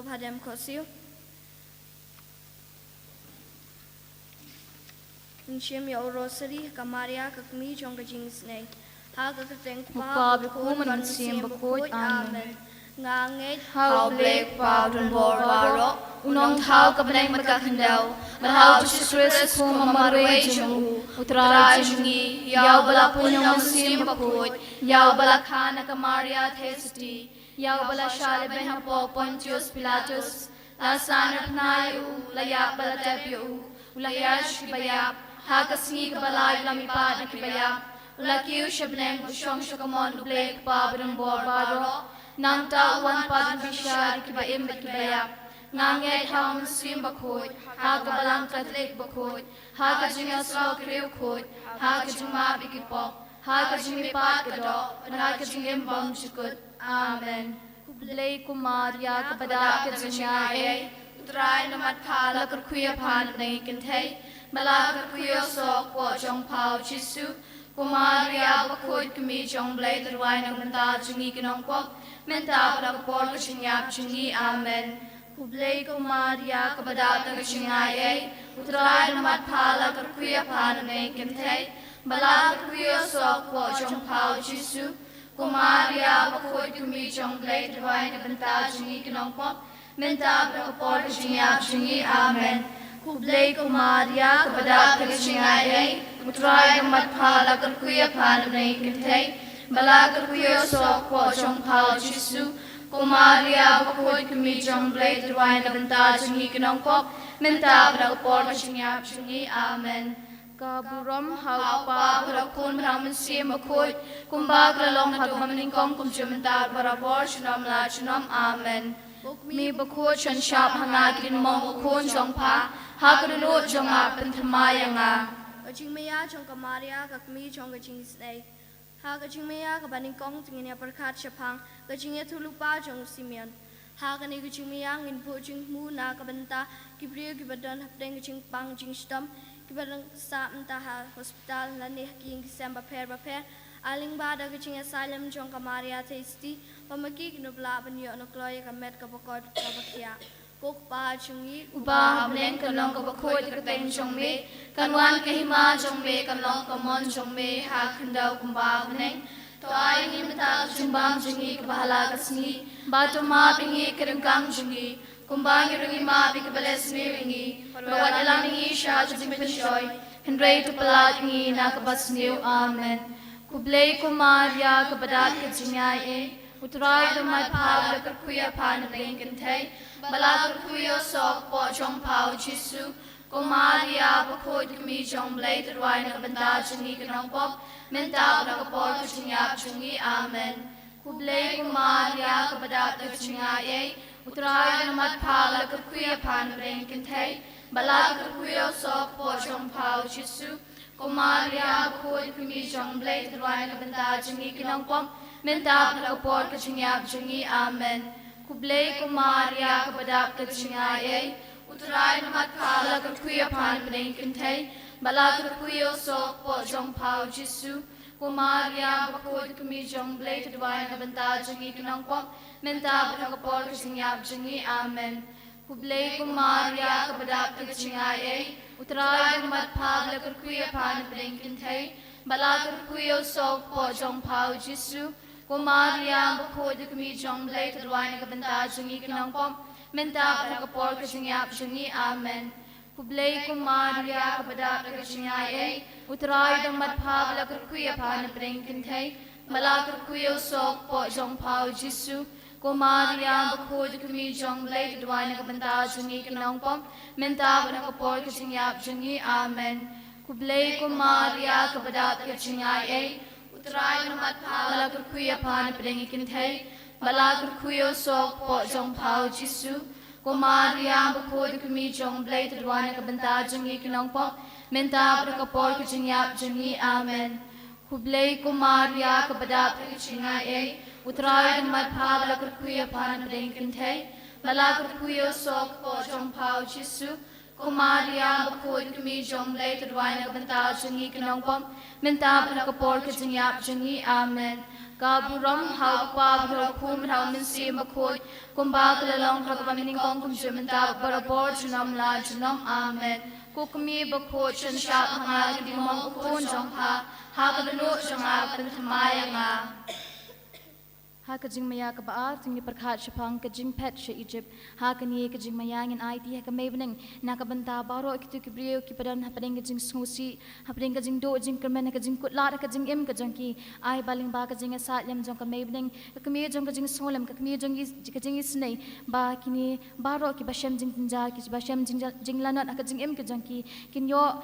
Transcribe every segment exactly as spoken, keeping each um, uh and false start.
Hadem Kosiew. Ngan shim ïa u Rosary ha ka Maria ka kmie jong ka jingisynei. Ha ka kyrteng u Kpa, bad u Khun bad u Mynsiem Bakhuid. Amen. Nga ngeit ha u Blei u Kpa u donbor baroh, u nongthaw ka bneng bad ka khyndew, bad ha u Jisu Khrist u khun marwei jong u, u Trai jong ngi, ïa uba la pun ïa u Mynsiem Bakhuid, ïa uba la kha na ka Maria Theisotti, ïa uba la shah lehbeiñ hapoh Pontius Pilatus, la san arphylla ïa u, la ïap bad la tep ïa u, u la ïaid sha kiba ïap, ha ka sngi kaba lai u la mihpat na kiba ïap, u la kiew sha bneng, u shong sha ka mon u Blei u Kpa ba donbor baroh. Nangta u wan pat un bishar ïa kiba im bad kiba ïap. Nga ngeit ha u Mynsiem Bakhuid, ha ka Balang Katholik bakhuid, ha ka jingïasyllok briew khuid, ha ka jingmap ïa ki pop, ha ka jingmihpat ka doh, bad ha ka jingim bymjukut. Amen. Khublei ko Maria, kaba dap ka jingaiei, u Trai u don bad pha. La kyrkhu ïa pha na bneng ki kynthei, bad la kyrkhu ïa u soh u kpoh jong pha u Jisu. Ko Maria bakhuid, kmie jong u Blei, to duwai na ka bynta jong ngi ki nongpop, mynta bad ha ka por ka jingïap jong ngi. Amen. Khublei ko Maria, kaba dap ka jingaiei, u Trai u don bad pha. La kyrkhu ïa pha na bneng ki kynthei, bad la kyrkhu ïa u soh u kpoh jong pha u Jisu. Ko Maria bakhuid, kmie jong u Blei, to duwai na ka bynta jong ngi ki nongpop, mynta bad ha ka por ka jingïap jong ngi. Amen. Khublei ko Maria, kaba dap ka jingaiei, u Trai u don bad pha. La kyrkhu ïa pha na bneng ki kynthei, bad la kyrkhu ïa u soh u kpoh jong pha u Jisu. Ko Maria bakhuid, kmie jong u Blei, to duwai na ka bynta jong ngi ki nongpop, mynta bad ha ka por ka jingïap jong ngi. Amen. Ka burom ha u Kpa, ha u Khun, ha u Mynsiem Bakhuid, kumba ka la long ha kaba nyngkong, kumjuh mynta, barabor, junom la junom. Amen. Ko Kmie bakhuid, shon shap ha nga ki dien mong u khun jong pha, ha ka dohnud jong nga pynthymmai ïa nga. Ka jingmaïa jong ka Maria, ka kmie jong ka jingisynei. Ha ka jingmaïa kaba nyngkong te ngin ïa pyrkhat shaphang ka jingïathuhlypa jong u Simeon. Ha kane ka jingmaïa ngin buh jingthmu na ka bynta ki briew kiba don hapdeng ka jingpang jingshitom, kiba dang sah mynta ha hospital lane ha ki ïing ki sem bapher bapher. Lyngba da ka jingïasaid lem jong ka Maria Theisotti, ba ma ki kin ym lah ban ïoh na kloi ïa ka met kaba koit kaba khiah. Ko Kpa jong ngi uba ha bneng, kan long kaba khuid ka kyrteng jong me, kan wan ka hima jong me, kan long ka mon jong me ha ka khyndew kumba ha bneng. To ai ngi mynta ka jingbam jong ngi kaba ha la ka sngi, bad to map ïa ngi ki ryngkang jong ngi, kumba ngi ruh ngi map ïa kiba leh sniew ïa ngi, bad wat ïalam ïa ngi sha ka jingpynshoi, hynrei to pyllait ïa ngi na kaba sniew. Amen. Khublei ko Maria, kaba dap ka jingaiei, u Trai u don bad pha. La kyrkhu ïa pha na bneng ki kynthei, bad la kyrkhu ïa u soh u kpoh jong pha u Jisu. Ko Maria bakhuid, kmie jong u Blei, to duwai na ka bynta jong ngi ki nongpop, mynta bad ha ka por ka jingïap jong ngi. Amen. Khublei ko Maria, kaba dap ka jingaiei, u Trai u don bad pha. La kyrkhu ïa pha na bneng ki kynthei, bad la kyrkhu ïa u soh u kpoh jong pha u Jisu. Ko Maria bakhuid, kmie jong u Blei, to duwai na ka bynta jong ngi ki nongpop, mynta bad ha ka por ka jingïap jong ngi. Amen. Khublei ko Maria, kaba dap ka jingaiei, u Trai u don bad pha. La kyrkhu ïa pha na bneng ki kynthei, bad la kyrkhu ïa u soh u kpoh jong pha u Jisu. Ko Maria bakhuid, kmie jong u Blei, to duwai na ka bynta jong ngi ki nongpop, mynta bad ha ka por ka jingïap jong ngi. Amen. Khublei ko Maria, kaba dap ka jingaiei, u Trai u don bad pha. La kyrkhu ïa pha na bneng ki kynthei, bad la kyrkhu ïa u soh u kpoh jong pha u Jisu. Ko Maria bakhuid, kmie jong u Blei, to duwai na ka bynta jong ngi ki nongpop, mynta bad ha ka por ka jingïap jong ngi. Amen. Khublei ko Maria, kaba dap ka jingaiei, u Trai u don bad pha. La kyrkhu ïa pha na bneng ki kynthei, bad la kyrkhu ïa u soh u kpoh jong pha u Jisu. Ko Maria bakhuid, kmie jong u Blei, to duwai na ka bynta jong ngi ki nongpop, mynta bad ha ka por ka jingïap jong ngi. Amen. Khublei ko Maria, kaba dap ka jingaiei, u Trai u don bad pha. La kyrkhu ïa pha na bneng ki kynthei, bad la kyrkhu ïa u soh u kpoh jong pha u Jisu. Ko Maria bakhuid, kmie jong u Blei, to duwai na ka bynta jong ngi ki nongpop, mynta bad ha ka por ka jingïap jong ngi. Amen. Khublei ko Maria, kaba dap ka jingaiei, u Trai u don bad pha. La kyrkhu ïa pha na bneng ki kynthei, bad la kyrkhu ïa u soh u kpoh jong pha u Jisu. Ko Maria bakhuid, kmie jong U Blei, to duwai na ka bynta jong ngi ki nongpop, mynta bad ha ka por ka jingïap jong ngi. Amen. Ka burom ha U Kpa, bad ha U Khun, bad ha U Mynsiem Bakhuid, kumba ka la long ha kaba nyngkong, kumjuh mynta bad barabor junom la junom. Amen. Ko kmie bakhuid, shon shap ha nga ki diengmong u khun jong pha, ha ka dohnud jong nga pynthymmai ïa nga. Ha ka jingmaïa kaba ar, to ngin pyrkhat shaphang ka jingphet sha Egypt. Ha kane ka jingmaïa ngin aiti ha ka Mei bneng na ka bynta baroh kito ki briew kiba don hapdeng ka jingsngewsih, hapdeng ka jingduh jingkyrmen, ha ka jingkutlad, ha ka jingim ka jong ki. Ai ba lyngba ka jingïasaid lem jong ka Mei bneng, ka kmie jong ka jingsngewlem, ka kmie jong ka jingisynei, ba kine baroh kiba shem jingjynjar, kiba shem jingja-, jinglanot ha ka jingim ka jong ki, kin ïoh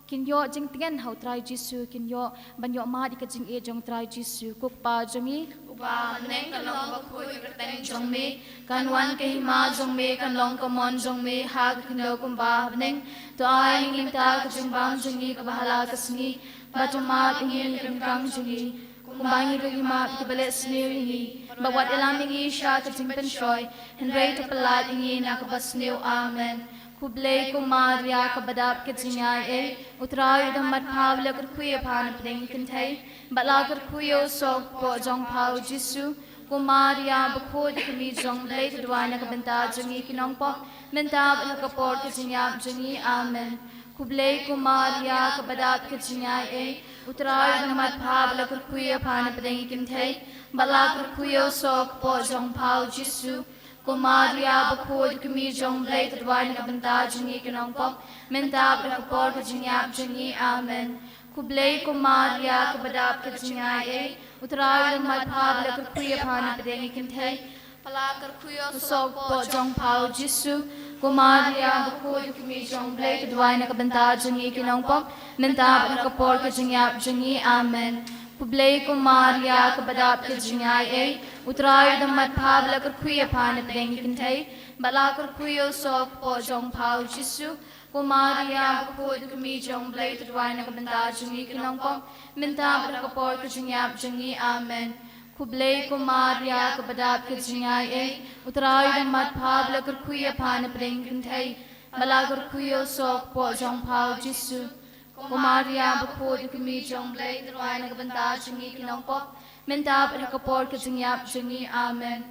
kin ïoh jingtngen ha U Trai Jisu, kin ïoh ban ïoh mad ïa ka jingïeit jong U Trai Jisu. Ko Kpa jong ngi uba ha bneng, kan long bakhuid ka kyrteng jong me, kan wan ka hima jong me, kan long ka mon jong me ha ka khyndew kumba ha bneng. To ai ïa ngi mynta ka jingbam jong ngi kaba ha la ka sngi, bad to map ïa ngi ïa ki ryngkang jong ngi, kumba ngi ruh ngi map ïa kiba leh sniew ïa ngi, bad wat ïalam ïa ngi sha ka jingpynshoi, hynrei to pyllait ïa ngi na kaba sniew. Amen. Khublei ko Maria kaba dap ka jingaiei, U Trai u dang bad pha, ba la kyrkhu ïa pha napdeng ki kynthei, bad la kyrkhu ïa u soh kpoh jong pha U Jisu. Ko Maria bakhuid, kmie jong U Blei, to duwai na ka bynta jong ngi ki nongpop, mynta bad ha ka por ka jingïap jong ngi. Amen. Khublei ko Maria kaba dap ka jingaiei, U Trai u dang bad pha, ba la kyrkhu ïa pha napdeng ki kynthei, bad la kyrkhu ïa u soh kpoh jong pha U Jisu. Ko Maria bakhuid, kmie jong U Blei, to duwai na ka bynta jong ngi ki nongpop, mynta bad ha ka por ka jingïap jong ngi. Amen. Khublei ko Maria kaba dap ka jingaiei, U Trai u dang bad pha, ba la kyrkhu ïa pha napdeng ki kynthei, bad la kyrkhu ïa u soh kpoh jong pha U Jisu. Ko Maria bakhuid, kmie jong U Blei, to duwai na ka bynta jong ngi ki nongpop, mynta bad ha ka por ka jingïap jong ngi. Amen. Khublei ko Maria kaba dap ka jingaiei, U Trai u dang bad pha, ba la kyrkhu ïa pha napdeng ki kynthei, bad la kyrkhu ïa u soh kpoh jong pha U Jisu. Ko Maria bakhuid, kmie jong U Blei, to duwai na ka bynta jong ngi ki nongpop, mynta bad ha ka por ka jingïap jong ngi. Amen. Khublei ko Maria kaba dap ka jingaiei, U Trai u dang bad pha, ba la kyrkhu ïa pha napdeng ki kynthei, bad la kyrkhu ïa u soh kpoh jong pha U Jisu. Ko Maria bakhuid, kmie jong U Blei, to duwai na ka bynta jong ngi ki nongpop, mynta bad ha ka por ka jingïap jong ngi. Amen.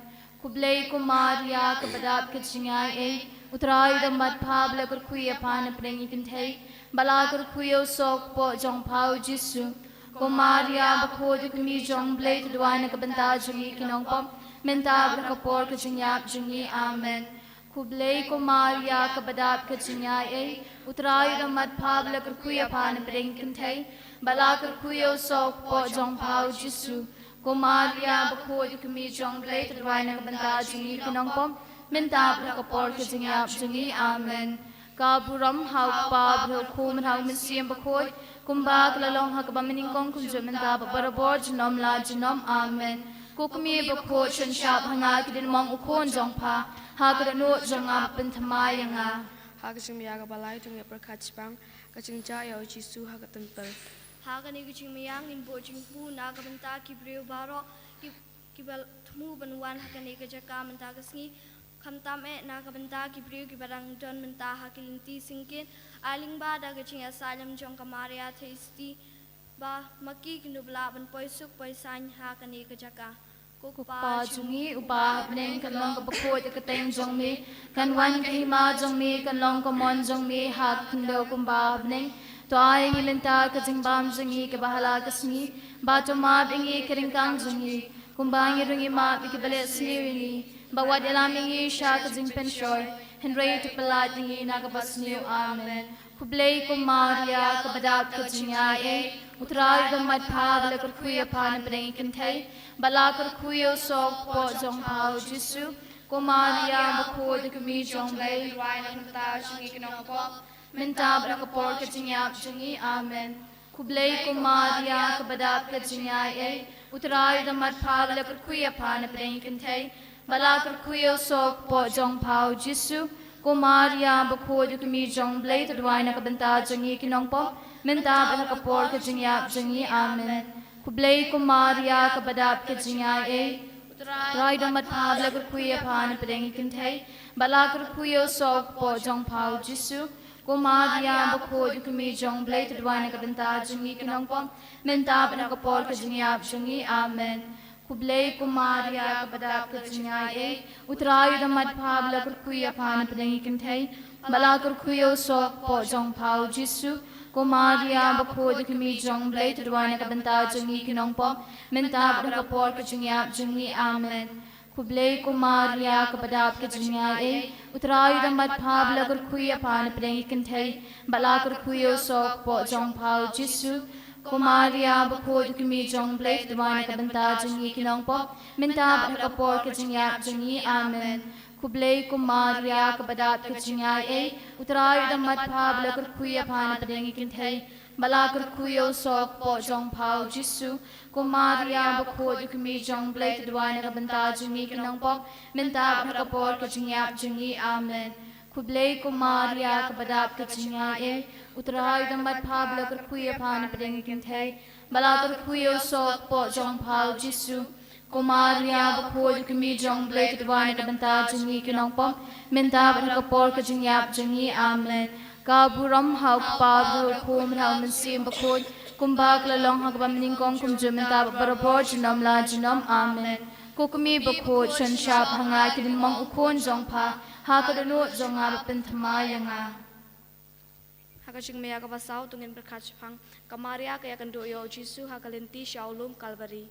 Khublei ko Maria kaba dap ka jingaiei, U Trai u dang bad pha, ba la kyrkhu ïa pha napdeng ki kynthei, bad la kyrkhu ïa u soh kpoh jong pha U Jisu. Ko Maria bakhuid, kmie jong U Blei, to duwai na ka bynta jong ngi ki nongpop, mynta bad ha ka por ka jingïap jong ngi. Amen. Khublei ko Maria kaba dap ka jingaiei, U Trai u dang bad pha, ba la kyrkhu ïa pha napdeng ki kynthei, bad la kyrkhu ïa u soh kpoh jong pha U Jisu. Ko Maria bakhuid, kmie jong U Blei, to duwai na ka bynta jong ngi ki nongpop, mynta bad ha ka por ka jingïap jong ngi. Amen. Ka burom ha U Kpa, bad ha U Khun, bad ha U Mynsiem Bakhuid, kumba ka la long ha kaba nyngkong, kumjuh mynta bad barabor junom la junom. Amen. Ko kmie bakhuid, shon shap ha nga ki diengmong u khun jong pha, ha ka dohnud jong nga pynthymmai ïa nga. Ha ka jingmaïa kaba lai, to ngin pyrkhat shaphang ka jingjia ïa U Jisu ha ka templ. Ha kane ka jingmaïa ngin buh jingthmu na ka bynta ki briew baroh ki, kiba thmu ban wan ha kane ka jaka mynta ka sngi. Khamtam eh na ka bynta ki briew kiba dang don mynta ha ki lynti syngkien. Ai lyngba da ka jingïasaid lem jong ka Maria Theisotti, ba ma ki kin dup lah ban poi suk poi saiñ ha kane ka jaka. Ko Kpa jong ngi uba ha bneng, kan long kaba khuid ka kyrteng jong me, kan wan ka hima jong me, kan long ka mon jong me ha ka khyndew kumba ha bneng. To ai ïa ngi mynta ka jingbam jong ngi kaba ha la ka sngi, bad to map ïa ngi ki ryngkang jong ngi, kumba ngi ruh ngi map ïa kiba leh sniew ïa ngi, bad wat ïalam ïa ngi sha ka jingpynshoi, hynrei to pyllait ïa ngi na kaba sniew. Amen. Khublei ko Maria kaba dap ka jingaiei, U Trai u dang bad pha, ba la kyrkhu ïa pha napdeng ki kynthei, bad la kyrkhu ïa u soh kpoh jong pha U Jisu. Ko Maria bakhuid, kmie jong U Blei, to duwai na ka bynta jong ngi ki nongpop, mynta bad ha ka por ka jingïap jong ngi. Amen. Khublei ko Maria kaba dap ka jingaiei, U Trai u dang bad pha, ba la kyrkhu ïa pha napdeng ki kynthei, bad la kyrkhu ïa u soh kpoh jong pha U Jisu. Ko Maria bakhuid, kmie jong U Blei, to duwai na ka bynta jong ngi ki nongpop, mynta bad ha ka por ka jingïap jong ngi. Amen. Khublei ko Maria kaba dap ka jingaiei, U Trai u dang bad pha, ba la kyrkhu ïa pha napdeng ki kynthei, bad la kyrkhu ïa u soh kpoh jong pha U Jisu. Ko Maria bakhuid, u kmie jong U Blei, to duwai na ka bynta jong ngi ki nongpop, mynta bad ha ka por ka jingïap jong ngi. Amen. Khublei ko Maria kaba dap ka jingïaid, U Trai u don bad pha, ba la kyrkhu ïa pha napdeng ki kynthei, ba la kyrkhu ïa u soh kpoh jong pha u Jisu. Ko Maria bakhuid, u kmie jong U Blei, to duwai na ka bynta jong ngi ki nongpop, mynta bad ha ka por ka jingïap jong ngi. Amen. Khublei ko Maria kaba dap ka jingïaid, U Trai u don bad pha, ba la kyrkhu ïa pha napdeng ki kynthei, ba la kyrkhu ïa u soh kpoh jong pha u Jisu. Ko Maria bakhuid, u kmie jong U Blei, to duwai na ka bynta jong ngi ki nongpop, mynta bad ha ka por ka jingïap jong ngi. Amen. Khublei ko Maria kaba dap ka jingïaid, U Trai u don bad pha, ba la kyrkhu ïa pha napdeng ki kynthei, ba la kyrkhu ïa u soh kpoh jong pha u Jisu. Ko Maria bakhuid, u kmie jong U Blei, to duwai na ka bynta jong ngi ki nongpop, mynta bad ha ka por ka jingïap jong ngi. Amen. Khublei ko Maria kaba dap ka jingïaid, U Trai u don bad pha, ba la kyrkhu ïa pha napdeng ki kynthei, ba la kyrkhu ïa u soh kpoh jong pha u Jisu. Ko Maria bakhuid, u kmie jong U Blei, to duwai na ka bynta jong ngi ki nongpop, mynta bad ha ka por ka jingïap jong ngi. Amen. Ka burom ha u Kpa, bad ha u Khun, bad ha u Mynsiem Bakhuid, kumba ka la long ha kaba mynnyngkong, kumjuh mynta bad barabor, junom la junom. Amen. Ko kmie bakhuid, shon shap ha nga ki dien mong u khun jong pha, ha ka dohnud jong nga bad pynthymmai ïa nga. Ha ka jingmaïa kaba saw to ngin pyrkhat shaphang ka Maria ka ïakynduh ïa u Jisu ha ka lynti sha u lum Kalbari.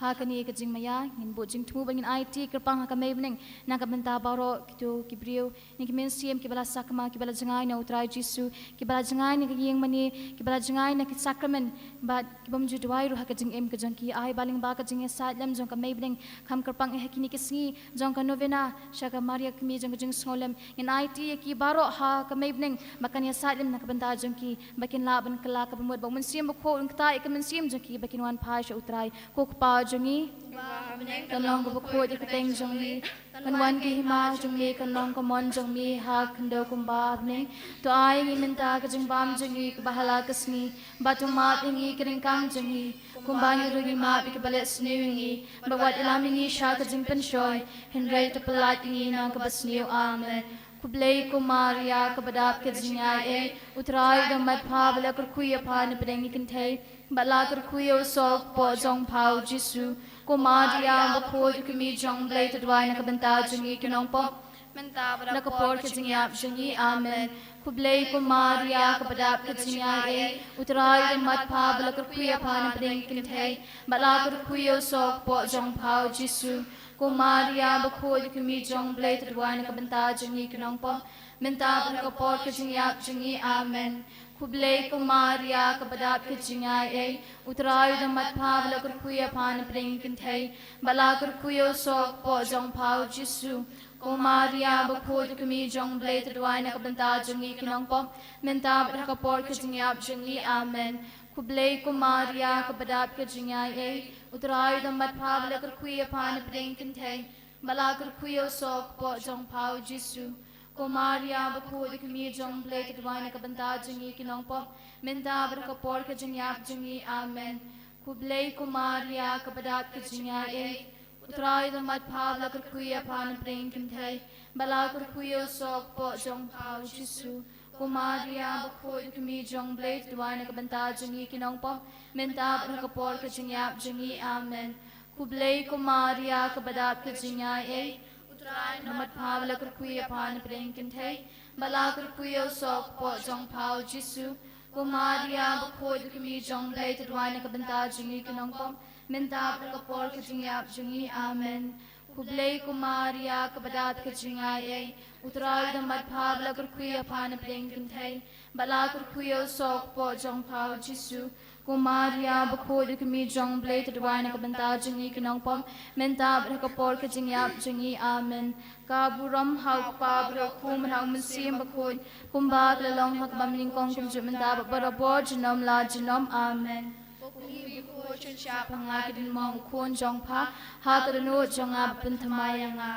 Ha kane ka jingmaïa ngin buh jingthmu bad ngin aiti kyrpang ha ka Mei bneng na ka bynta baroh kito ki briew, na ki mynsiem kiba la sakma, kiba la jngai na u Trai Jisu, kiba la jngai na ka ïing mane, kiba la jngai na ki sakramen, bad kibym ju duwai ruh ha ka jingim ka jong ki. Ai ba lyngba ka jingïasaid lem jong ka Mei bneng, kham kyrpang eh ha kine ki sngi jong ka novena sha ka Maria, kmie jong ka jingsngewlem, ngin aiti ïa ki baroh ha ka Mei bneng ba kan ïasaid lem na ka bynta jong ki, ba kin lah ban kylla kaba mut, ba u Mynsiem Bakhuid un ktah ïa ka mynsiem jong ki ba kin wan phai sha u Trai. Ko Kpa jong ngi, kan long kaba khuid ïa ka kyrteng jong me, kan wan ka hima jong me, kan long ka mon jong me ha ka khyndew kumba ha bneng. To ai ïa ngi mynta ka jingbam jong ngi kaba ha la ka sngi, bad to map ïa ngi ki ryngkang jong ngi, kumba ngi ruh ngi map ïa kiba leh sniew ïa ngi, bad wat ïalam ïa ngi sha ka jingpynshoi, hynrei to pyllait ïa ngi na kaba sniew. Amen. Khublei ko Maria kaba dap ka jingïaid, U Trai u don bad pha, ba la kyrkhu ïa pha napdeng ki kynthei, bad la kyrkhu ïa u soh kpoh jong pha u Jisu. Ko Maria bakhuid, u kmie jong U Blei, to duwai na ka bynta jong ngi ki nongpop, mynta bad ha ka por ka jingïap jong ngi. Amen. Khublei ko Maria kaba dap ka jingïaid, U Trai u don bad pha, ba la kyrkhu ïa pha napdeng ki kynthei, bad la kyrkhu ïa u soh kpoh jong pha u Jisu. Ko Maria bakhuid, u kmie jong U Blei, to duwai na ka bynta jong ngi ki nongpop, mynta bad ha ka por ka jingïap jong ngi. Amen. Khublei ko Maria kaba dap ka jingïaid, U Trai u don bad pha, ba la kyrkhu ïa pha napdeng ki kynthei, bad la kyrkhu ïa u soh kpoh jong pha u Jisu. Ko Maria bakhuid, u kmie jong U Blei, to duwai na ka bynta jong ngi ki nongpop, mynta bad ha ka por ka jingïap jong ngi. Amen. Khublei ko Maria kaba dap ka jingïaid, U Trai u don bad pha, ba la kyrkhu ïa pha napdeng ki kynthei, bad la kyrkhu ïa u soh kpoh jong pha u Jisu. Ko Maria bakhuid, u kmie jong U Blei, to duwai na ka bynta jong ngi ki nongpop, mynta bad ha ka por ka jingïap jong ngi. Amen. Khublei ko Maria kaba dap ka jingïaid, U Trai u don bad pha, ba la kyrkhu ïa pha napdeng ki kynthei, bad la kyrkhu ïa u soh kpoh jong pha u Jisu. Ko Maria bakhuid, u kmie jong U Blei, to duwai na ka bynta jong ngi ki nongpop, mynta bad ha ka por ka jingïap jong ngi. Amen. Khublei ko Maria kaba dap ka jingïaid, U Trai u don bad pha, ba la kyrkhu ïa pha napdeng ki kynthei, bad la kyrkhu ïa u soh kpoh jong pha u Jisu. Ko Maria bakhuid, u kmie jong U Blei, to duwai na ka bynta jong ngi ki nongpop, mynta bad ha ka por ka jingïap jong ngi. Amen. Khublei ko Maria kaba dap ka jingïaid, U Trai u don bad pha, ba la kyrkhu ïa pha napdeng ki kynthei, bad la kyrkhu ïa u soh kpoh jong pha u Jisu. Ko Maria bakhuid, u kmie jong U Blei, to duwai na ka bynta jong ngi ki nongpop, mynta bad ha ka por ka jingïap jong ngi. Amen. Ka burom ha u Kpa, bad ha u Khun, bad ha u Mynsiem Bakhuid, kumba ka la long ha kaba mynnyngkong, kumjuh mynta bad barabor, junom la junom. Amen. Ko kmie bakhuid, shon shap ha nga ki dien mong u khun jong pha, ha ka dohnud jong nga bad pynthymmai ïa nga.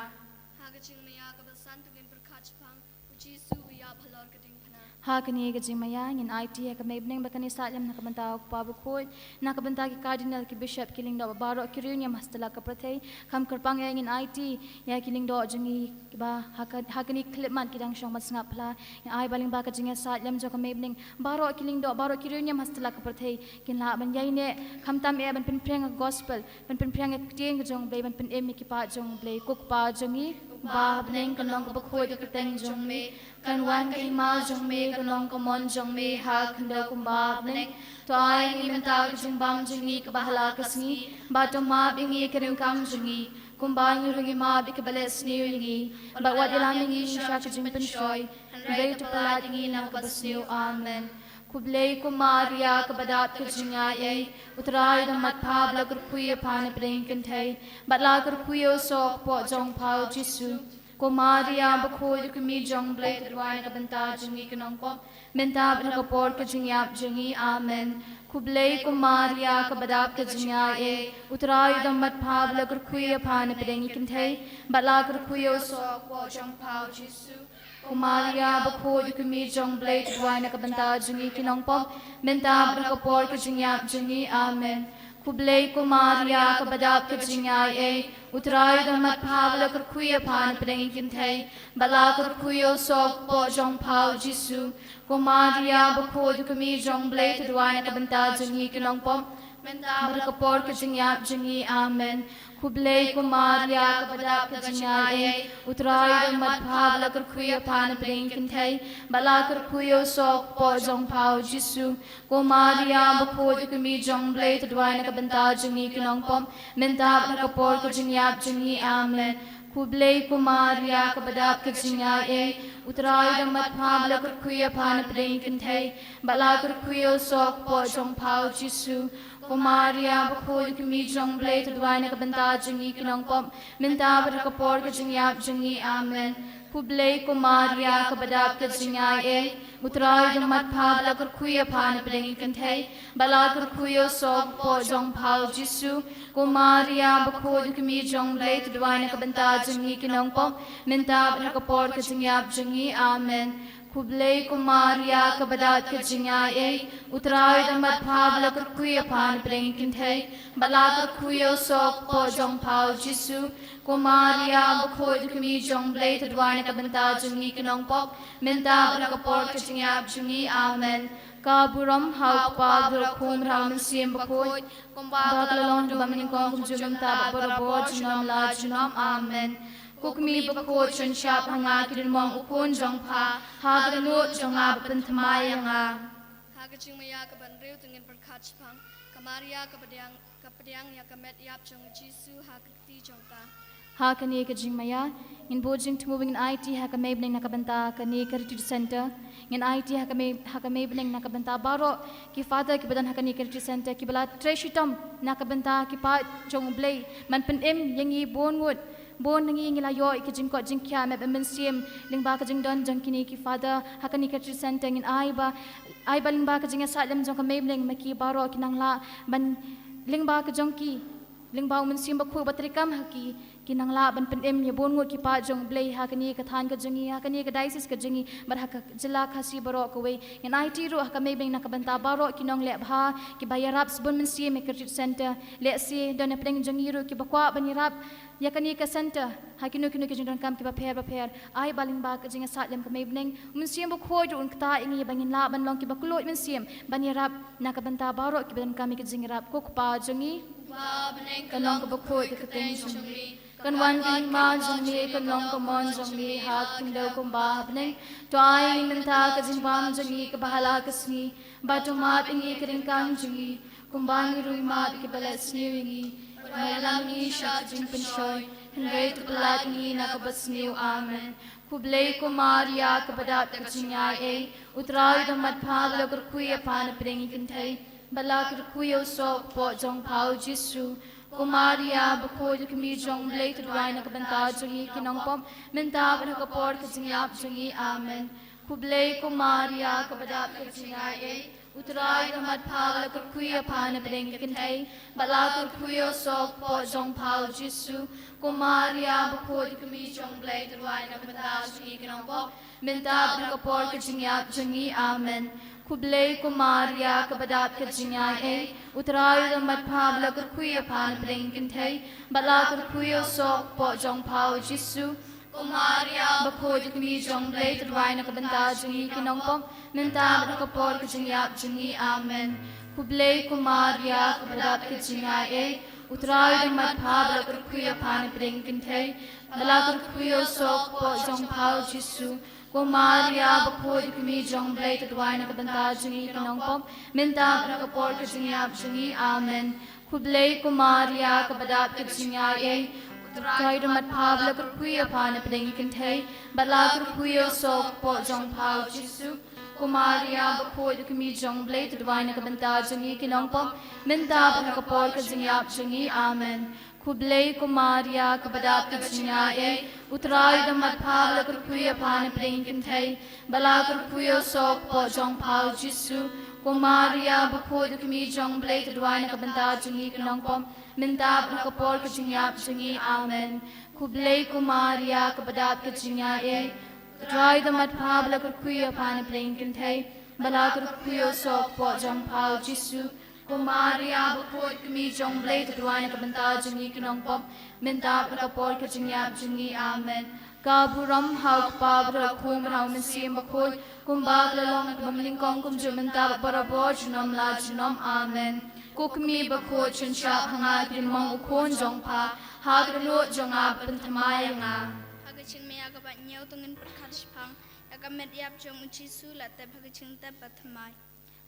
Ha ka jingmaïa kaba san to ngin pyrkhat shaphang u Jisu uba ïap halor ka diengphna. Ha kane ka jingmaïa ngin aiti ha ka mei bneng ba kan ïasaid lem na ka bynta u Kpa Bakhuid, na ka bynta ki Cardinal, ki Bishop, ki Lyngdoh baroh ki riewniam ha satlak ka pyrthei. Kham kyrpang eh ngin aiti ïa ki lyngdoh jong ngi ba ha ka, ha kane ka khyllipmat ki dang shong ban sngap pla. Ngi ai ba lyngba ka jingïasaid lem jong ka mei bneng baroh ki lyngdoh, baroh ki riewniam ha satlak ka pyrthei kin lah ban ïaineh, khamtam eh ban pynphriang ka gospel, ban pynphriang ka ktien ka jong U Blei, ban pynim ïa ki paid jong U Blei. Ko Kpa jong ngi ba ha bneng, kan long kaba khuid ka kyrteng jong me, kan wan ka hima jong me, kan long ka mon jong me ha khyndew kumba ha bneng. To ai ngi mynta ka jingbam jong ngi kaba ha la ka sngi, bad to map ïa ngi ki ryngkang jong ngi, kumba ngi ruh ngi map ïa kiba leh sniew ïa ngi, bad wat ïalam ïa ngi sha ka jingpynshoi, hynrei to pyllait ïa ngi na kaba sniew. Amen. Khublei ko Maria kaba dap ka jingaiei, U Trai u don bad pha, ba la kyrkhu ïa pha na pdeng ki kynthei, bad la kyrkhu ïa u soh u kpoh jong pha u Jisu. Ko Maria bakhuid, u kmie jong U Blei, to duwai na ka bynta jong ngi ki nongpop, mynta bad ha ka por ka jingïap jong ngi. Amen. Khublei ko Maria kaba dap ka jingaiei, U Trai u don bad pha, ba la kyrkhu ïa pha na pdeng ki kynthei, bad la kyrkhu ïa u soh u kpoh jong pha u Jisu. Ko Maria bakhuid, u kmie jong U Blei, to duwai na ka bynta jong ngi ki nongpop, mynta bad ha ka por ka jingïap jong ngi. Amen. Khublei ko Maria kaba dap ka jingaiei, U Trai u don bad pha, ba la kyrkhu ïa pha na pdeng ki kynthei, bad la kyrkhu ïa u soh u kpoh jong pha u Jisu. Ko Maria bakhuid, u kmie jong U Blei, to duwai na ka bynta jong ngi ki nongpop, mynta bad ha ka por ka jingïap jong ngi. Amen. Khublei ko Maria kaba dap ka jingaiei, U Trai u don bad pha, ba la kyrkhu ïa pha na pdeng ki kynthei, bad la kyrkhu ïa u soh u kpoh jong pha u Jisu. Ko Maria bakhuid, u kmie jong U Blei, to duwai na ka bynta jong ngi ki nongpop, mynta bad ha ka por ka jingïap jong ngi. Amen. Khublei ko Maria kaba dap ka jingaiei, U Trai u don bad pha, ba la kyrkhu ïa pha na pdeng ki kynthei, bad la kyrkhu ïa u soh u kpoh jong pha u Jisu. Ko Maria bakhuid, u kmie jong U Blei, to duwai na ka bynta jong ngi ki nongpop, mynta bad ha ka por ka jingïap jong ngi. Amen. Khublei ko Maria kaba dap ka jingaiei, U Trai u don bad pha, ba la kyrkhu ïa pha na pdeng ki kynthei, bad la kyrkhu ïa u soh u kpoh jong pha u Jisu. Ko Maria bakhuid, u kmie jong U Blei, to duwai na ka bynta jong ngi ki nongpop, mynta bad ha ka por ka jingïap jong ngi. Amen. Khublei ko Maria kaba dap ka jingaiei, U Trai u don bad pha, ba la kyrkhu ïa pha na pdeng ki kynthei, bad la kyrkhu ïa u soh u kpoh jong pha u Jisu. Ko Maria bakhuid, u kmie jong U Blei, to duwai na ka bynta jong ngi ki nongpop, mynta bad ha ka por ka jingïap jong ngi. Amen. Ka burom ha u Kpa, bad ha u Khun, bad ha u Mynsiem Bakhuid, kumba ka la long, kumba mynnyngkong, kumjuh mynta, bad barabor, junom la junom. Amen. Ko Kmie bakhuid, shon shap ha nga ki dynmong u Khun jong pha, ha ka dohnud jong nga, bad pynthymmai ïa nga. Ha ka jingmaïa kaba hynriew to ngin pyrkhat shaphang ka Maria kaba pdiang, ka pdiang ïa ka met ïap jong u Jisu ha ka kti jong ka. Ha kane ka jingmaïa ngin bud jingthmu, ngin aiti ha ka mei bneng na ka bynta kane ka retreat center. Ngin aiti ha ka mei, ha ka mei bneng na ka bynta baroh ki father kiba don ha kane ka retreat center, kiba la trei shitom na ka bynta ki paid jong U Blei, ban pynim ïa ngi bun ngut. Bun na ngi ngi la ïoh ïa ka jingkoit jingkhiah, map bad mynsiem, lyngba ka jingdon jong kine ki father ha kane ka retreat center. Ngin ai ba, ai ba lyngba ka jingïasaid lem jong ka mei bneng, ma ki baroh kin nang lah ban, lyngba ka jong ki, lyngba u Mynsiem Bakhuid ba treikam ha ki, kin nang lah ban pynim ïa bun ngut ki paid jong U Blei ha kane ka thaiñ ka jong ngi, ha kane ka diocese ka jong ngi, bad ha ka jylla Khasi baroh kawei. Ngin aiti ruh ha ka mei bneng na ka bynta baroh ki nongleh bha kiba ïarap sbun mynsiem ïa ka retreat center. Lehse don na pdeng jong ngi ruh kiba kwah ban ïarap ïa kane ka center ha kino kino ki jingdonkam kiba pher bapher. Ai ba lyngba ka jingïasaid lem ka mei bneng, u Mynsiem Bakhuid ruh un ktah ïa ngi ba ngin lah ban long kiba kylluid mynsiem ban ïarap na ka bynta baroh kiba donkam ïa ka jingïarap. Ko Kpa jong ngi, uba ha bneng, kan long kaba khuid ka kyrteng jong me, kan wan ka hima jong me, kan long ka mon jong me ha ka khyndew kumba ha bneng. To ai ngi mynta ka jingbam jong ngi kaba ha la ka sngi, bad to map ïa ngi ki ryngkang jong ngi, kumba ngi ruh ngi map ïa kiba leh sniew ïa ngi. Wat ïalam ïa ngi sha ka jingpynshoi, hynrei to pyllait ïa ngi na kaba sniew. Amen. Khublei ko Maria kaba dap ka jingaiei, U Trai u don bad pha, ba la kyrkhu ïa pha na pdeng ki kynthei, bad la kyrkhu ïa u soh u kpoh jong pha u Jisu. Ko Maria bakhuid, u Kmie jong U Blei, to duwai na ka bynta jong ngi ki nongpop, mynta bad ha ka por ka jingïap jong ngi. Amen. Khublei ko Maria kaba dap ka jingaiei, U Trai u don bad pha, ba la kyrkhu ïa pha na pdeng ki kynthei, bad la kyrkhu ïa u soh u kpoh jong pha, u Jisu. Ko Maria bakhuid, kmie jong u Blei, to duwai na ka bynta jong ngi ki nongpop, mynta bad ha ka por ka jingïap jong ngi. Amen. Khublei ko Maria, kaba dap ka jingaiei, u Trai u don bad pha, ba la kyrkhu ïa pha na pdeng ki kynthei, bad la kyrkhu ïa u soh u kpoh jong pha, u Jisu. Ko Maria bakhuid, kmie jong u Blei, to duwai na ka bynta jong ngi ki nongpop, mynta bad ha ka por ka jingïap jong ngi. Amen. Khublei ko Maria, kaba dap ka jingaiei, u Trai u don bad pha, ba la kyrkhu ïa pha na pdeng ki kynthei, bad la kyrkhu ïa u soh u kpoh jong pha, u Jisu. Ko Maria bakhuid, kmie jong u Blei, to duwai na ka bynta jong ngi ki nongpop, mynta bad ha ka por ka jingïap jong ngi. Amen. Khublei ko Maria, kaba dap ka jingaiei, u Trai u don bad pha, ba la kyrkhu ïa pha na pdeng ki kynthei, bad la kyrkhu ïa u soh u kpoh jong pha, u Jisu. Ko Maria bakhuid, kmie jong u Blei, to duwai na ka bynta jong ngi ki nongpop, mynta bad ha ka por ka jingïap jong ngi. Amen. Khublei ko Maria, kaba dap ka jingaiei, u Trai u don bad pha, ba la kyrkhu ïa pha na pdeng ki kynthei, bad la kyrkhu ïa u soh u kpoh jong pha, u Jisu. Ko Maria bakhuid, kmie jong u Blei, to duwai na ka bynta jong ngi ki nongpop, mynta bad ha ka por ka jingïap jong ngi. Amen. Khublei ko Maria, kaba dap ka jingaiei, u Trai u don bad pha, ba la kyrkhu ïa pha na pdeng ki kynthei, bad la kyrkhu ïa u soh u kpoh jong pha, u Jisu. Ko Maria bakhuid, kmie jong u Blei, to duwai na ka bynta jong ngi ki nongpop, mynta bad ha ka por ka jingïap jong ngi. Amen. Ka burom ha u Kpa bad ha u Khun bad ha u Mynsiem Bakhuid, kumba ka la long ha kaba nyngkong, kumjuh mynta bad barabor, junom la junom. Amen. Ko kmie bakhuid, shon shap ha nga ki jingmong u khun jong pha, ha ka dohnud jong nga pynthymmai ïa nga. Ha ka jingmih ha kaba ñiew to ngin pyrkhat shaphang ïa ka met ïap jong u Jisu, la tep ha ka jingtep ba thymmai.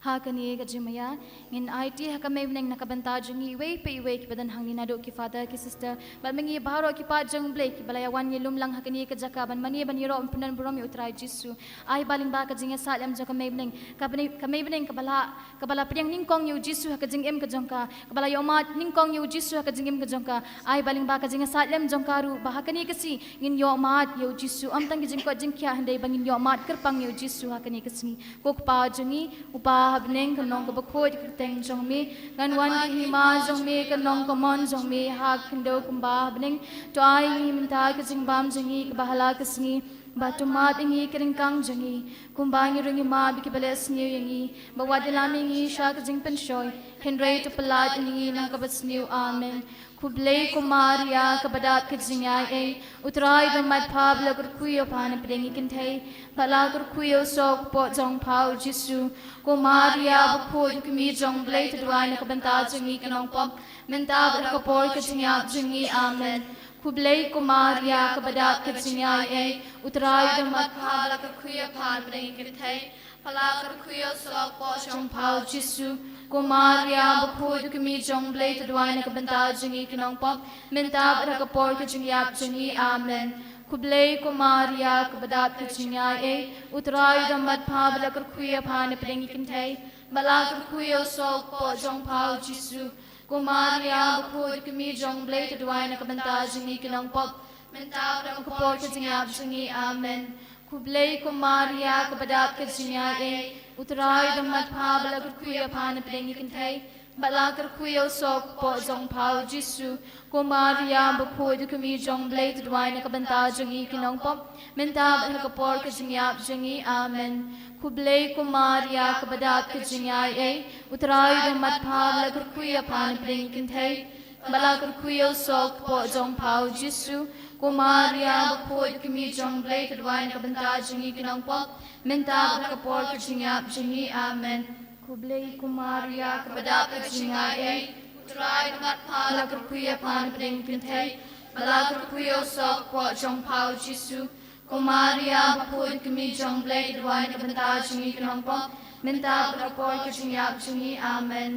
Ha kane ka jingmaïa ngin aiti ha ka mei bneng na ka bynta jong ngi iwei pa iwei kiba don hangne, naduh ki father, ki sister, bad ma ngi baroh ki paid jong u Blei kiba la ïa wan ïalum lang ha kane ka jaka ban mane ban ïaroh ban pyndon burom ïa u Trai Jisu. Ai ba lyngba ka jingïasaid lem jong ka mei bneng, ka bneng, ka mei bneng kaba la, kaba la pdiang nyngkong ïa u Jisu ha ka jingim ka jong ka, kaba la ïohmad nyngkong ïa u Jisu ha ka jingim ka jong ka. Ai ba lyngba ka jingïasaid lem jong ka ruh, ba ha kane ka sngi ngin ïohmad ïa u Jisu, ym tang ki jingkoit jingkhiah, hynrei ba ngin ïohmad kyrpang ïa u Jisu ha kane ka sngi. Ko Kpa jong ngi uba ha bneng, ka long kaba khuid ka kyrteng jong me, ngan wan ka hima jong me, ka long ka mon jong me ha ka khyndew kumba ha bneng. To ai ngi mynta ka jingbam jong ngi kaba ha la ka sngi, bad to map ïa ngi ki ryngkang jong ngi, kumba ngi ruh ngi map ïa kiba leh sniew ïa ngi, bad wat ïalam ïa ngi sha ka jingpynshoi, hynrei to pyllait ïa ngi na kaba sniew. Amen. Khublei ko Maria, kaba dap ka jingaiei, u Trai u don bad pha, ba la kyrkhu ïa pha na pdeng ki kynthei, bad la kyrkhu ïa u soh u kpoh jong pha, u Jisu. Ko Maria bakhuid, kmie jong u Blei, to duwai na ka bynta jong ngi ki nongpop, mynta bad ha ka por ka jingïap jong ngi. Amen. Khublei ko Maria, kaba dap ka jingaiei, u Trai u don bad pha, ba la kyrkhu ïa pha na pdeng ki kynthei, bad la kyrkhu ïa u soh u kpoh jong pha, u Jisu. Ko Maria bakhuid, kmie jong u Blei, to duwai na ka bynta jong ngi ki nongpop, mynta bad ha ka por ka jingïap jong ngi. Amen. Khublei ko Maria, kaba dap ka jingaiei, u Trai u don bad pha, ba la kyrkhu ïa pha na pdeng ki kynthei, bad la kyrkhu ïa u soh u kpoh jong pha, u Jisu. Ko Maria bakhuid, kmie jong u Blei, to duwai na ka bynta jong ngi ki nongpop, mynta bad ha ka por ka jingïap jong ngi. Amen. Khublei ko Maria, kaba dap ka jingaiei, u Trai u don bad pha, ba la kyrkhu ïa pha na pdeng ki kynthei, bad la kyrkhu ïa u soh u kpoh jong pha, u Jisu. Ko Maria bakhuid, kmie jong u Blei, to duwai na ka bynta jong ngi ki nongpop, mynta bad ha ka por ka jingïap jong ngi. Amen. Khublei ko Maria, kaba dap ka jingaiei, u Trai u don bad pha, ba la kyrkhu ïa pha na pdeng ki kynthei, bad la kyrkhu ïa u soh u kpoh jong pha, u Jisu. Ko Maria bakhuid, kmie jong u Blei, to duwai na ka bynta jong ngi ki nongpop, mynta bad ha ka por ka jingïap jong ngi. Amen. Khublei ko Maria, kaba dap ka jingaiei, u Trai u don bad pha, ba la kyrkhu ïa pha na pdeng ki kynthei, bad la kyrkhu ïa u soh u kpoh jong pha, u Jisu. Ko Maria bakhuid, kmie jong u Blei, to duwai na ka bynta jong ngi ki nongpop, mynta bad ha ka por ka jingïap jong ngi. Amen.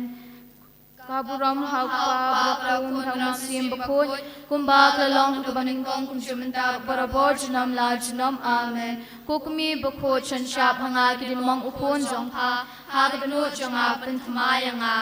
Ka burom ha u Kpa bad ha u Khun bad ha u Mynsiem Bakhuid, kumba ka la long ha kaba nyngkong, kumjuh mynta bad barabor, junom la junom. Amen. Ko kmie bakhuid, shon shap ha nga ki jingmong u khun jong pha, ha ka dohnud jong nga pynthymmai ïa nga.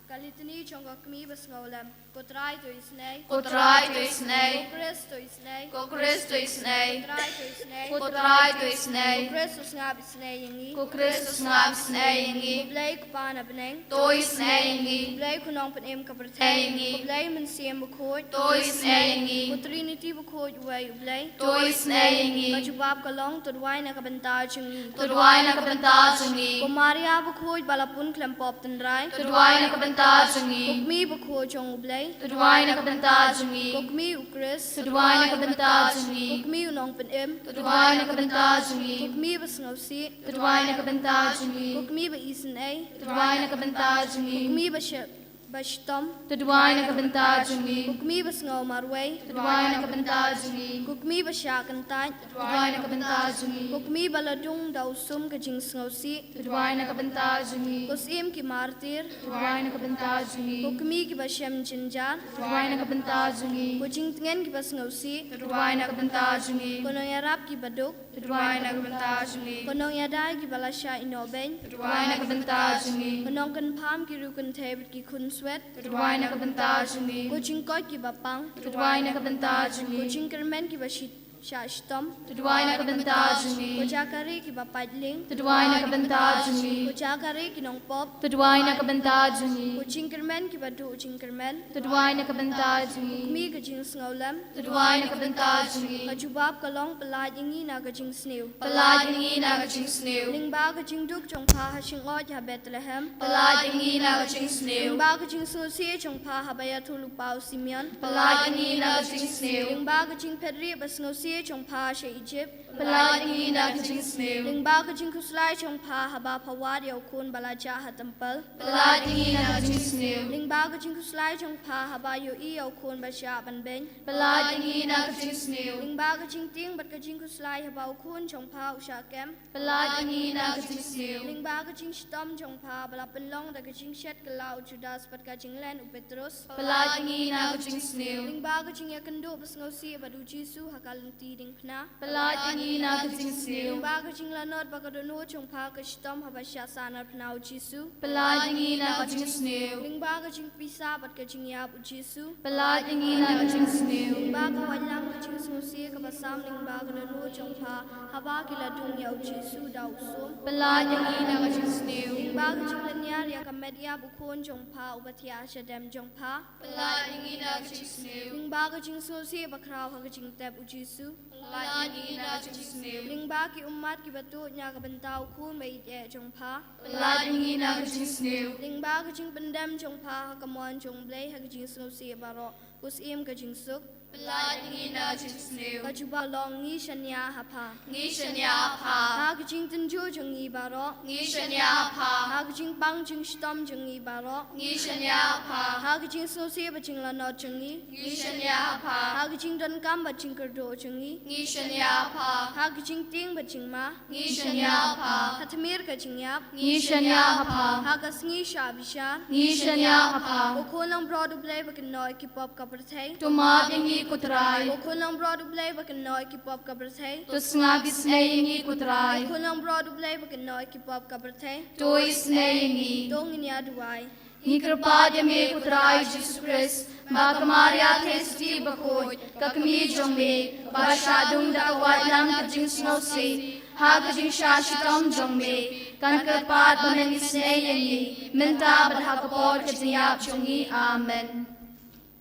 Ka Litany jong ka kmie basngewlem. Ko Trai to isynei. Ko Trai to isynei. Ko Khrist to isynei. Ko Khrist to isynei. Ko Trai to isynei. Ko Trai to isynei. Ko Khrist to sngap isynei ïa ngi. Ko Khrist to sngap isynei ïa ngi. Ko Blei Kpa na bneng. To isynei ïa ngi. Ko Blei Khunong Pynim ka pyrthei. Ïa ngi. Ko Blei Mynsiem Bakhuid. To isynei ïa ngi. Ko Trinity Bakhuid uwei U Blei. To isynei ïa ngi. Ka jubab ka long, to duwai na ka bynta jong ngi. To duwai na ka bynta jong ngi. Ko Maria Bakhuid ba la pun khlem pop tynrai. To duwai na ka bynta jong ngi. Ko Kmie Bakhuid jong U Blei. To duwai na ka bynta jong ngi. Ko Kmie U Khrist. To duwai na ka bynta jong ngi. Ko Kmie U Nongpynim. To duwai na ka bynta jong ngi. Ko Kmie ba sngewsih. To duwai na ka bynta jong ngi. Ko Kmie ba isynei. To duwai na ka bynta jong ngi. Ko Kmie ba shi-, ba shitom. To duwai na ka bynta jong ngi. Ko Kmie ba sngew marwei. To duwai na ka bynta jong ngi. Ko Kmie ba shah kyntait. To duwai na ka bynta jong ngi. Ko Kmie ba la dung da u sum ka jingsngewsih. To duwai na ka bynta jong ngi. Ko Syiem ki martir. To duwai na ka bynta jong ngi. Ko Kmie ki ba shem jynjar. To duwai na ka bynta jong ngi. Ko jingtngen ki ba sngewsih. To duwai na ka bynta jong ngi. Ko nongïarap ki ba duk. To duwai na ka bynta jong ngi. Ko nongïada ki ba la shah ïehnoh beiñ. To duwai na ka bynta jong ngi. Ko nongkynpham ki riew kynthei bad ki khun swet. To duwai na ka bynta jong ngi. Ko jingkoit ki ba pang. To duwai na ka bynta jong ngi. Ko jingkyrmen ki ba shi-, shah shitom. To duwai na ka bynta jong ngi. Ko jaka rieh ki ba pait lieng. To duwai na ka bynta jong ngi. Ko jaka rieh ki nongpop. To duwai na ka bynta jong ngi. Ko jingkyrmen ki ba duh jingkyrmen. To duwai na ka bynta jong ngi. Ko Kmie ka jingsngewlem. To duwai na ka bynta jong ngi. Ka jubab ka long, pyllait ïa ngi na ka jingsniew. Pyllait ïa ngi na ka jingsniew. Lyngba ka jingduk jong pha ha shyngoid ha Bethlehem. Pyllait ïa ngi na ka jingsniew. Lyngba ka jingsngewsih jong pha haba ïathuhlypa u Simeon. Pyllait ïa ngi na ka jingsniew. Lyngba ka jingphetrieh ba sngewsih jong pha sha Egypt. Pyllait ïa ngi na ka jingsniew. Lyngba ka jingkhuslai jong pha haba pha wad ïa u khun ba la jah ha templ. Pyllait ïa ngi na ka jingsniew. Lyngba ka jingkhuslai jong pha haba ïohi ïa u khun ba shah ban beiñ. Pyllait ïa ngi na ka jingsniew. Lyngba ka jingtieng bad ka jingkhuslai haba u khun jong pha u shah kem. Pyllait ïa ngi na ka jingsniew. Lyngba ka jingshitom jong pha ba la pynlong da ka jingshet kylla u Judas bad ka jinglen u Petrus. Pyllait ïa ngi na ka jingsniew. Lyngba ka jingïakynduh ba sngewsih bad u Jisu ha ka lynti diengphna. Pyllait ïa ngi na ka jingsniew. Lyngba ka jinglanot ba ka dohnud jong pha ka shitom haba shah sah narphna u Jisu. Pyllait ïa ngi na ka jingsniew. Lyngba ka jingpisa bad ka jingïap u Jisu. Pyllait ïa ngi na ka jingsniew. Lyngba ka waitlam ka jingsngewsih kaba sam lyngba ka dohnud jong pha haba ki la dung ïa u Jisu da u sum. Pyllait ïa ngi na ka jingsniew. Lyngba ka jinglynñiar ïa ka met ïap u khun jong pha uba thiah ha shadem jong pha. Pyllait ïa ngi na ka jingsniew. Lyngba ka jingsngewsih bakhraw ha ka jingtep u Jisu. Pyllait ïa ngi na ka jingsniew. Lyngba ki ummat kiba tuid na ka bynta u khun ba ïeit eh jong pha. Pyllait ïa ngi na ka jingsniew. Lyngba ka jingpyndem jong pha ha ka mon jong u Blei ha ka jingsngewsih baroh, ko Syiem ka jingsuk. Pyllait ïa ngi na ka jingsniew. Ka jubab ka long, ngi shaniah ha pha. Ngi shaniah ha pha. Ha ka jingtynjuh jong ngi baroh. Ngi shaniah ha pha. Ha ka jingpang jingshitom jong ngi baroh. Ngi shaniah ha pha. Ha ka jingsngewsih bad jinglanot jong ngi. Ngi shaniah ha pha. Ha ka jingdonkam bad jingkyrduh jong ngi. Ngi shaniah ha pha. Ha ka jingtieng bad jingma. Ngi shaniah ha pha. Ha tmier ka jingïap. Ngi shaniah ha pha. Ha ka sngi shah bishar. Ngi shaniah ha pha. Ko khun langbrot u Blei ba kynnoh ïa ki pop ka pyrthei. To map ïa ngi ko Trai. Ko khun langbrot u Blei ba kynnoh ïa ki pop ka pyrthei. To sngap isynei ïa ngi ko Trai. Ko khun langbrot u Blei ba kynnoh ïa ki pop ka pyrthei. To isynei ïa ngi. To ngin ïa duwai. Ngi kyrpad ïa me ko Trai Jisu Khrist, ba ka Maria Theisotti bakhuid, ka kmie jong me, ba shah dung da ka waitlam ka jingsngewsih ha ka jingshah shitom jong me, kan kyrpad ba men isynei ïa ngi mynta bad ha ka por ka jingïap jong ngi. Amen.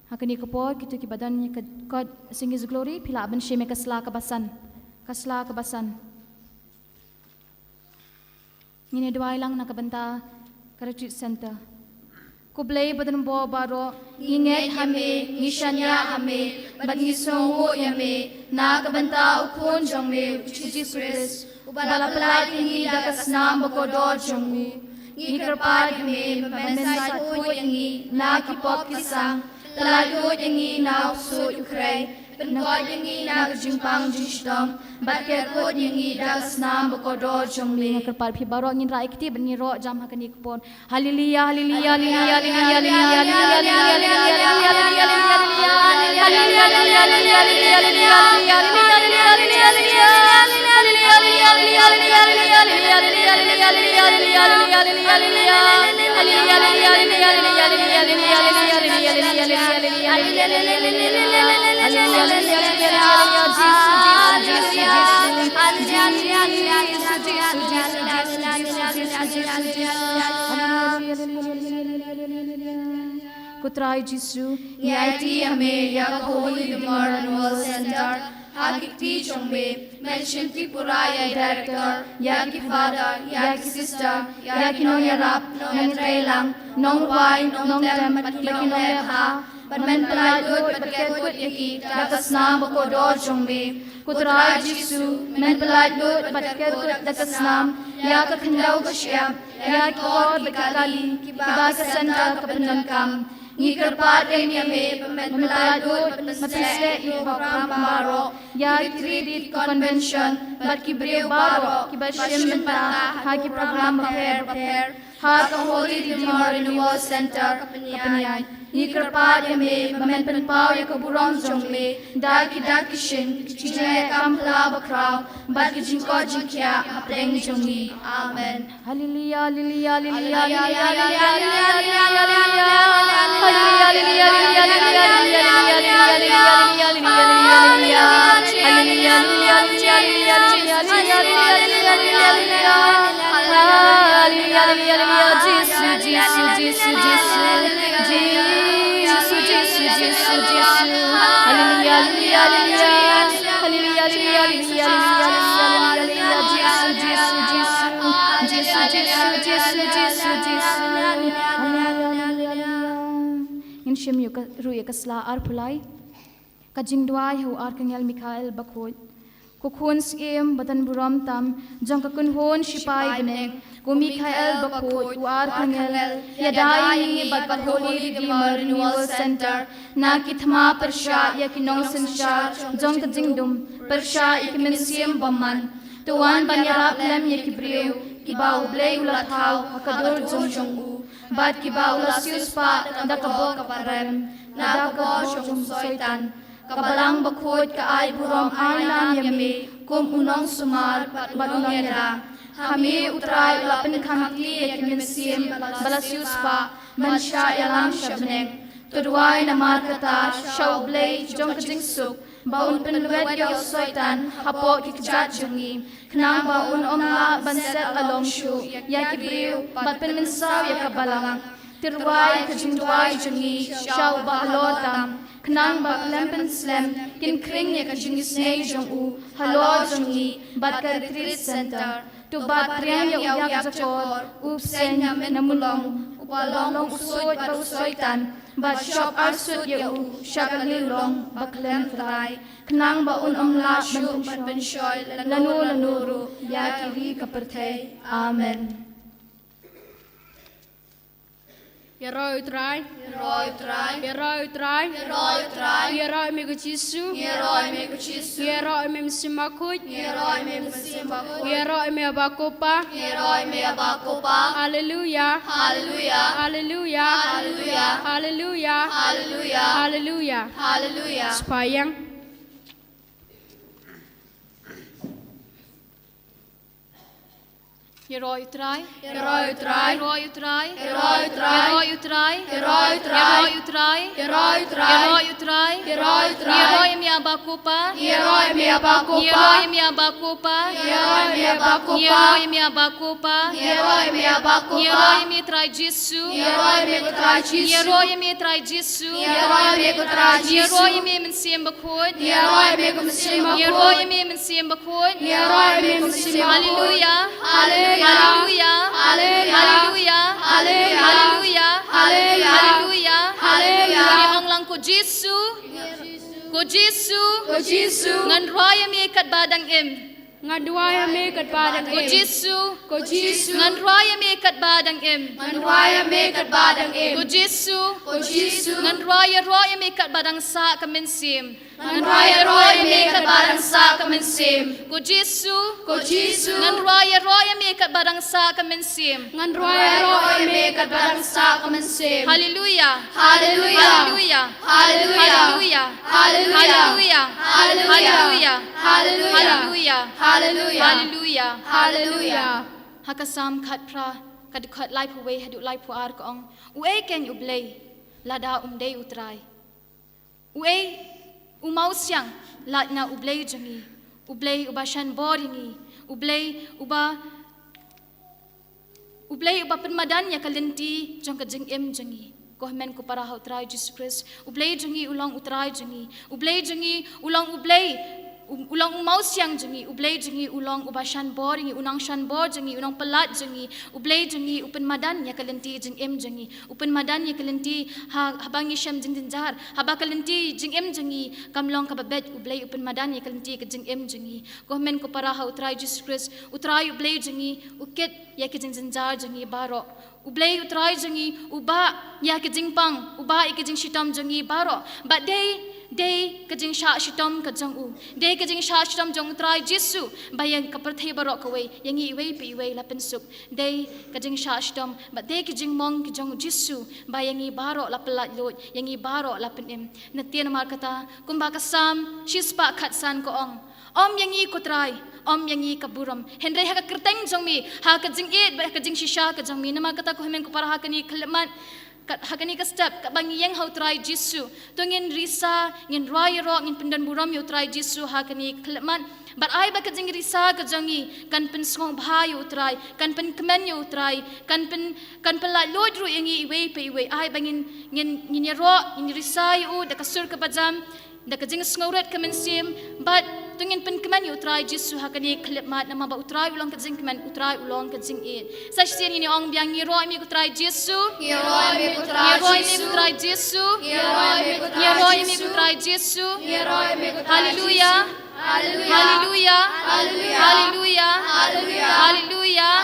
Ha kane ka por, kito kiba don ïa ka kot Sing His Glory, phi lah ban shim ïa ka sla kaba san. Ka sla kaba san. Ngin ïa duwai lang na ka bynta ka Retreat Center. Ko Blei badonbor baroh, ngi ngeit ha me, ngi shaniah ha me, bad ngi sngewnguh ïa me na ka bynta u Khun jong me, u Jisu Khrist, uba la pyllait ïa ngi da ka snam bakordor jong u. Ngi kyrpad ïa me ba men sa khuid ïa ngi na ki pop ki sang, pyllait lut ïa ngi na u ksuid u khrei, pynkhuid ïa ngi na ka jingpang jingshitom, bad ker khuid ïa ngi da ka snam bakordor jong me. Nga kyrpad phi baroh, ngin rah ïa kti bad ngin ïaroh jam ha kane ka por. Haleluya, haleluya, haleluya. Ko Trai Jisu, ngi aiti ïa me ïa ka Holy Redeemer Renewal Center ha ki kti jong me, men shim Tripura ïa i director, ïa ki father, ïa ki sister, ïa ki nongïarap, nongïatreilang, nongrwai, nongtem bad ki nongleh bha, bad men pyllait lut bad kynthup ïa ki da ka snam bakordor jong me. Ko Trai Jisu, men pyllait lut bad kynthup da ka snam ïa ka khyndew ka shyiap, ïa ki kot bad ki kali kiba ka center ka pyndonkam. Ngi kyrpad lem ïa me ba men pyllait lut bad pynseh ïa ki program baroh, ïa ki retreat, ki convention bad ki briew baroh kiba shim bynta ha ki program bapher bapher ha ka Holy Redeemer Renewal Center ka Pynïaid. Ngi kyrpad ïa me ba men pynpaw ïa ka burom jong me da ki dak ki shin, ki jingeh kam pla bakhraw bad ki jingkoit jingkhiah hapdeng jong ngi. Amen. Haleluya, haleluya, haleluya, haleluya. Jisu, Jisu, Jisu, Jisu. Jisu, Jisu, Jisu, Jisu. Haleluya, haleluya, haleluya. Haleluya, haleluya, haleluya, haleluya, haleluya. Jisu, Jisu, Jisu. Jisu, Jisu, Jisu, Jisu, Jisu. Haleluya, haleluya, haleluya. Ngin shim ïa ka, ruh ïa ka sla arphew lai. Ka jingduwai ha u Arkangel Mikhael bakhuid. Ko Khun Syiem badonburom tam jong ka kynhun shipai bneng, ko Mikhael bakhuid, u Arkangel, ïada ïa ngi bad ka Holy Redeemer Renewal Center na ki thma pyrshah ïa ki nongsynshar jong ka jingdum, pyrshah ïa ki mynsiem bymman. To wan ban ïarap lem ïa ki briew kiba U Blei u la thaw ha ka dur jong jong u bad kiba u la siewspah da ka bor kaba rem na ka bor jong u Soitan. Ka Balang bakhuid ka ai burom ai nam ïa me kum u nongsumar bad u nongïada. Ha me U Trai u la pynkham kti ïa ki mynsiem ba la siewspah ban shah ïalam sha bneng. To duwai namar kata sha U Blei jong ka jingsuk ba un pynwet ïa u Soitan hapoh ki kjat jong ngi, khnang ba un ym lah ban set la long shuh ïa ki briew bad pynmynsaw ïa ka Balang. To duwai ka jingduwai jong ngi sha u Bahalor tam, khnang ba khlem pynslem kin khring ïa ka jingisynei jong u halor jong ngi bad ka retreat center. To bat triang ïa u Ïakjakor, u Bseiñ na Myntnguklong, uba long u suid bad u Soitan, bad shop arsut ïa u sha ka liang long ba khlem trai, khnang ba un ym lah shuh ban pynshoi lano lano ruh ïa ki ri ka pyrthei. Amen. Ïaroh ïa U Trai. Ïaroh ïa U Trai. Ïaroh ïa U Trai. Ïaroh ïa U Trai. Ïaroh ïa me ko Jisu. Ïaroh ïa me ko Jisu. Ïaroh ïa me Mynsiem Bakhuid. Ïaroh ïa me Mynsiem Bakhuid. Ïaroh ïa me Aba ko Pa. Ïaroh ïa me Aba ko Pa. Haleluya. Haleluya. Haleluya. Haleluya. Haleluya. Haleluya. Haleluya. Haleluya. Spah ïa nga. Ïaroh ïa U Trai. Ïaroh ïa U Trai. Ïaroh ïa U Trai. Ïaroh ïa U Trai. Ïaroh ïa U Trai. Ïaroh ïa U Trai. Ïaroh ïa U Trai. Ïaroh ïa me Aba ko Pa. Ïaroh ïa me Aba ko Pa. Ïaroh ïa me Aba ko Pa. Ïaroh ïa me Aba ko Pa. Ïaroh ïa me Aba ko Pa. Ïaroh ïa me Aba ko Pa. Ïaroh ïa me Trai Jisu. Ïaroh ïa me ko Trai Jisu. Ïaroh ïa me ko Trai Jisu. Ïaroh ïa me ko Trai Jisu. Ïaroh ïa me Mynsiem Bakhuid. Ïaroh ïa me ko Mynsiem Bakhuid. Ïaroh ïa me Mynsiem Bakhuid. Ïaroh ïa me Mynsiem Bakhuid. Haleluya. Haleluya. Haleluya. Haleluya. Haleluya. Haleluya. Haleluya. Haleluya. Ngin ong lang ko Jisu. Ko Jisu. Ko Jisu. Ngan rwai ïa me katba dang im. Ngan rwai ïa me katba dang im. Ko Jisu. Ko Jisu. Ngan rwai ïa me katba dang im. Ngan rwai ïa me katba dang im. Ko Jisu. Ko Jisu. Ngan rwai ïaroh ïa me katba dang sah ka mynsiem. Ngan rwai ïaroh ïa me katba dang sah ka mynsiem. Ko Jisu. Ko Jisu. Ngan rwai ïaroh ïa me katba dang sah ka mynsiem. Ngan rwai ïaroh ïa me katba dang sah ka mynsiem. Haleluya. Haleluya. Haleluya. Haleluya. Hallelujah. Hallelujah. Hallelujah. Hallelujah. Hallelujah. Hallelujah. Hallelujah. Ha ka Salm khatphra, ka dkhot laiphew wei haduh laiphew ar ka ong, uei kein U Blei lada um dei U Trai? Uei u mawsiang lada u Blei jong ngi, U Blei uba shan bor ïa ngi, U Blei uba U Blei uba pynmadan ïa ka lynti jong ka jingim jong ngi. Ko hynmen ko para ha U Trai Jisu Khrist, U Blei jong ngi u long U Trai jong ngi. U Blei jong ngi u long U Blei, u, u long u mawsiang jong ngi. U Blei jong ngi u long uba shan bor ïa ngi, u nongshan bor jong ngi, u nongpyllait jong ngi. U Blei jong ngi u pynmadan ïa ka lynti jingim jong ngi. U pynmadan ïa ka lynti ha, haba ngi shem jingjynjar. Haba ka lynti jingim jong ngi kam long kaba beit, U Blei u pynmadan ïa ka lynti ka jingim jong ngi. Ko hynmen ko para ha U Trai Jisu Khrist, U Trai U Blei jong ngi u kit ïa ki jingjynjar jong ngi baroh. U Blei U Trai jong ngi u bah ïa ki jingpang, u bah ïa ki jingshitom jong ngi baroh. Bad dei, dei ka jingshah shitom ka jong u. Dei ka jingshah shitom jong U Trai Jisu ba ïa ka pyrthei baroh kawei, ïa ngi iwei pa iwei la pynsuk. Dei ka jingshah shitom bad dei ki jingmong ki jong U Jisu ba ïa ngi baroh la pyllait luid, ïa ngi baroh la pynim. Nangta namar kata, kumba ka Salm shispah khatsan ka ong, ym ïa ngi ko Trai, ym ïa ngi ka burom, hynrei ha ka kyrteng jong me, ha ka jingïeit bad ha ka jingshisha ka jong me. Namar kata ko hynmen ko para ha kane ka khyllipmat, ka, ha kane ka step, katba ngi ïeng ha U Trai Jisu, to ngin risa, ngin rwai ïaroh, ngin pyndonburom ïa U Trai Jisu ha kane ka khyllipmat. Bad ai ba ka jingrisa ka jong ngi kan pynsngewbha ïa U Trai, kan pynkmen ïa U Trai, kan pyn, kan pynlait luid ruh ïa ngi iwei pa iwei. Ai ba ngin, ngin, ngin ïaroh, ngin risa ïa U da ka sur kaba jam, da ka jingsngewrit ka mynsiem, bad to ngin pynkmen ïa U Trai Jisu ha kane ka khyllipmat, namar ba U Trai u long ka jingkmen, U Trai u long ka jingïeit. Sa shisien ngin ïa ong biang, ngi ïaroh ïa me ko Trai Jisu. Ngi ïaroh ïa me ko Trai Jisu. Ngi ïaroh ïa me ko Trai Jisu. Ngi ïaroh ïa me ko Trai Jisu. Ngi ïaroh ïa me ko Trai Jisu. Hallelujah. Hallelujah. Hallelujah. Hallelujah. Hallelujah. Hallelujah.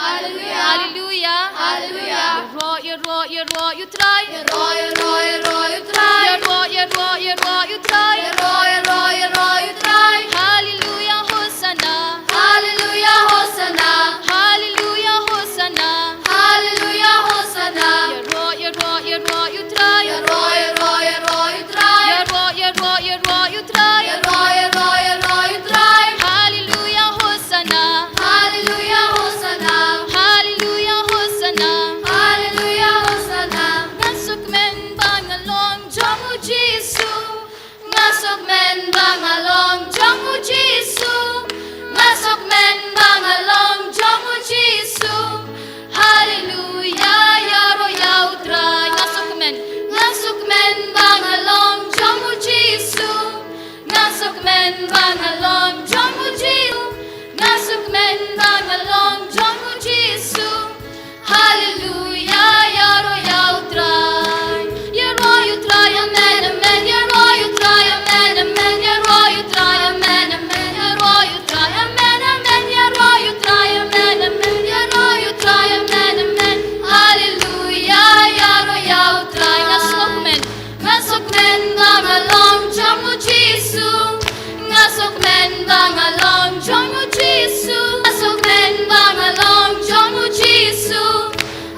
Hallelujah. Hallelujah. Ïaroh, ïaroh, ïaroh ïa U Trai. Ïaroh, ïaroh, ïaroh ïa U Trai. Ïaroh, ïaroh, ïaroh ïa U Trai. Ïaroh, ïaroh, ïaroh ïa U Trai. Hallelujah, Hosanna. Hallelujah, Hosanna. Hallelujah, Hosanna. Hallelujah, Hosanna. Ïaroh, ïaroh, ïaroh ïa U Trai. Ïaroh, ïaroh, ïaroh ïa U Trai. Ïaroh, ïaroh, ïaroh ïa U Trai. Ïaroh, ïaroh, ïaroh ïa U Trai. Hallelujah, Hosanna. Hallelujah, Hosanna. Hallelujah, Hosanna. Hallelujah, Hosanna. Nga sngewkmen ba nga long jong U Jisu. Nga sngewkmen ba nga long jong U Jisu. Nga sngewkmen ba nga long jong U Jisu. Hallelujah, ïaroh ïa U Trai. Nga sngewkmen, nga sngewkmen ba nga long jong U Jisu. Nga sngewkmen ba nga long jong U Jisu. Nga sngewkmen ba nga long jong U Jisu. Hallelujah, ïaroh ïa U Trai. Ïaroh ïa U Trai, amen, amen. Ïaroh ïa U Trai, amen, amen. Ïaroh ïa U Trai, amen, amen. Ïaroh ïa U Trai, amen, amen. Ïaroh ïa U Trai, amen, amen. Ïaroh ïa U Trai, amen, amen. Hallelujah, ïaroh ïa U Trai. Nga sngewkmen, nga sngewkmen ba nga long jong U Jisu. Nga sngewkmen ba nga long jong U Jisu. Nga sngewkmen ba nga long jong U Jisu.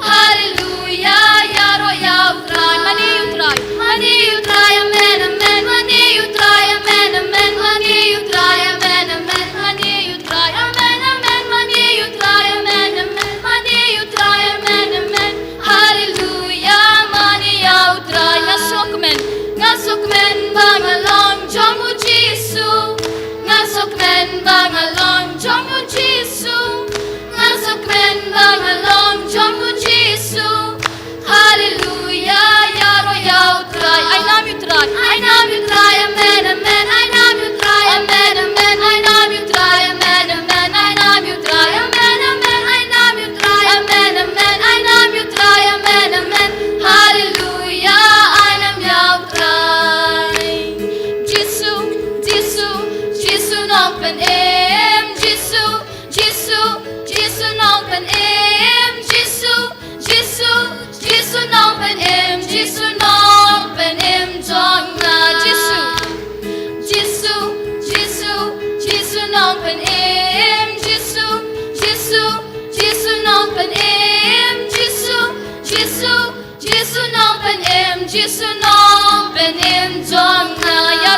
Hallelujah, ïaroh ïa U Trai. Mane ïa U Trai. Mane ïa U Trai, amen, amen. Mane ïa U Trai, amen, amen. Mane ïa U Trai, amen, amen. Mane ïa U Trai, amen, amen. Mane ïa U Trai, amen, amen. Mane ïa U Trai, amen, amen. Hallelujah, mane ïa U Trai. Nga sngewkmen, nga sngewkmen ba nga long jong U Jisu. Nga sngewkmen ba nga long jong U Jisu. Nga sngewkmen ba nga long jong U Jisu. Hallelujah, ïaroh ïa U Trai. Ai nam ïa U Trai. Ai nam ïa U Trai, amen, amen. Ai nam ïa U Trai, amen, amen. Ai nam ïa U Trai, amen, amen. Ai nam ïa U Trai, amen, amen. Ai nam ïa U Trai, amen, amen. Ai nam ïa U Trai, amen, amen. Hallelujah, ai nam ïa U Trai. Jisu, Jisu, Jisu Nongpynim. Jisu, Jisu, Jisu Nongpynim. Jisu, Jisu, Jisu Nongpynim. Jisu Nongpynim jong nga. Jisu, Jisu, Jisu, Jisu Nongpynim. Jisu, Jisu, Jisu Nongpynim. Jisu, Jisu, Jisu Nongpynim. Jisu Nongpynim jong nga. Ïa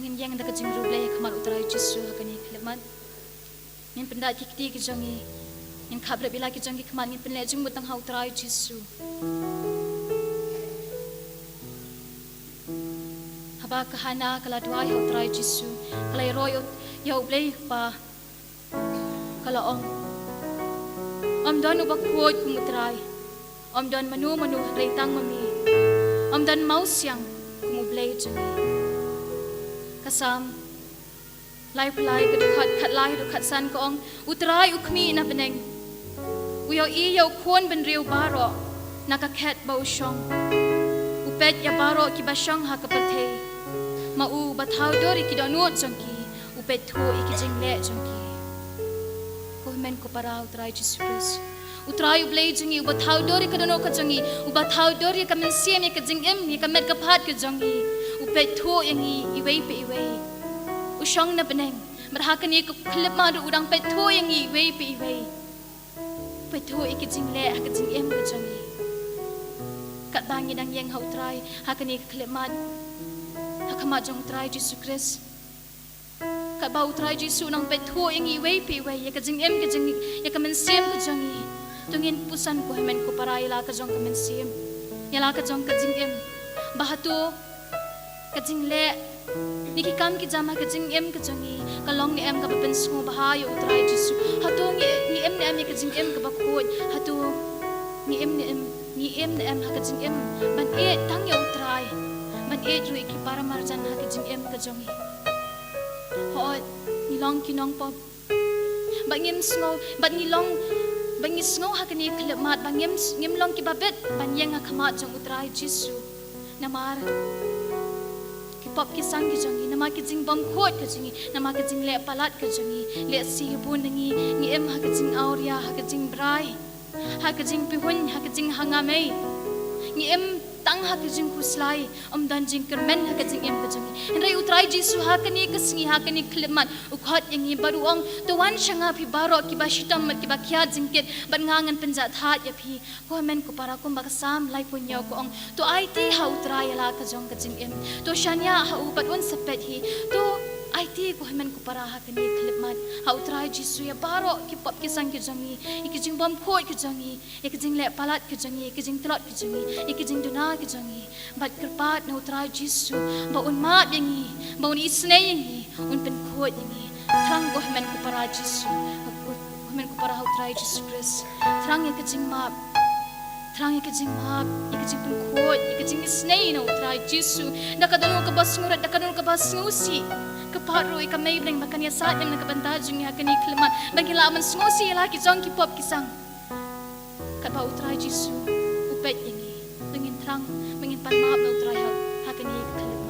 Ngin ïeng da ka jingriewblei ha khmat U Trai Jisu ha kane ka khyllipmat. Ngin pyndait ki kti ki jong ngi. Ngin khap rep ïa la ki jong ki khmat, ngin pynleit jingmut tang ha U Trai Jisu. Haba ka Hana ka la duwai ha U Trai Jisu, ka la ïaroh ïa U Blei Kpa, ka la ong: Ym don uba khuid kum U Trai. Ym don mano mano hynrei tang ma me. Ym don mawsiang kum U Blei jong ngi. Ka Salm laiphew lai, ka dkhot khatlai haduh khatsan ka ong: U Trai u khmih na bneng. U ïohi ïa u khun bynriew baroh na ka khet ba u shong. U peit ïa baroh kiba shong ha ka pyrthei. Ma u uba thaw dur ïa ki dohnud jong ki, u peit thuh ïa ki jingleh jong ki. Ko hynmen ko para, U Trai Jisu Khrist, U Trai U Blei jong ngi, uba thaw dur ïa ka dohnud ka jong ngi, uba thaw dur ïa ka mynsiem, ïa ka jingim, ïa ka met ka phad ka jong ngi, u peit thuh ïa ngi iwei pa iwei. U shong na bneng, bad ha kane ka khyllipmat ruh u dang peit thuh ïa ngi iwei pa iwei. U peit thuh ïa ki jingleh ha ka jingim ka jong ngi. Katba ngi dang ïeng ha U Trai ha kane ka khyllipmat, ha khmat jong U Trai Jisu Khrist, katba U Trai Jisu u nang peit thuh ïa ngi iwei pa iwei, ïa ka jingim ka jong ngi, ïa ka mynsiem ka jong ngi, to ngin puson ko hynmen ko para ïa la ka jong ka mynsiem, ïa la ka jong ka jingim, ba hato ka jingleh ne ki kam ki jam ha ka jingim ka jong ngi ka long ne em kaba pynsngewbha ïa U Trai Jisu? Hato ngi, ngi im ne em ïa ka jingim kaba khuid? Hato ngi im ne em, ngi im ne em ha ka jingim ban ïeit tang ïa U Trai, ban ïeit ruh ïa ki paramarjan ha ka jingim ka jong ngi? Hooid, ngi long ki nongpop. Ba ngim sngew, ba ngi long, ba ngi sngew ha kane ka khyllipmat ba ngim, ngim long kiba bit ban ïeng ha khmat jong U Trai Jisu. Namar ki pop ki sang ki jong ngi, namar ki jingbymkhuid ka jong ngi, namar ki jingleh palat ka jong ngi, lehse bun na ngi ngi im ha ka jingawria, ha ka jingbrai, ha ka jingpihuiñ, ha ka jinghangamei. Ngi im tang ha ka jingkhuslai, ym don jingkyrmen ha ka jingim ka jong ngi. Hynrei U Trai Jisu ha kane ka sngi, ha kane ka khyllipmat, u khot ïa ngi bad u ong: To wan sha nga phi baroh kiba shitom bad kiba khiah jingkit, bad nga ngan pynjahthait ïa phi. Ko hynmen ko para, kumba ka Salm laiphew hynñiew ka ong: To aiti ha U Trai ïa la ka jong ka jingim. To shaniah ha u bad un sa peit hi. To aiti ko hynmen ko para ha kane ka khyllipmat ha U Trai Jisu ïa baroh ki pop ki sang ki jong ngi, ïa ki jingbymkhuid ki jong ngi, ïa ki jingleh palat ki jong ngi, ïa ki jingtlot ki jong ngi, ïa ki jingduna ki jong ngi. Bad kyrpad na U Trai Jisu ba un map ïa ngi, ba un isynei ïa ngi, un pynkhuid ïa ngi. Thrang ko hynmen ko para Jisu, ko hynmen ko para ha U Trai Jisu Khrist. Thrang ïa ka jingmap. Thrang ïa ka jingmap, ïa ka jingpynkhuid, ïa ka jingisynei na U Trai Jisu. Da ka dohnud kaba sngewrit, da ka dohnud kaba sngewsih. Kyrpad ruh ïa ka Mei Blei ba kan ïasaid ïa ngi na ka bynta jong ngi ha kane ka khyllipmat, ba ngin lah ban sngewsih ïa la ki jong ki pop ki sang. Katba U Trai Jisu u peit ïa ngi, to ngin thrang ba ngin pan map na U Trai ha, ha kane ka khyllipmat.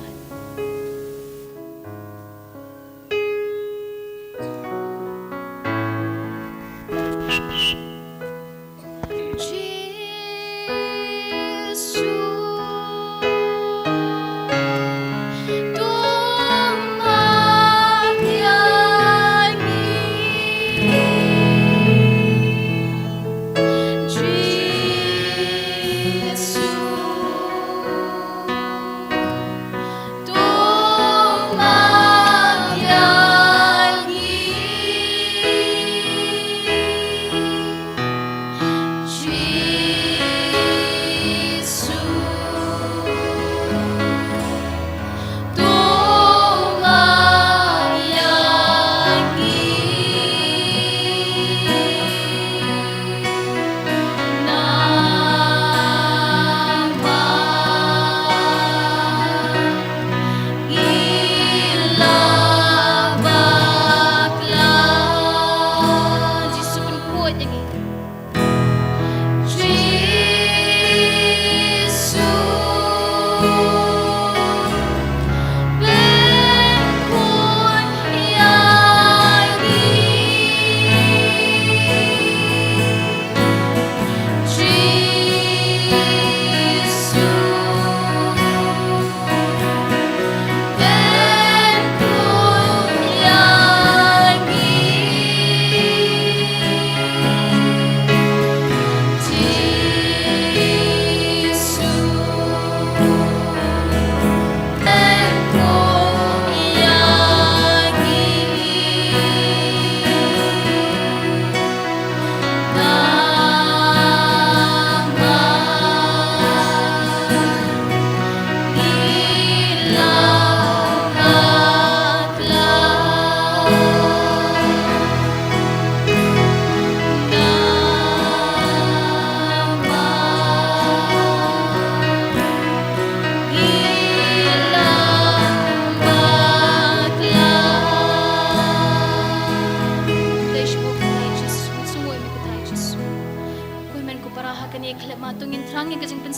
Jisu, to map ïa ngi. Jisu.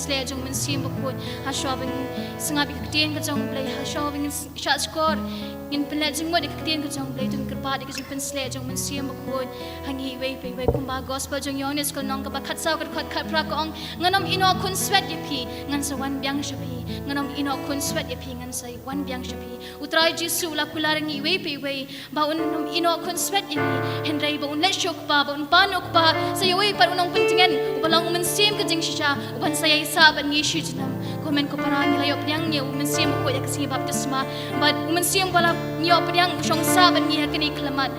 pynshlur jong u Mynsiem Bakhuid. Hashwa ba ngin sngap ïa ka ktien ka jong u Blei, hashwa ba ngin shahshkor, ngin pynleit jingmut ïa ka ktien ka jong u Blei, to ngin kyrpad ïa ka jingpynshlur jong u Mynsiem Bakhuid ha ngi iwei pa iwei. Kumba gospel jong u Ïoannis ka lynnong kaba khatsaw ka dkhot khatphra ka ong, ngan ym ïehnoh khunswet ïa phi, ngan sa wan biang sha phi. Ngan ym ïehnoh khunswet ïa phi, ngan sa wan biang sha phi. U Trai Jisu u la kular ïa ngi iwei pa iwei ba un ym ïehnoh khunswet ïa ngi, hynrei ba un leit sha u Kpa, ba un pan u Kpa, sa ïa uwei pat u nongpyntngen, uba long u Mynsiem ka jingshisha, uban sa ïaisah bad ngi shi junom. Ko hynmen ko para, ngi la ïoh pdiang ïa u Mynsiem Bakhuid ha ka sngi baptisma, bad u Mynsiem ba la ngi ïoh pdiang u shong sah bad ngi ha kane ka khyllipmat.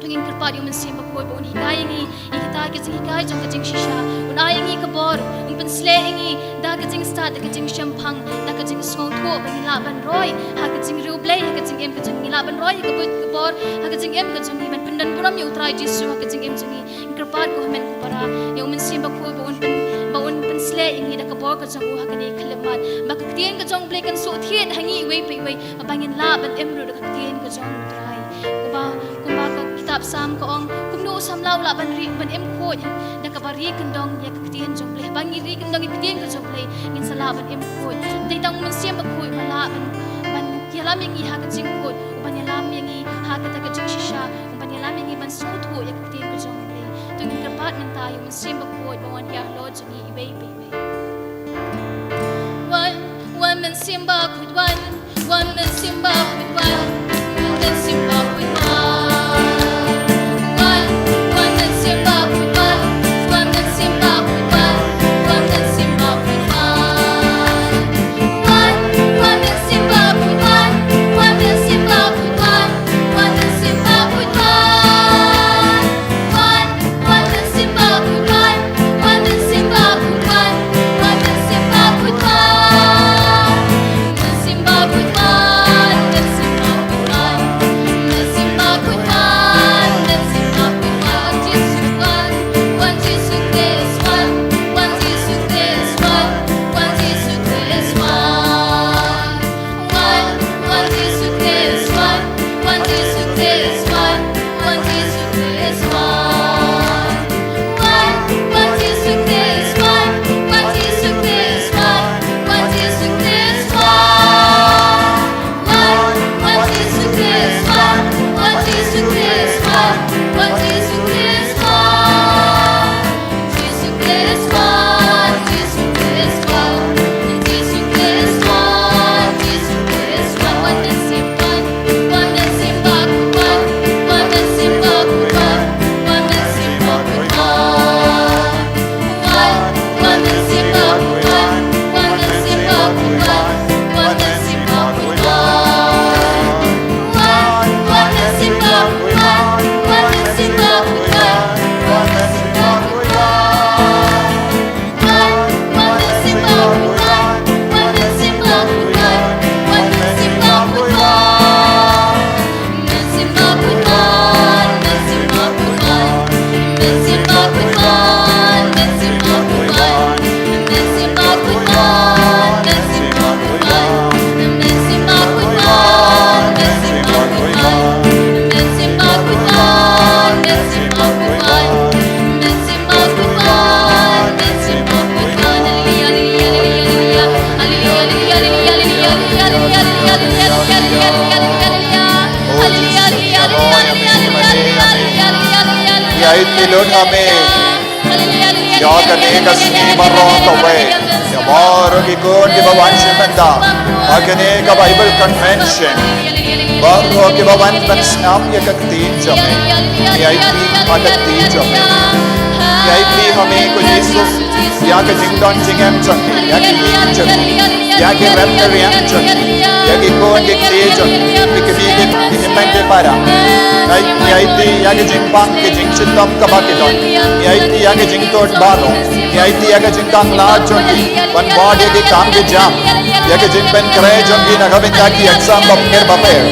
To ngin kyrpad ïa u Mynsiem Bakhuid ba un hikai ïa ngi ïa kita ki jinghikai jong ka jingshisha. Un ai ïa ngi ka bor, un pynshlur ïa ngi da ka jingstad, da ka jingshemphang, da ka jingsngewthuh, ba ngin lah ban roi ha ka jingriewblei ha ka jingim ka jong ngi, lah ban roi ha ka bor ha ka jingim ka jong ngi, ban pyndonburom ïa u Trai Jisu ha ka jingim jong ngi. Ngin kyrpad ko hynmen ko para ïa u Mynsiem Bakhuid ba un pyn, ba un pynshlur ïa ngi da ka bor ka jong u ha kane ka khyllipmat, ba ka ktien ka jong u Blei kan shu thied ha ngi iwei pa iwei, ba ngin lah ban im ruh da ka ktien ka jong u Trai. Kumba, kumba ka kitab Salm ka ong, kumno u samla u lah ban ri, ban im khuid da kaba ri kyndong ïa ka ktien jong u Blei. Haba ngi ri kyndong ïa ka ktien ka jong u Blei, ngin sa lah ban im khuid. Dei tang u Mynsiem Bakhuid ba lah ban, ban ïalam ïa ngi ha ka jingkhuid, uban ïalam ïa ngi ha kata ka jingshisha, uban ïalam ïa ngi ban sngewthuh ïa ka ktien ka jong u Blei. To ngin kyrpad mynta ïa u Mynsiem Bakhuid ba un wan hiar halor jong ngi iwei pa iwei. Wan, wan Mynsiem Bakhuid wan, wan Mynsiem Bakhuid wan, wan Mynsiem Bakhuid wan. Wan, wan Mynsiem Bakhuid wan, wan Mynsiem Bakhuid wan, wan Mynsiem Bakhuid wan. Wan, wan Mynsiem Bakhuid wan, wan Mynsiem Bakhuid wan, wan Mynsiem Bakhuid wan. Wan, wan Mynsiem Bakhuid wan, wan Mynsiem Bakhuid wan, wan Mynsiem Bakhuid wan. Mynsiem Bakhuid wan, Mynsiem Bakhuid wan, Mynsiem Bakhuid wan, Mynsiem Bakhuid wan. Jisu wan, wan Jisu Khrist wan, wan Jisu Khrist wan, wan Jisu Khrist wan. Wan, wan Jisu Khrist wan, wan Jisu Khrist wan, wan Jisu Khrist wan. Wan, wan Jisu Khrist wan, wan Jisu Khrist wan, wan Jisu Khrist wan. Wan, wan Jisu Khrist wan, wan Jisu Khrist wan, wan Jisu Khrist wan. Jisu Khrist wan, Jisu Khrist wan, Jisu Khrist wan, Jisu Khrist wan. Wan Mynsiem wan, wan Mynsiem Bakhuid wan, wan Mynsiem Bakhuid wan, wan Mynsiem Bakhuid wan. Wan, wan Mynsiem Bakhuid wan, wan Mynsiem Bakhuid wan, wan Mynsiem Bakhuid wan. Wan, wan Mynsiem Bakhuid wan, wan Mynsiem Bakhuid wan, wan Mynsiem Bakhuid wan. Ïa aiti lut ha me ïa kane ka sngi baroh kawei, ïa baroh ki khun kiba wan sha mynta ha kane ka Bible Convention, baroh kiba wan ban sngap ïa ka ktien jong me. Ïa aiti ha ka ktien jong me. Ïa aiti ha me ko Jisu ïa ka jingdon jingem jong me, ïa ki ïing jong me, ïa ki rep ki riang jong me, ïa ki khun ki kti jong me, ki kmie ki, ki hynmen ki para. Ïa, ïa aiti ïa ki jingpang ki jingshitom kaba ki don. Ïa aiti ïa ki jingtud baroh. Ïa aiti ïa ki jingkhanglad jong ki ban wad ïa ki kam ki jam, ïa ki jingpynkhreh jong ki na ka bynta ki exam bapher bapher,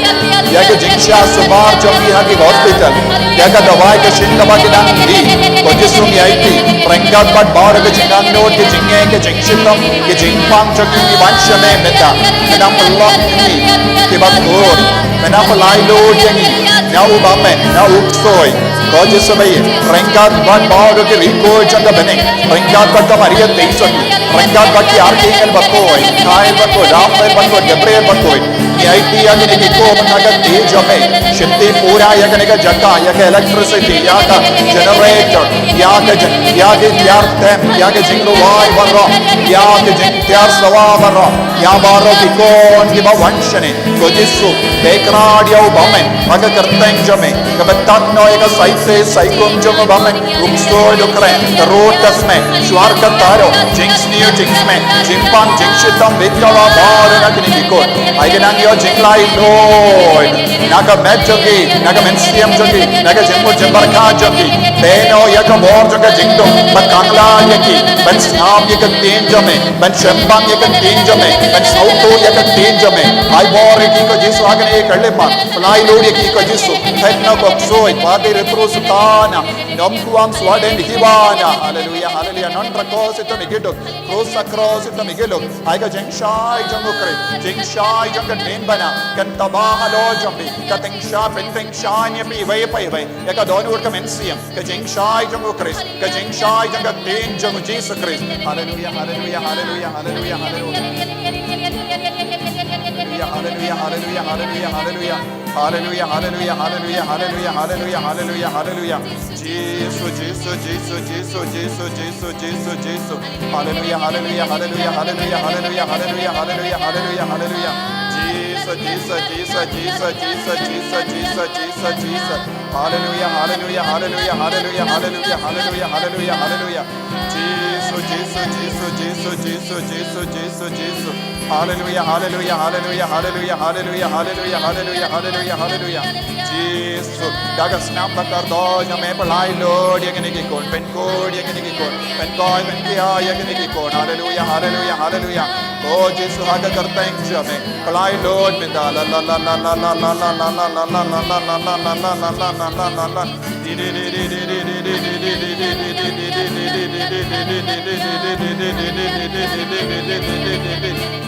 ïa ki jingshah subar jong ki ha ki hospital, ïa ka dawai ka shin kaba ki dang die. Ko Jisu ngi aiti ryngkat bad baroh ki jingangnud, ki jingeh, ki jingshitom, ki jingpang jong ki, ki wan sha me mynta. Me nang pynlong ïa ngi kiba khuid, me nang pynlait lut ïa ngi na u bymman, na u ksuid. Ko Jisu ba ïeit, ryngkat bad baroh ki riewkhuid jong ka bneng, ryngkat bad ka Maria Theisotti, ryngkat bad ki archangel bakhuid, Michael bakhuid, Raphael bakhuid, Gabriel bakhuid, ngi aiti ïa kine ki khun ha ka kti jong me, shimti pura ïa kane ka jaka, ïa ka electricity, ïa ka generator, ïa ka jin, ïa ki tiar tem, ïa ka jingrwai baroh, ïa ka jingtiar sawa baroh, ïa baroh ki khun kiba wan shane. Ko Jisu, peit ïa u bymman ha ka kyrteng jong me, kaba tad noh ïa ka saite saikum jong u bymman, um soi u kren, ka rud ka smet, shuar ka taro, jingsniew jingsmet, jingpang jingshitom, beit ïa baroh na kine ki khun. Ai ka nang ïoh jinglaitluid na ka met jong ki, na ka mynsiem jong ki, na ka jingmut jingpyrkhat jong ki. Peit noh ïa ka bor jong ka jingdum, ba khang lad ïa ki ban sngap ïa ka ktien jong me, ban shemphang ïa ka ktien jong me, ban sngewthuh ïa ka ktien jong me. Ai bor ïa ki ko Jisu ha kane ka khyllipmat. Pynlait lut ïa ki ko Jisu. Thait noh ko ksuid, badir tru Satana. Nym kwah shuwa dien hi wan. Haleluia, haleluia. Nongrwai ko Jisu to mi giduk. Krus ha krus Jisu to mi giduk. Ai ka jingshai jong u Khrist, jingshai jong ka ktien bana, kan taba halor jong phi, ka tyngshaiñ, pyntyngshaiñ ïa phi iwei pa iwei, ïa ka dohnud ka mynsiem, ka jingshai jong u Khrist, ka jingshai jong ka ktien jong u Jisu Khrist. Haleluia, haleluia, haleluia, haleluia, haleluia. Haleluia, haleluia, haleluia, haleluia, haleluia. Haleluia, haleluia, haleluia, haleluia, haleluia, haleluia. Jisu, Jisu, Jisu, Jisu, Jisu, Jisu, Jisu, Jisu. Haleluia, haleluia, haleluia, haleluia, haleluia, haleluia, haleluia, haleluia, haleluia. Jisu, Jisu, Jisu, Jisu, Jisu, Jisu, Jisu, Jisu, Jisu. Haleluia, haleluia, haleluia, haleluia, haleluia, haleluia, haleluia, haleluia. Jisu, Jisu, Jisu, Jisu, Jisu, Jisu, Jisu, Jisu. Haleluia, haleluia, haleluia, haleluia, haleluia, haleluia, haleluia, haleluia, haleluia. Jisu, da ka snam ba kordor jong me pynlait lut ïa kine ki khun, pynkhuid ïa kine ki khun, pynkhuid pynkhia ïa kine ki khun. Haleluia, haleluia, haleluia. O Jisu, ha ka kyrteng jong me, pynlait lut mynta. La, la, la, la.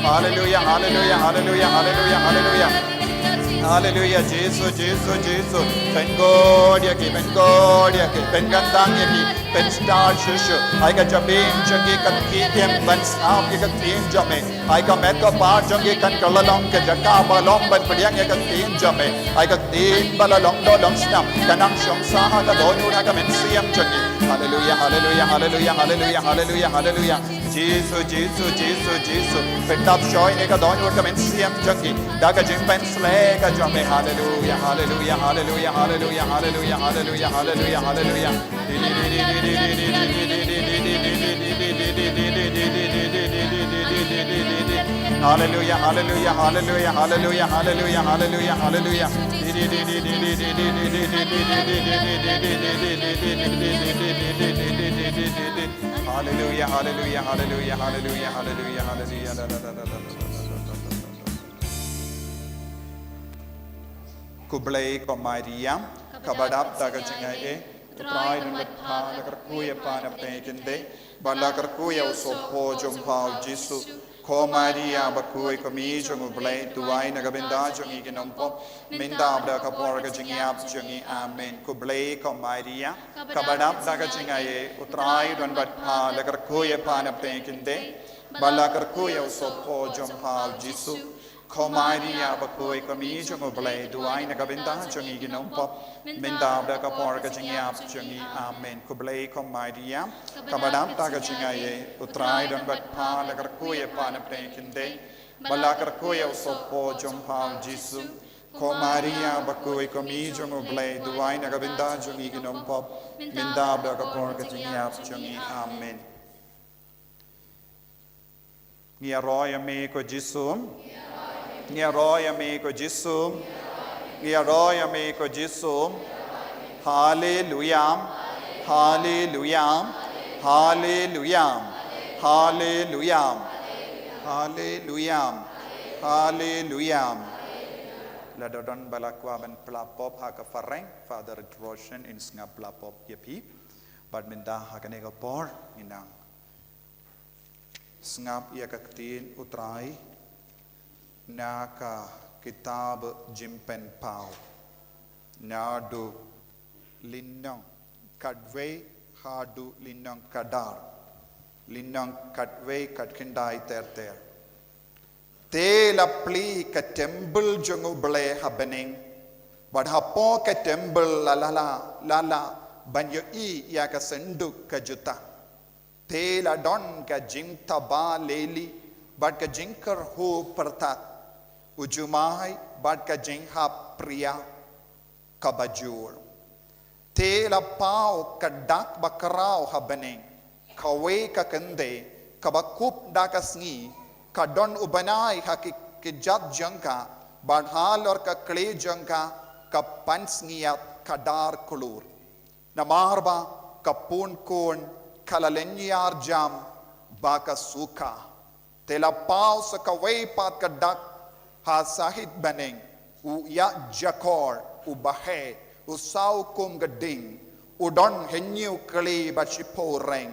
Haleluia, haleluia, haleluia, haleluia, haleluia. Haleluia, Jisu, Jisu, Jisu. Pynkhuid ïa ki, pynkhuid ïa ki, pynkyntang ïa ki, pynstar shuh shuh. Ai ka jabieng jong ki kan khih im ban sngap ïa ka ktien jong me. Ai ka met ka par jong ki kan kylla long ka jaka ba long ban pdiang ïa ka ktien jong me. Ai ka ktien ba la long doh long snam kan nang shong sah ha ka dohnud ha ka mynsiem jong ki. Haleluia, haleluia, haleluia, haleluia, haleluia, haleluia. Jisu, Jisu, Jisu, Jisu. Pyndap shoi ïa ka dohnud ka mynsiem jong ki da ka jingpynsleh ka jong me. Haleluia, haleluia, haleluia, haleluia, haleluia, haleluia, haleluia, haleluia. Haleluia, haleluia, haleluia, haleluia, haleluia, haleluia, haleluia. Haleluia, haleluia, haleluia, haleluia, haleluia, haleluia. Khublei ko Maria, kaba dap da ka jingaiei, U Trai u don bad pha, la kyrkhu ïa pha na pdeng ki kynthei, bad la kyrkhu ïa u sohphoh jong pha u Jisu. Ko Maria bakhuid, ko mei jong U Blei, duwai na ka bynta jong ngi ki nongpop, mynta bad ha ka por ka jingïap jong ngi. Amen. Khublei ko Maria, kaba dap da ka jingaiei, U Trai u don bad pha, la kyrkhu ïa pha na pdeng ki kynthei, bad la kyrkhu ïa u sohphoh jong pha u Jisu. Ko Maria bakhuid, ko mei jong U Blei, duwai na ka bynta jong ngi ki nongpop, mynta bad ha ka por ka jingïap jong ngi. Amen. Khublei ko Maria, kaba dap da ka jingaiei, U Trai u don bad pha, la kyrkhu ïa pha na pdeng ki kynthei, bad la kyrkhu ïa u sohphoh jong pha u Jisu. Ko Maria bakhuid, ko mei jong U Blei, duwai na ka bynta jong ngi ki nongpop, mynta bad ha ka por ka jingïap jong ngi. Amen. Ngi ïaroh ïa me ko Jisu. Ngi ïaroh ïa me ko Jisu. Ngi ïaroh ïa me ko Jisu. Haleluia. Haleluia. Haleluia. Haleluia. Haleluia. Haleluia. Lada don ba la kwah ban phla pop ha ka phareng, Father Roshan un sngap phla pop ïa phi. Bad mynta ha kane ka por ngi nang sngap ïa ka ktien U Trai na ka kitab Jingpynpaw, naduh Lynnong khatwei haduh lynnong khatar. Lynnong khatwei khatkhyndai ter ter. Te la plie ka templ jong U Blei ha bneng. Bad hapoh ka templ la lah, la lah ban ïohi ïa ka synduk ka jutang. Te la don ka jingtaba lili bad ka jingkyrhuh pyrthat, u jumai bad ka jinghap pria kaba jur. Te la paw ka dak ba khraw ha bneng, kawei ka kynthei kaba kup da ka sngi, ka don u bnai ha ki kjat jong ka, bad halor ka khlieh jong ka ka pansngiat khadar klur. Namar ba ka pun khun ka la lynñiar jam ba ka sukha. Te la paw sa kawei pat ka dak ha sahit bneng, u ïajakor uba heh, u saw kum ka ding, u don hynñiew kli bad shiphew reng.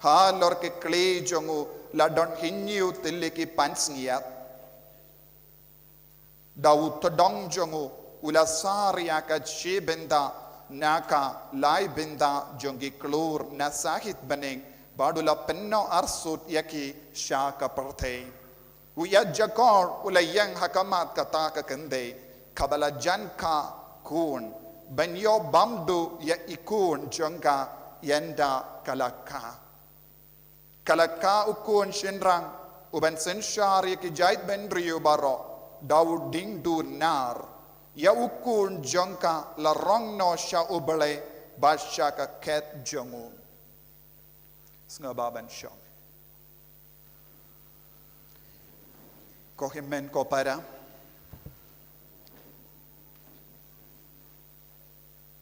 Halor ki kli jong u la don hynñiew tylli ki pansngiat. Da u tdong jong u, u la sar ïa ka shi bynta na ka lai bynta jong ki klur na sahit bneng, bad u la pynnoh arsut ïa ki sha ka pyrthei. U ïajakor u la ïeng ha khmat kata ka kynthei kaba la jan kha khun, ban ïoh bam duh ïa i khun jong ka ynda ka la kha. Ka la kha u khun shynrang, u ban synshar ïa ki jaitbynriew baroh da u dieng dur nar. Ïa u khun jong ka la rong noh sha U Blei bad sha ka khet jong u. Sngewbha ban shong. Ko hynmen ko para,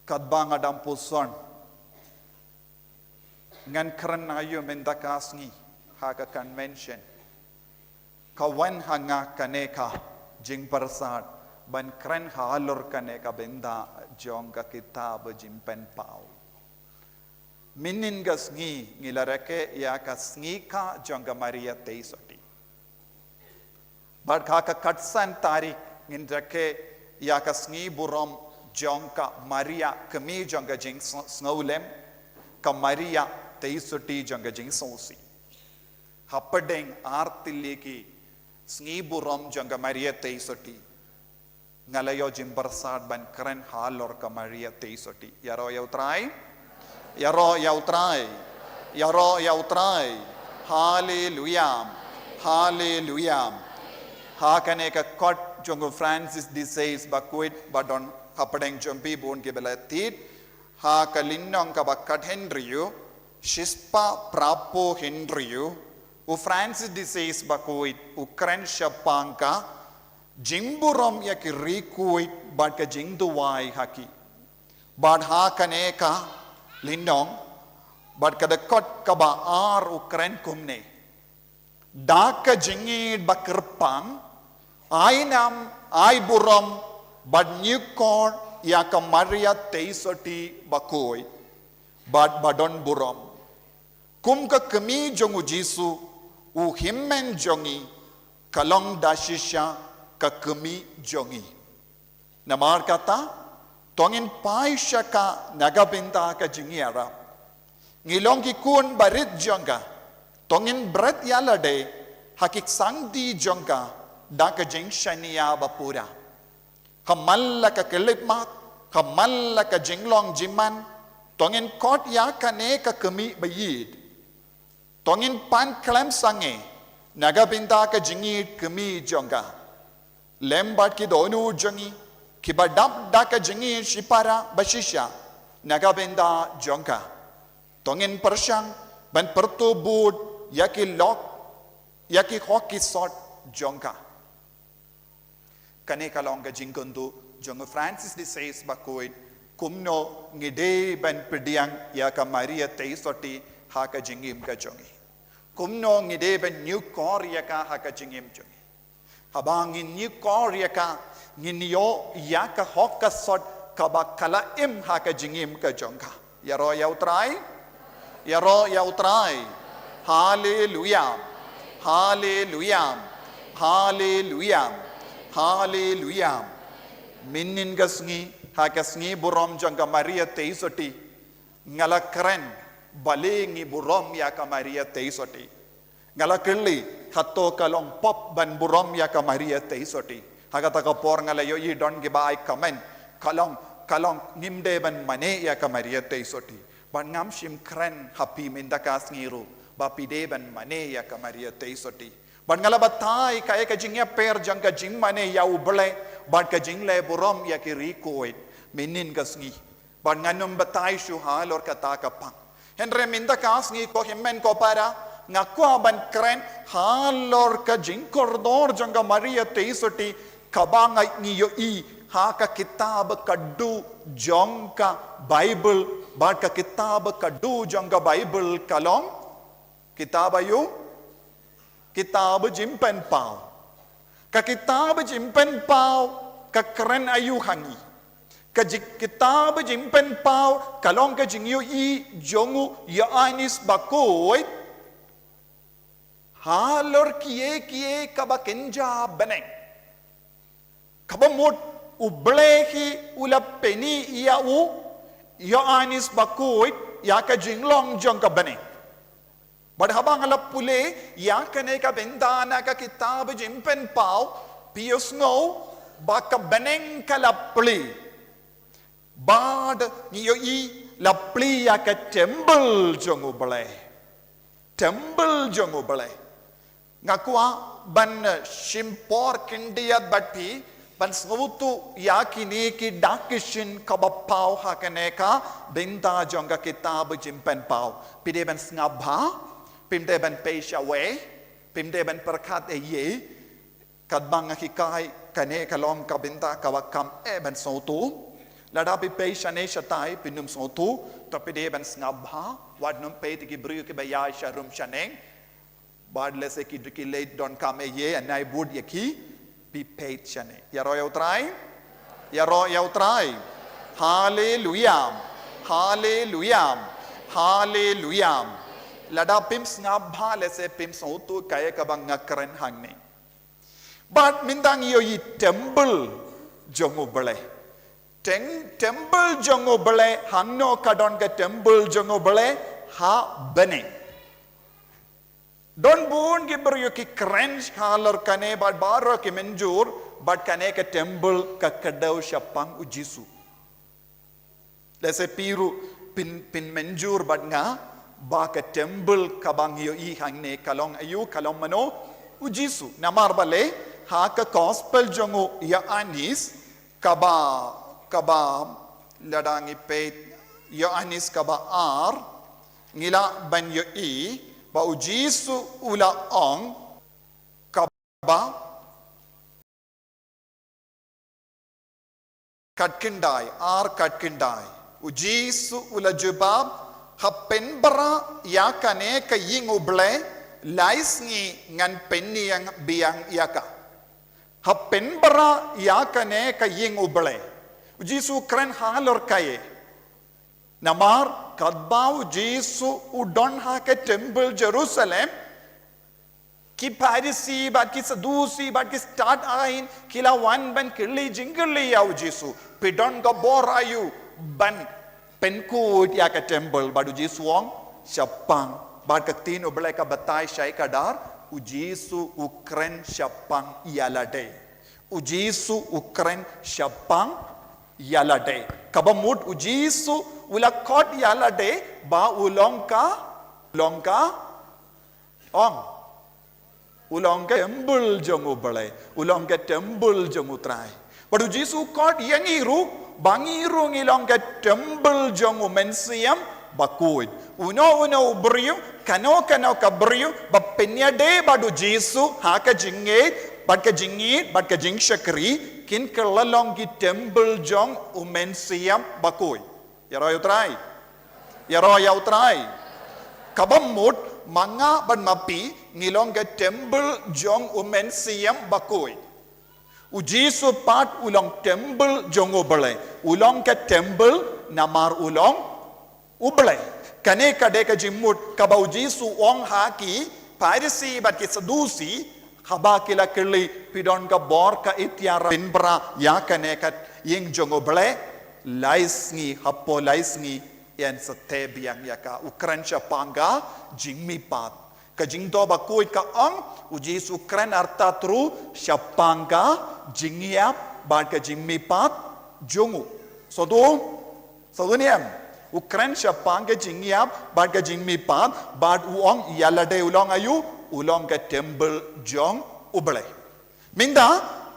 katba nga dang puson, ngan kren aïu mynta ka sngi ha ka convention. Ka wan ha nga kane ka jingpyrsad ban kren halor kane ka bynta jong ka kitab Jingpynpaw. Mynhynnin ka sngi ngi la rakhe ïa ka sngi kha jong ka Maria Theisotti. Bad ha ka khatsan tarik ngin rakhe ïa ka sngi burom jong ka Maria, kmie jong ka jingsngewlem, ka Maria Theisotti jong ka jingsngewsih. Hapdeng ar tylli ki sngi burom jong ka Maria Theisotti, nga la ïoh jingpyrsad ban kren halor ka Maria Theisotti. Ïaroh ïa U Trai. Ïaroh ïa U Trai. Ïaroh ïa U Trai. Haleluya. Haleluya. Ha kane ka kot jong u Francis de Sales ba khuid ba don hapdeng jong phi bun kiba la thied. Ha ka lynnong kaba khathynriew, shispah phraphew hynriew, u Francis de Sales ba khuid u kren shaphang ka jingburom ïa ki ri khuid bad ka jingduwai ha ki. Bad ha kane ka lynnong bad ka dkhot kaba ar u kren kumne: Da ka jingïeit ba kyrpang, ai nam, ai burom bad ñiewkor ïa ka Maria Theisotti ba khuid bad ba don burom. Kum ka kmie jong u Jisu, u hynmen jong ngi ka long da shisha ka kmie jong ngi. Namar kata, to ngin phai sha ka na ka bynta ka jingïarap. Ngi long ki khun barit jong ka, to ngin bret ïa lade ha ki kti jong ka da ka jingshaniah ba pura. Khamtam la ka khyllipmat, khamtam la ka jinglong jingman, to ngin khot ïa kane ka kmie ba ïeit. To ngin pan khlem sangeh na ka bynta ka jingïeit kmie jong ka. Lem bad ki dohnud jong ngi kiba dap da ka jingïeit shipara ba shisha na ka bynta jong ka. To ngin pyrshang ban pyrto bud ïa ki lok, ïa ki hok ki sot jong ka. Kane ka long ka jingkyntu jong u Francis de Sales ba khuid, kumno ngi dei ban pdiang ïa ka Maria Theisotti ha ka jingim ka jong ngi. Kumno ngi dei ban ñiewkor ïa ka ha ka jingim jong ngi. Haba ngin ñiewkor ïa ka, ngin ïoh ïa ka hok ka sot kaba ka la im ha ka jingim ka jong ka. Ïaroh ïa U Trai. Ïaroh ïa U Trai. Haleluya. Haleluya. Haleluya. Haleluya. Mynnin ka sngi, ha ka sngi burom jong ka Maria Theisotti, nga la kren balei ngi burom ïa ka Maria Theisotti. Nga la kylli, hato ka long pop ban burom ïa ka Maria Theisotti? Ha kata ka por nga la ïohi don kiba ai comment, ka long, ka long ngim dei ban mane ïa ka Maria Theisotti. Bad ngam shym kren ha phi mynta ka sngi ruh ba phi dei ban mane ïa ka Maria Theisotti. Bad nga la batai kaei ka jingïapher jong ka jingmane ïa U Blei bad ka jingleh burom ïa ki riewkhuid mynnin ka sngi. Bad ngan ym batai shuh halor kata ka pang. Hynrei mynta ka sngi, ko hynmen ko para, nga kwah ban kren halor ka jingkordor jong ka Maria Theisotti, kaba ngi ïohi ha ka kitab khatduh jong ka Baibl, bad ka kitab khatduh jong ka Baibl ka long kitab aïu? Kitab Jingpynpaw. Ka kitab Jingpynpaw ka kren aïu ha ngi? Ka ji-, kitab Jingpynpaw ka long ka jingïohi jong u Ïoannis Bakhuid halor kiei kiei kaba kynja bneng. Kaba mut U Blei hi u la pyni ïa u Ïoannis Bakhuid ïa ka jinglong jong ka bneng. Bad haba nga la pule ïa kane ka bynta na ka kitab Jingpynpaw, phi ïohsngew ba ka bneng ka la plie. Bad ngi ïohi la plie ïa ka temple jong U Blei. Temple jong U Blei. Nga kwah ban, eh, shim por khyndiat bad phi ban sngewthuh ïa kine ki dak ki shin kaba paw ha kane ka bynta jong ka kitab Jingpynpaw. Phi dei ban sngap bha, phim dei ban peit shawei, phim dei ban pyrkhat ei ei. Katba nga hikai, kane ka long ka bynta kaba kham eh ban sngewthuh. Lada phi peit shane shatai phin ym sngewthuh, to phi dei ban sngap bha, wat nym peit ki briew kiba ïaid sharum shaneng. Bad lehse ki dei ki leit donkam ei ei, nai bud ïa ki, phi peit shane. Ïaroh ïa U Trai? Ïaroh ïa U Trai. Haleluia. Haleluia. Haleluia. Lada phim sngap bha lehse phim sngewthuh kaei kaba nga kren hangne. Bad mynta ngi ïohi temple jong U Blei. Teng, temple jong U Blei, hangno ka don ka temple jong U Blei? Ha bneng. Don bun ki briew ki kren halor kane bad baroh ki mynjur ba kane ka temple ka kdew shaphang U Jisu. Lehse phi ruh phin, phin mynjur bad nga ba ka temple kaba ngi ïohi hangne ka long aïu, ka long mano? U Jisu. Namar balei? Ha ka gospel jong u Ïoannis kaba, kaba, lada ngi peit Ïoannis kaba ar, ngi lah ban ïohi ba U Jisu u la ong, kaba, khatkhyndai, ar khatkhyndai. U Jisu u la jubab, ha pynbra ïa kane ka ïing U Blei, lai sngi ngan pynïeng biang ïa ka. Ha pynbra ïa kane ka ïing U Blei. U Jisu u kren halor kaei? Namar katba U Jisu u don ha ka temple Jerusalem, ki Pharisi bad ki Saddusi bad ki stad aiñ ki la wan ban kylli jingkylli ïa U Jisu, phi don ka bor aïu ban pynkhuid ïa ka temple? Bad U Jisu u ong, shaphang. Bad ka ktien U Blei ka batai shai kdar, U Jisu u kren shaphang ïa lade. U Jisu u kren shaphang ïa lade. Kaba mut U Jisu u la khot ïa lade ba u long ka, u long ka, ong, u long ka temple jong U Blei, u long ka temple jong U Trai. Bad U Jisu u khot ïa ngi ruh ba ngi ruh ngi long ka temple jong U Mynsiem Bakhuid. Uno uno u briew, kano kano ka briew ba pynïadei bad U Jisu ha ka jingngeit bad ka jingïeit bad ka jingshakri, kin kylla long ki temple jong U Mynsiem Bakhuid. Ïaroh ïa U Trai. Ïaroh ïa U Trai. Kaba mut ma nga bad ma phi ngi long ka temple jong U Mynsiem Bakhuid. U Jisu pat u long temple jong U Blei. U long ka temple namar u long U Blei. Kane ka dei ka jingmut kaba U Jisu u ong ha ki Pharisi bad ki Saddusi, Haba ki la kylli, phi don ka bor ka itiar, pynbra ïa kane ka ïing jong U Blei, lai sngi, hapoh lai sngi yn sa tei biang ïa ka. U kren shaphang ka jingmihpat. Ka Jingdonkam Bakhuid ka ong, U Jisu u kren artat ruh shaphang ka jingïap bad ka jingmihpat jong u. Sngewthuh? Sngewthuh ne em? U kren shaphang ka jingïap bad ka jingmihpat, bad u ong ïa lade u long aïu? U long ka temple jong U Blei. Mynta,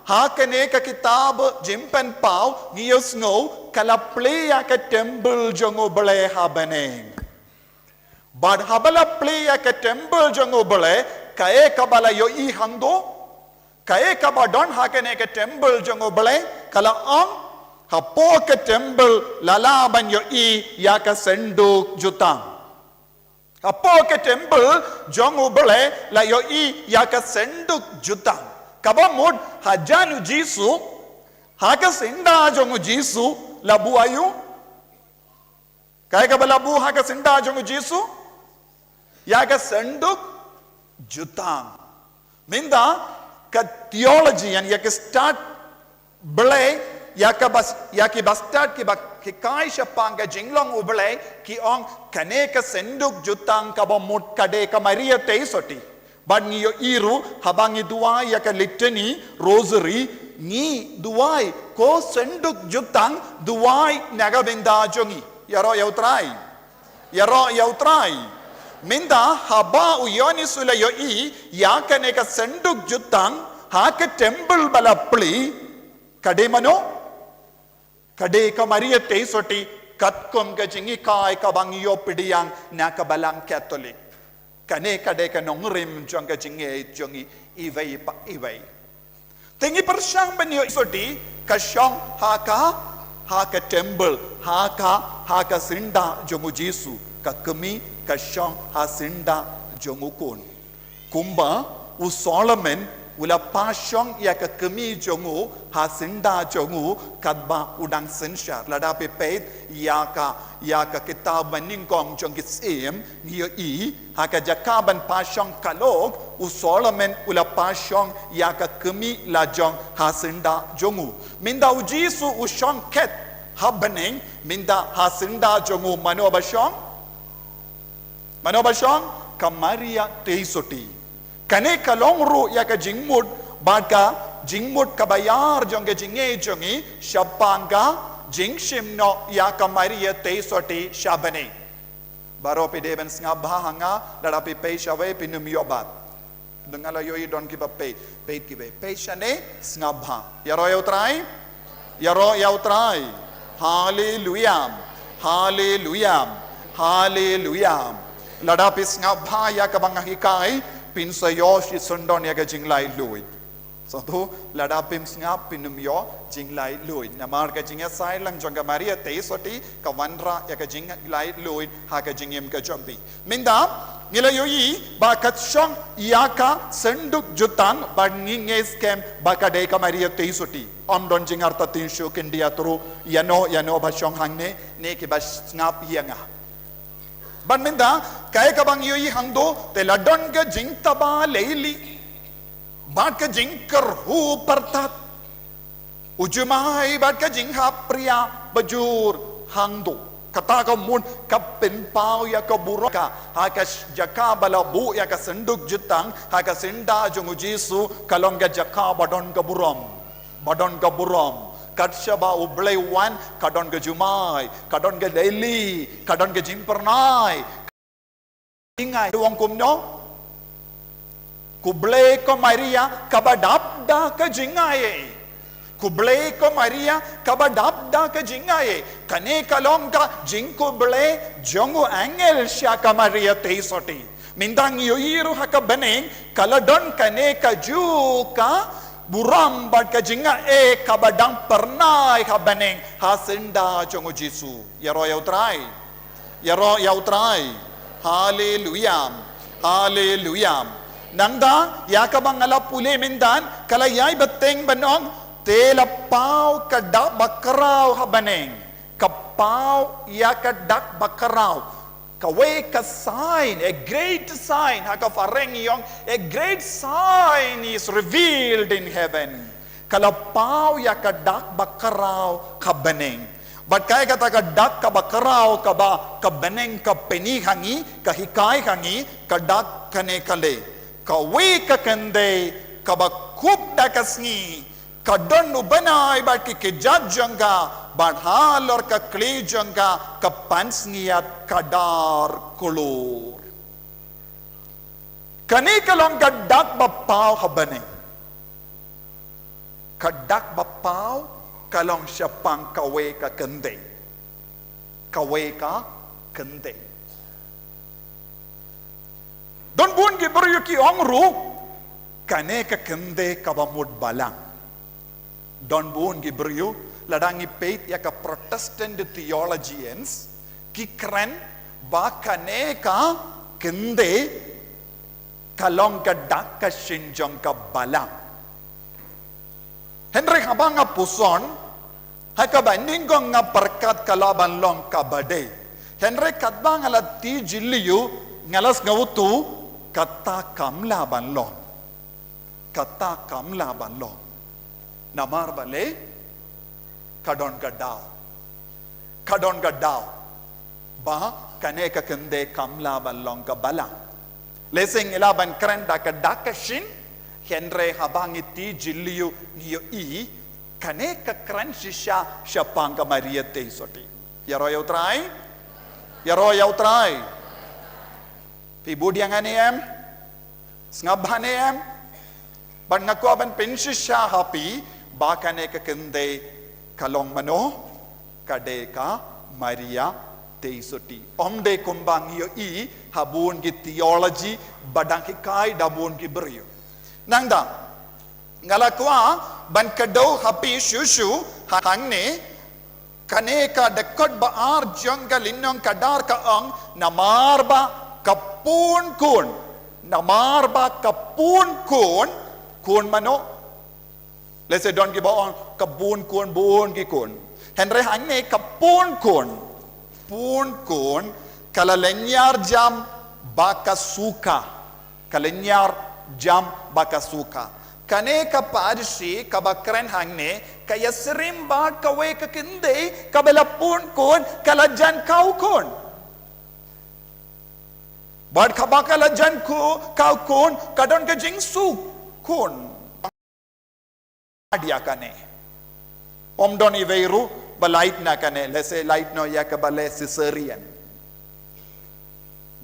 ha kane ka kitab Jingpynpaw ngi ïohsngew ka la plie ïa ka temple jong U Blei ha bneng. Bad haba la plie ïa ka temple jong U Blei, kaei kaba la ïohi hangto? Kaei kaba don ha kane ka temple jong U Blei? Ka la ong, hapoh ka temple la lah ban ïohi ïa ka synduk jutang. Hapoh ka temple jong U Blei la ïohi ïa ka synduk jutang. Kaba mut hajan U Jisu, ha ka syndah jong U Jisu, la buh aïu? Kaei kaba la buh ha ka syndah jong U Jisu? Ïa ka synduk jutang. Mynta ka theology, ïa ka stad Blei, ïa ka bas, ïa ki bastad kiba hikai shaphang ka jinglong U Blei, ki ong kane ka synduk jutang kaba mut ka dei ka Maria Theisotti. Bad ngi ïohi ruh, haba ngi duwai ïa ka litany, rosary, ngi duwai, ko synduk jutang, duwai na ka bynta jong ngi. Ïaroh ïa U Trai. Ïaroh ïa U Trai. Mynta haba u Ïoannis u la ïohi ïa kane ka synduk jutang ha ka temple ba la plie, ka dei mano? Ka dei ka Maria Theisotti, katkum ka jinghikai kaba ngi ïoh pdiang na ka Balang Katholik. Kane ka dei ka nongrim jong ka jingngeit jong ngi iwei pa iwei. Te ngi pyrshang ban ïohi Theisotti ka shong ha ka, ha ka temple, ha ka, ha ka syndah jong U Jisu, ka kmie ka shong ha syndah jong U Khun. Kumba u Solomon u la pynshong ïa ka kmie jong u ha syndah jong u katba u dang synshar. Lada phi peit ïa ka, ïa ka kitab Banyngkong jong ki Syiem, ngi ïohi ha ka jaka ban pynshong ka lok, u Solomon u la pynshong ïa ka kmie lajong ha syndah jong u. Mynta U Jisu u shong khet ha bneng, mynta ha syndah jong u mano ba shong? Mano ba shong? Ka Maria Theisotti. Kane ka long ruh ïa ka jingmut, bad ka jingmut kaba ïar jong ka jingngeit jong ngi shaphang ka jingshim noh ïa ka Maria Theisotti sha bneng. Baroh phi dei ban sngap bha ha nga, lada phi peit shawei phin ym ïoh bat. Nga la ïohi don kiba peit, peit kiba peit shane, sngap bha. Ïaroh ïa U Trai. Ïaroh ïa U Trai. Haleluia. Haleluia. Haleluia. Lada phi sngap bha ïa kaba nga hikai, phin sa ïoh shisyndon ïa ka jinglaitluid. Sngewthuh, lada phim sngap phin ym ïoh jinglaitluid. Namar ka jingïasaid lang jong ka Maria Theisotti ka wanrah ïa ka jinglaitluid ha ka jingim ka jong phi. Mynta ngi la ïohi ba ka shong ïa ka synduk jutang, bad ngi ngeit skhem ba ka dei ka Maria Theisotti. Ym don jingartatien shuh, khyndiat ruh ïano ïano ba shong hangne, ne kiba sngap ïa nga. Bad mynta kaei kaba ngi ïohi hangto, te la don ka jingtaba leili bad ka jingkyrhuh pyrthat. U jumai bad ka jinghap ria bajur hangto. Kata ka mut ka pynpaw ïa ka burom ka, ha ka jaka ba la buh ïa ka synduk jutang, ha ka syndah jong U Jisu, ka long ka jaka ba don ka burom. Ba don ka burom. Kat shaba U Blei u wan, ka don ka jumai, ka don ka leili, ka don ka jingpyrnai. Jingai, u ong kumno? Khublei ko Maria, kaba dap da ka jingai. Khublei ko Maria, kaba dap da ka jingai. Kane ka long ka jingkhublei jong u angel sha ka Maria Theisotti. Mynta ngi ïohi ruh ha ka bneng, ka la don kane ka juh ka burom bad ka jingai kaba dang pyrnai ha bneng ha syndah jong U Jisu. Ïaroh ïa U Trai. Ïaroh ïa U Trai. Haleluia. Haleluia. Nangta ïa kaba nga la pule mynta, ka la ïai bteng ban ong, te la paw ka dak bakhraw ha bneng. Ka paw ïa ka dak bakhraw. Kawei ka sign, a great sign, ha ka phareng ïong, a great sign is revealed in heaven. Ka la paw ïa ka dak bakhraw ka bneng. Bad kaei kata ka dak kaba khraw kaba ka bneng ka pyni ha ngi, ka hikai ha ngi, ka dak kane ka leh: Kawei ka kynthei kaba khup da ka sngi, ka don u bnai bad ki kjat jong ka, bad halor ka khlieh jong ka, ka pansngiat ka dar klur. Kane ka long ka dak ba paw ha bneng. Ka dak ba paw ka long shaphang kawei ka kynthei. Kawei ka kynthei. Don bun ki briew ki ong ruh, kane ka kynthei kaba mut balang. Don bun ki briew, lada ngi peit ïa ka Protestant theologians, ki kren ba kane ka kynthei ka long ka dak ka shin jong ka balang. Hynrei haba nga puson, ha kaba nyngkong nga pyrkhat ka lah ban long kaba dei. Hynrei katba nga la ti jylliew, nga la sngewthuh kata kam lah ban long. Kata kam lah ban long. Namar balei? Ka don ka daw. Ka don ka daw ba kane ka kynthei kam lah ban long ka balang. Lehse ngi lah ban kren da ka dak ka shin, hynrei haba ngi ti jylliew ngi ïohi, kane ka kren shisha shaphang ka Maria Theisotti. Ïaroh ïa U Trai? Ïaroh ïa U Trai? Phi bud ïa nga ne em? Sngap bha ne em? Bad nga kwah ban pynshisha ha phi ba kane ka kynthei ka long mano? Ka dei ka Maria Theisotti. Ym dei kumba ngi ïohi ha bun ki theology ba dang hikai da bun ki briew. Nangta nga la kwah ban kdew ha phi shuh shuh hangne. Kane ka dkhot ba ar jong ka lynnong Khadar ka ong, namar ba ka pun khun. Namar ba ka pun khun. Khun mano? Lehse don kiba ong ka bun khun, bun ki khun. Hynrei hangne ka pun khun. Pun khun ka la lynñiar jam ba ka suka. Ka lynñiar jam ba ka suka. Kane ka parsi kaba kren hangne ka ïasyriem bad kawei ka kynthei kaba la pun khun, ka la jan khaw khun. Bad kaba ka la jan khaw khun ka don ka jingsuk khun. Ïa kane. Ym don iwei ruh ba lait na kane, lehse lait noh ïa kaba leh cesarean.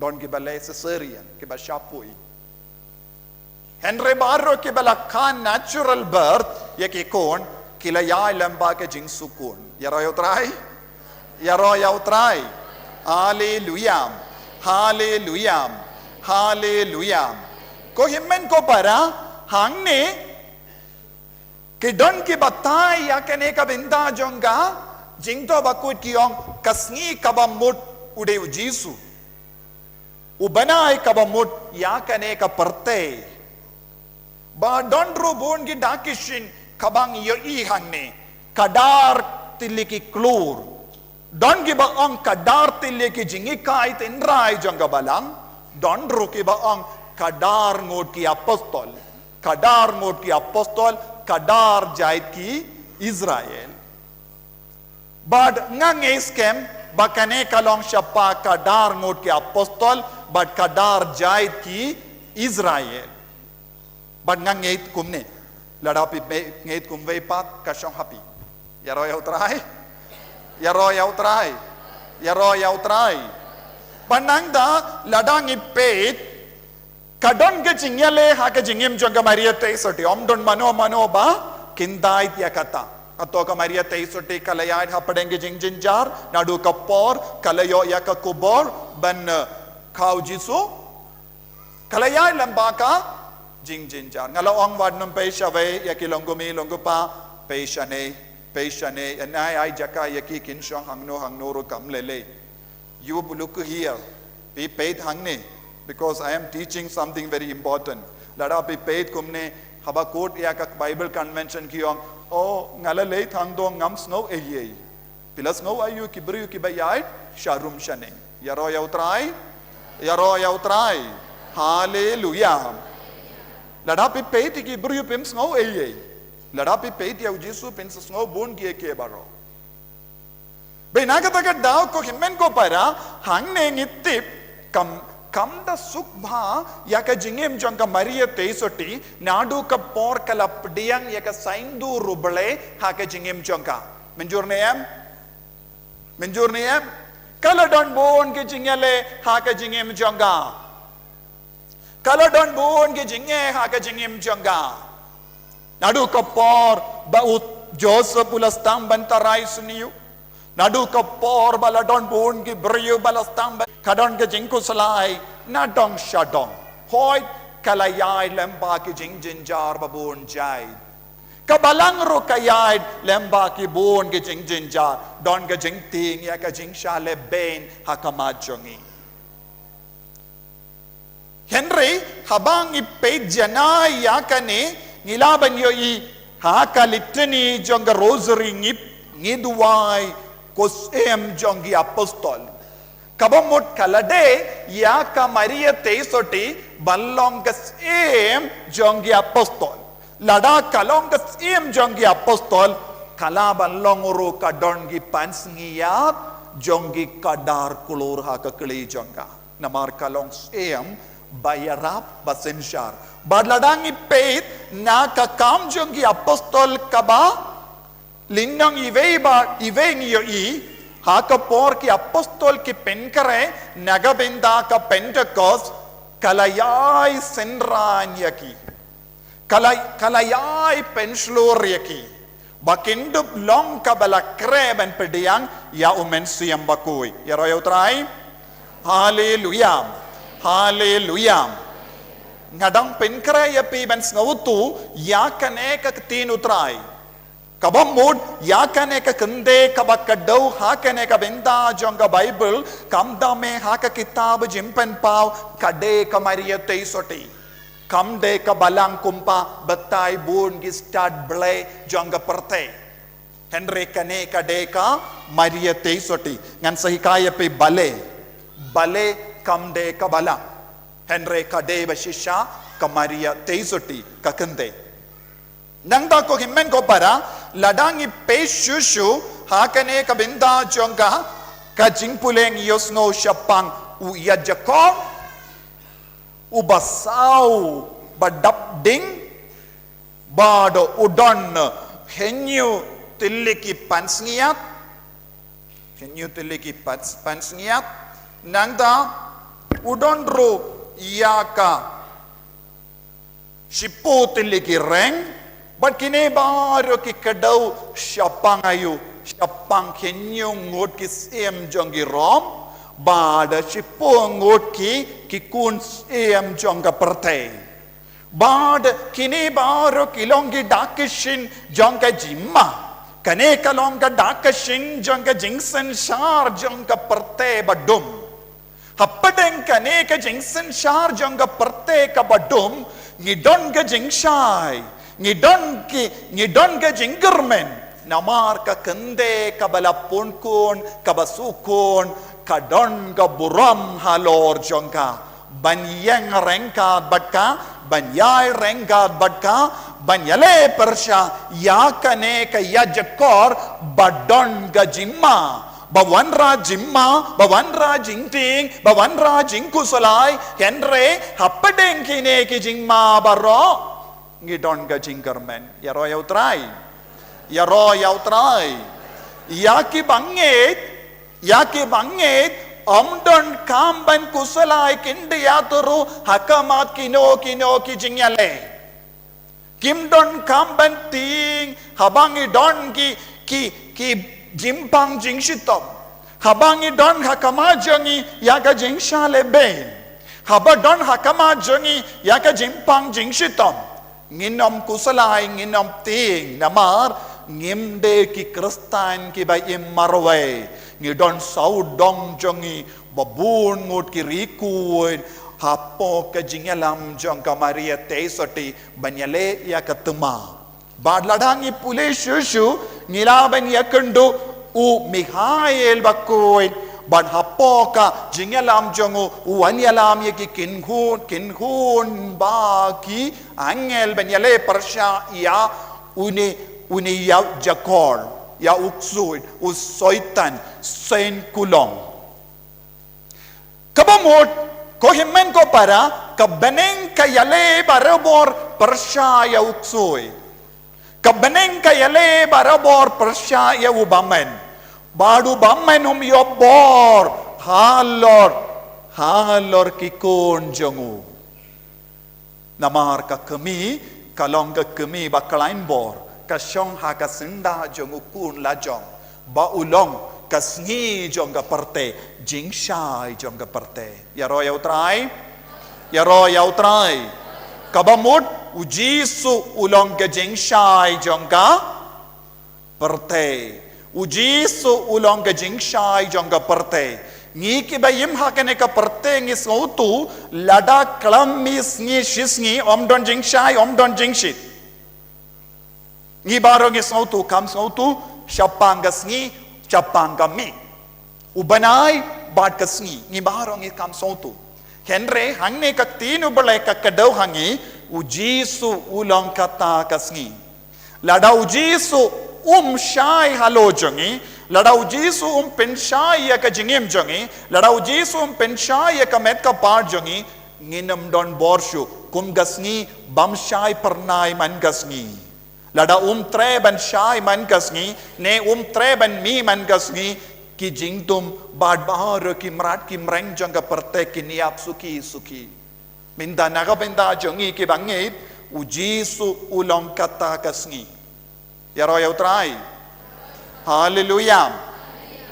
Don kiba leh cesarean, kiba shah poi. Hynrei baroh kiba la kha natural birth ïa ki khun, ki la ïalam bad ka jingsuk khun. Ïaroh ïa U Trai? Ïaroh ïa U Trai? Haleluya. Haleluya. Haleluya. Ko hynmen ko para, hangne ki don kiba tai ïa kane ka bynta jong ka jingthoh bakhuid, ki ong ka sngi kaba mut u dei u Jisu. U bnai kaba mut ïa kane ka pyrthei. Bad don ruh bun ki dak ki shin kaba ngi ïohi hangne. Ka dar tylli ki klur. Don kiba ong ka dar tylli ki jinghikai tynrai jong ka balang. Don ruh kiba ong ka dar ngut ki apostol. Ka dar ngut ki apostol, ka dar jait ki Israel. Bad nga ngeit skhem ba kane ka long shaphang ka dar ngut ki apostol bad ka dar jait ki Israel. Bad nga ngeit kumne. Lada phi ngeit kumwei pat, ka shong ha phi. Ïaroh ïa U Trai? Ïaroh ïa U Trai? Ïaroh ïa U Trai? Bad nangta lada ngi peit, ka don ka jingïaleh ha ka jingim jong ka Maria Theisotti. Ym don mano mano ba kyntait ïa kata. Hato ka Maria Theisotti ka la ïaid hapdeng ka jingjynjar naduh ka por ka la ïoh ïa ka khubor ban, eh, khaw Jisu? Ka la ïaid lem bad ka jingjynjar. Nga la ong wat nym pei shawei ïa ki long kmie long kpa, pei shane, pei shane, ïa nai ai jaka ïa ki, kin shong hangno hangno ruh kam lei lei. You look here. Phi peit hangne, because I am teaching something very important. Lada phi peit kumne, haba kut ïa ka Bible convention ki ong, oh, nga la leit hangto ngam sngew ei ei. Phi la sngew aïu ki briew kiba ïaid sharum shane? Ïaroh ïa U Trai. Ïaroh ïa U Trai. Haleluia. Lada phi peit ïa ki briew phim sngew ei ei. Lada phi peit ïa U Jisu phin sa sngew bun kiei kiei baroh. Bad na kata ka daw ko hynmen ko para, hangne ngi tip kam, kam da suk bha ïa ka jingim jong ka Maria Theisotti, naduh ka por ka la pdiang ïa ka Saindur U Blei ha ka jingim jong ka. Mynjur ne em? Mynjur ne em? Ka la don bun ki jingïaleh ha ka jingim jong ka. Ka la don bun ki jingeh ha ka jingim jong ka. Naduh ka por ba u Joseph u la sdang ban tarai sniew. Naduh ka por ba la don bun ki briew ba la sdang ban, ka don ka jingkhuslai na dong sha dong. Hooid, ka la ïaid lem bad ki jingjynjar ba bun jait. Ka Balang ruh ka ïaid lem bad ki bun ki jingjynjar. Don ka jingtieng ïa ka jingshah lehbeiñ ha khmat jong ngi. Hynrei haba ngi peit janai ïa kane, ngi lah ban ïohi ha ka Litany jong ka Rosary ngi, ngi duwai ko Syiem jong ki Apostol. Kaba mut ka la dei ïa ka Maria Theisotti ban long ka Syiem jong ki Apostol. Lada ka long ka Syiem jong ki Apostol, ka lah ban long ruh ka don ki pansngiat jong ki khadar khlur ha ka kli jong ka. Namar ka long Syiem ba ïarap ba synshar. Bad lada ngi peit na ka Kam jong ki Apostol kaba lynnong iwei bad iwei ngi ïohi, ha ka por ki Apostol ki pynkhreh na ka bynta ka Pentekost, ka la ïai synran ïa ki. Ka la, ka la ïai pynshlur ïa ki. Ba kin dup long kaba la khreh ban pdiang ïa U Mynsiem Bakhuid. Ïaroh ïa U Trai. Haleluia. Haleluia. Nga dang pynkhreh ïa phi ban sngewthuh ïa kane ka Ktien U Trai. Kaba mut ïa kane ka kynthei kaba kdew ha kane ka bynta jong ka Baibl, kam dei me ha ka kitab Jingpynpaw, ka dei ka Maria Theisotti. Kam dei ka Balang kumba batai bun ki stad Blei jong ka pyrthei. Hynrei kane ka dei ka Maria Theisotti. Ngan sa hikai ïa phi balei. Balei kam dei ka Balang. Hynrei ka dei ba shisha ka Maria Theisotti ka kynthei. Nangta ko hynmen ko para, lada ngi peit shuh shuh ha kane ka bynta jong ka, ka jingpule ngi ïohsngew shaphang u ïajakor uba saw ba dap ding, bad u don hynñiew tylli ki pansngiat, hynñiew tylli ki pans-, pansngiat, nangta u don ruh ïa ka shiphew tylli ki reng, bad kine baroh ki kdew shaphang aïu, shaphang hynñiew ngut ki syiem jong ki Rom, bad shiphew ngut ki, ki khun syiem jong ka pyrthei. Bad kine baroh ki long ki dak ki shin jong ka jingma. Kane ka long ka dak ka shin jong ka jingsynshar jong ka pyrthei ba dum. Hapdeng kane ka jingsynshar jong ka pyrthei kaba dum, ngi don ka jingshai, ngi don ki, ngi don ka jingkyrmen. Namar ka kynthei kaba la pun khun, kaba shu khun, ka don ka burom halor jong ka ban ïeng ryngkat bad ka, ban ïai ryngkat bad ka, ban ïaleh pyrshah ïa kane ka ïajakor ba don ka jingma. Ba wanrah jingma, ba wanrah jingtieng, ba wanrah jingkhuslai, hynrei hapdeng kine ki jingma baroh ngi don ka jingkyrmen. Ïaroh ïa U Trai. Ïaroh ïa U Trai. Ïa ki bangeit, ïa ki bangeit, ym donkam ban khuslai khyndiat ruh ha khmat kino kino ki jingïaleh. Kim donkam ban tieng haba ngi don ki, ki, ki jingpang jingshitom. Haba ngi don ha khmat jong ngi ïa ka jingshah lehbeiñ. Haba don ha khmat jong ngi ïa ka jingpang jingshitom. Ngin ym khuslai, ngin ym tieng, namar ngim dei ki Khristan kiba im marwei. Ngi don sawdong jong ngi ba bun ngut ki riewkhuid hapoh ka jingïalam jong ka Maria Theisotti ban ïaleh ïa ka thma. Bad lada ngi pule shuh shuh, ngi lah ban ïakynduh u Mikhael Bakhuid, bad hap Hapoh ka jingïalam jong u, u wan ïalam ïa ki kynhun, kynhun ba ki angel ban ïaleh pyrshah ïa une, une ïa u jakor, ïa u ksuid, u soitan, seiñ kulong. Kaba mut, ko hynmen ko para, ka bneng ka ïaleh barabor pyrshah ïa u ksuid. Ka bneng ka ïaleh barabor pyrshah ïa u bymmen. Bad u bymmen um ïoh bor halor, halor ki khun jong u. Namar ka kmie ka long ka kmie ba khlaiñ bor, ka shong ha ka syndah jong u khun lajong, ba u long ka sngi jong ka pyrthei, jingshai jong ka pyrthei. Ïaroh ïa u Trai. Ïaroh ïa u Trai. Kaba mut, u Jisu u long ka jingshai jong ka pyrthei. U Jisu u long ka jingshai jong ka pyrthei. Ngi kiba im ha kane ka pyrthei ngi sngewthuh, lada khlem mih sngi shisngi, ym don jingshai, ym don jingshit. Ngi baroh ngi sngewthuh, kam sngewthuh, shaphang ka sngi, shaphang ka mih. U bnai, bad ka sngi, ngi baroh ngi kam sngewthuh. Hynrei, hangne ka ktien u Blei ka kdew ha ngi, u Jisu u long kata ka sngi. Lada u Jisu um shai halor jong ngi, lada u Jisu um pynshai ïa ka jingim jong ngi, lada u Jisu um pynshai ïa ka met ka phad jong ngi, ngin ym don bor shuh, kum ka sngi bym shai phyrnai man ka sngi. Lada um treh ban shai man ka sngi, ne um treh ban mih man ka sngi, ki jingdum bad baroh ki mrad ki mreng jong ka pyrthei kin ïap suki suki. Mynta na ka bynta jong ngi kiba ngeit, u Jisu u long kata ka sngi. Ïaroh ïa u Trai. Haleluya.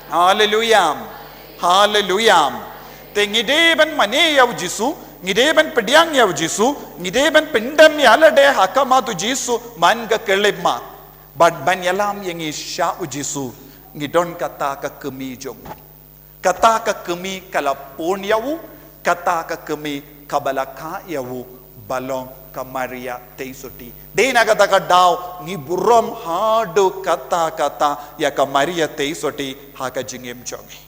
Haleluya. Haleluya. Te ngi dei ban mane ïa u Jisu, ngi dei ban pdiang ïa u Jisu, ngi dei ban pyndem ïa lade ha khmat u Jisu man ka khyllipmat. Bad ban ïalam ïa ngi sha u Jisu, ngi don kata ka kmie jong u. Kata ka kmie ka la pun ïa u, kata ka kmie kaba la kha ïa u, ba long ka Maria Theisotti. Dei na kata ka daw, ngi burom haduh katta katta ïa ka Maria Theisotti ha ka jingim jong ngi.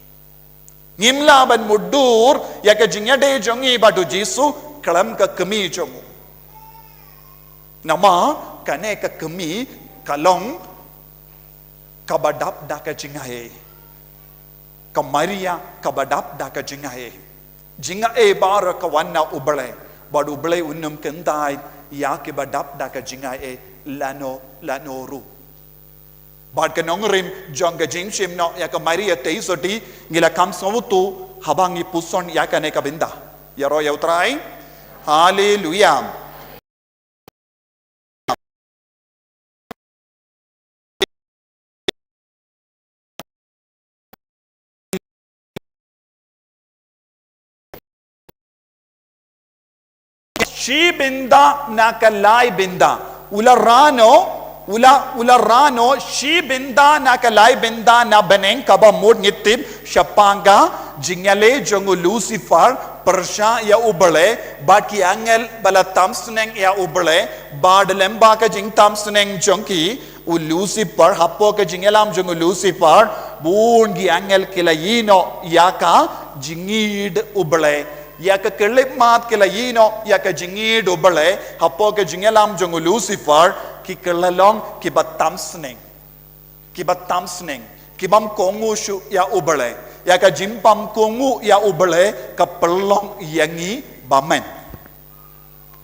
Ngim lah ban mutdur ïa ka jingïadei jong ngi bad u Jisu khlem ka kmie jong u. Namar kane ka kmie ka long kaba dap da ka jingai. Ka Maria kaba dap da ka jingai. Jingai baroh ka wan na U Blei. Bad U Blei un ym kyntait ïa kiba dap da ka jingai lano lano ruh. Bad ka nongrim jong ka jingshim noh ïa ka Maria Theisotti, ngi la kham sngewthuh haba ngi puson ïa kane ka bynta. Ïaroh ïa U Trai. Haleluya. Shi bynta na ka lai bynta. U la rah noh, u la, u la rah noh, shi bynta na ka lai bynta na bneng kaba mut ngi tip shaphang ka jingïaleh jong u Lucifer, pyrshah ïa U Blei, bad ki angel ba la tam sneng ïa U Blei, bad lyngba ka jingtam sneng jong ki, u Lucifer, hapoh ka jingïalam jong u Lucifer, bun ki angel ki la ïeh noh ïa ka jingïeid U Blei. Ïa ka khyllipmat ki la ïeh noh ïa ka jingïeid U Blei, hapoh ka jingïalam jong u Lucifer, ki kylla long kiba tam sneng. Kiba tam sneng, kibym kohnguh shuh ïa U Blei. Ïa ka jingbym kohnguh ïa U Blei, ka pynlong ïa ngi bymmen.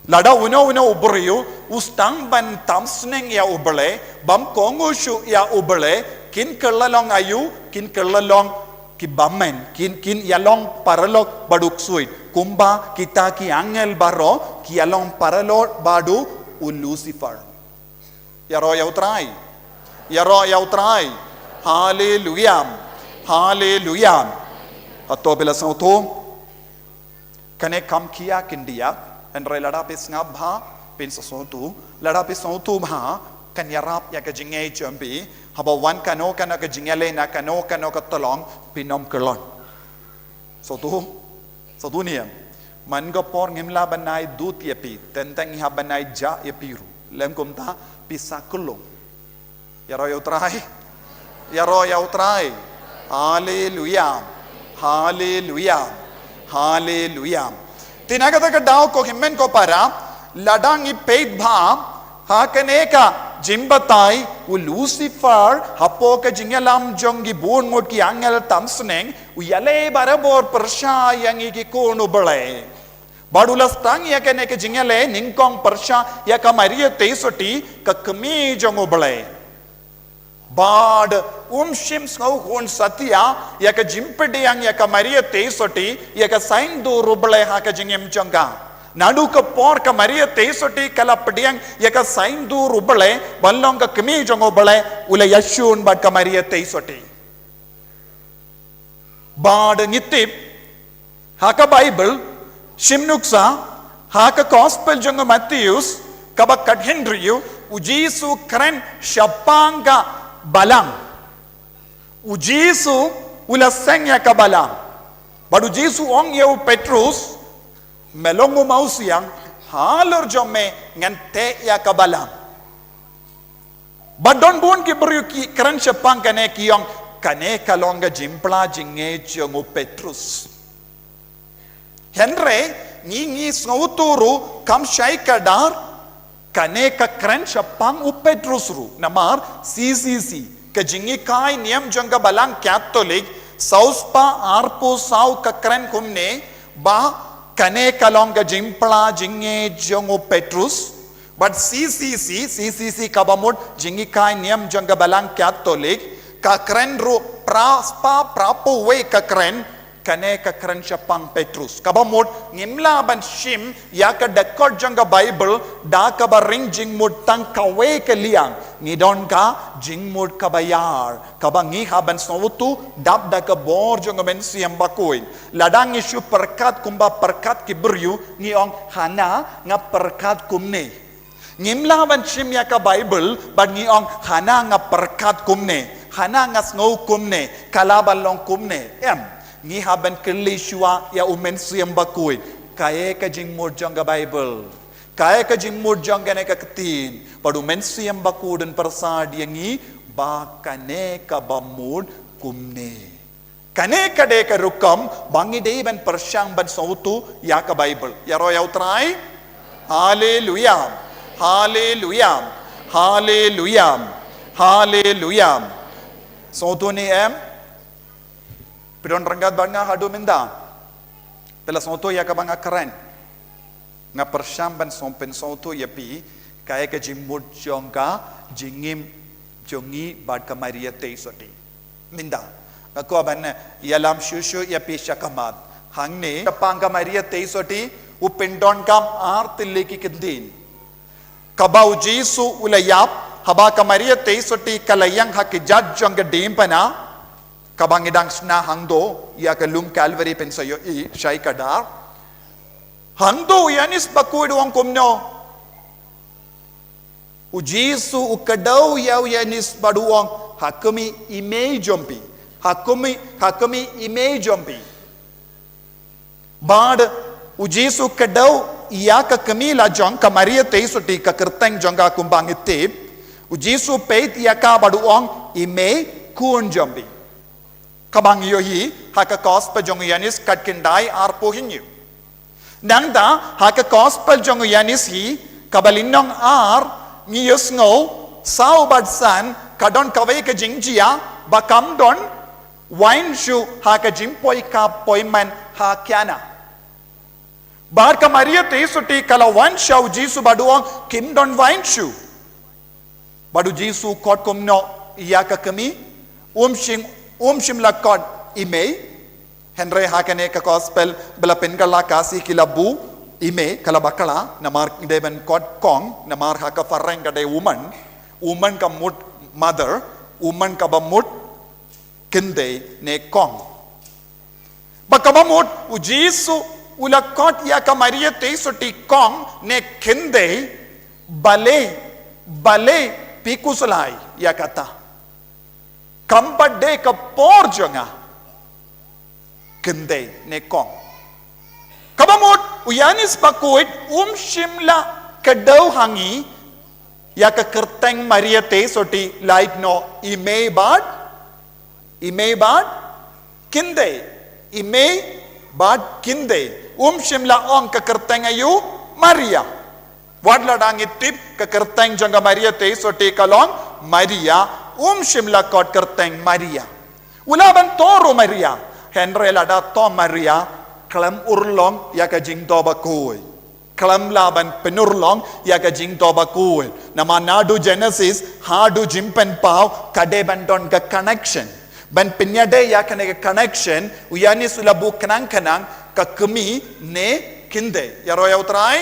Lada uno uno u briew u sdang ban tam sneng ïa U Blei, bym kohnguh shuh ïa U Blei, kin kylla long aïu, kin kylla long ki bymmen, kin, kin ïalong paralok bad u ksuid. Kumba kita ki angel baroh ki ïalong paralok bad u Lucifer. Ïaroh ïa U Trai. Ïaroh ïa U Trai. Haleluya. Haleluya. Hato phi la sngewthuh? Kane kam khia khyndiat, hynrei lada phi sngap bha, phin sa sngewthuh, lada phi sngewthuh bha, kan ïarap ïa ka jingngeit jong phi, haba wan kano kano ka jingïaleh na kano kano ka tyllong, phin ym kyllon. Sngewthuh, sngewthuh ne em. Man ka por ngim lah ban ai dud ïa phi, teng teng ngi hap ban ai jah ïa phi ruh. Lym kumta, phi sa kyllon. Ïaroh ïa U Trai. Ïaroh ïa U Trai. Haleluya. Haleluya. Haleluya. Te na kata ka daw ko hynmen ko para, lada ngi peit bha ha kane ka jingbatai, u Lucifer hapoh ka jingïalam jong ki bun ngut ki angel tamsneng, u ïaleh barabor pyrshah ïa ngi ki khun u Blei. Bad u la sdang ïa kane ka jingïaleh nyngkong pyrshah ïa ka Maria Theisotti, ka kmie jong u Blei. Bad um shym sngewkhun satia ïa ka jingpdiang ïa ka Maria Theisotti ïa ka saiñdur u Blei ha ka jingim jong ka. Naduh ka por ka Maria Theisotti ka la pdiang ïa ka saiñdur u Blei ban long ka kmie jong u Blei, u la ïashun bad ka Maria Theisotti. Bad ngi tip ha ka Baibl, shim nuksa, ha ka Gospel jong u Mathaios, kaba khathynriew, u Jisu kren shaphang ka balang. U Jisu u la seng ïa ka balang. Bad u Jisu ong ïa u Petrus, me long u mawsiang, halor jong me ngan teh ïa ka balang. Bad don bun ki briew ki kren shaphang kane, ki ong kane ka long ka jingpla jingngeit jong u Petrus. Hynrei ngi, ngi sngewthuh ruh kam shai kdar, kane ka kren shaphang u Petrus ruh. Namar C C C, ka jinghikai niam jong ka Balang Katholik, saw spah arphew saw ka kren kumne, ba kane ka long ka jingpla jingngeit jong u Petrus. Bad C C C, C C C kaba mut jinghikai niam jong ka Balang Katholik, ka kren ruh phra spah phraphew wei ka kren, kane ka kren shaphang Petrus. Kaba mut ngim lah ban shim ïa ka dkhot jong ka Baibl da kaba ring jingmut tang kawei ka liang. Ngi don ka jingmut kaba ïar, kaba ngi hap ban sngewthuh dap da ka bor jong u Mynsiem Bakhuid. Lada ngi shu pyrkhat kumba pyrkhat ki briew, ngi ong hana nga pyrkhat kumne. Ngim lah ban shim ïa ka Baibl bad ngi ong hana nga pyrkhat kumne, hana nga sngew kumne, ka lah ban long kumne. Em, ngi hap ban kylli shuwa ïa u Mynsiem Bakhuid, kaei ka jingmut jong ka Baibl, kaei ka jingmut jong kane ka ktien. Bad u Mynsiem Bakhuid un pyrsad ïa ngi ba kane kaba mut kumne. Kane ka dei ka rukom ba ngi dei ban pyrshang ban sngewthuh ïa ka Baibl. Ïaroh ïa U Trai. Haleluya. Haleluya. Haleluya. Haleluya. Sngewthuh ne em? Phi don ryngkat bad nga haduh mynta? Phi la sngewthuh ïa kaba nga kren? Nga pyrshang ban sngewthuh ïa phi kaei ka jingmut jong ka jingim jong ngi bad ka Maria Theisotti. Mynta nga kwah ban ïalam shuh shuh ïa phi shakhmat. Hangne shaphang ka Maria Theisotti u pyndonkam ar tylli ki kyntien. Kaba u Jisu u la ïap, haba ka Maria Theisotti ka la ïeng ha kjat jong ka diengphna, kaba ngi dang shna hangto ïa ka lum Calvary, phin sa ïohi shai kdar. Hangto u Ïoannis Bakhuid u ong kumno? U Jisu u kdew ïa u Ïoannis bad u ong, ha khmih i mei jong phi. Ha khmih, ha khmih i mei jong phi. Bad u Jisu kdew ïa ka kmie la jong ka Maria Theisotti, ka kyrteng jong ka kumba ngi tip. U Jisu peit ïa ka bad u ong, i mei khun jong phi. Kaba ngi ïohi ha ka Gospel jong u Ïoannis khatkhyndai arphew hynñiew. Nangta ha ka Gospel jong u Ïoannis hi, kaba lynnong ar, ngi ïohsngew saw bad san, ka don kawei ka jingjia ba kam don wine shuh ha ka jingpoi kha poi man ha Kana. Bad ka Maria Theisotti ka la wan sha u Jisu bad u ong, kim don wine shuh. Bad u Jisu u khot kumno ïa ka kmie? Um shym, um shym la khot i mei. Hynrei ha kane ka Gospel ba la pynkylla, ka Khasi ki la buh i mei, ka la bakla, namar dei ban khot kong, namar ha ka phareng ka dei woman. Woman ka mut mother, woman kaba mut khyndei ne kong. Ba kaba mut u Jisu u la khot ïa ka Maria Theisotti kong ne khyndei, balei, balei phi khuslai ïa kata? Kam pat dei ka por jong nga. Khyndei ne kong. Kaba mut u Ïoannis Bakhuid um shym la kdew ha ngi ïa ka kyrteng Maria Theisotti, lait noh i mei bad, i mei bad khyndei. I mei bad kynthei. Um shym la ong ka kyrteng aïu? Maria. Wat la dang i tip ka kyrteng jong ka Maria Theisotti ka long Maria. Um shym la khot kyrteng Maria. U lah ban thoh ruh Maria. Hynrei lada thoh Maria, khlem urlong ïa ka jingthoh bakhuid. Khlem lah ban pynurlong ïa ka jingthoh bakhuid. Namar naduh Genesis haduh Jingpynpaw ka dei ban don ka connection. Ban pynïadei ïa kane ka connection, u Ïanis u la buh khnang khnang ka kmie ne kynthei. Ïaroh ïa U Trai?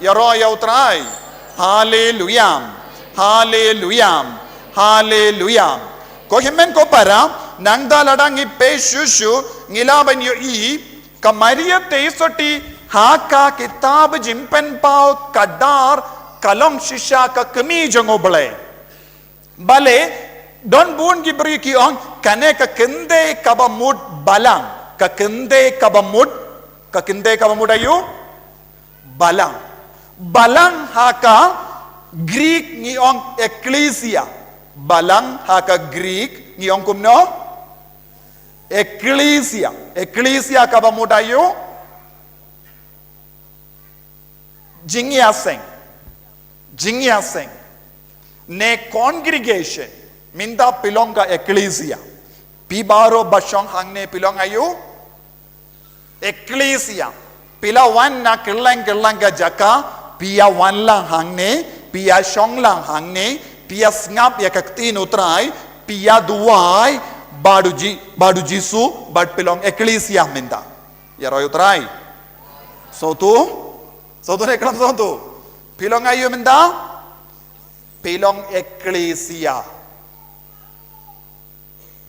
Ïaroh ïa U Trai. Haleluya. Haleluya. Haleluya. Ko hynmen ko para, nangta lada ngi peit shuh shuh, ngi lah ban ïohi, ka Maria Theisotti ha ka kitab Jingpynpaw khatar ka long shisha ka kmie jong U Blei. Balei, don bun ki briew ki ong, kane ka kynthei kaba mut balang. Ka kynthei kaba mut, ka kynthei kaba mut aïu? Balang. Balang ha ka Greek ngi ong ekklesia. Balang ha ka Greek ngi ong kumno? Ekklesia. Ekklesia kaba mut aïu? Jingïaseng. Jingïaseng. Ne congregation. Mynta phi long ka ekklesia. Phi baroh ba shong hangne phi long aïu? Ekklesia. Phi la wan na kylleng kylleng ka jaka, phi ïa wan lang hangne, phi ïa shong lang hangne, phi ïa sngap ïa ka ktien U Trai, phi ïa duwai bad U Ji-, bad U Jisu, bad phi long ekklesia mynta. Ïaroh ïa U Trai. Sngewthuh? Sngewthuh ne khlem sngewthuh? Phi long aïu mynta? Phi long ekklesia.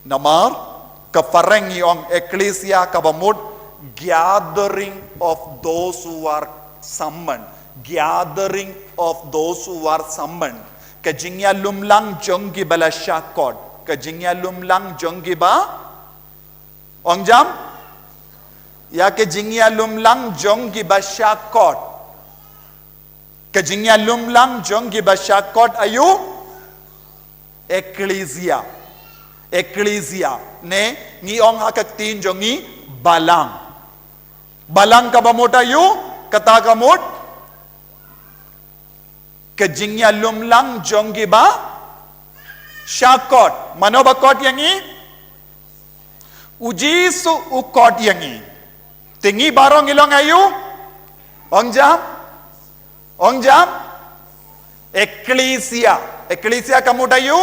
Namar ka phareng ngi ong ekklesia kaba mut gathering of those who are summoned. Gathering of those who are summoned. Ka jingïalumlang jong kiba la shah khot. Ka jingïalumlang jong kiba, ong jam? Ïa ka jingïalumlang jong kiba shah khot. Ka jingïalumlang jong kiba shah khot aïu? Ekklesia. Ekklesia. Ne, ngi ong ha ka ktien jong ngi balang. Balang kaba mut aïu? Kata ka mut ka jingïalumlang jong kiba shah khot. Mano ba khot ïa ngi? U Jisu u khot ïa ngi. Te ngi baroh ngi long aïu? Ong jam? Ong jam? Ekklesia. Ekklesia ka mut aïu?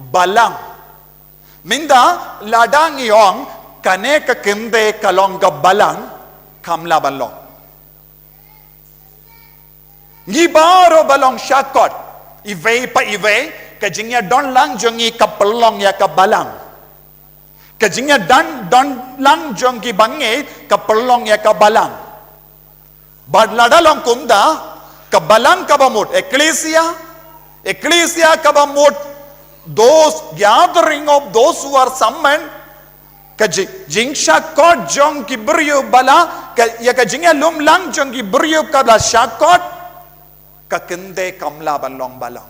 Balang. Mynta lada ngi ong kane ka kynthei ka long ka balang, kam lah ban long. Ngi baroh ba long shah khot, iwei pa iwei, ka jingïadon lang jong ngi ka pynlong ïa ka balang. Ka jingïadon, don lang jong kiba ngeit ka pynlong ïa ka balang. Bad lada long kumta, ka balang kaba mut ekklesia, ekklesia kaba mut those gathering of those who are summoned, ka ji-, jingshah khot jong ki briew ba la, ka, ïa ka jingïalumlang jong ki briew ba la shah khot, ka kynthei kam lah ban long balang.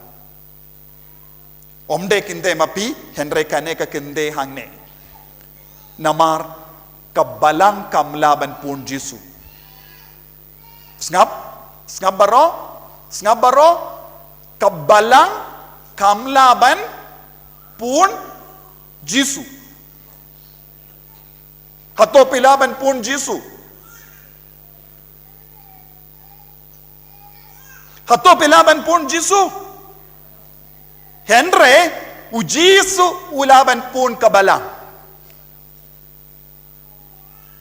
Ym dei kynthei ma phi, hynrei kane ka kynthei hangne. Namar ka balang kam lah ban pun Jisu. Sngap, sngap baroh, sngap baroh, ka balang kam lah ban pun Jisu. Hato phi lah ban pun Jisu? Hato phi lah ban pun Jisu? Hynrei u Jisu u lah ban pun ka balang.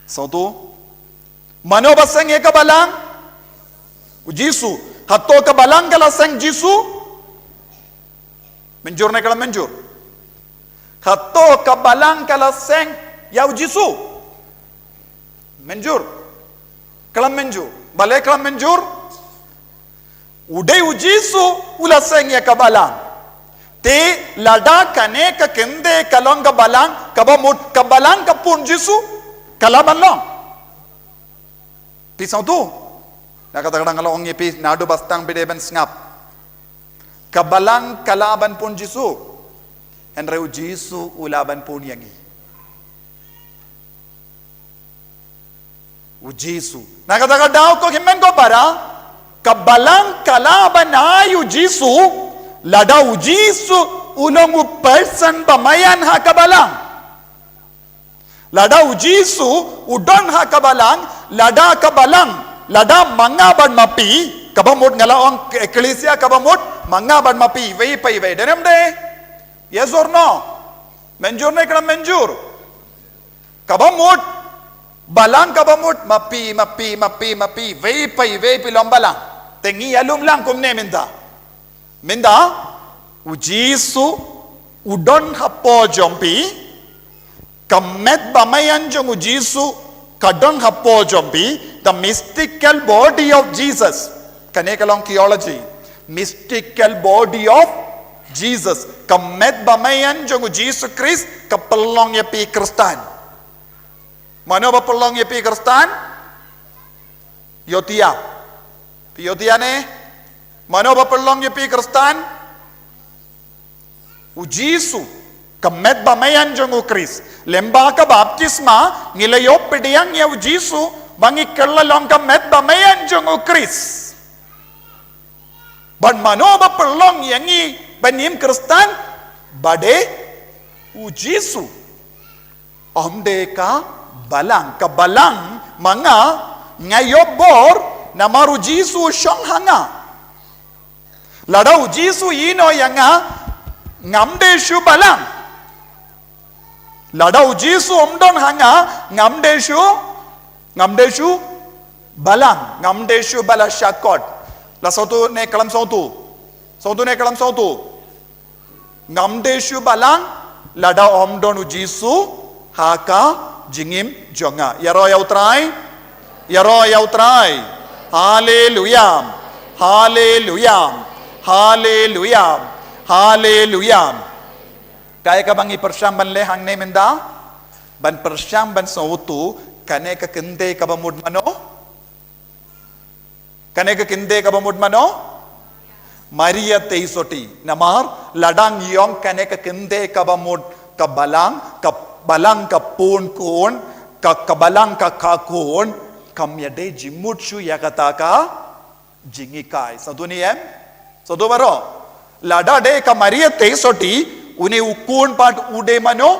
Sngewthuh? Mano ba seng ïa ka balang? U Jisu. Hato ka balang ka la seng Jisu? Mynjur ne khlem mynjur? Hato ka balang ka la seng ïa u Jisu? Mynjur. Khlem mynjur. Balei khlem mynjur? U dei u Jisu u la seng ïa ka balang. Te lada kane ka kynthei ka long ka balang, kaba mut ka balang ka pun Jisu, ka lah ban long. Phi sngewthuh? Na kata ka dang la ong ïa phi naduh ba sdang phi dei ban sngap. Ka balang ka lah ban pun Jisu. Hynrei u Jisu u lah ban pun ïa ngi. U Jisu. Na kata ka daw ko hynmen ko para, ka balang ka lah ban ai u Jisu, lada u Jisu u long u person ba maïan ha ka balang. Lada u Jisu u don ha ka balang, lada ka balang, lada ma nga bad ma phi, kaba mut nga la ong eklesia kaba mut, ma nga bad ma phi, iwei pa iwei. Dei ne em dei? Yes or no? Mynjur ne khlem mynjur? Kaba mut, balang kaba mut, ma phi, ma phi, ma phi, ma phi, iwei pa iwei phi long balang. Te ngi ïalum lang kumne mynta. Mynta, u Jisu, u don hapoh jong phi, ka met ba maïan jong u Jisu, ka don hapoh jong phi, the mystical body of Jesus. Kane ka long theology. Mystical body of Jesus. Ka met ba maïan jong u Jisu Khrist, ka pynlong ïa phi Khristan. Mano ba pynlong ïa phi Khristan? Ïohtïa. Phi ïohtïa ne? Mano ba pynlong ïa phi Khristan? U Jisu. Ka met ba maïan jong u Khrist. Lyngba ka baptisma, ngi la ïoh pdiang ïa u Jisu, ba ngi kylla long ka met ba maïan jong u Khrist. Bad mano ba pynlong ïa ngi ban im Khristan? Ba dei u Jisu. Ym dei ka balang, ka balang ma nga, nga ïoh bor, namar u Jisu u shong ha nga. Lada u Jisu u ïehnoh ïa nga, ngam dei shuh balang. Lada u Jisu um don ha nga, ngam dei shuh, ngam dei shuh balang, ngam dei shuh ba la shah kot. La sawtu ne khlem sawtu? Sawtu ne khlem sawtu? Ngam dei shuh balang, lada um don u Jisu ha ka jingim jong nga. Ïaroh ïa u Trai, ïaroh ïa u Trai. Haleluya, haleluya, haleluya, haleluya. Kaei kaba ngi pyrshang ban leh hangne mynta? Ban pyrshang ban sngewthuh, kane ka kynthei kaba mut mano? Kane ka kynthei kaba mut mano? Maria Theisotti. Namar, lada ngi ong kane ka kynthei kaba mut ka balang, ka balang ka pun khun, ka, ka balang ka kha khun, kam ïadei jingmut shuh ïa kata ka jinghikai. Sngewthuh ne em? Sngewthuh baroh. Lada dei ka Maria Theisotti, une u khun pat u dei mano?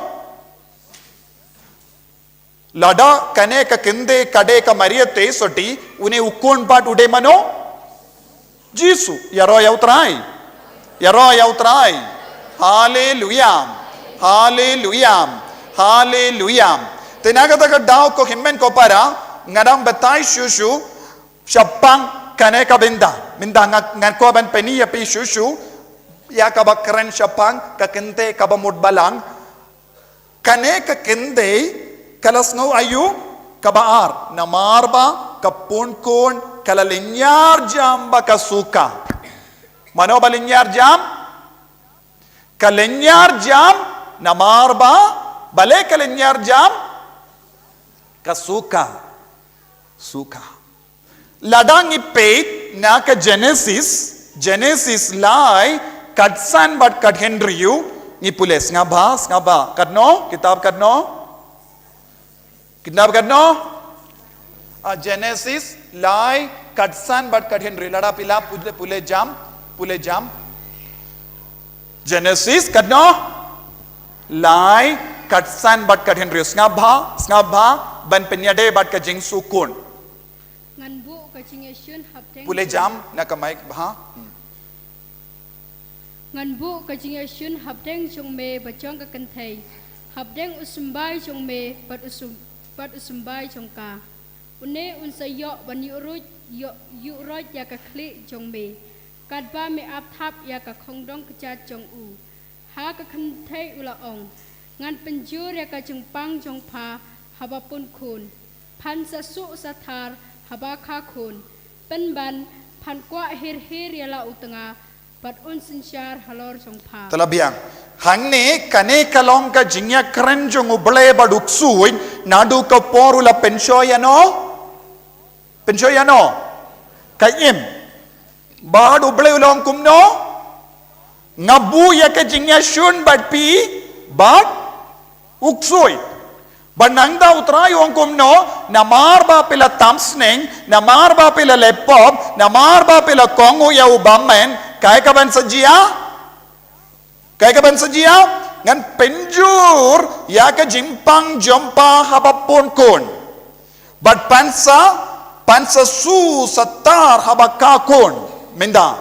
Lada kane ka kynthei ka dei ka Maria Theisotti, une u khun pat u dei mano? Jisu. Ïaroh ïa u Trai. Ïaroh ïa u Trai. Haleluya. Haleluya. Haleluya. Te na kata ka daw ko hynmen ko para, nga dang batai shuh shuh, shaphang kane ka bynta. Mynta nga, ngan kwah ban pyni ïa phi shuh shuh, ïa kaba kren shaphang ka kynthei kaba mut balang. Kane ka kynthei ka la sngew aïu? Kaba ar. Namar ba ka pun khun ka la lynñiar jam bad ka suka. Mano ba lynñiar jam? Ka lynñiar jam, namar ba, balei ka lynñiar jam? Ka suka. Suka. Lada ngi peit na ka Genesis, Genesis lai, khatsan bad khathynriew, ngi pule. Sngap bha, sngap bha. Katno, kitab katno? Kitab katno? Ah, Genesis lai, khatsan bad khathynriew. Lada phi lah pule, pule jam, pule jam. Genesis katno? Lai, khatsan bad khathynriew. Sngap bha, sngap bha, ban pynïadei bad ka jingsuk khun. Ngan buh ka jingïashun hapdeng. Pule jam na ka mic bha. Hmm. Ngan buh ka jingïashun hapdeng jong me bad jong ka kynthei, hapdeng u symbai jong me bad u sym-, bad u symbai jong ka. Une un sa ïoh ban ïuhroit, ïoh, ïuhroit ïa ka khlieh jong me, katba me ap thap ïa ka khongdong kjat jong u. Ha ka kynthei u la ong, ngan pynjur ïa ka jingpang jong pha haba pun khun. Phan sa suk sa thar haba kha khun. Pynban phan kwah hir hir ïa la u tnga bad un synshar halor jong pha. Te la biang. Hangne kane ka long ka jingïakren jong U Blei bad u ksuid, naduh ka por u la pynshoi ïano? Pynshoi ïano? Ka im. Bad U Blei u la ong kumno? Nga buh ïa ka jingïashun bad phi, bad u ksuid. Ba nangta u Trai u ong kumno, namar ba phi la tam sneng, namar ba phi la leh pop, namar ba phi la kohnguh ïa u bymmen, kaei kaban sa jia? Kaei kaban sa jia? Ngan pynjur ïa ka jingpang jong pha haba pun khun. Bad phan sa, phan sa su satar haba khaw khun. Mynta.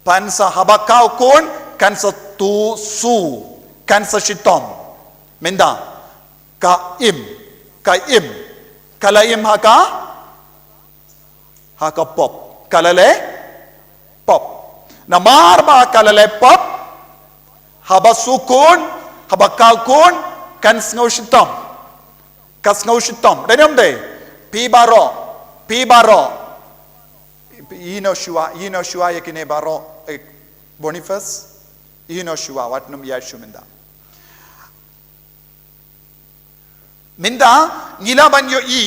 Phan sa haba khaw khun, kan sa tu su, kan sa shitom. Mynta. Ka im, ka im. Ka la im ha ka? Ha ka pop. Ka la leh pop. Namar ba ka la leh pop, haba su khun, haba khaw khun, kan sngew shitom. Ka sngew shitom. Dei ne ym dei? Phi baroh, phi baroh. Ïohi shuwa, ïohi shuwa ïa kine baroh, eh, Boniface. Ïohi shuwa, wat nym ïa shu mynta. Mynta, ngi lah ban ïohi,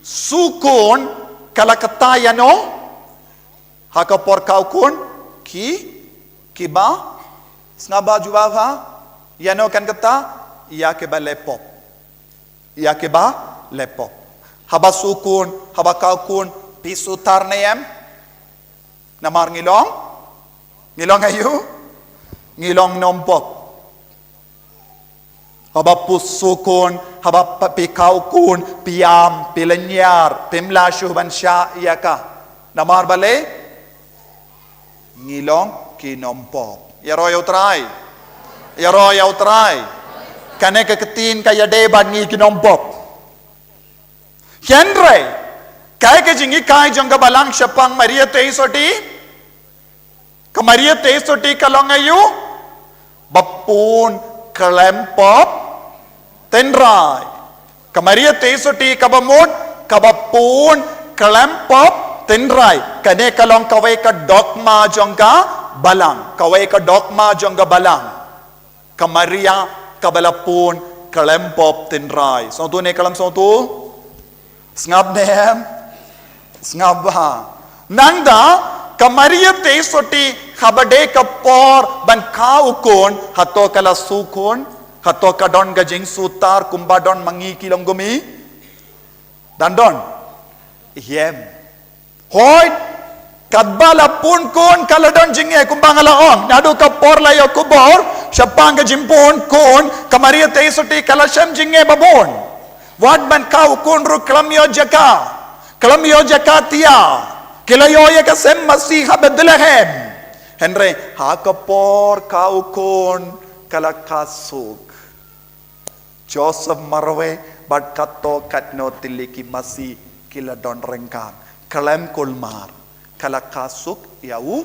su khun, ka la kata ïano, ha ka por khaw khun, ki, kiba, sngap bha jubab ha, ïano kan kata, ïa kiba leh pop. Ïa kiba leh pop. Haba su khun, haba khaw khun, phi su tar ne em? Namar ngi long? Ngi long aïu? Ngi long nompop. Haba phi su khun, haba pa-, phi khaw khun, phi ïam, phi lynñiar, phim lah shuh ban shah ïa ka. Namar balei? Ngi long ki nompop. Ïaroh ïa u Trai. Ïaroh ïa u Trai. Kane ka ktien ka ïadei bad ngi ki nompop. Hynrei, kaei ka jinghikai jong ka Balang shaphang Maria Theisotti? Ka Maria Theisotti ka long aïu? Ba pun khlem pop tynrai. Ka Maria Theisotti kaba mut, kaba pun khlem pop tynrai. Kane ka long kawei ka dogma jong ka Balang. Kawei ka dogma jong ka Balang. Ka Maria kaba la pun khlem pop tynrai. Sngewthuh ne khlem sngewthuh? Sngap ne em? Sngap bha. Nangta, ka Maria Theisotti haba dei ka por ban khaw khun, hato ka la su khun, hato ka don ka jingsutar kumba don ma ngi ki longkmie? Dang don? Ïem. Hooid, katba la pun khun ka la don jingeh kumba nga la ong. Naduh ka por la ïoh khubor shaphang ka jingpun khun, ka Maria Theisotti ka la shem jingeh babun. Wat ban khaw khun ruh khlem ïoh jaka. Khlem ïoh jaka thiah. Ki la ïoh ïa ka sem masi ha Bethlehem. Hynrei ha ka por khaw khun ka la kha suk. Joseph marwei bad katto katno tylli ki masi ki la don ryngkat. Khlem kulmar ka la kha suk ïa u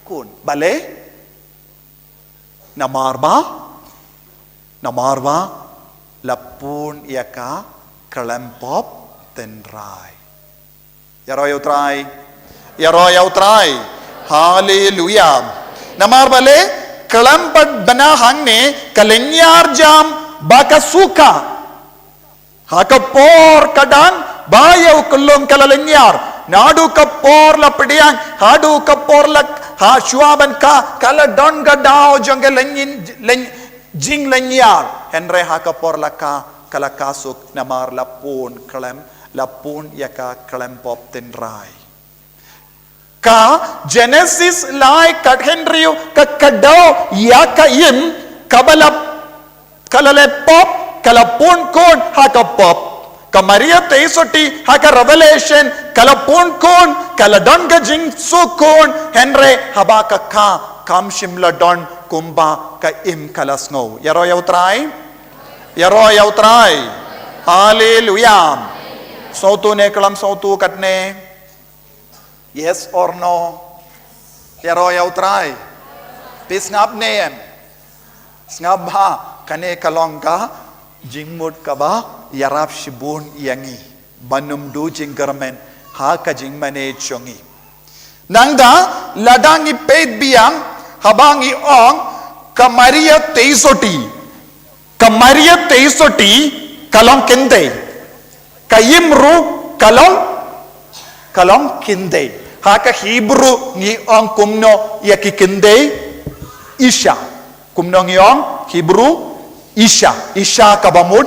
khun. Balei? Namar ba, namar ba la pun ïa ka khlem pop tynrai. Ïaroh ïa u Trai. Ïaroh ïa u Trai. Haleluia. Namar balei, khlem pat bna hangne ka lynñiar jam ba ka suka. Ha ka por ka dang ba ïa u khyllung ka la lynñiar. Naduh ka por la pdiang, haduh ka por la ha shuwa ban kha, ka la don ka daw jong ka lynñin, lynñ-, jinglynñiar. Hynrei ha ka por la kha, ka la kha suk namar la pun khlem, la pun ïa ka khlem pop tynrai. Ka Genesis lai khathynriew ka kdew ïa ka im kaba la, ka la leh pop, ka la pun khun ha ka pop. Ka Maria Theisotti ha ka Revelation ka la pun khun, ka la don ka jingsuk khun, hynrei haba ka kha kam shym la don kumba ka im ka la sngew. Ïaroh ïa u Trai. Ïaroh ïa u Trai. Haleluia. Sngewthuh ne khlem sngewthuh katne? Yes or no? Ïaroh ïa u Trai. Phi sngap ne em? Sngap bha, kane ka long ka jingmut kaba ïarap shibun ïa ngi. Ban ym duh jingkyrmen ha ka jingmane jong ngi. Nangta, lada ngi peit biang, haba ngi ong, ka Maria Theisotti. Ka Maria Theisotti ka long kynthei. Ka im ruh ka long, ka long kynthei. Ha ka Hebrew ngi ong kumno ïa ki kynthei? Isha. Kumno ngi ong? Hebrew, Isha. Isha kaba mut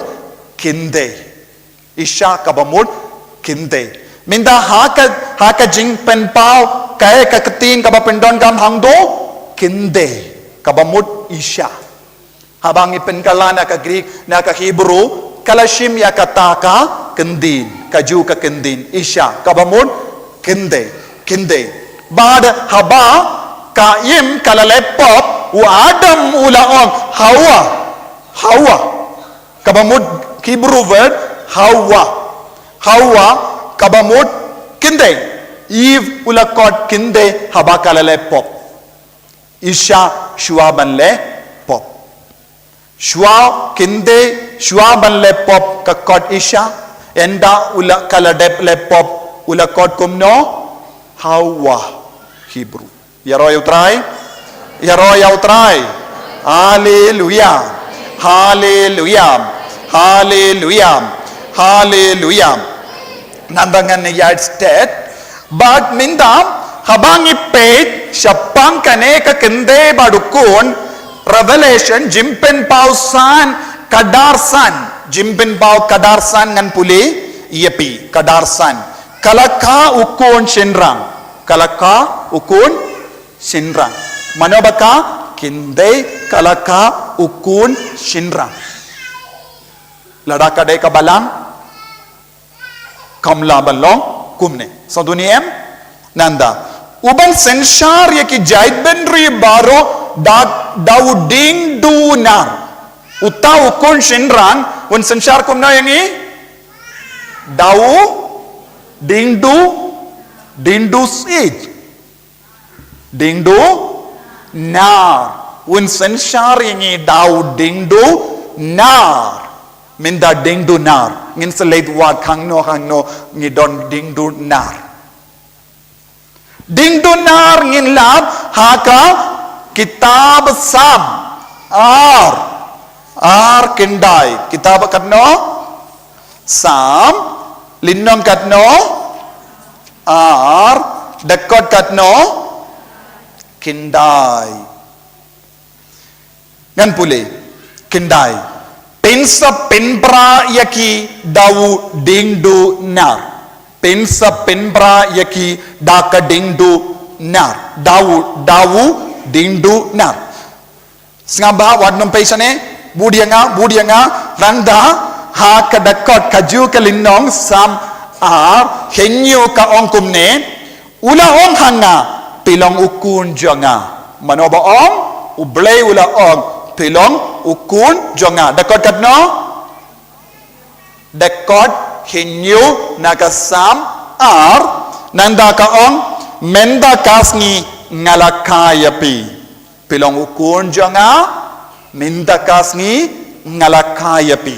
Kyndei. Isha kaba mut kyndei. Mynta ha ka, ha ka jingpynpaw, kaei ka ktien kaba pyndonkam hangto? Kyndei. Kaba mut isha. Haba ngi pynkylla na ka Greek, na ka Hebrew, ka la shim ïa kata ka kyndin, kajuh ka kyndin, isha, kaba mut kyndei, kyndei. Bad haba ka im ka la leh pop, u Adam u la ong, Hawa, Hawa. Kaba mut Hebrew word, Hawa. Hawa, kaba mut kyndei. Eve u la khot kyndei haba ka la leh pop. Isha shuwa ban leh pop. Shuwa kyndei, shuwa ban leh pop ka khot isha. Ynda u la, ka la dep leh pop, u la khot kumno? Hawa, Hebrew. Ïaroh ïa U Trai? Ïaroh ïa U Trai. Haleluya. Haleluya. Haleluya. Haleluya. Nanda ngan ïaid stet. Bad mynta, haba ngi peit shaphang kane ka kyndei bad u Khun, Revelation, Jingpynpaw san, ka dar san, Jingpynpaw ka dar san ngan pule ïa phi, ka dar san. Ka la kha u Khun shynrang, ka la kha u Khun shynrang. Mano ba kha? Kyndei ka la kha u Khun shynrang. Lada ka dei ka balang, kam lah ban long kumne. Sa duni em? Nanda. U ban synshar ïa ki jaitbynriew baroh da, da u diengdu nar. Uta u Khun shynrang, un synshar kumno ïa ngi? Da u diengdu, diengdu siej. Diengdu nar. Un synshar ïa ngi da u diengdu nar. Mynta diengdu nar, ngin sa leit wad hangno hangno ngi don diengdu nar. Diengdu nar ngin lap ha ka kitab Salm ar, ar khyndai. Kitab katno? Salm, lynnong katno? Ar, dkhot katno? Khyndai. Ngan pule, khyndai. Pynsa pynbra ïa ki da u diengdu nar. Pynsa pynbra ïa ki da ka diengdu nar. Da u, da u diengdu nar. Sngap bha, wat nym peit shane, bud ïa nga, bud ïa nga, nanda, ha ka dkhot kajuh ka lynnong Salm ar, hynñiew ka ong kumne, u la ong ha nga, phi long u Khun jong nga. Mano ba ong? U Blei u la ong, phi long u Khun jong nga. Dkhot katno? Dkhot hynñiew na ka Salm ar, nanda ka ong, mynta ka sngi nga la kha ïa phi. Phi long u Khun jong nga, mynta ka sngi nga la kha ïa phi.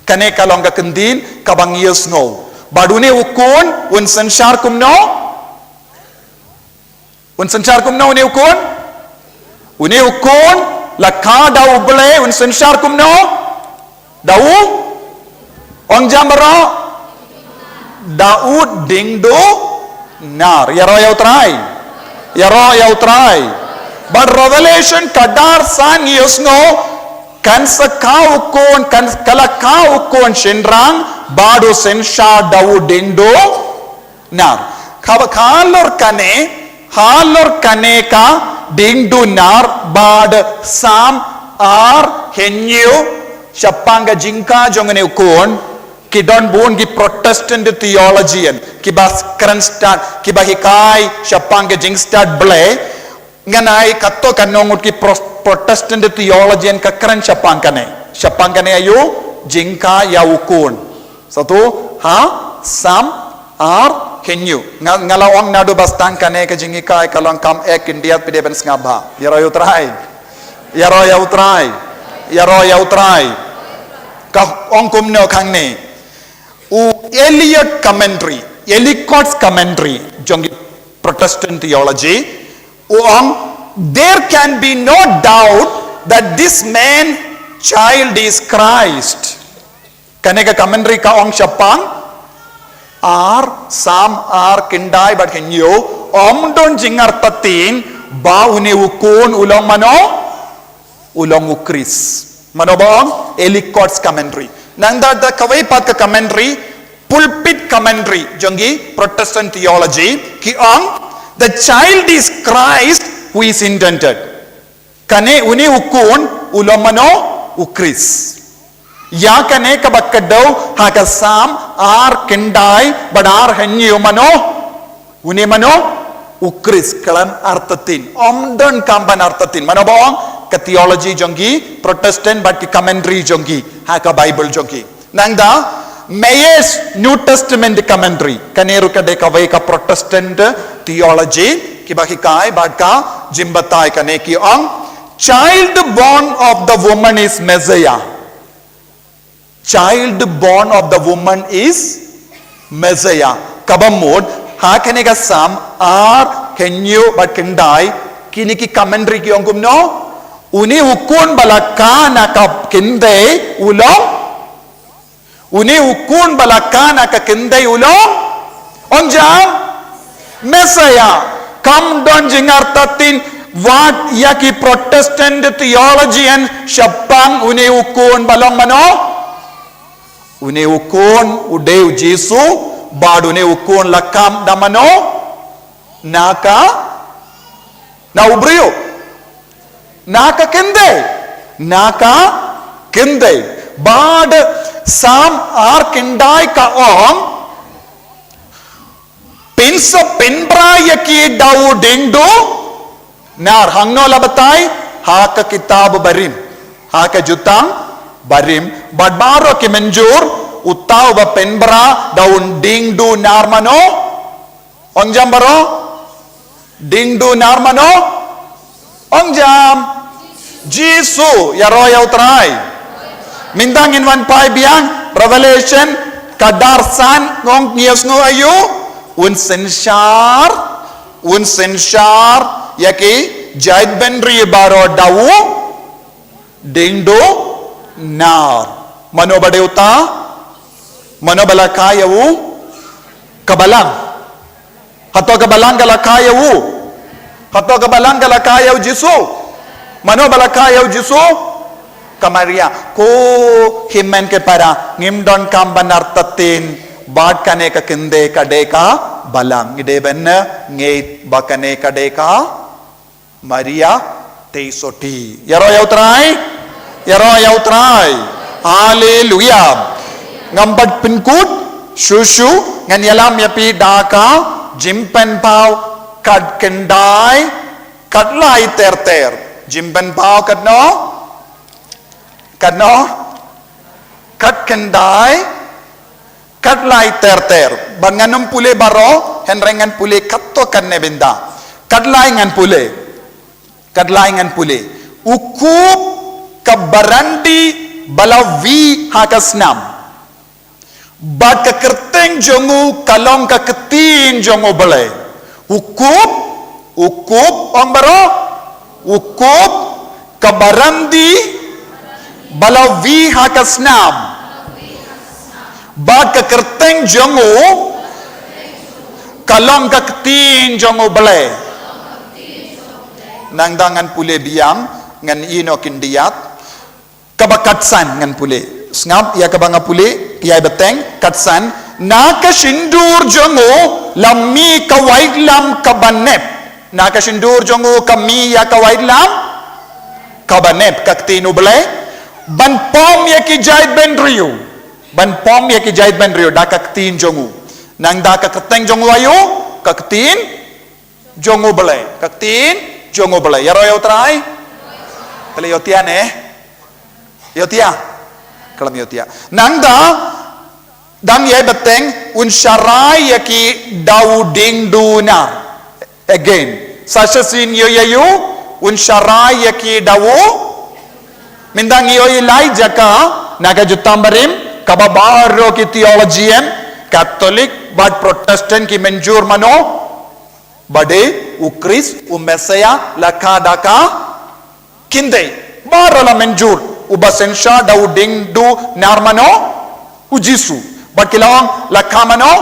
Kane ka long ka kyntien kaba ngi ïohsngew. Bad une u Khun, un synshar kumno? Un synshar kumno une u Khun? Une u Khun, la kha da u Blei, un synshar kumno? Da u, ong jam baroh, da u diengdu nar. Ïaroh ïa U Trai. Ïaroh ïa U Trai. Bad Revelation ka dar san ngi ïohsngew, kan sa kha u Khun, kan, ka la kha u Khun shynrang, bad u synshar da u diengdu nar. Kaba halor kane, halor kane ka diengdu nar bad Salm ar hynñiew shaphang ka jingkha jong une u Khun, ki don bun ki Protestant theologian, kiba kren stad, kiba hikai shaphang ka jingstad Blei, ngan ai katto katne ngut ki Pro-, Protestant theologian ka kren shaphang kane. Shaphang kane aïu, jingkha ïa u Khun. Satu, ha, Salm ar hynñiew. Nga, nga la ong naduh ba sdang kane ka jinghikai ka long kam eh khyndiat phi dei ban sngap bha. Ïaroh ïa U Trai. Ïaroh ïa U Trai. Ïaroh ïa U Trai. Ka ong kumno hangne. U Eliot commentary, Ellicott's commentary, jong ki Protestant theology, u ong, there can be no doubt that this man child is Christ. Kane ka commentary ka ong shaphang ar, Salm ar khyndai bad hynñiew, ym don jingartatien ba une u Khun u long mano? U long u Khrist. Mano ba ong? Ellicott's commentary. Nangta da kawei pat ka commentary, pulpit commentary jong ki Protestant theology, ki ong, "The child is Christ who is intended." Kane une u khun u long mano? U Khrist. Ïa kane kaba kdew ha ka Salm ar khyndai bad ar hynñiew mano? Une mano? U Khrist, khlem artatien. Ym don kam ban artatien. Mano ba ong? Ka theology jong ki Protestant bad ki commentary jong ki ha ka Bible jong ki. Nangta, Mays New Testament commentary. Kane ruh ka dei kawei ka Protestant theology, kiba hikai bad ka jingbatai, kane ki ong, "Child born of the woman is Messiah." Child born of the woman is Messiah. Kaba mut, ha kane ka Salm ar hynñiew bad khyndai, kine ki commentary ki ong kumno? Une u khun ba la kha na ka khyndai u long? Une u khun ba la kha na ka khyndai u long? Ong jam? Messiah. Kam don jingartatien wat ïa ki Protestant theologian shaphang une u khun ba long mano? Une u khun u dei u Jisu, bad une u khun la kham da mano? Na ka, na u briew. Na ka khyndai. Na ka khyndai. Bad Salm ar khyndai ka ong, "Pynsa pynbra ïa ki da u diengdu nar." Hangno la batai? Ha ka kitab barim. Ha ka jutang barim. Bad baroh ki mynjur, uta uba pynbra da u diengdu nar mano? Ong jam baroh? Diengdu nar mano? Ong jam? Jisu. Ïaroh ïa u Trai. Mynta ngin wan phai biang Revelation ka dar san, ngong ngias ngo ayu. Un synshar, un synshar ïa ki jaitbynriew baroh da u diengdu nar. Mano ba dei uta? Mano ba la kha ïa u? Ka balang. Hato ka balang ka la kha ïa u? Hato ka balang ka la kha ïa u Jisu? Mano ba la kha ïa u Jisu? Ka Maria. Ko hynmen ki para, ngim don kam ban artatien bad kane ka khyndai ka dei ka balang. Ngi dei ban ngeit ba kane ka dei ka Maria Theisotti. Ïaroh ïa u Trai. Ïaroh ïa u Trai. Haleluia. Ngam pat pynkut shuh shuh, ngan ïalam ïa phi da ka Jingpynpaw khatkhyndai, khatlai ter ter. Jingpynpaw khatno? Khatno? Khatkhyndai, khatlai ter ter. Bad ngan ym pule baroh, hynrei ngan pule katto katne bynta. Khatlai ngan pule. Khatlai ngan pule. U kup ka barandi ba la wih ha ka snam. Bad ka kyrteng jong u ka long ka Ktien jong U Blei. U kup, u kup, ong baroh, u kup ka barandi ba la wih ha ka snam. Bad ka kyrteng jong u ka long ka Ktien jong U Blei. Nangta ngan pule biang, ngan ïehnoh khyndiat. Kaba khatsan ngan pule. Sngap ïa kaba nga pule, ïa bteng, khatsan. Na ka shyntur jong u la mih ka waitlam kaba nep. Na ka shyntur jong u ka mih ïa ka waitlam kaba nep, ka Ktien U Blei. Ban pom ïa ki jaitbynriew. Ban pom ïa ki jaitbynriew da ka Ktien jong u. Nangta ka kyrteng jong u aïu? Ka Ktien jong U Blei. Ka Ktien jong U Blei. Ïaroh ïa u Trai. Khlem ïoh tia ne? Ïoh tia? Khlem ïoh tia. Nangta, dang ïai bteng, un sharai ïa ki da u diengdu nar. Again. Sa shisien ïoh ïa u, un sharai ïa ki da u. Mynta ngi ïohi lai jaka, na ka Jutang Barim, kaba baroh ki theologian, Catholic, bad Protestant ki mynjur mano? Ba dei u Khrist, u Messiah, la kha da ka khyndai. Baroh la mynjur, uba synshar da u diengdu nar mano? U Jisu. Bad ki la ong, la kha mano?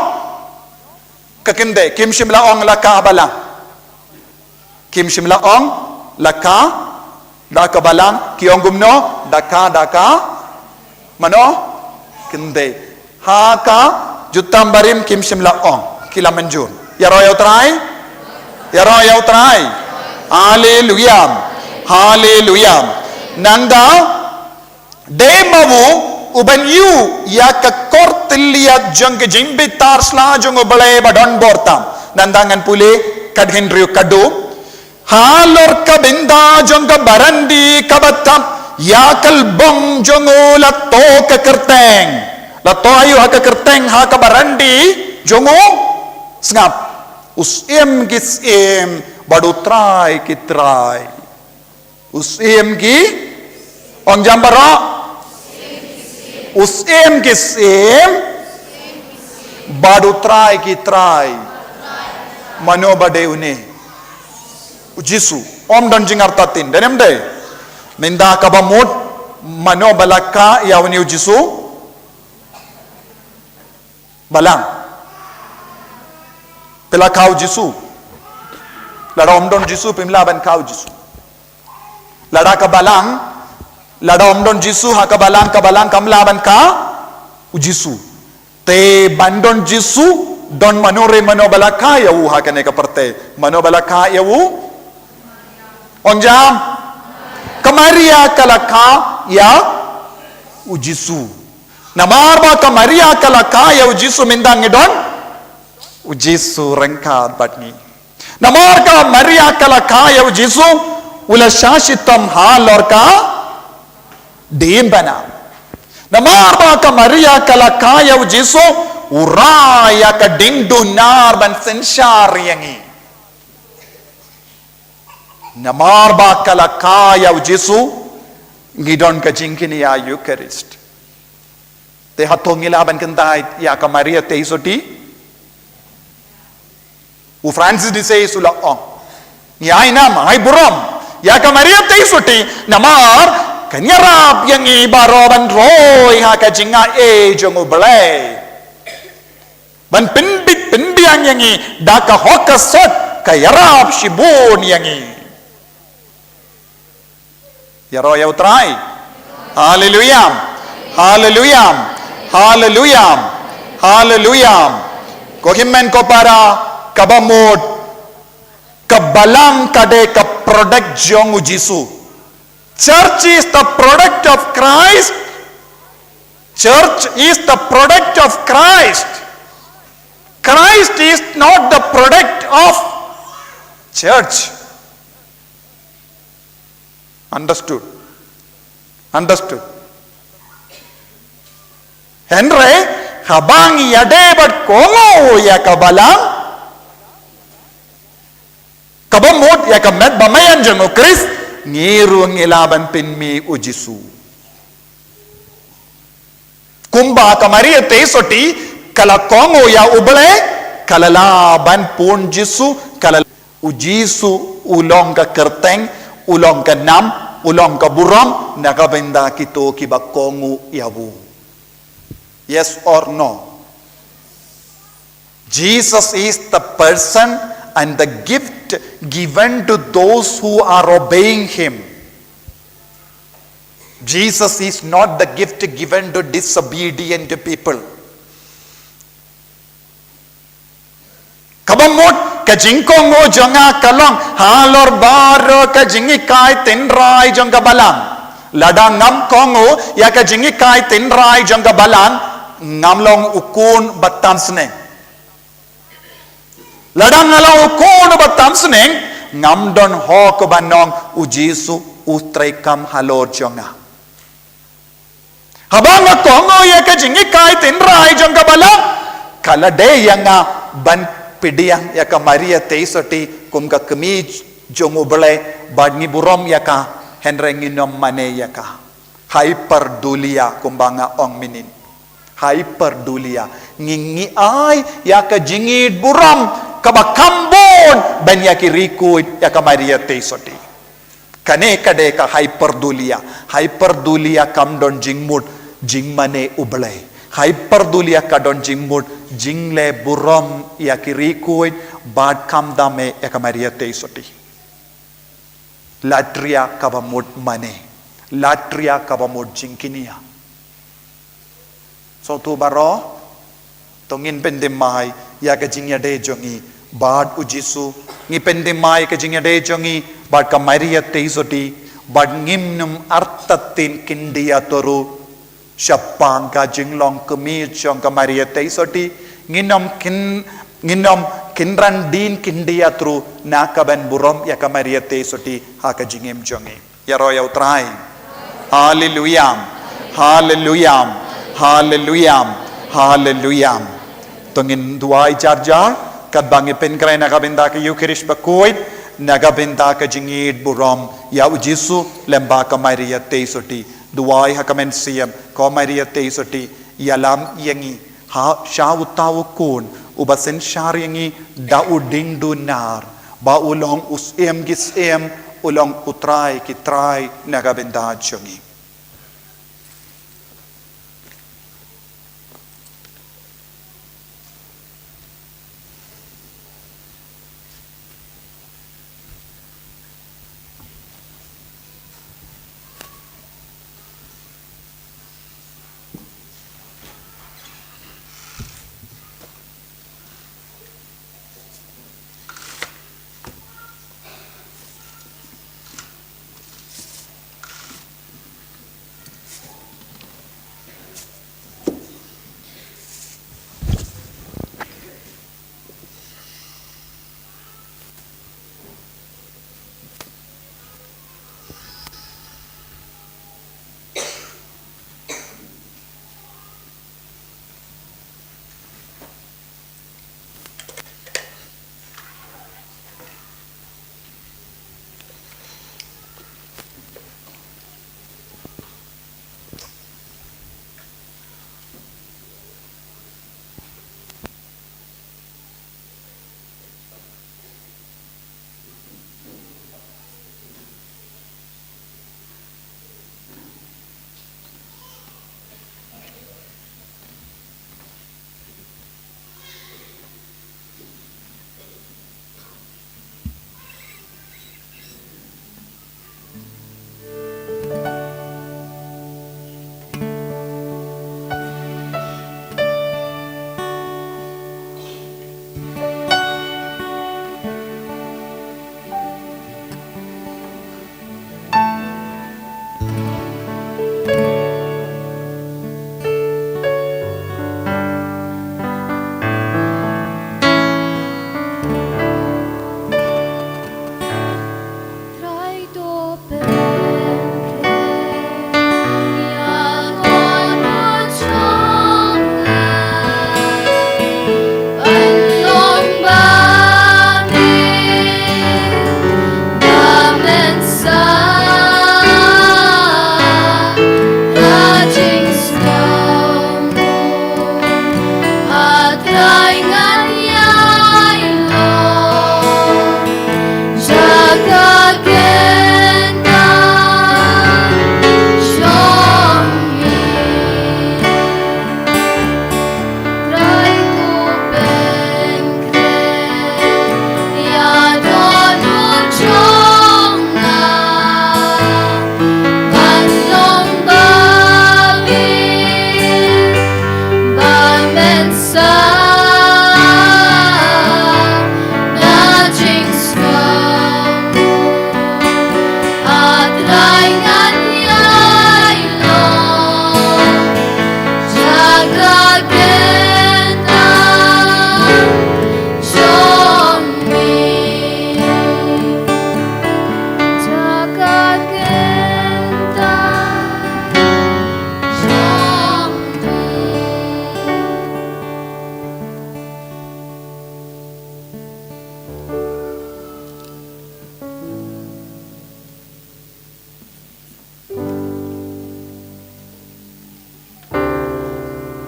Ka khyndai. Kim shym la ong la kha balang. Kim shym la ong la kha da ka balang, ki ong kumno? Da kha, da ka mano? Kynde. Ha ka jutang barim kim shym la ong. Ki la mynjur. Ïaroh ïa U Trai. Ïaroh ïa U Trai. Haleluya. Haleluya. Nangta, dei ma u, u ban ïoh ïa ka kor tylliat jong ka jingbitar sla jong U Blei ba don bor tam. Nangta ngan pule, kat hynriew khadduh. Halor ka bynta jong ka barandi kaba thap, ïa ka lbong jong u la toh ka kyrteng. La toh aïu ha ka kyrteng ha ka barandi jong u? Sngap. U Syiem ki syiem, bad U Trai ki trai. U Syiem ki, ong jam baroh. U Syiem ki syiem, bad U Trai ki trai. Mano ba dei une? U Jisu. Ym don jingartatien, dei ne ym dei? Mynta kaba mut, mano ba la kha ïa une U Jisu? Balang. Phi la kha U Jisu. Lada ym don Jisu, phim lah ban kha U Jisu. Lada ka balang, lada ym don Jisu ha ka balang, ka balang kam lah ban kha U Jisu. Te ban don Jisu, don mano re mano ba la kha ïa u ha kane ka pyrthei? Mano ba la kha ïa u? Ong jam. Ka Maria ka la kha ïa U Jisu. Namar ba ka Maria ka la kha ïa U Jisu, mynta ngi don U Jisu ryngkat bad ngi. Namar ka Maria ka la kha ïa U Jisu, u la shah shitom halor ka dien bana. Namar ba ka Maria ka la kha ïa U Jisu, u rai ïa ka diengduh nar ban synshar ïa ngi. Namar ba ka la kha ïa U Jisu, ngi don ka jingkñia Eucharist. Te hato ngi lah ban kyntait ïa ka Maria Theisotti? U Francis de Sales u la ong, ngi ai nam, ai burom ïa ka Maria Theisotti, namar kan ïarap ïa ngi baroh ban roi ha ka jingai jong U Blei. Ban pynbit pynbiang ïa ngi da ka hok ka sot, ka ïarap shibun ïa ngi. Ïaroh ïa U Trai. Haleluya. Haleluya. Haleluya. Haleluya. Ko hynmen ko para, kaba mut, ka balang ka dei ka product jong U Jisu. Church is the product of Christ. Church is the product of Christ. Christ is not the product of church. Understood? Understood? Hynrei, haba ngi ïadei bad kohnguh ïa ka balang, kaba mut ïa ka met ba maïan jong U Khrist, ngi ruh ngi lah ban pynmih U Jisu. Kumba ka Maria Theisotti ka la kohnguh ïa U Blei, ka la lah ban pun Jisu, ka la, U Jisu u long ka kyrteng, u long ka nam, u long ka burom na ka bynta kito kiba kohnguh ïa u. Yes or no? Jesus is the person and the gift given to those who are obeying him. Jesus is not the gift given to disobedient people. Kaba mut ka jingkohnguh jong nga ka long halor baroh ka jinghikai tynrai jong ka balang. Lada ngam kohnguh ïa ka jinghikai tynrai jong ka balang, ngam long u khun ba tam sneng. Lada nga long u khun ba tam sneng, ngam don hok ban ong U Jisu u treikam halor jong nga. Haba nga kohnguh ïa ka jinghikai tynrai jong ka balang, ka la dei ïa nga ban pdiang ïa ka Maria Theisotti kum ka kmie jong U Blei, bad ngi burom ïa ka, hynrei ngin ym mane ïa ka. Hyperdulia kumba nga ong mynnin. Hyperdulia. Ngi, ngi ai ïa ka jingïeit burom kaba kham bun ban ïa ki rikuid ïa ka Maria Theisotti. Kane ka dei ka hyperdulia. Hyperdulia kam don jingmut jingmane U Blei. Hyperdulia ka don jingmut jingleh burom ïa ki rikuid bad khamtam eh ïa ka Maria Theisotti. Latria kaba mut mane. Latria kaba mut jingkñia. Sngewthuh baroh, to ngin pynthymmai ïa ka jingïadei jong ngi bad U Jisu. Ngi pynthymmai ïa ka jingïadei jong ngi bad ka Maria Theisotti, bad ngim nym artatien khyndiat ruh shaphang ka jinglong kmie jong ka Maria Theisotti. Ngin nym khyn, ngin nym khynran dien khyndiat ruh na ka ban burom ïa ka Maria Theisotti ha ka jingim jong ngi. Ïaroh ïa U Trai. Haleluia. Haleluia. Haleluia. Haleluia. To ngin duwai jar jar, katba ngi pynkhreh na ka bynta ka Eukharist bakhuid, na ka bynta ka jingïeit burom ïa U Jisu lem bad ka Maria Theisotti. Duwai ha ka mynsiem, ko Maria Theisotti, ïalam ïa ngi ha sha uta u khun uba synshar ïa ngi da u dieng dunar, ba u long u Syiem ki syiem, u long U Trai ki trai na ka bynta jong ngi.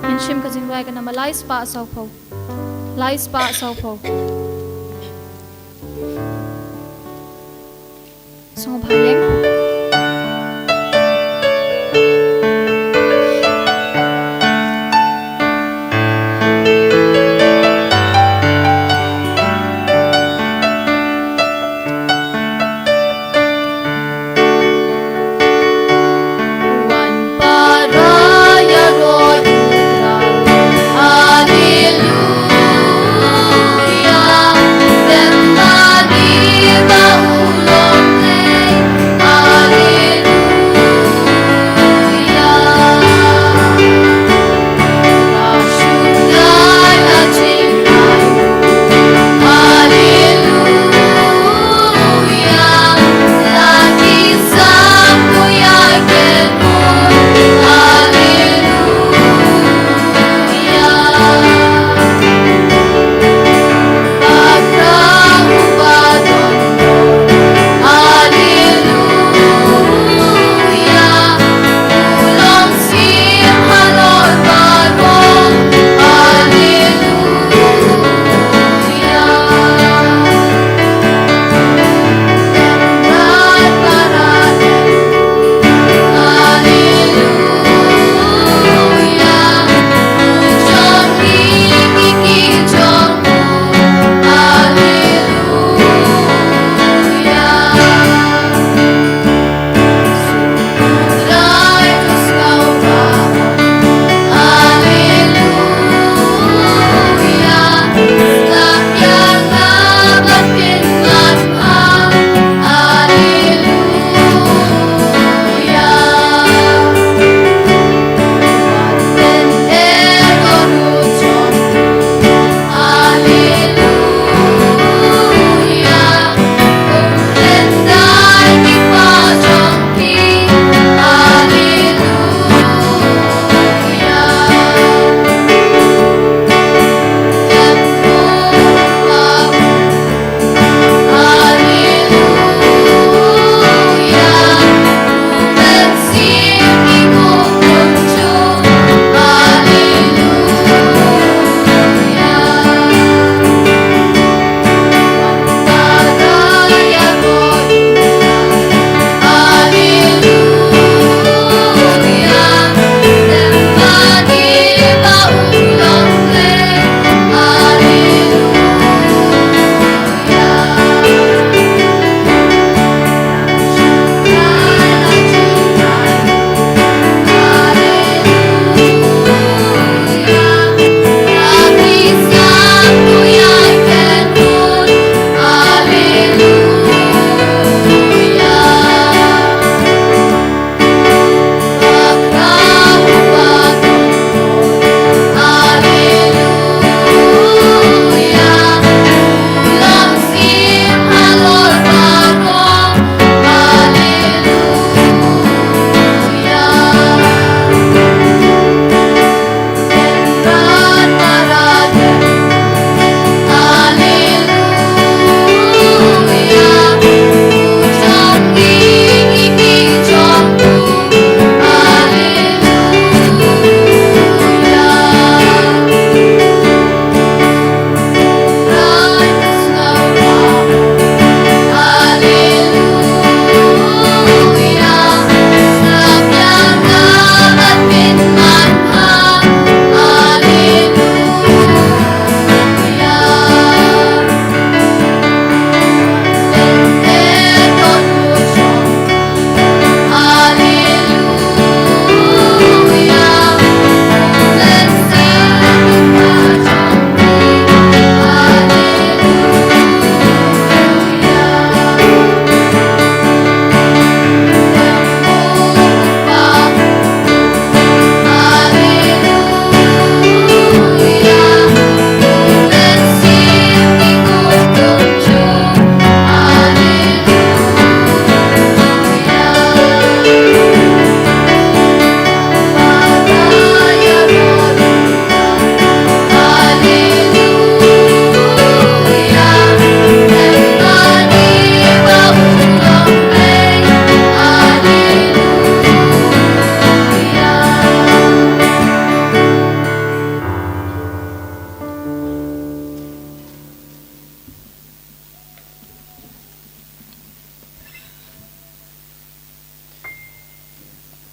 Ngin shim ka jingduwai ka namba lai spah sawphew. Lai spah sawphew. Sngewbha ïeng. Wan para ïaroh ïa U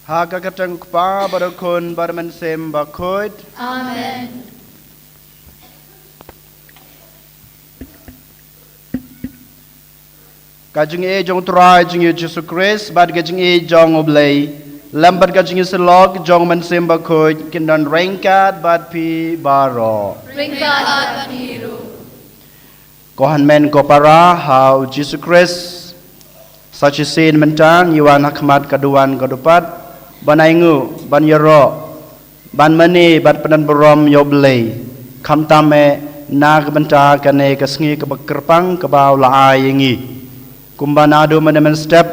Ha ka kyrteng u Kpa bad u Khun bad u Mynsiem Bakhuid. Amen. Ka jingïeit jong u Trai jong ngi Jisu Khrist bad ka jingïeit jong u Blei lem bad ka jingïasyllok jong u Mynsiem Bakhuid kin don ryngkat bad phi baroh. Ryngkat bad phi ruh. Ko hynmen ko para ha u Jisu Khrist, sa shisien mynta ngi wan ha khmat ka duwan ka dupat ban ainguh, ban ïaroh, ban mane bad pynban burom ïa u Blei, khamtam eh na ka bynta kane ka sngi kaba kyrpang kaba u la ai ïa ngi. Kumba naduh mynne mynstep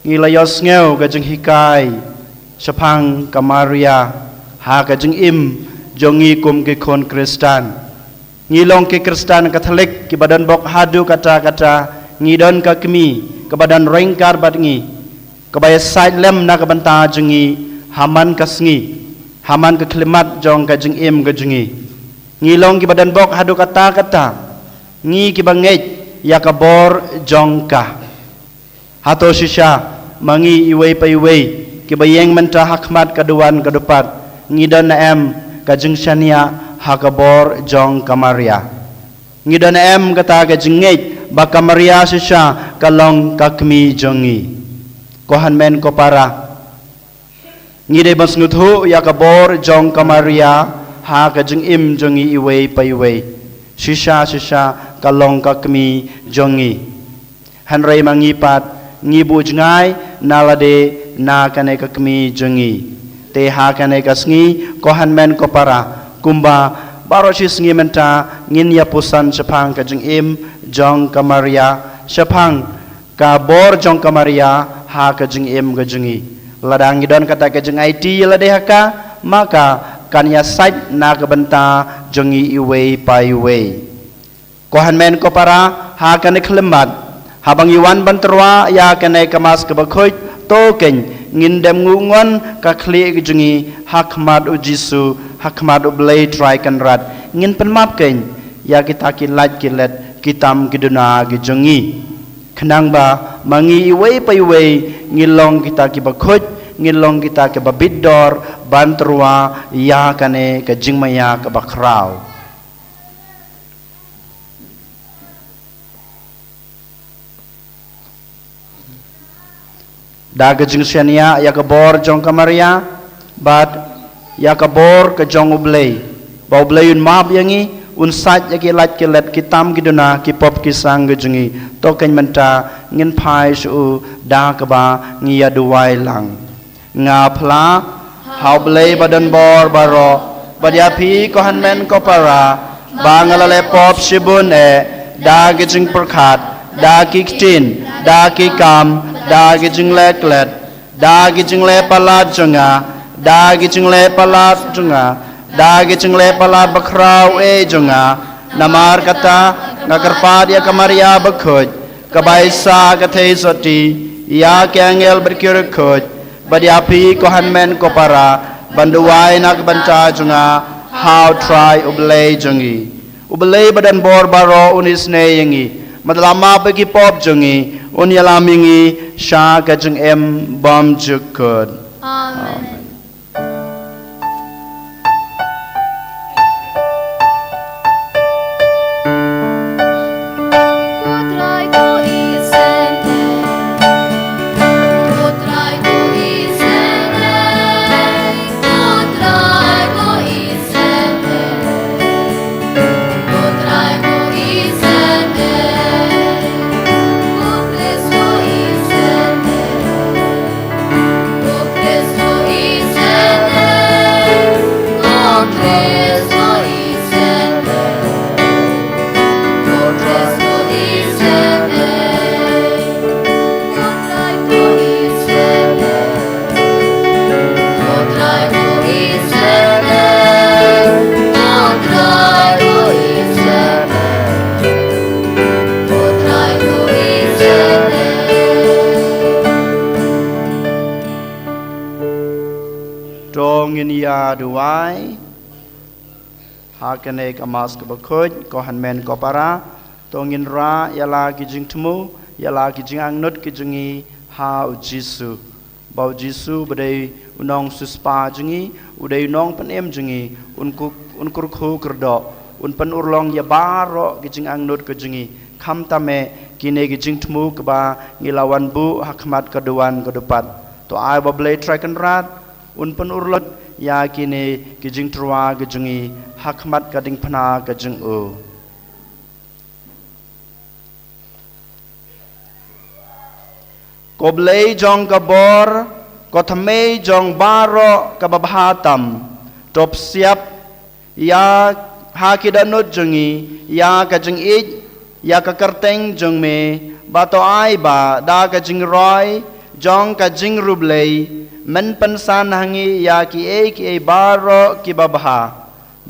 ngi la ïohsngew ka jinghikai shaphang ka Maria ha ka jingim jong ngi kum ki khun Khristan. Ngi long ki Khristan Katholik kiba don bok haduh katta katta, ngi don ka kmie kaba don ryngkat bad ngi, kaba ïasaid lem na ka bynta jong ngi ha man ka sngi, ha man ka khyllipmat jong ka jingim ka jong ngi. Ngi long kiba don bok haduh katta katta, ngi kiba ngeit ïa ka bor jong ka. Hato shisha ma ngi iwei pa iwei kiba ïeng mynta ha khmat ka duwan ka dupat, ngi don ne em ka jingshaniah ha ka bor jong ka Maria? Ngi don ne em kata ka jingngeit ba ka Maria shisha ka long ka kmie jong ngi? Ko hynmen ko para, ngi dei ban sngewthuh ïa ka bor jong ka Maria ha ka jingim jong ngi iwei pa iwei. Shisha shisha ka long ka kmie jong ngi. Hynrei ma ngi pat ngi buh jngai na lade na kane ka kmie jong ngi. Te ha kane ka sngi, ko hynmen ko para, kumba baroh shi sngi mynta ngin ïa puson shaphang ka jingim jong ka Maria, shaphang ka bor jong ka Maria ha ka jingim ka jong ngi. Lada ngi don kata ka jingaiti ïa lade ha ka, ma ka kan ïasaid na ka bynta jong ngi iwei pa iwei. Ko hynmen ko para, ha kane ka khyllipmat, haba ngi wan ban tyrwa ïa kane ka Mass kaba khuid, to kein ngin dem nguh ngon ka khlieh ka jong ngi ha khmat u Jisu, ha khmat u Blei Trai Kynrad. Ngin pynmap kein ïa kita ki lait ki let, ki tam ki duna ki jong ngi, khnang ba ma ngi iwei pa iwei ngi long kita kiba khuid, ngi long kita kiba bit dor ban tyrwa ïa kane ka jingmaïa kaba khraw. Da ka jingshaniah ïa ka bor jong ka Maria bad ïa ka bor ka jong u Blei, ba u Blei un map ïa ngi, un sait ïa ki lait ki let, ki tam ki duna, ki pop ki sang ka jong ngi. To kein mynta ngin phai sha u da kaba ngi ïa duwai lang. Nga phla ha u Blei ba don bor baroh, bad ïa phi ko hynmen ko para, ba nga la leh pop shibun eh, da ki jingpyrkhat, da ki ktien, da ki kam, da ki jingleh klet, da ki jingleh palat jong nga, da ki jingleh palat jong nga, da ki jingleh palat bakhraw eh jong nga. Namar kata nga kyrpad ïa ka Maria bakhuid, kaba i sa ka theisotti ïa ki angel bad ki riewkhuid, bad ïa phi ko hynmen ko para, ban duwai na ka bynta jong nga ha u Trai u Blei jong ngi. U Blei ba don bor baroh un isynei ïa ngi, bad un map ïa ki pop jong ngi, un ïalam ïa ngi sha ka jingim bymjukut. Amen. To ngin ïa duwai. Ha kane ka Mass kaba khuid, ko hynmen ko para, to ngin rah ïa la ki jingthmu, ïa la ki jingangnud ki jong ngi ha u Jisu. Ba u Jisu ba dei u nongsiewspah jong ngi, u dei u nongpynim jong ngi, un ku-, un kyrkhu kyrdoh, un pynurlong ïa baroh ki jingangnud ka jong ngi. Khamtam eh kine ki jingthmu kiba ngi la wan buh ha khmat ka duwan ka dupat. To ai ba Blei Trai Kynrad un pynurlong ïa kine ki jingtyrwa ka jong ngi ha khmat ka diengphna ka jong u. Ko Blei jong ka bor, ko thymmei jong baroh kaba bha tam, to pynsiap ïa ha ki dohnud jong ngi ïa ka jingïeit, ïa ka kyrteng jong me, ba to ai ba da ka jingroi jong ka jingriewblei, men pynsan ha ngi ïa kiei kiei baroh kiba bha.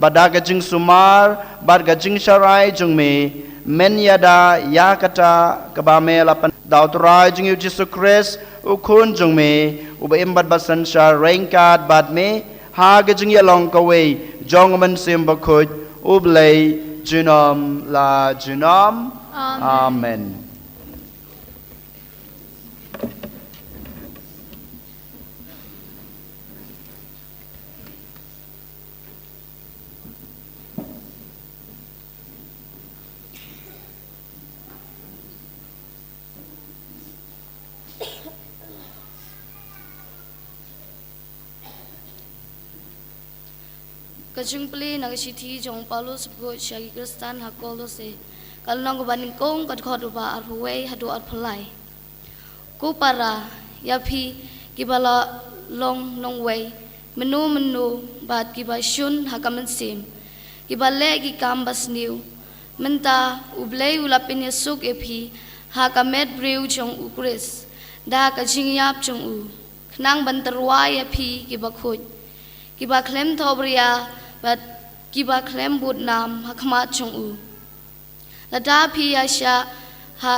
Bad da ka jingsumar bad ka jingsharai jong me, men ïada ïa kata kaba me la pyn-, da U Trai jong ngi U Jisu Khrist, U Khun jong me, uba im bad ba synshar ryngkat bad me ha ka jingïalong kawei jong U Mynsiem Bakhuid, U Blei junom la junom. Amen. Amen. Ka jingpule na ka shithi jong u Paulus bakhuid sha ki Khristan ha Kolose. Ka lynnong kaba nyngkong, ka dkhot uba arphew wei haduh arphew lai. Ko para, ïa phi kiba la long nongwei mynno mynno bad kiba shun ha ka mynsiem, kiba leh ki kam basniew, mynta U Blei u la pynïasuk ïa phi ha ka met briew jong U Khrist da ka jingïap jong u, khnang ban tyrwa ïa phi kiba khuid, kiba khlem thohbria bad kiba khlem bud nam ha khmat jong u. Lada phi ïaishah ha,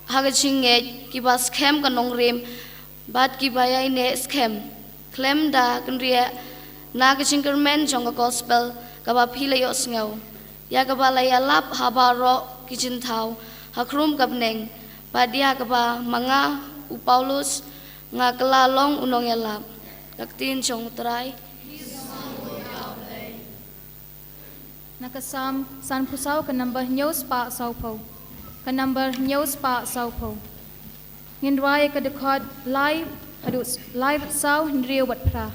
ha ka jingngeit, kiba skhem ka nongrim bad kiba ïaineh skhem, khlem da kynriah na ka jingkyrmen jong ka gospel kaba phi la ïohsngew, ïa kaba la ïalap ha baroh ki jynthaw ha khrum ka bneng, bad ïa kaba ma nga u Paulus nga kylla long u nongïalap. Ka ktien jong U Trai. Na ka Salm sanphew saw, ka number hynñiew spah sawphew. Ka number hynñiew spah sawphew. Ngin rwai ka dkhot lai haduh s-, lai bad saw, hynriew bad phra.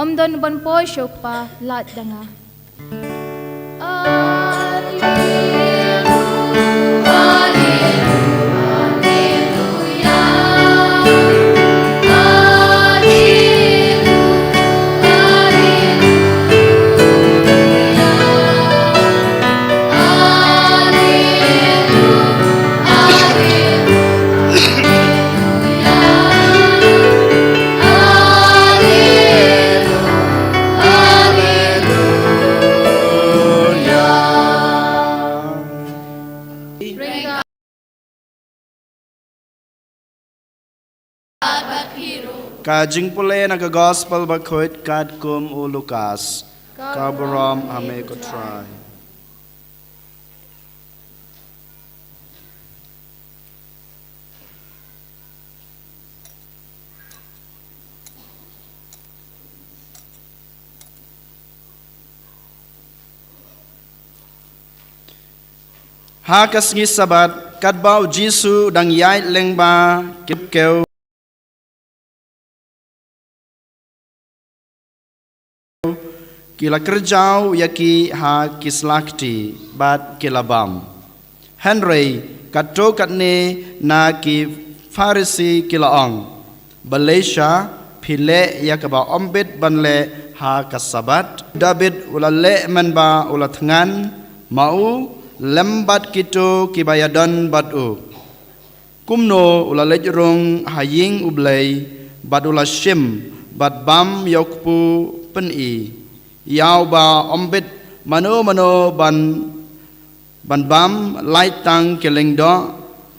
Ym don ban poi sha u Kpa lait da nga. Ka jingpule na ka Gospel Bakhuid katkum u Lukas. Ka burom ha me ko Trai. Ha ka sngi Sabbath, katba u Jisu u dang ïaid lyngba ki khew, ki la kyrjaw ïa ki ha ki slakti bad ki la bam. Hynrei katto katne na ki Pharisi ki la ong, "Balei sha phi leh ïa kaba ym bit ban leh ha ka Sabbath? David u la leh mynba u la thngan ma u lem bad kito kiba ïadon bad u. Kumno u la leit rung ha ïing U Blei bad u la shim bad bam ïa u kpu pyni ïa uba ym bit mano mano ban, ban bam, lait tang ki lyngdoh,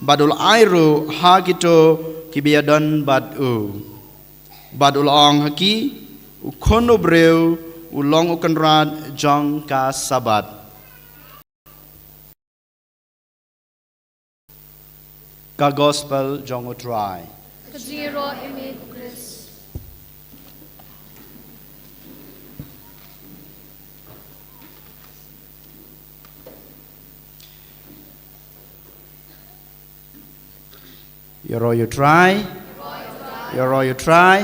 bad u la ai ruh ha kito kiba ïadon bad u. Bad u la ong ha ki, u Khun u briew u long u Kynrad jong ka Sabbath." Ka Gospel jong u Trai. Ka jingïaroh ïa me ko Khrist. Ïaroh ïa u Trai. Ïaroh ïa u Trai.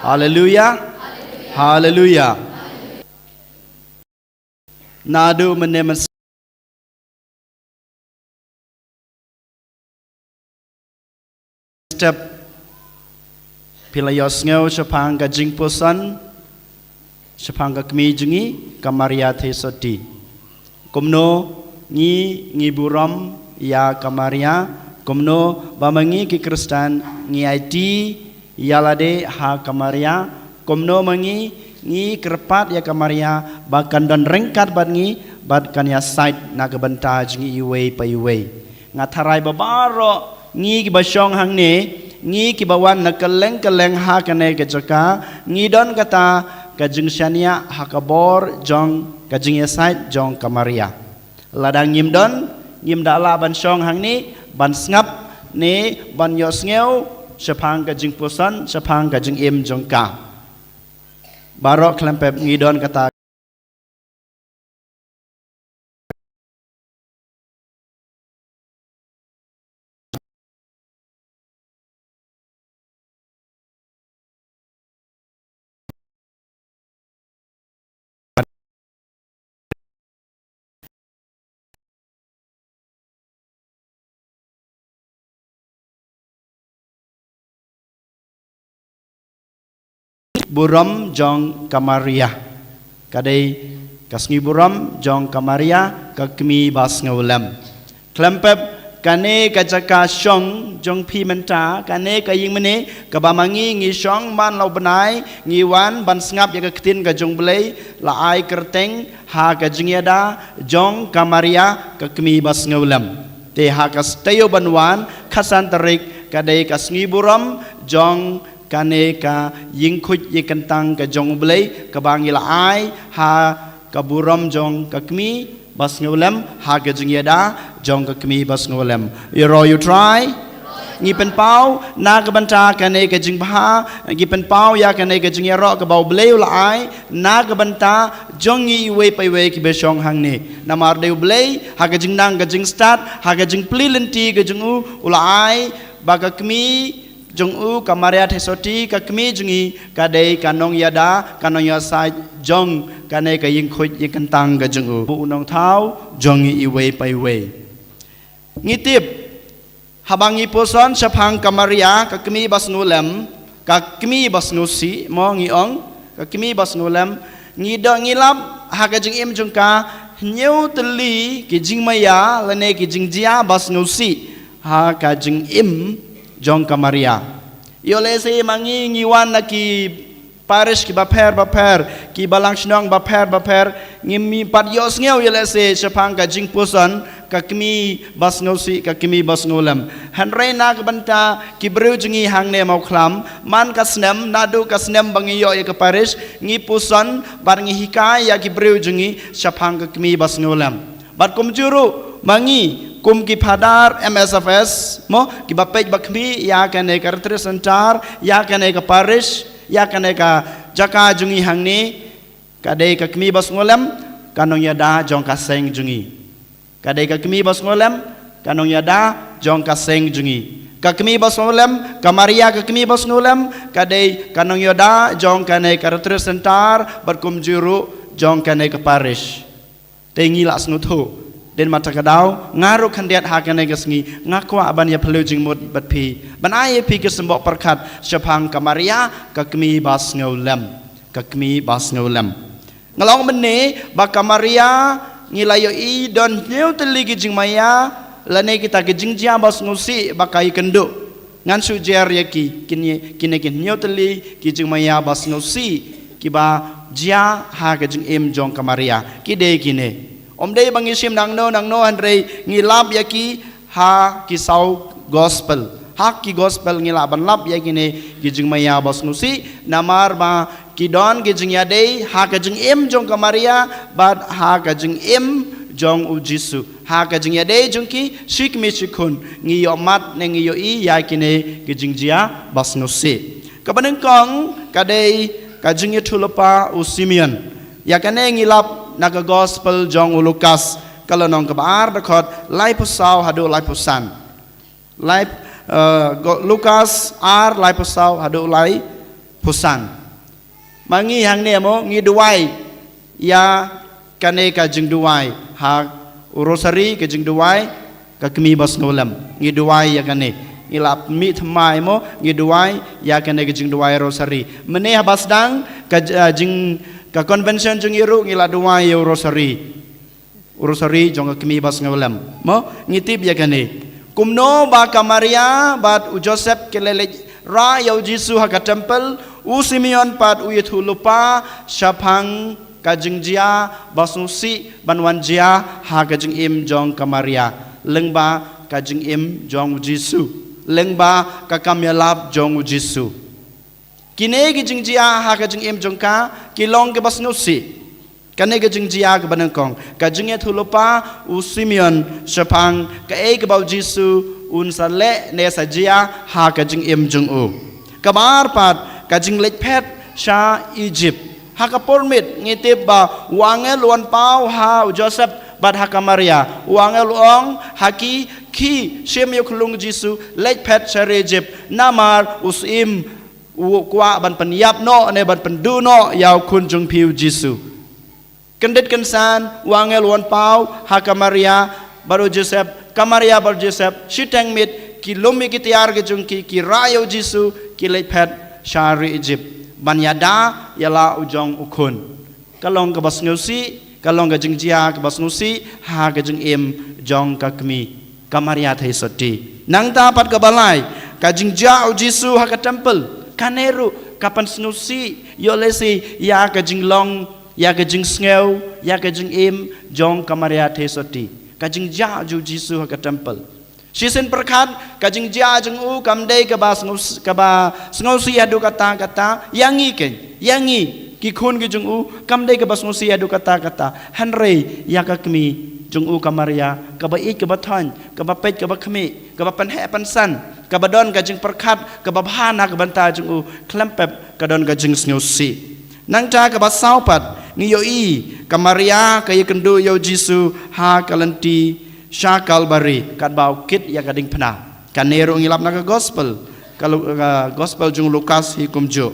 Haleluia. Haleluia. Naduh mynne mynstep phi la ïohsngew shaphang ka jingpuson shaphang ka kmie jong ngi ka Maria Theisotti. Kumno ngi, ngi burom ïa ka Maria, kumno ba ma ngi ki Khristan ngi aiti ïa lade ha ka Maria, kumno ma ngi, ngi kyrpad ïa ka Maria ba kan don ryngkat bad ngi bad kan ïasaid na ka bynta jong ngi iwei pa iwei. Nga tharai ba baroh ngi kiba shong hangne, ngi kiba wan na kylleng kylleng ha kane ka jaka, ngi don kata ka jingshaniah ha ka bor jong ka jingïasaid jong ka Maria. Lada ngim don, ngim da lah ban shong hangne ban sngap ne ban ïohsngew shaphang ka jingpuson, shaphang ka jingim jong ka. Baroh khlem pep ngi don kata burom jong ka Maria. Ka dei ka sngi burom jong ka Maria, ka kmie ba sngewlem. Khlem pep kane ka jaka shong jong phi mynta, kane ka ïing mane kaba ma ngi ngi shong man la u bnai, ngi wan ban sngap ïa ka ktien ka jong U Blei, la ai kyrteng ha ka jingïada jong ka Maria, ka kmie ba sngewlem. Te ha ka step ban wan, khatsan tarik, ka dei ka sngi burom jong kane ka ïingkhuid ïingkyntang ka jong U Blei, kaba ngi la ai ha ka burom jong ka kmie ba sngewlem, ha ka jingïada jong ka kmie ba sngewlem. Ïaroh ïa u Trai. Ngi pynpaw na ka bynta kane ka jingbha, ngi pynpaw ïa kane ka jingïaroh kaba U Blei u la ai na ka bynta jong ngi iwei pa iwei kiba shong hangne. Namar dei U Blei ha ka jingnang ka jingstad, ha ka jingplie lynti ka jong u, u la ai ba ka kmie jong u, ka Maria Theisotti, ka kmie jong ngi, ka dei ka nongïada, ka nongïasaid jong kane ka ïingkhuid ïingkyntang ka jong u, u nongthaw jong ngi iwei pa iwei. Ngi tip, haba ngi puson shaphang ka Maria, ka kmie basngewlem, ka kmie basngewsih, mo ngi ong, ka kmie basngewlem, ngi da ngi lap ha ka jingim jong ka, hynñiew tylli ki jingmaïa lane ki jingjia basngewsih ha ka jingim jong ka Maria. Ïoh lehse ma ngi ngi wan na ki parish kiba pher bapher, ki balang shnong bapher bapher, ngim pat ïohsngew ïoh lehse shaphang ka jingpuson ka kmie basngewsih, ka kmie basngewlem. Hynrei na ka bynta ki briew jong ngi hangne Mawkhlam, man ka snem, naduh ka snem ba ngi ïoh ïa ka parish, ngi puson bad ngi hikai ïa ki briew jong ngi shaphang ka kmie basngewlem. Bad kumjuh ruh ma ngi kum ki phadar M S F S, mo, kiba peit ba khmih ïa kane ka Retreat Centre, ïa kane ka parish, ïa kane ka jaka jong ngi hangne, ka dei ka kmie basngewlem, ka nongïada jong ka seng jong ngi. Ka dei ka kmie basngewlem, ka nongïada jong ka seng jong ngi. Ka kmie basngewlem, ka Maria ka kmie basngewlem, ka dei ka nongïada jong kane ka Retreat Centre, bad kumjuh ruh jong kane ka parish. Te ngi la sngewthuh, dien mynta ka daw, nga ruh khyndiat ha kane ka sngi, nga kwah ban ïa phylliew jingmut bad phi, ban ai ïa phi ki symboh pyrkhat shaphang ka Maria, ka kmie basngewlem, ka kmie basngewlem. Nga la ong mynne ba ka Maria, ngi la ïohi don hynñiew tylli ki jingmaïa, lane kita ki jingjia basngewsih ba ka ïakynduh. Ngan shu jer ïa ki, kine, kine ki hynñiew tylli ki jingmaïa basngewsih kiba jia ha ka jingim jong ka Maria. Ki dei kine. Ym dei ba ngi shim nangno nangno, hynrei ngi lap ïa ki ha ki saw gospel. Ha ki gospel ngi lah ban lap ïa kine ki jingmaïa basngewsih, namar ba ki don ki jingïadei ha ka jingim jong ka Maria bad ha ka jingim jong u Jisu. Ha ka jingïadei jong ki shi kmie shi khun, ngi ïohmad ne ngi ïohi ïa kine ki jingjia basngewsih. Kaba nyngkong ka dei ka jingïathuhlypa u Simeon. Ïa kane ngi lap na ka gospel jong u Lukas, ka lynnong kaba ar, dkhot laiphew saw haduh laiphew san. Laip, eh, go-, Lukas ar, laiphew saw haduh laiphew san. Ma ngi hangne mo, ngi duwai ïa kane ka jingduwai ha u rosary, ka jingduwai ka kmie basngewlem. Ngi duwai ïa kane. Ngi la mih thymmai mo, ngi duwai ïa kane ka jingduwai rosary. Mynne haba sdang ka j-, eh, jing, ka convention jong ngi ruh ngi la duwai ïa u rosary. U rosary jong ka kmie basngewlem. Mo, ngi tip ïa kane. Kumno ba ka Maria bad u Joseph ki la leit rah ïa u Jisu ha ka temple, u Simeon pat u ïathuhlypa shaphang ka jingjia basngewsih ban wan jia ha ka jingim jong ka Maria, lyngba ka jingim jong u Jisu, lyngba ka kam ïalap jong u Jisu. Kine ki jingjia ha ka jingim jong ka ki long kiba sngewsih. Kane ka jingjia kaba nyngkong, ka jingïathuhlypa u Simeon shaphang kaei kaba u Jisu un sa leh ne sa jia ha ka jingim jong u. Kaba ar pat, ka jingleit phet sha Egypt. Ha ka por miet ngi tip ba u angel u wan paw ha u Joseph bad ha ka Maria. U angel u ong ha ki, khie shim ïa u khyllung Jisu, leit phet sha ri Egypt, namar u syiem u kwah ban pynïap noh ne ban pynduh noh ïa u khun jong phi u Jisu. Kyndit kynsan u angel u wan paw ha ka Maria bad u Joseph, ka Maria bad u Joseph shiteng miet ki lum ïa ki tiar ki jong ki, ki rah ïa u Jisu, ki leit phet sha ri Egypt ban ïada ïa la u jong u khun. Ka long kaba sngewsih, ka long ka jingjia kaba sngewsih ha ka jingim jong ka kmie, ka Maria Theisotti. Nangta pat kaba lai, ka jingjia u Jisu ha ka temple, kane ruh ka pynsngewsih ïoh lehse ïa ka jinglong, ïa ka jingsngew, ïa ka jingim jong ka Maria Theisotti. Ka jingjia u Jisu ha ka temple. Shisien pyrkhat, ka jingjia jong u kam dei kaba sngew, kaba sngewsih haduh katta katta ïa ngi, keiñ ïa ngi ki khun ki jong u, kam dei kaba sngewsih haduh katta katta. Hynrei ïa ka kmie jong u ka Maria, kaba ïeit kaba thoiñ, kaba peit kaba khmih, kaba pynheh pynsan, kaba don ka jingpyrkhat kaba bha na ka bynta jong u, khlem pep ka don ka jingsngewsih. Nangta kaba saw pat, ngi ïohi ka Maria ka ïakynduh ïa u Jisu ha ka lynti sha Kalbari katba u kit ïa ka diengphna. Kane ruh ngi lap na ka gospel. Ka Lu-, ka Gospel jong u Lukas hi kumjuh.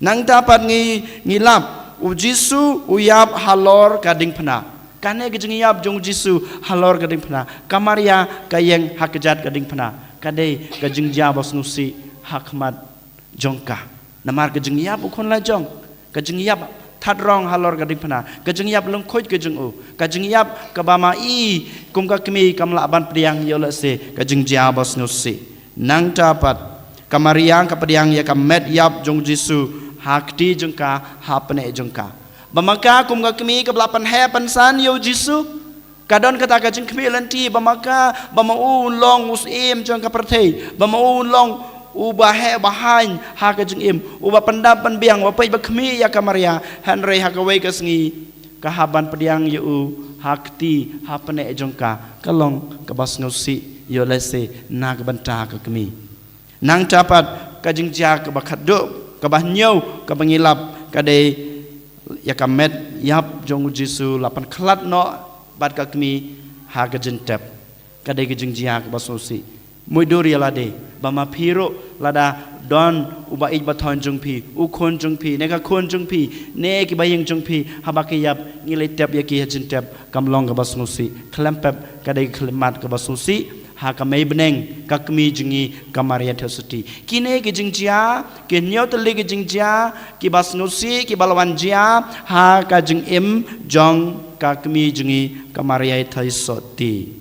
Nangta pat ngi, ngi lap, u Jisu u ïap halor ka diengphna. Kane ka jingïap jong u Jisu halor ka diengphna, ka Maria ka ïeng ha kjat ka diengphna. Ka dei ka jingjia ba sngewsih ha khmat jong ka. Namar ka jingïap u khun la jong, ka jingïap thadrong halor ka diengphna, ka jingïap lyngkhuid ka jong u, ka jingïap kaba ma i kum ka kmie kam lah ban pdiang ïoh lehse ka jingjia ba sngewsih. Nangta pat ka Maria ka pdiang ïa ka met ïap jong u Jisu ha kti jong ka, ha pneh jong ka. Ba ma ka kum ka kmie kaba la pynheh pynsan ïa u Jisu, ka don kata ka jingkhmih lynti ba ma ka, ba ma u long u syiem jong ka pyrthei, ba ma u long uba heh uba haiñ ha ka jingim, uba pyndap pynbiang, uba peit ba khmih ïa ka Maria, hynrei ha kawei ka sngi ka hap ban pdiang ïa u ha kti, ha pneh jong ka, ka long kaba sngewsih ïoh lehse na ka bynta ka kmie. Nangta pat ka jingjia kaba khatduh, kaba hynñiew, kaba ngi lap, ka dei ïa ka met ïap jong u Jisu la pynkhlad noh bad ka kmie ha ka jingtep. Ka dei ka jingjia kaba sngewsih. Mutdur ïa lade, ba ma phi ruh lada don uba ïeit ba thon jong phi, u khun jong phi, ne ka khun jong phi, ne kiba ïeng jong phi, haba ki ïap, ngi leit tep ïa ki ha jingtep, kam long kaba sngewsih. Khlem pep, ka dei ka khyllipmat kaba sngewsih ha ka mei bneng, ka kmie jong ngi, ka Maria Theisotti. Kine ki jingjia, ki hynñiew tylli ki jingjia kiba sngewsih, kiba la wan jia ha ka jingim jong ka kmie jong ngi, ka Maria Theisotti.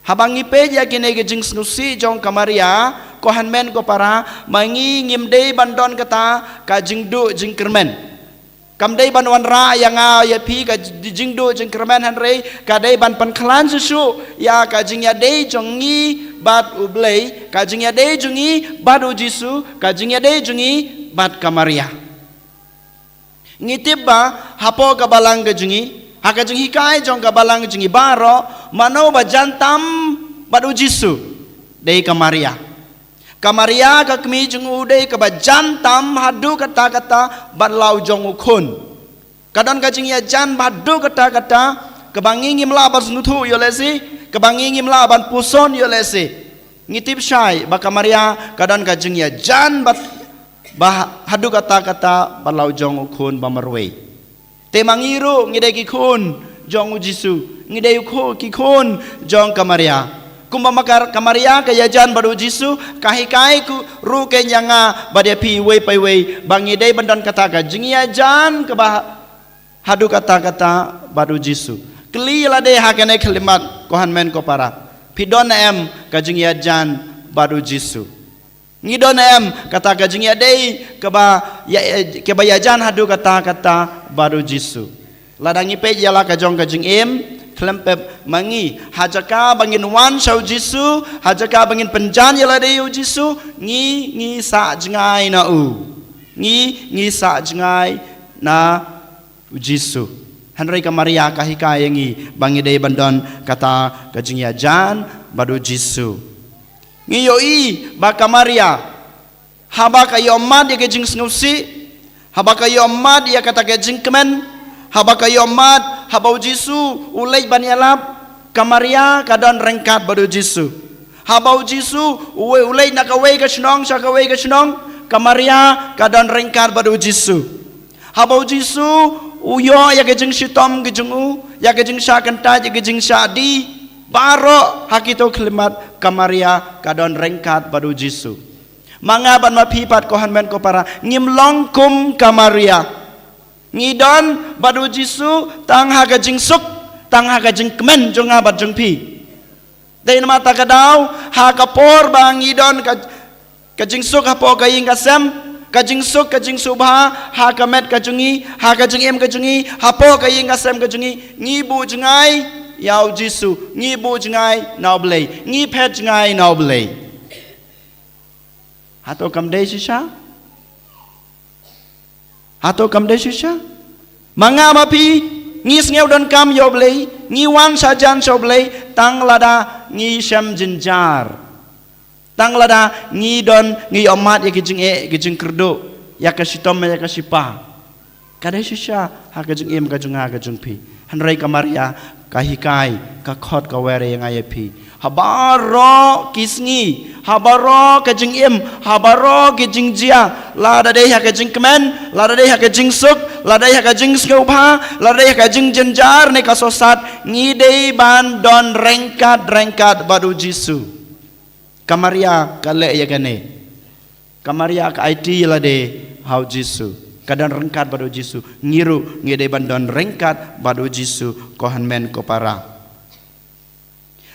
Haba ngi peit ïa kine ki jingsngewsih jong ka Maria, ko hynmen ko para, ma ngi ngim dei ban don kata ka jingduh jingkyrmen. Kam dei ban wanrah ïa nga ïa phi ka j-, jingduh jingkyrmen, hynrei ka dei ban pynkhlaiñ shuh shuh ïa ka jingïadei jong ngi bad U Blei, ka jingïadei jong ngi bad U Jisu, ka jingïadei jong ngi bad ka Maria. Ngi tip ba hapoh ka balang ka jong ngi, ha ka jinghikai jong ka balang ka jong ngi baroh, mano ba jan tam bad U Jisu? Dei ka Maria. Ka Maria ka kmie jong u dei kaba jan tam haduh katta katta bad la u jong u khun. Ka don ka jingïajan ba haduh katta katta, kaba ngi ngim lah ban sngewthuh ïoh lehse, kaba ngi ngim lah ban puson ïoh lehse. Ngi tip shai ba ka Maria ka don ka jingïajan ba, ba haduh katta katta bad la u jong u khun ba marwei. Te ma ngi ruh ngi dei ki khun jong U Jisu, ngi dei u khu-, ki khun jong ka Maria. Kumba ma ka, ka Maria ka ïajan bad U Jisu, ka hikai ruh kein ïa nga bad ïa phi iwei pa iwei ba ngi dei ban don kata ka jingïajan kaba haduh katta katta bad U Jisu. Kylli ïa lade ha kane ka khyllipmat, ko hynmen ko para, phi don em ka jingïajan bad U Jisu? Ngi don em kata ka jingïadei kaba ïa, kaba ïajan haduh katta katta bad U Jisu? Lada ngi peit ïa la ka jong ka jingim, khlem pep ma ngi, ha jaka ba ngin wan sha U Jisu, ha jaka ba ngin pynjan ïa lade ïa U Jisu, ngi, ngi sah jngai na u. Ngi, ngi sah jngai na U Jisu. Hynrei ka Maria ka hikai ïa ngi ba ngi dei ban don kata ka jingïajan bad U Jisu. Ngi ïohi ba ka Maria, haba ka ïohmad ïa ka jingsngewsih, haba ka ïohmad ïa kata ka jingkmen, haba ka ïohmad haba U Jisu u leit ban ïalap, ka Maria ka don ryngkat bad U Jisu. Haba U Jisu u, u leit na kawei ka shnong sha kawei ka shnong, ka Maria ka don ryngkat bad U Jisu. Haba U Jisu u ïoh ïa ka jingshitom ka jong u, ïa ka jingshah kyntait, ïa ka jingshah die, baroh ha kito ki khyllipmat ka Maria ka don ryngkat bad U Jisu. Ma nga bad ma phi pat, ko hynmen ko para, ngim long kum ka Maria. Ngi don bad U Jisu tang ha ka jingsuk, tang ha ka jingkmen jong nga bad jong phi. Dei namar kata ka daw, ha ka por ba ngi don ka, ka jingsuk hapoh ka ïing ka sem, ka jingsuk, ka jingsuk bha ha ka met ka jong ngi, ha ka jingim ka jong ngi, hapoh ka ïing ka sem ka jong ngi, ngi buh jngai ïa U Jisu, ngi buh jngai na U Blei, ngi phet jngai na U Blei. Hato kam dei shisha? Hato kam dei shisha? Ma nga ma phi, ngi sngew donkam ïa U Blei, ngi wan sha jan sha U Blei tang lada ngi shem jynjar. Tang lada ngi don, ngi ïohmad ïa ki jingeh, ki jingkyrduh, ïa ka shitom, ïa ka shipa. Ka dei shisha ha ka jingim ka jong nga ka jong phi. Hynrei ka Maria Ka hikai, ka khot ka wer ïa nga ïa phi. Ha baroh ki sngi, ha baroh ka jingim, ha baroh ki jingjia, lada dei ha ka jingkmen, lada dei ha ka jingsuk, lada dei ha ka jingsngewbha, lada dei ha ka jingjynjar ne ka sosat, ngi dei ban don ryngkat ryngkat bad u Jisu. Ka Maria ka leh ïa kane. Ka Maria ka aiti ïa lade ha u Jisu. Ka don ryngkat bad u Jisu. Ngi ruh ngi dei ban don ryngkat bad u Jisu, ko hynmen ko para.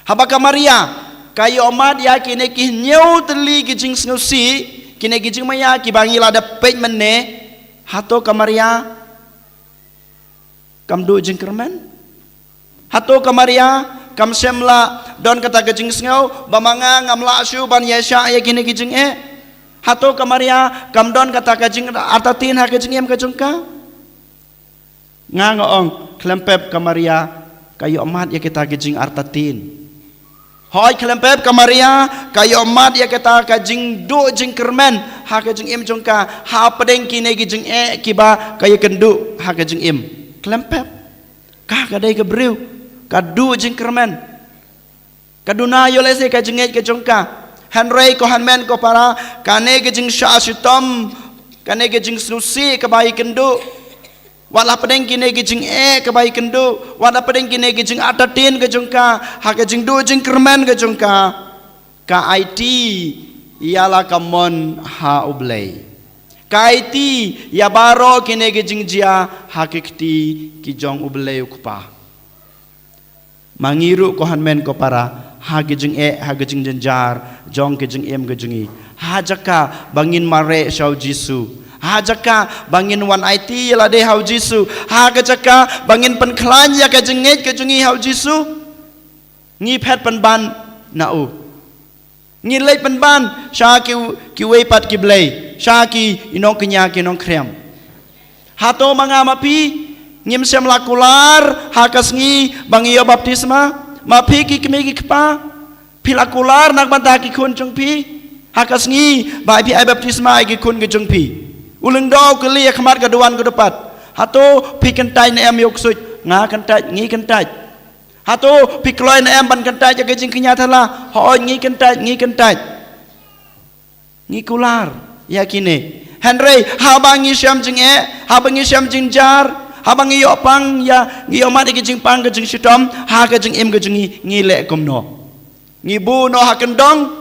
Haba ka Maria ka ïohmad ïa kine ki hynñiew tylli ki jingsngewsih, kine ki jingmaïa kiba ngi la dep peit mynne, hato ka Maria kam duh jingkyrmen? Hato ka Maria kam shym la don kata ka jingsngew ba ma nga ngam lah shuh ban ïaishah ïa kine ki jingeh? Hato ka Maria kam don kata ka jingartatien ha ka jingim ka jong ka? Nga nga ong, khlem pep ka Maria ka ïohmad ïa kita ki jingartatien. Hooid, khlem pep ka Maria ka ïohmad ïa kita ka jingduh jingkyrmen ha ka jingim jong ka, hapdeng kine ki jingeh kiba ka ïakynduh ha ka jingim. Khlem pep. Ka ka dei ka briew ka duh jingkyrmen. Ka duna ïoh lehse ka jingngeit ka jong ka. Hynrei ko hynmen ko para, kane ka jingshah shitom, kane ka jingsngewsih kaba ïakynduh, wat la pdeng kine ki jingeh kaba ïakynduh, wat la pdeng kine ki jingartatien ka jong ka, ha ka jingduh jingkyrmen ka jong ka, ka aiti ïa la ka mon ha U Blei. Ka aiti ïa baroh kine ki jingjia ha ki kti ki jong U Blei U Kpa. Ma ngi ruh ko hynmen ko para, ha ki jingeh, ha ki jingjynjar jong ki jingim ka jong ngi, ha jaka ba ngin mareh sha U Jisu, ha jaka ba ngin wan aiti ïa lade ha U Jisu, ha ka jaka ba ngin pynkhlaiñ ïa ka jingngeit ka jong ngi ha U Jisu, ngi phet pynban na u. Ngi leit pynban sha ki, kiwei pat ki blei, sha ki, i nongkñia ki nongkhriam. Hato ma nga ma phi ngim shym la kular ha ka sngi ba ngi ïoh baptisma? Ma phi ki kmie ki kpa, phi la kular na ka bynta ki khun jong phi ha ka sngi ba phi ai baptisma ïa ki khun ki jong phi? U lyngdoh u kylli ha khmat ka duwan ka dupat, hato phi kyntait ne em ïa u ksuid? Nga kyntait, ngi kyntait. Hato phi kloi ne em ban kyntait ïa ka jingkñia thala? Hooid, ngi kyntait, ngi kyntait. Ngi kular ïa kine. Hynrei haba ngi shem jingeh, haba ngi shem jingjynjar, haba ngi ïoh pang ïa, ngi ïohmad ïa ka jingpang ka jingshitom ha ka jingim ka jong ngi, ngi leh kumno? Ngi buh noh ha kyndong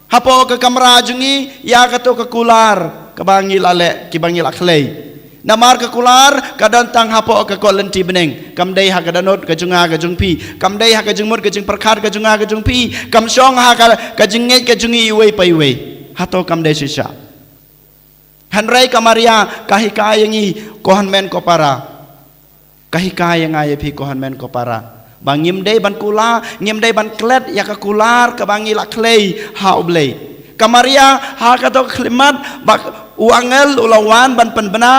hapoh ka kamra jong ngi ïa kato ka kular kaba ngi la leh, kiba ngi la khlei. Namar ka kular ka don tang hapoh ka kot lynti bneng, kam dei ha ka dohnud ka jong nga ka jong phi, kam dei ha ka jingmut ka jingpyrkhat ka jong nga ka jong phi, kam shong ha ka, ka jingngeit ka jong ngi iwei pa iwei. Hato kam dei shisha? Hynrei ka Maria ka hikai ïa ngi, ko hynmen ko para. Ka hikai ïa nga ïa phi, ko hynmen ko para, ba ngim dei ban kular, ngim dei ban klet ïa ka kular kaba ngi la khlei ha U Blei. Ka Maria ha kato ka khyllipmat ba u angel u la wan ban pynbna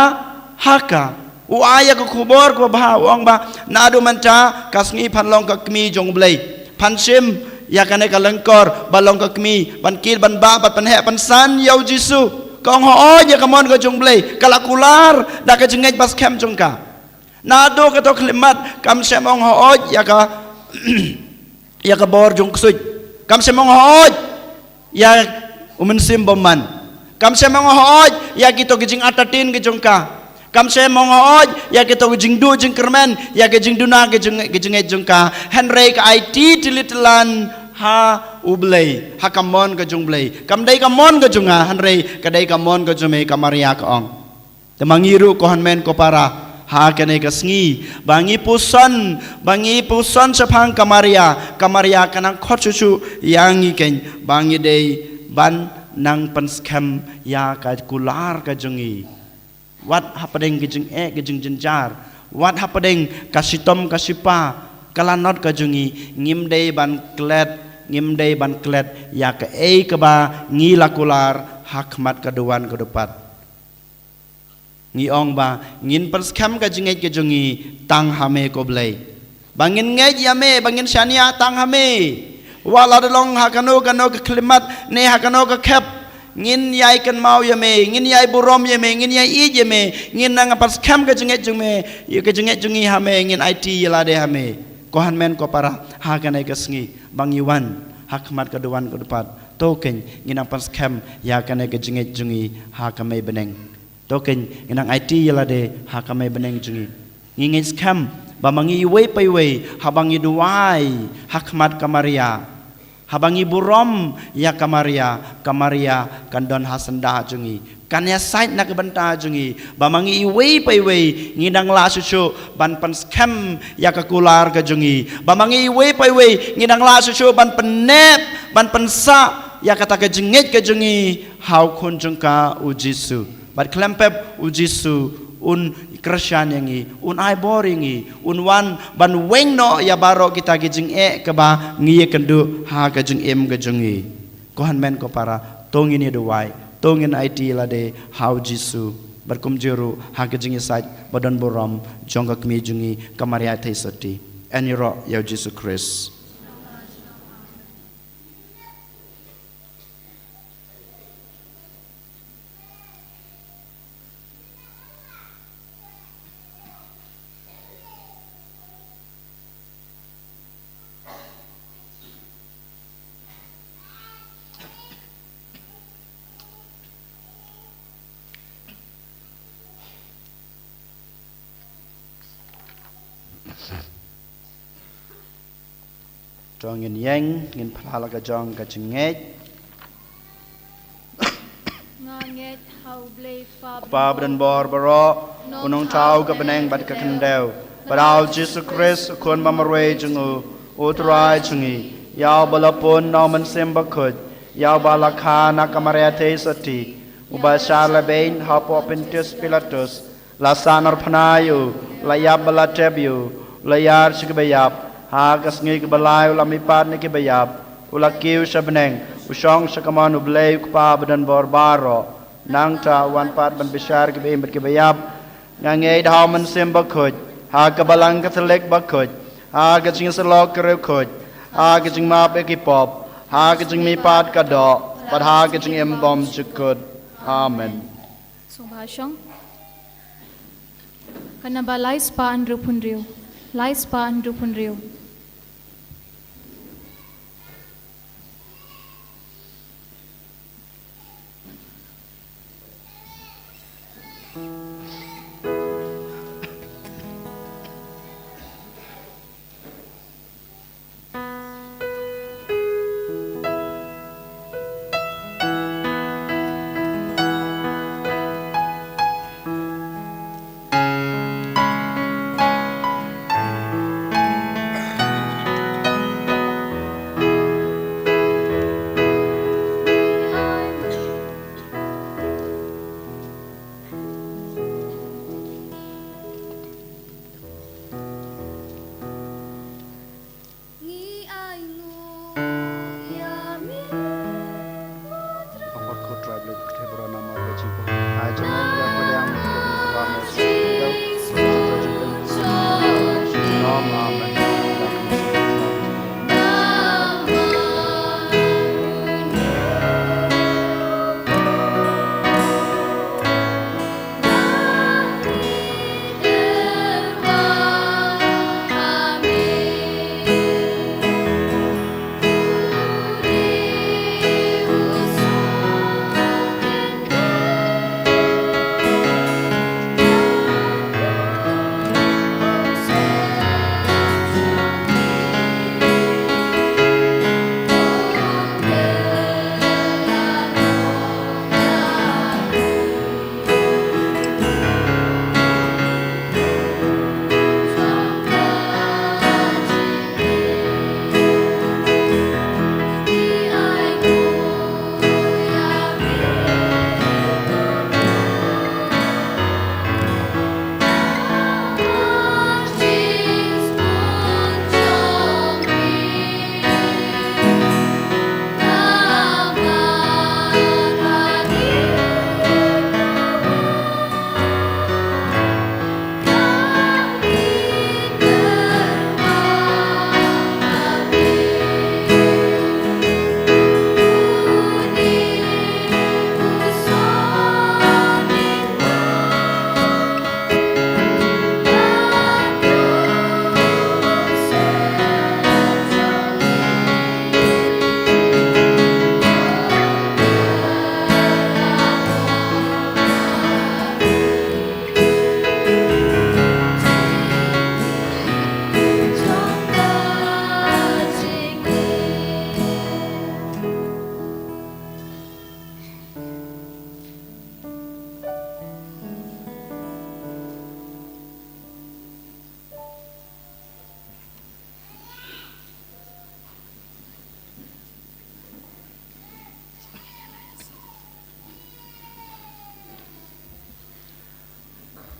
ha ka, u ai ïa ka khubor kaba bha, u ong ba naduh mynta ka sngi phan long ka kmie jong U Blei. Phan shim ïa kane ka lyngkor ba long ka kmie, ban kit ban bah, ban pynheh pynsan ïa U Jisu. Ka ong hooid ïa ka mon ka jong U Blei, ka la kular da ka jingngeit ba skhem jong ka. Naduh kato ka khyllipmat kam shym ong hooid ïa ka, ïa ka bor jong u ksuid. Kam shym ong hooid ïa u mynsiem bymman. Kam shym ong hooid ïa kito ki jingartatien ki jong ka. Kam shym ong hooid ïa kito ki jingduh jingkyrmen, ïa ki jingduna ki jing, ki jingngeit jong ka. Hynrei ka aiti tylli tyllan ha U Blei, ha ka mon ka jong U Blei. Kam dei ka mon ka jong nga, hynrei ka dei ka mon ka jong me, ka Maria ka ong. Te ma ngi ruh ko hynmen ko para, ha kane ka sngi ba ngi puson, ba ngi puson shaphang ka Maria, ka Maria ka nang khot shuh shuh ïa ngi keiñ ba ngi dei ban nang pynskhem ïa ka kular ka jong ngi. Wat hapdeng ki jingeh ki jingjynjar, wat hapdeng ka shitom ka shipa ka lanot ka jong ngi, ngim dei ban klet, ngim dei ban klet ïa kaei kaba ngi la kular ha khmat ka duwan ka dupat. Ngi ong ba ngin pynskhem ka jingngeit ka jong ngi tang ha me ko Blei. Ba ngin ngeit ïa me, ba ngin shaniah tang ha me. Wat la da long ha kano kano ka khyllipmat ne ha kano ka khep, ngin ïai kynmaw ïa me, ngin ïai burom ïa me, ngin ïai ïeit ïa me, ngin nang pynskhem ka jingngeit jong me, ïa ka jingngeit jong ngi ha me, ngin aiti ïa lade ha me. Ko hynmen ko para, ha kane ka sngi ba ngi wan ha khmat ka duwan ka dupat, to kein ngin nang pynskhem ïa kane ka jingngeit jong ngi ha ka mei bneng. To kein ngin nang aiti ïa lade ha ka mei bneng jong ngi. Ngi ngeit skhem ba ma ngi iwei pa iwei, haba ngi duwai ha khmat ka Maria, haba ngi burom ïa ka Maria, ka Maria kan don ha syndah jong ngi, kan ïasaid na ka bynta jong ngi. Ba ma ngi iwei pa iwei ngin nang lah shuh shuh ban pynskhem ïa ka kular ka jong ngi. Ba ma ngi iwei pa iwei ngin nang lah shuh shuh ban pynnep, ban pynsah ïa kata ka jingngeit ka jong ngi ha u Khun jong ka, u Jisu. Bad khlem pep, u Jisu un kyrshan ïa ngi, un ai bor ïa ngi, un wan ban weng noh ïa baroh kita ki jingeh kaba ngi ïakynduh ha ka jingim ka jong ngi. Ko hynmen ko para, to ngin ïa duwai, to ngin aiti ïa lade ha u Jisu, bad kumjuh ruh ha ka jingïasaid ba don burom jong ka kmie jong ngi ka Maria Theisotti. Yn ïaroh ïa u Jisu Khrist. To ngin ïeng, ngin phla la ka jong ka jingngeit. Nga ngeit ha U Blei Kpa, Kpa ba don bor baroh, U Nongthaw ka bneng bad ka khyndew, bad ha U Jisu Khrist, U Khun ba marwei jong U, U Trai jong ngi, ïa uba la pun na U Mynsiem Bakhuid, ïa uba la kha na ka Maria Theisotti, uba shah lehbeiñ hapoh Pontius Pilatus, la sahnarphna ïa U, la ïap bad la tep ïa U, U la ïar sha kiba ïap, ha ka sngi kaba lai U la mihpat na kiba ïap, U la kiew sha bneng, U shong sha kamon U Blei U Kpa ba don bor baroh. Nangta U wan pat ban bishar kiba im bad kiba ïap. Nga ngeit ha U Mynsiem Bakhuid, ha ka Balang Katholik bakhuid, ha ka jingïasyllok ka riewkhuid, ha ka jingmap ïa ki pop, ha ka jingmihpat ka doh, bad ha ka jingim bymjukut. Amen. Sngewbha shong. Ka namba lai spah hynriewphew hynriew. Lai spah hynriewphew hynriew.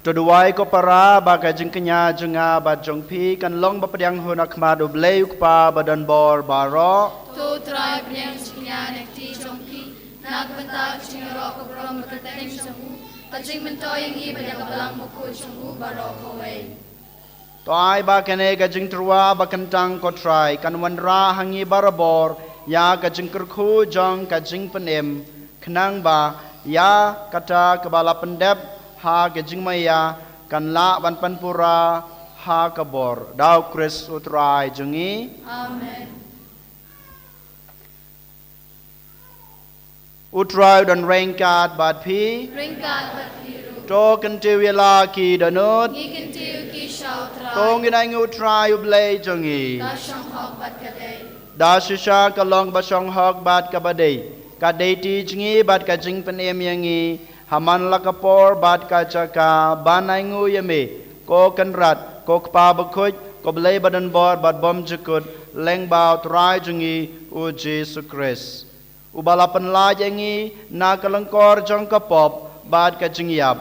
To duwai ko para ba ka jingkñia jong nga bad jong phi kan long ba pdiang hun ha khmat U Blei U Kpa ba don bor baroh. To Trai pdiang jingkñia na ka kti jong phi, na ka bynta ka jingïaroh ka burom ba kyrteng jong u, ka jingmyntoi ïa ngi bad ïa ka balang bakhuid jong u baroh kawei. To ai ba kane ka jingtyrwa ba kyntang ko Trai kan wanrah ha ngi barabor ïa ka jingkyrkhu jong ka jingpynim, khnang ba ïa kata kaba la pyndep ha ka jingmaïa kan lah ban pynpura ha ka bor. Da U Khrist U Trai jong ngi. Amen. U Trai u don ryngkat bad phi. Ryngkat bad phi ruh. To kyntiew ïa la ki dohnud. Ngi kyntiew ki sha U Trai. To ngin ainguh U Trai U Blei jong ngi. Ka shong hok bad ka dei. Da shisha ka long ba shong hok bad kaba dei. Ka dei ti jong ngi bad ka jingpynim ïa ngi ha man la ka por bad ka jaka ban ainguh ïa me, ko Kynrad, ko Kpa bakhuid, ko Blei ba don bor bad bymjukut, lyngba U Trai jong ngi U Jisu Khrist. Uba la pynlait ïa ngi na ka lyngkor jong ka pop bad ka jingïap,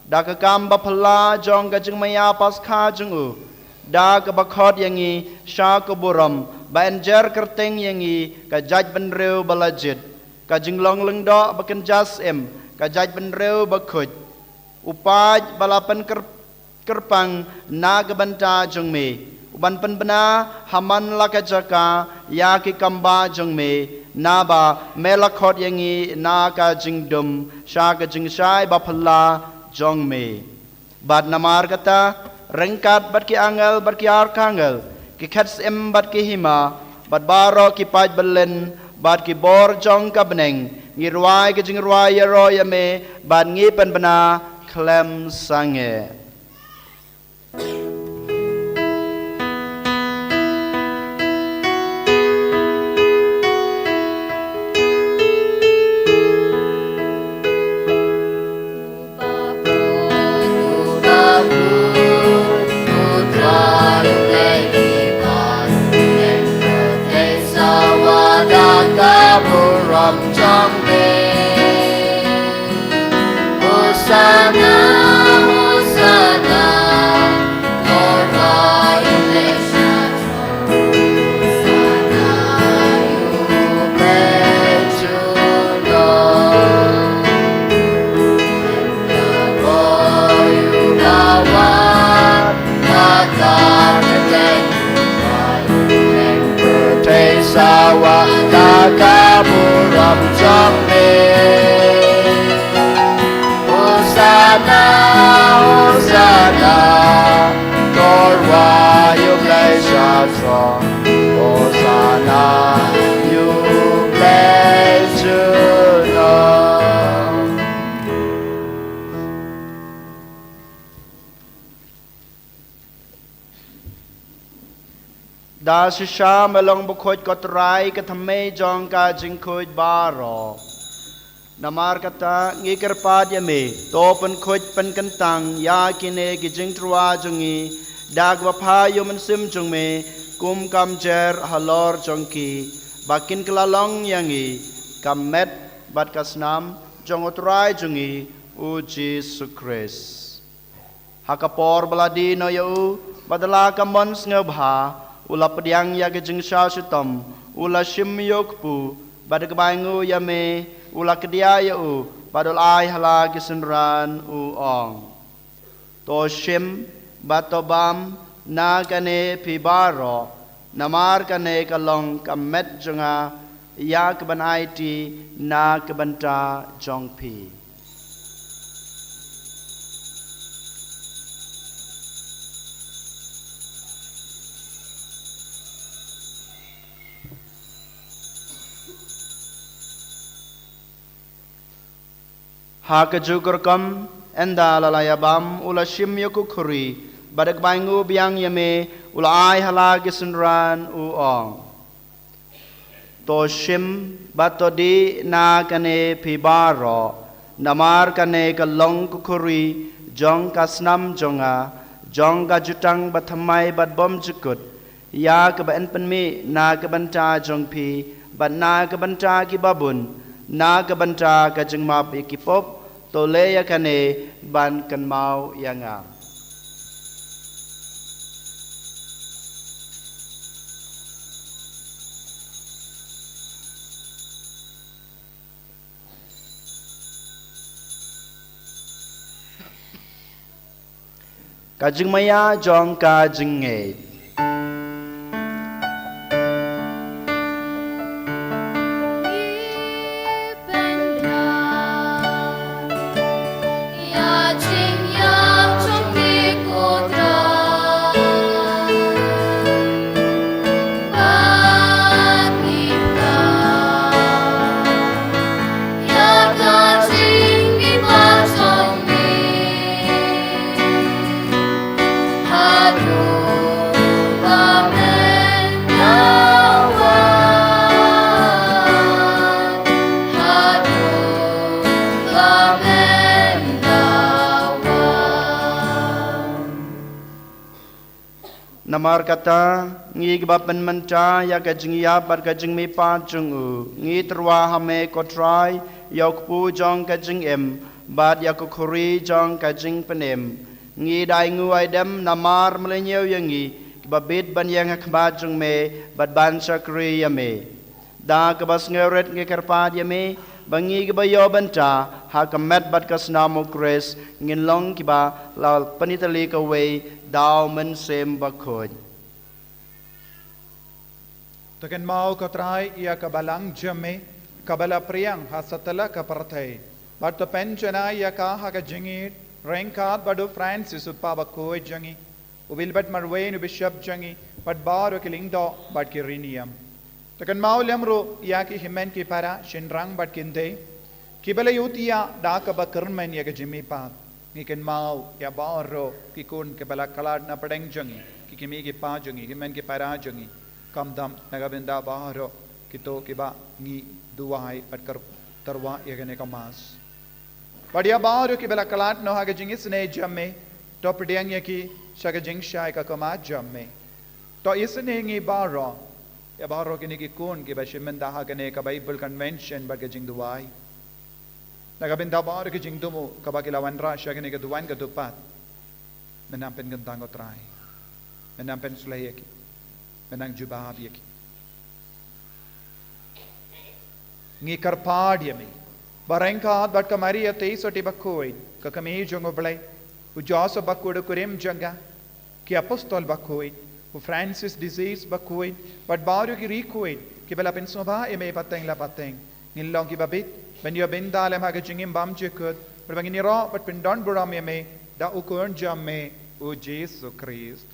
da ka kam ba phylla jong ka jingmaïa Paskha jong u, da kaba khot ïa ngi sha ka burom, ba yn jer kyrteng ïa ngi ka jaitbynriew ba la jied, ka jinglong lyngdoh ba kynja syiem, ka jaitbynriew bakhuid. U paid ba la pynkyrpang na ka bynta jong me, u ban pynbna ha man la ka jaka ïa ki kambah jong me, naba me la khot ïa ngi na ka jingdum sha ka jingshai ba phylla jong me. Bad namar kata, ryngkat bad ki angel bad ki arkangel, ki khetsyiem bad ki hima, bad baroh ki paid byllien bad ki bor jong ka bneng, ngi rwai ka jingrwai ïaroh ïa me bad ngi pynbna khlem sangeh. Sawa da ka burom jong me. Hosanna, Hosanna, to rwai ïa U Blei sha throne. Hosanna ïa U Blei junom. Da shisha me long bakhuid ko Trai, ka thymmei jong ka jingkhuid baroh. Namar kata ngi kyrpad ïa me, to pynkhuid pynkyntang ïa kine ki jingtyrwa jong ngi da kaba phah ïa U Mynsiem jong me kum ka mjer halor jong ki, ba kin kylla long ïa ngi ka met bad ka snam jong U Trai jong ngi U Jisu Khrist. Ha ka por ba la die noh ïa u, bad da la ka mon sngewbha, u la pdiang ïa ka jingshah shitom, u la shim ïa u kpu, bad da kaba ainguh ïa me, u la kdiah ïa u, bad u la ai ha la ki synran, u ong: To shim bad to bam na kane phi baroh, namar kane ka long ka met jong nga, ïa kaban aiti na ka bynta jong phi. Ha kajuh ka rukom, ynda la la ïa bam, u la shim ïa ka khuri, bad da kaba ainguh biang ïa me, u la ai ha la ki synran, u ong: To shim bad to dih na kane phi baroh, namar kane ka long ka khuri jong ka snam jong nga, jong ka jutang bathymmai bad bymjukut, ïa kaba yn pynmih na ka bynta jong phi bad na ka bynta ki babun, na ka bynta ka jingmap ïa ki pop. To leh ïa kane ban kynmaw ïa nga. Ka jingmaïa jong ka jingngeit. Namar kata, ngi kiba pynmynta ïa ka jingïap bad ka jingmihpat jong u, ngi tyrwa ha me ko Trai, ïa u kpu jong ka jingim bad ïa ka khuri jong ka jingpynim. Ngi da ainguh aidem namar me la ñiew ïa ngi kiba bit ban ïeng ha khmat jong me bad ban shakri ïa me. Da kaba sngewrit ngi kyrpad ïa me ba ngi kiba ïoh bynta ha ka met bad ka snam u Khrist ngin long kiba la pynitylli kawei da u Mynsiem Bakhuid. To kynmaw ko Trai ïa ka balang jong me kaba la pdiang ha satlak ka pyrthei, bad to pynjanai ïa ka ha ka jingïeit ryngkat bad u Francis u kpa bakhuid jong ngi, u Wilbert Marwein u bishop jong ngi, bad baroh ki lyngdoh bad ki riewniam. To kynmaw lem ruh ïa ki hynmen ki para shynrang bad kynthei kiba la ïohthiah da kaba kyrmen ïa ka jingmihpat. Ngi kynmaw ïa baroh ki khun kiba la khlad na pdeng jong ngi, ki kmie ki kpa jong ngi, ki hynmen ki para jong ngi, khamtam na ka bynta baroh kito kiba ngi duwai bad kyr-, tyrwa ïa kane ka Mass. Bad ïa baroh kiba la khlad noh ha ka jingisynei jong me, to pdiang ïa ki sha ka jingshai ka khmat jong me. To isynei ngi baroh ïa baroh kine ki khun kiba shim bynta ha kane ka Bible Convention bad ka jingduwai. Na ka bynta baroh ki jingthmu kaba ki la wanrah sha kane ka duwan ka dewpat, men nang pynkyntang ko Trai. Men nang pynshlei ïa ki. Men nang jubab ïa ki. Ngi kyrpad ïa me ba ryngkat bad ka Maria Theisotti bakhuid, ka kmie jong u Blei, u Joseph bakhuid u kurim jong ka, ki apostol bakhuid, u Francis d'Assisi bakhuid, bad baroh ki riewkhuid kiba la pynsngewbha ïa me pateng la pateng, ngin long kiba bit ban ïoh bynta lem ha ka jingim bymjukut, bad ba ngin ïaroh bad pyndonburom ïa me da u Khun jong me, u Jisu Khrist.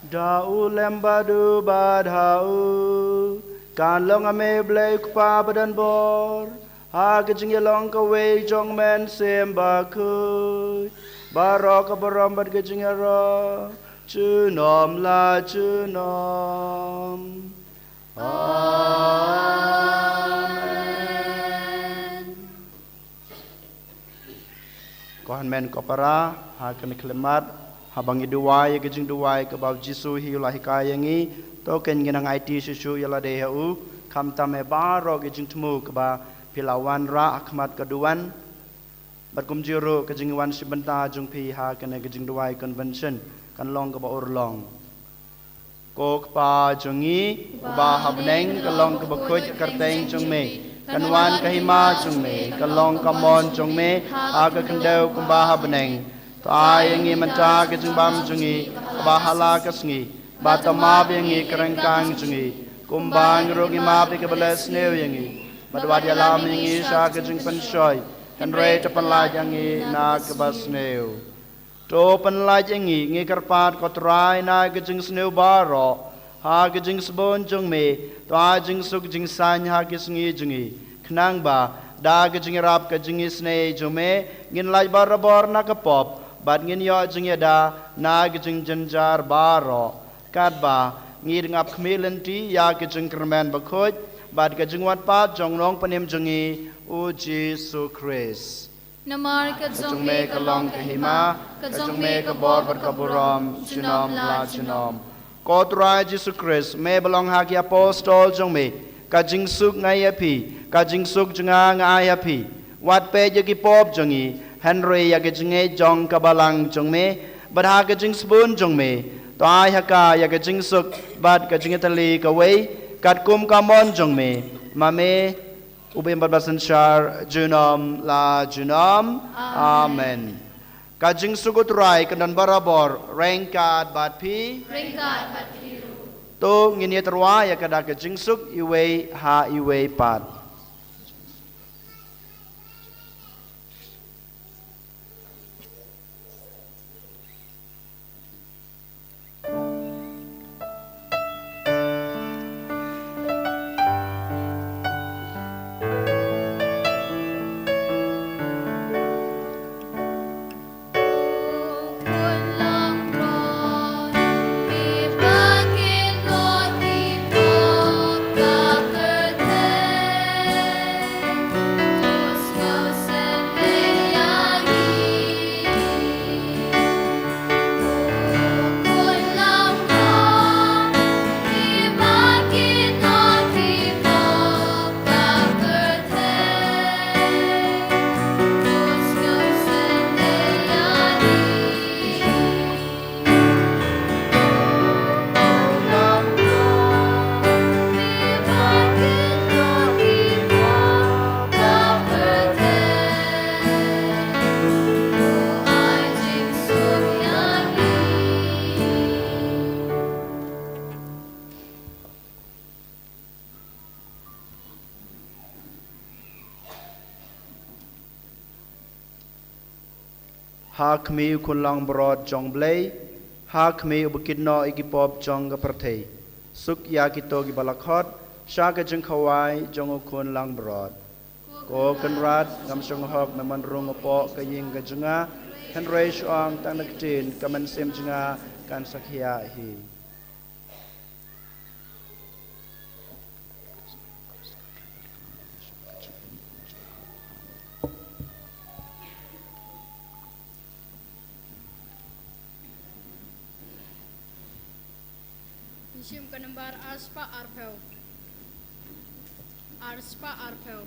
Da u lem bad u bad ha u, kan long ha me Blei u Kpa badonbor, ha ka jingïalong kawei jong u Mynsiem Bakhuid, baroh ka burom bad ka jingïaroh junom la junom. Amen. Ko hynmen ko para, ha kane ka khyllipmat, haba ngi duwai ïa ka jingduwai kaba u Jisu hi u la hikai ïa ngi, to kein ngin nang aiti shuh shuh ïa lade ha u, khamtam ïa baroh ki jingthmu kiba phi la wanrah ha khmat ka duwan. Bad kumjuh ruh ka jingwan shim bynta jong phi ha kane ka jingduwai Convention kan long kaba urlong. Ko Kpa jong ngi uba ha bneng, kan long kaba khuid ka kyrteng jong me, kan wan ka hima jong me, kan long ka mon jong me ha ka khyndew kumba ha bneng. To ai ïa ngi mynta ka jingbam jong ngi kaba ha la ka sngi, bad to map ïa ngi ka ryngkang jong ngi, kumba ngi ruh ngi map ïa kiba leh sniew ïa ngi. Bad wat ïalam ïa ngi sha ka jingpynshoi, hynrei to pynlait ïa ngi na kaba sniew. To pynlait ïa ngi, ngi kyrpad ko Trai, na ka jingsniew baroh ha ka jingsbun jong me, to ai jingsuk jingsaiñ ha ki sngi jong ngi, khnang ba da ka jingïarap ka jingisynei jong me ngin lait barabor na ka pop, bad ngin ïoh jingïada na ka jingjynjar baroh. Katba ngi dang ap khmih lynti ïa ka jingkyrmen bakhuid bad ka jingwan pat jong u Nongpynim jong ngi, u Jisu Khrist. Namar ka jong me ka long ka hima, ka jong me ka bor bad ka burom junom la junom. Ko Trai Jisu Khrist, me ba long ha ki apostol jong me, ka jingsuk nga ai ha phi, ka jingsuk jong nga nga ai ha phi. Wat peit ïa ki pop jong ngi, hynrei ïa ka jingngeit jong ka balang jong me, bad ha ka jingsbun jong me, to ai ha ka ïa ka jingsuk bad ka jingïatylli kawei, katkum ka mon jong me, ma me uba im bad ba synshar junom la junom. Amen. Amen. Ka jingsuk U Trai kan don barabor ryngkat bad phi. Ryngkat bad phi ruh. To ngin ïa tyrwa ïa ka da ka jingsuk iwei ha iwei pat. Ha khmih u khun langbrot jong U Blei, ha khmih uba kit noh ïa ki pop jong ka pyrthei. Suk ïa kito kiba la khot sha ka jingkhawai jong u khun langbrot. Ko Kynrad, ngam shong hok me mon rung hapoh ka ïing ka jong nga, hynrei shu ong tang da ka ktien, ka mynsiem jong nga kan sa khiah hi. Ngi shim ka nambar arspah arphew. Arspah arphew.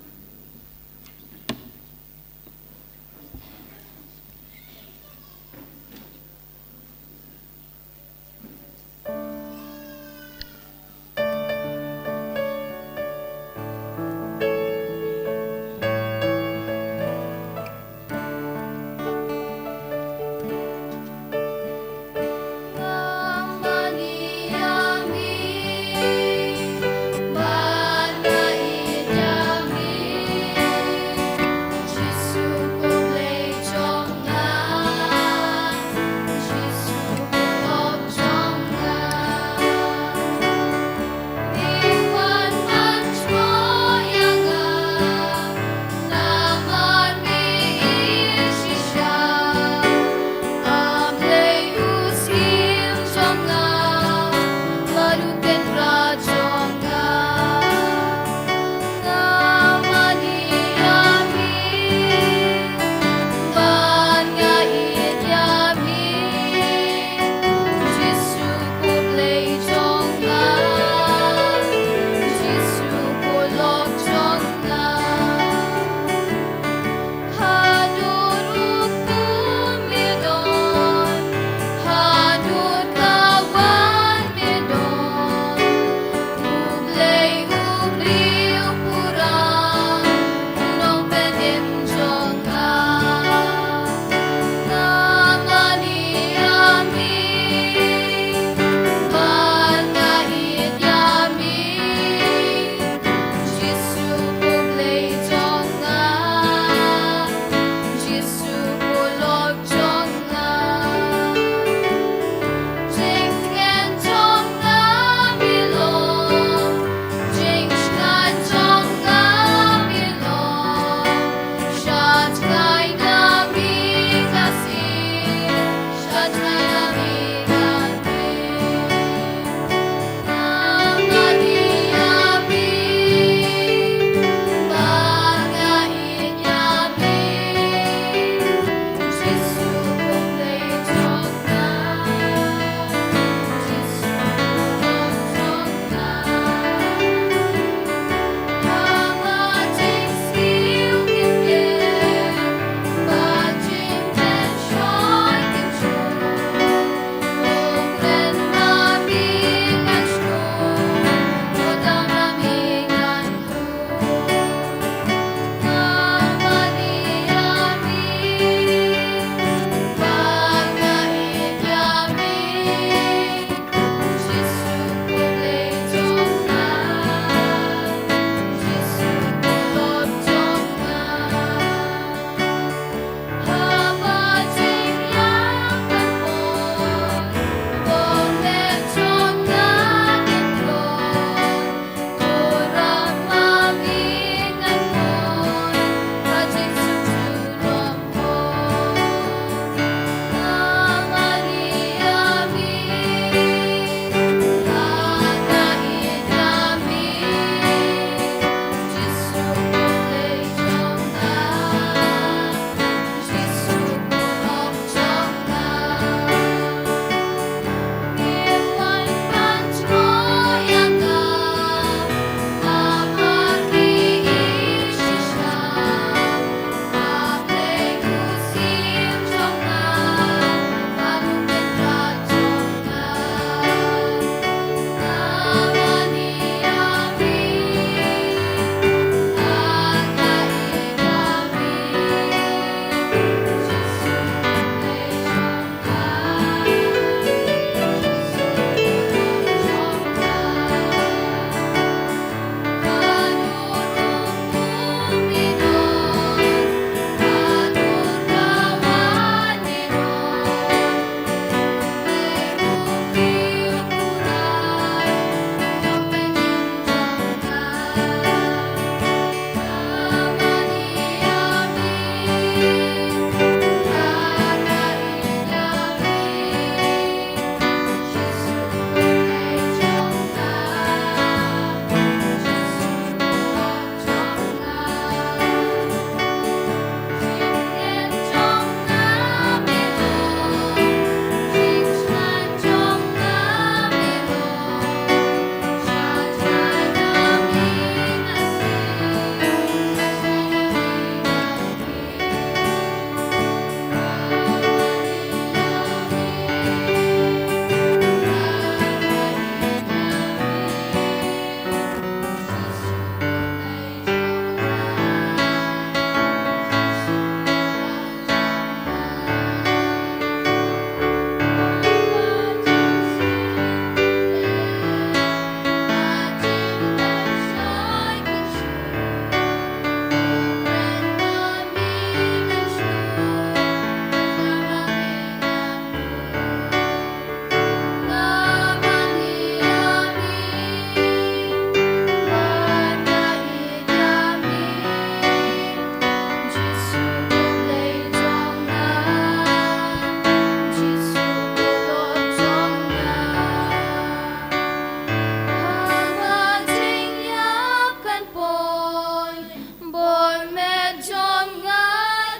Met jong nga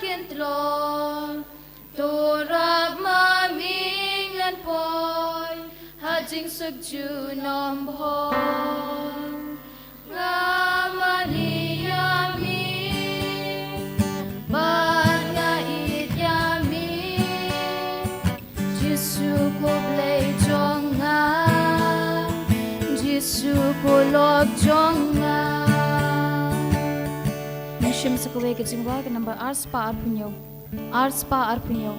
kin tlot, to rap ma mi ngan poi ha jingsuk junom bhor. Nga mane ïa mi bad nga ïeit ïa mi. Jisu ko Blei jong nga, Jisu ko lok jong nga. Ngi shim sa kawei ka jingrwai ka nambar ar spah arphew hynñiew. Ar spah arphew hynñiew.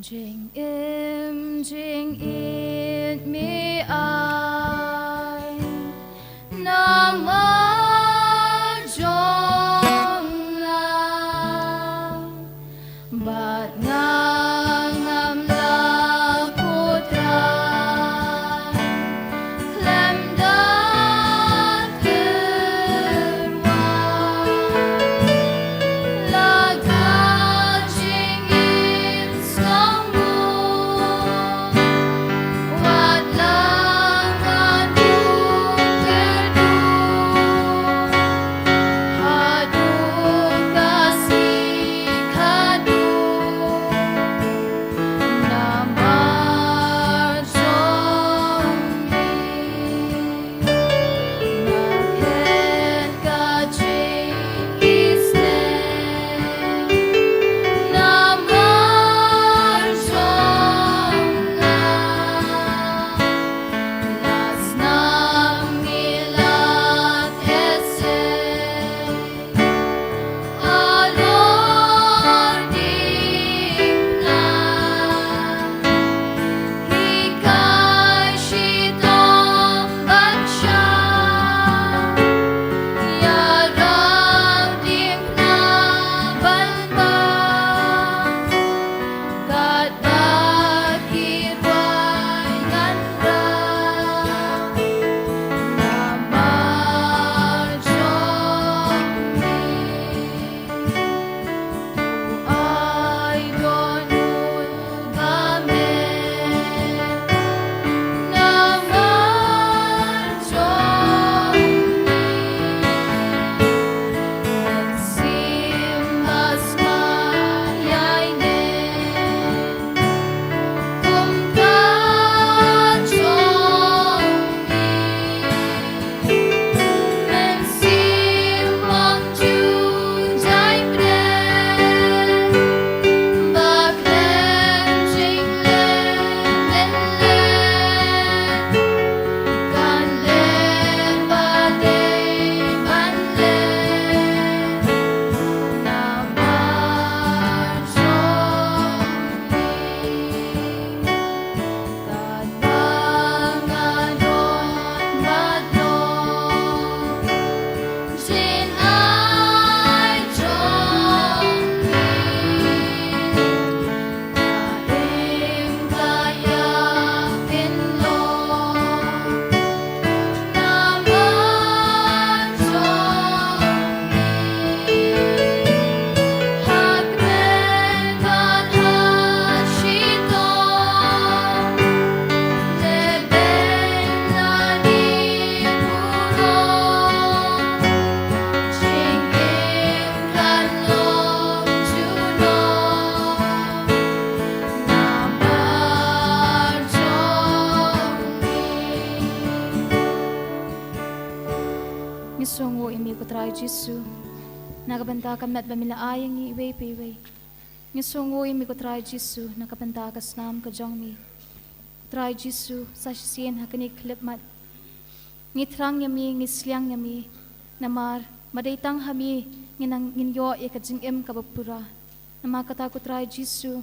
Jingim jingit mi ai namar jong nga, bad nga ngam lah, ko Trai, khlem da tyrwa. La ka jingim sngewbha, wat la ka duk kyrduh, haduh ka sngi khatduh. Namar jong ngi, na khet ka jingisynei. Namar jong nga, la snam ngi la thesei. Halor diengphna, hikai shitom ban shah, ïarap diengphna ban bam. Katba ki rwai ngan rah, namar jong ngi. Ai dohnud ba me, namar jong ngi. Mynsiem ba sma ïa ine. Kum ka jong ngi, mynsiem ong ju jai pyrthei, ba khlem jingleh mynleh, kan leh ba dei ban leh. Namar jong ngi, katba nga don bad long, jingai jong ngi, ka im ka ïap kin long. Namar jong ngi, ha kmen bad ha shitom, lehbeiñ lane burom, jingim kan long junom. Namar jong ngi. Ngi sngewnguh ïa me ko Trai Jisu, na ka bynta ka met ba me la ai ïa ngi iwei pa iwei. Ngi sngewnguh ïa me ko Trai Jisu, na ka bynta ka snam ka jong me. Trai Jisu, sa shisien ha kane ka khyllipmat, ngi thrang ïa me, ngi sliang ïa me. Namar ba dei tang ha me ngin nang, ngin ïoh ïa ka jingim kaba pura. Namar kata ko Trai Jisu,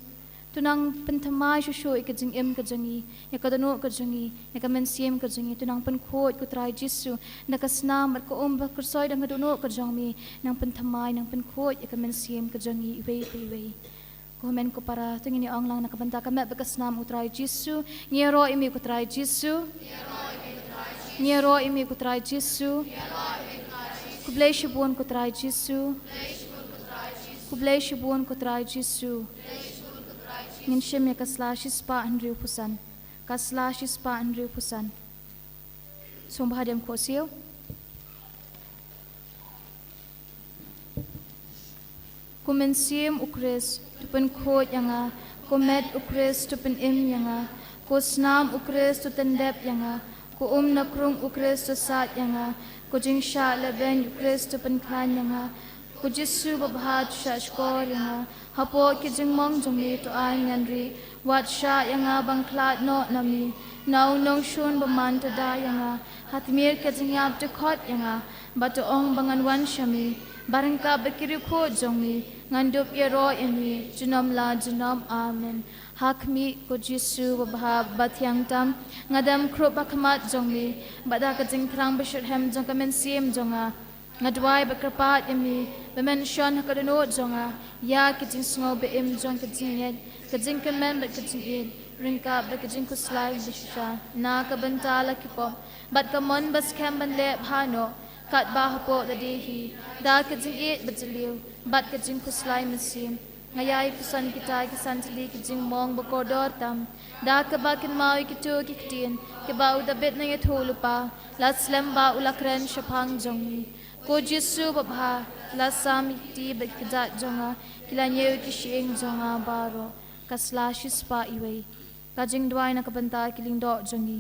to nang pynthymmai shuh shuh ïa ka jingim ka jong ngi, ïa ka dohnud ka jong ngi, ïa ka mynsiem ka jong ngi. To nang pynkhuid ko Trai Jisu da ka snam bad ka um ba khuid da ka dohnud ka jong me. Nang pynthymmai, nang pynkhuid ïa ka mynsiem ka jong ngi iwei pa iwei. Ko hynmen ko para, to ngin ïa ong lang na ka bynta ka met bad ka snam u Trai Jisu. Ngi ïaroh ïa me ko Trai Jisu. Ngi ïaroh ïa me ko Trai Jisu. Khublei shibun ko Trai Jisu. Khublei shibun ko Trai Jisu. Ngin shim ïa ka sla shispah hynriewphew san. Ka sla shispah hynriewphew san. Sngewbha dei ban khuid siew. Ko mynsiem u Khrist, to pynkhuid ïa nga. Ko met u Khrist, to pynim ïa nga. Ko snam u Khrist, to tyndep ïa nga. Ko um na krung u Khrist, to sait ïa nga. Ko jingshah lehbeiñ u Khrist, to pynkhlaiñ ïa nga. Ko Jisu babha, to shahshkor ïa nga. Hapoh ki jingmong jong me to ai ngan rieh. Wat shah ïa nga ban khlad noh na me. Na u nongshun bymman to da ïa nga. Ha tmier ka jingïap to khot ïa nga. Bad to ong ba ngan wan sha me. Bad ryngkat bad ki riewkhuid jong me ngan dup ïaroh ïa me junom la junom. Amen. Ha khmih, ko Jisu babha, bathiang tam. Nga dem khrup ha khmat jong me. Bad da ka jingthrang bashitrhem jong ka mynsiem jong nga, nga duwai bad kyrpad ïa me ba men shon ha ka dohnud jong nga ïa ka jingsngew ba im jong ka jingngeit, ka jingkmen bad ka jingïeit, ryngkat bad ka jingkhuslai bashisha na ka bynta la ki pop, bad ka mon ba skhem ban leh bha noh katba hapoh lade hi, da ka jingïeit bajylliew bad ka jingkhuslai mynsiem. Nga ïai puson kita ki san tylli ki jingmong ba kordor tam, da kaba kynmaw ïa kito ki ktien kiba u Dabid nongïathuhlypa la slem bad u la kren shaphang jong me. Ko Jisu babha, la sam ïa ki kti bad ki kjat jong nga, ki la ñiew ïa ki shyieng jong nga baroh. Ka sla shispah iwei. Ka jingduwai na ka bynta ki lyngdoh jong ngi.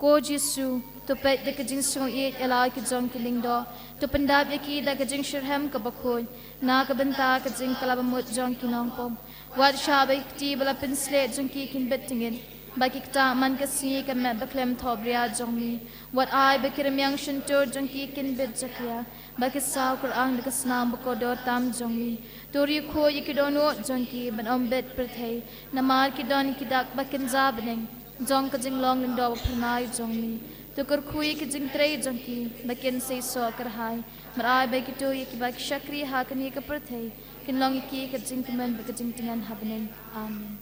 Ko Jisu, to peit da ka jingsngewieit ïa la ki jong ki lyngdoh, to pyndap ïa ki da ka jingshitrhem kaba khuid na ka bynta ka jingkylla bamut jong ki nongpop. Wat shah ba ki kti ba la pynshlei jong ki kin bit tyngeh, bad ki ktah man ka sngi ka met bakhlem thohbria jong me. Wat ai ba ki rmiang shyntur jong ki kin bit jakhlia, bad ki saw kyrpang da ka snam ba kordor tam jong me. To riewkhuid ïa ki dohnud jong ki ban ym bit pyrthei, namar ki don ki dak ba kynja bneng jong ka jinglong lyngdoh ba phyrnai jong me. To kyrkhu ïa ki jingtrei jong ki ba kin seisoh kyrhai. Bad ai ba kito ïa kiba ki shakri ha kane ka pyrthei kin long ïa ki ka jingkmen bad ka jingtngen ha bneng. Amen.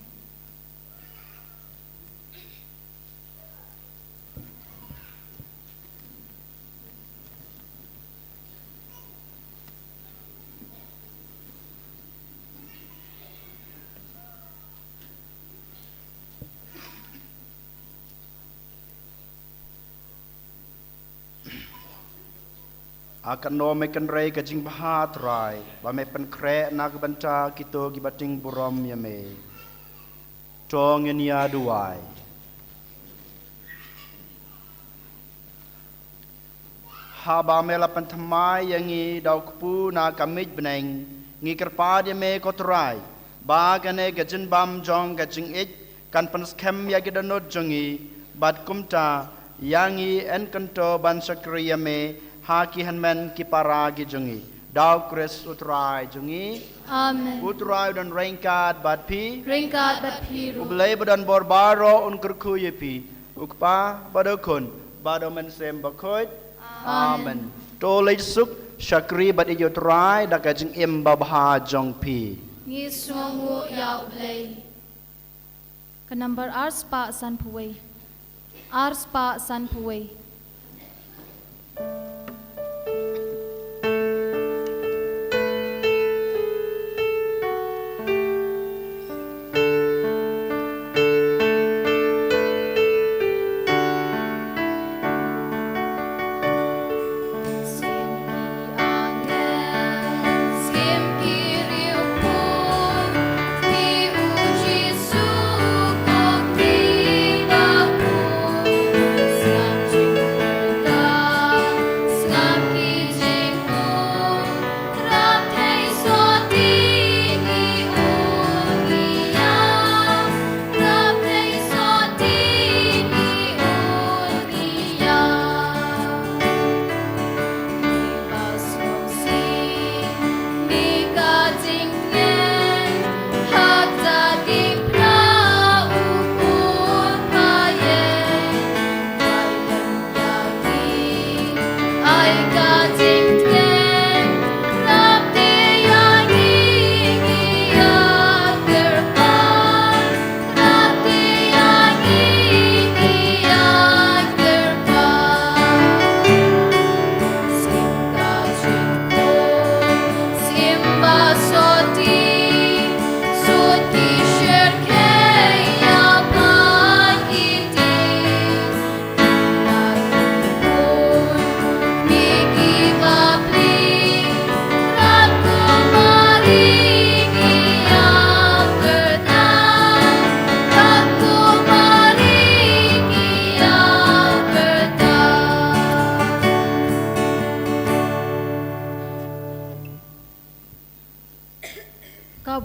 Ha kano me kynrei ka jingbha Trai, ba me pynkhreh na ka bynta kito kiba tieng burom ïa me. To ngin ïa duwai. Haba me la pynthymmai ïa ngi da u kpu na ka miej bneng, ngi kyrpad ïa me ko Trai ba kane ka jingbam jong ka jingïeit kan pynskhem ïa ki dohnud jong ngi, bad kumta ïa ngi yn kyntu ban shakri ïa me ha ki hynmen ki para ki jong ngi. Da u Khrist u Trai jong ngi. Amen. U Trai u don ryngkat bad phi. Ryngkat bad phi ruh. U Blei ba don bor baroh un kyrkhu ïa phi, u Kpa bad u Khun bad u Mynsiem Bakhuid. Amen. Amen. To leit suk, shakri bad ïeit ïa u Trai da ka jingim babha jong phi. Ngi sngewnguh ïa u Blei. Ka number ar spah sanphew wei. Ar spah sanphew wei.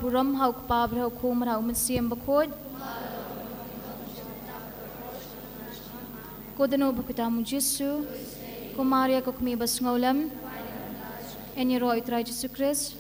burom ha U Kpa bad ha U Khun bad ha U Mynsiem Bakhuid. Ko dohnud ba u kyrteng U Jisu, ko Maria ka kmie ba sngewlem, yn ïaroh ïa U Trai Jisu Khrist.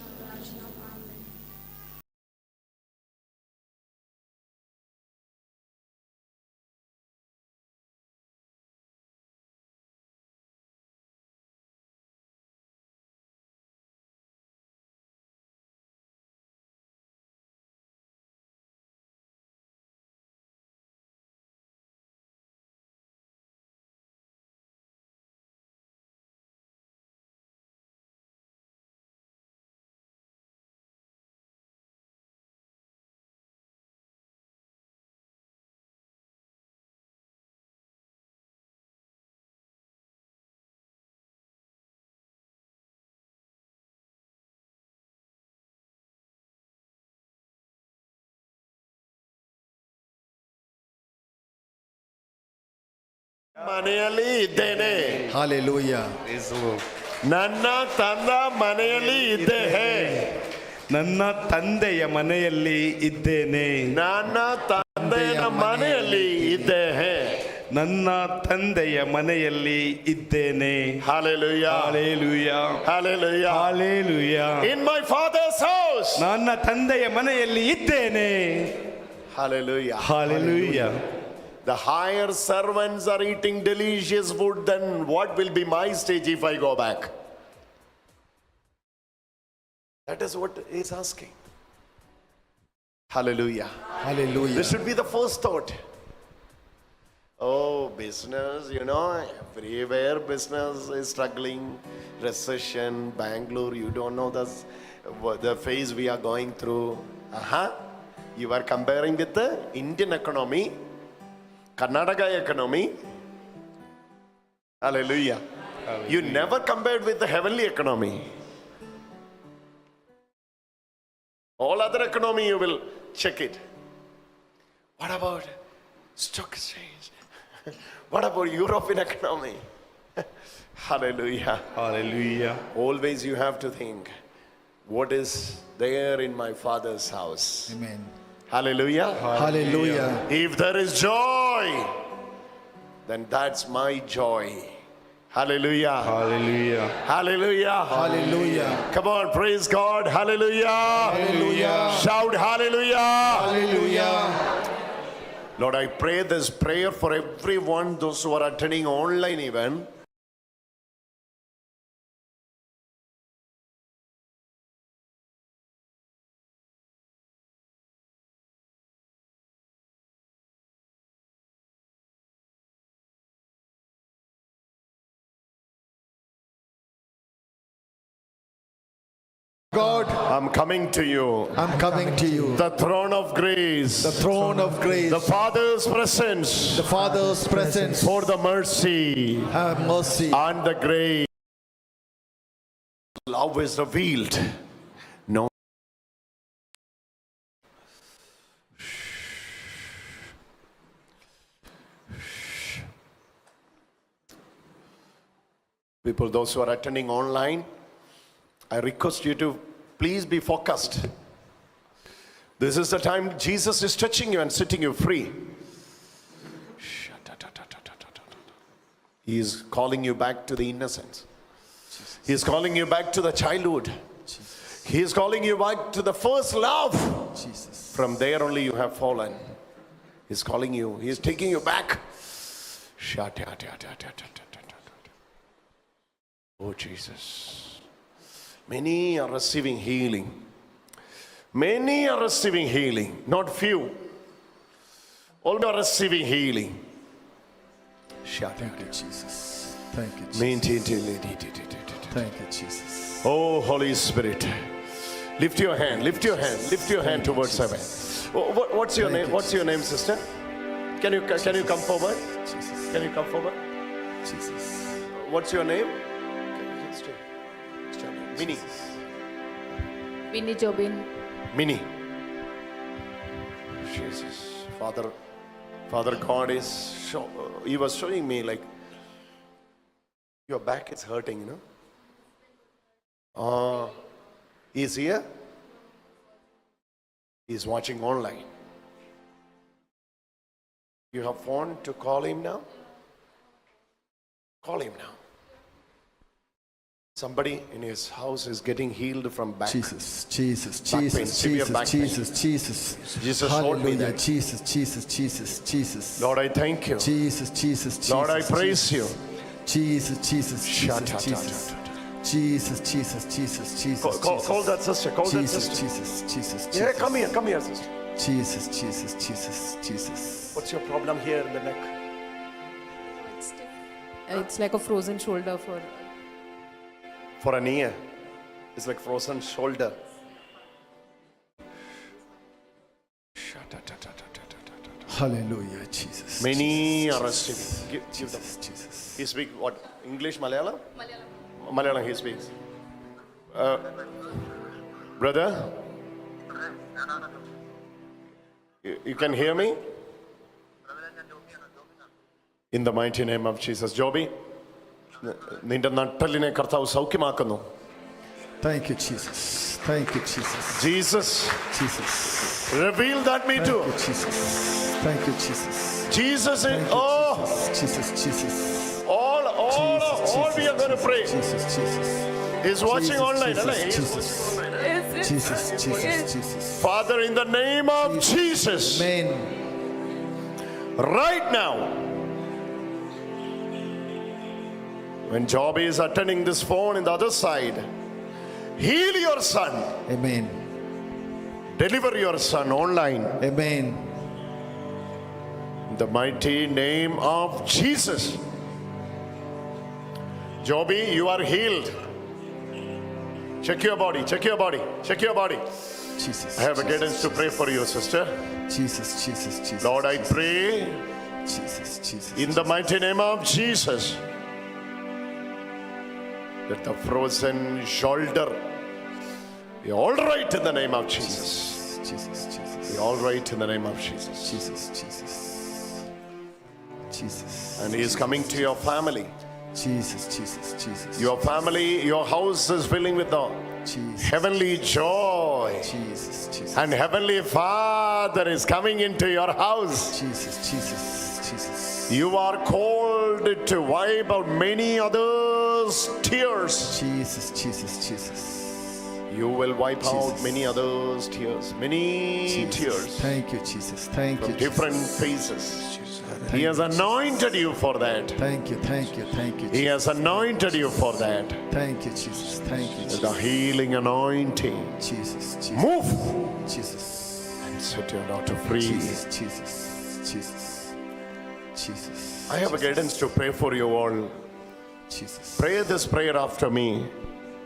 Mane ïalih iddene. Hallelujah. Praise the Lord. ನನ್ನ ತಂದೆ ಮನೆಯಲ್ಲಿ ಇದ್ದೇನೆ. ನನ್ನ ತಂದೆಯ ಮನೆಯಲ್ಲಿ ಇದ್ದೇನೆ. ನನ್ನ ತಂದೆಯ ಮನೆಯಲ್ಲಿ ಇದ್ದೇನೆ. ನನ್ನ ತಂದೆಯ ಮನೆಯಲ್ಲಿ ಇದ್ದೇನೆ. Hallelujah. Hallelujah. Hallelujah. Hallelujah. In my father's house. ನನ್ನ ತಂದೆಯ ಮನೆಯಲ್ಲಿ ಇದ್ದೇನೆ. Hallelujah. Hallelujah. The higher servants are eating delicious food, then what will be my stage if I go back? That is what he is asking. Hallelujah. Hallelujah. This should be the first thought. Oh, business, you know, everywhere business is struggling. Recession, Bangalore, you don't know the, the phase we are going through. Uh-huh. You are comparing with the Indian economy, Karnataka economy. Hallelujah. You never compared with the heavenly economy. All other economy, you will check it. What about stock exchange? What about European economy? Hallelujah. Hallelujah. Always you have to think, what is there in my father's house? Amen. Hallelujah. Hallelujah. If there is joy, then that's my joy. Hallelujah. Hallelujah. Hallelujah. Hallelujah. Come on, praise God. Hallelujah. Hallelujah. Shout hallelujah. Hallelujah. Lord, I pray this prayer for everyone, those who are attending online even. God, I'm coming to you. I'm coming to you. The throne of grace. The throne of grace. The Father's presence. The Father's presence. For the mercy. Have mercy. And the grace. Love is revealed. No. People, those who are attending online, I request you to please be focused. This is the time Jesus is touching you and setting you free. He is calling you back to the innocence. He is calling you back to the childhood. He is calling you back to the first love. Jesus. From there only you have fallen. He is calling you. He is taking you back. Oh, Jesus. Many are receiving healing. Many are receiving healing. Not few. All are receiving healing. Thank you, Jesus. Thank you, Jesus. Thank you, Jesus. Oh, Holy Spirit. Lift your hand, lift your hand, lift your hand towards heaven. Wha- wha- What's your name? What's your name, sister? Can you can you come forward? Can you come forward? Jesus. What's your name? Can you stand? Stand. Mini. Mini Jobin. Mini. Jesus. Father, Father God is show, he was showing me, like, your back is hurting, you know. Uh, is here? He's watching online. You have phone to call him now? Call him now. Somebody in his house is getting healed from back. Jesus, Jesus, back pain, Jesus, severe Jesus, back pain. Jesus, Jesus. Jesus, hold me. Hallelujah, there. Jesus, Jesus, Jesus, Jesus. Lord, I thank you. Jesus, Jesus, Lord, I Jesus, praise Jesus. You. Jesus, Jesus, Jesus, Shut up, Jesus. Shut up, shut up. Jesus, Jesus, Jesus, Jesus, Call, call, Jesus. Call that sister. Call that sister. Jesus, Jesus, Jesus, Jesus. Yeah, come here, come here, sister. Jesus, Jesus, Jesus, Jesus. What's your problem here in the neck? It's stiff. It's like a frozen shoulder for For an year. It's like frozen shoulder. Hallelujah, Jesus. Many are receiving. Give, give them. Jesus, Jesus. He speak what? English, Malayalam? Malayalam. Malayalam he speaks. Uh, brother? You, you can hear me? In the mighty name of Jesus. Joby, നി-, നിന്റെ നട്ടെല്ലിനെ കർത്താവ് സൗഖ്യമാക്കുന്നു. Thank you, Jesus. Thank you, Jesus. Jesus, Jesus. Reveal that me too. Thank you, Jesus. Thank you, Jesus. Jesus is, Thank you, oh, Jesus. Jesus, Jesus. All, all, Jesus, all we are Jesus, gonna pray. Jesus, Jesus. He's watching Jesus, online, Jesus, right? Jesus. Jesus, Jesus, Jesus. Father, in the name of Jesus. Amen. Right now, when Joby is attending this phone in the other side, heal your son. Amen. Deliver your son online. Amen. In the mighty name of Jesus. Joby, you are healed. Check your body, check your body, check your body. Jesus, I have a guidance to pray for you, sister. Jesus, Jesus, Jesus. Lord, I pray. Jesus, Jesus. In the mighty name of Jesus, let the frozen shoulder be all right in the name of Jesus. Jesus, Jesus, Jesus. Be all right in the name of Jesus. Jesus, Jesus. Jesus. And he is coming to your family. Jesus, Jesus, Jesus. Your family, your house is filling with the Jesus. Heavenly joy. Jesus, Jesus. And Heavenly Father is coming into your house. Jesus, Jesus, Jesus. You are called to wipe out many others' tears. Jesus, Jesus, Jesus. You will wipe out Jesus. Many others' tears, many Jesus. Tears. Thank you, Jesus. Thank from you, different Jesus. Faces. Thank you, Jesus. He has anointed you for that. Thank you, thank you, thank you, Jesus. He has anointed you for that. Thank you, Jesus. Thank you, Jesus. The healing anointing. Jesus, Jesus. Move. Jesus. And set your daughter free. Jesus, Jesus, Jesus, Jesus. I have a guidance to pray for you all. Jesus. Pray this prayer after me.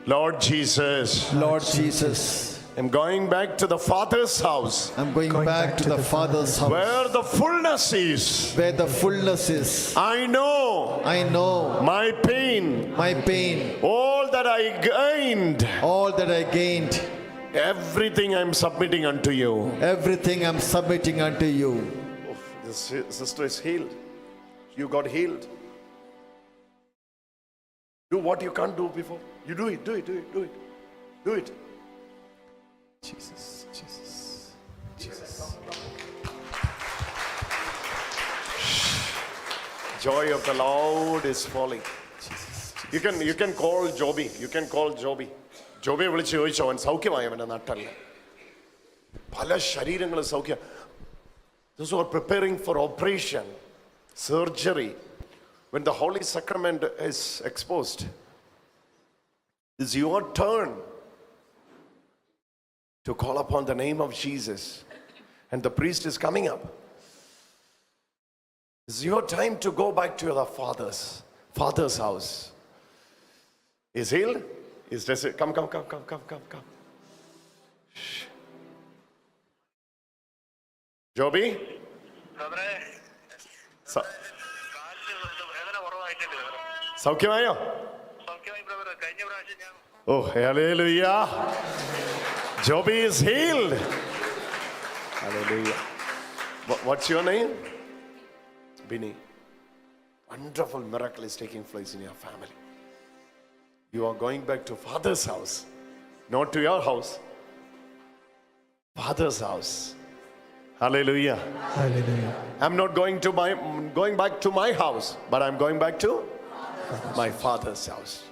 Lord Jesus, Lord Jesus, I'm going back to the Father's house. I'm going back to the Father's house. Where the fullness is. Where the fullness is. I know. I know. My pain. My pain. All that I gained. All that I gained. Everything I'm submitting unto you. Everything I'm submitting unto you. Oh, this si-, sister is healed. You got healed. Do what you can't do before. You do it, do it, do it, do it. Do it. Jesus, Jesus, Jesus. Joy of the Lord is falling. Jesus, you can, you can call Joby. You can call Joby. Joby വിളിച്ച് ചോദിച്ചോ, അവൻ സൗഖ്യമായി, അവൻ്റെ നട്ടെല്ല്. പല ശരീരങ്ങളും സൗഖ്യം. Those who are preparing for operation, surgery, when the Holy Sacrament is exposed, it's your turn to call upon the name of Jesus. And the priest is coming up. It's your time to go back to the Father's, Father's house. Is healed? Is this it? Come, come, come. Shh. Joby? ബ്രദറെ, സ-, കാലിന് വേദന കുറവായിട്ടുണ്ട് ബ്രദറെ. സൗഖ്യമായോ? സൗഖ്യമായി ബ്രദറെ. കഴിഞ്ഞ പ്രാവശ്യം ഞാൻ Oh, hallelujah. Joby is healed. Hallelujah. Wha-, what's your name? Bini. Wonderful miracle is taking place in your family. You are going back to Father's house, not to your house. Father's house. Hallelujah. Hallelujah. I'm not going to my going back to my house, but I'm going back to my Father's house.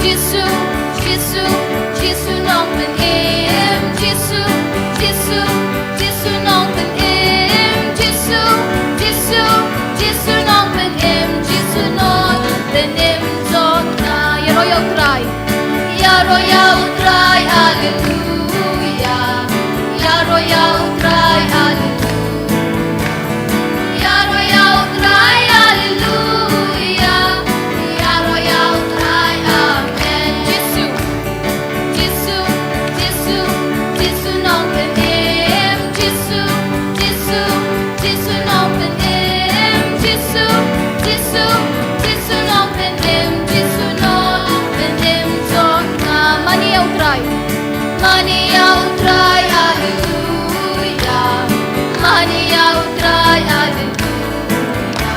Jisu, Jisu, Jisu nongpynim. Jisu, Jisu, Jisu nongpynim. Jisu, Jisu, Jisu nongpynim. Jisu nongpynim jong nga. Ïaroh ïa U Trai. Ïaroh ïa U Trai, haleluya. Ïaroh ïa U Trai, haleluya. Ïaroh ïa U Trai, haleluya. Ïaroh ïa U Trai, amen. Jisu, Jisu, Jisu, Jisu nongpynim. Jisu, Jisu, Jisu nongpynim. Jisu, Jisu, Jisu nongpynim. Jisu nongpynim jong nga. Mane ïa U Trai. Mane ïa U Trai, haleluya. Mane ïa U Trai, haleluya.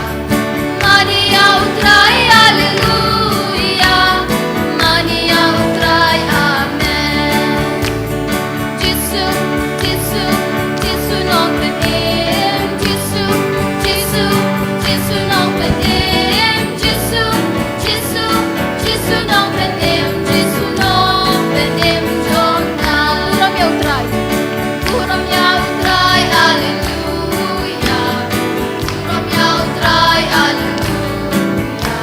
Mane ïa U Trai, haleluya. Mane ïa U Trai, amen. Jisu, Jisu, Jisu nongpynim. Jisu, Jisu, Jisu nongpynim. Jisu, Jisu, Jisu nongpynim. Jisu nongpynim jong nga. Burom ïa U Trai. Burom ïa U Trai, haleluya. Burom ïa U Trai, haleluya.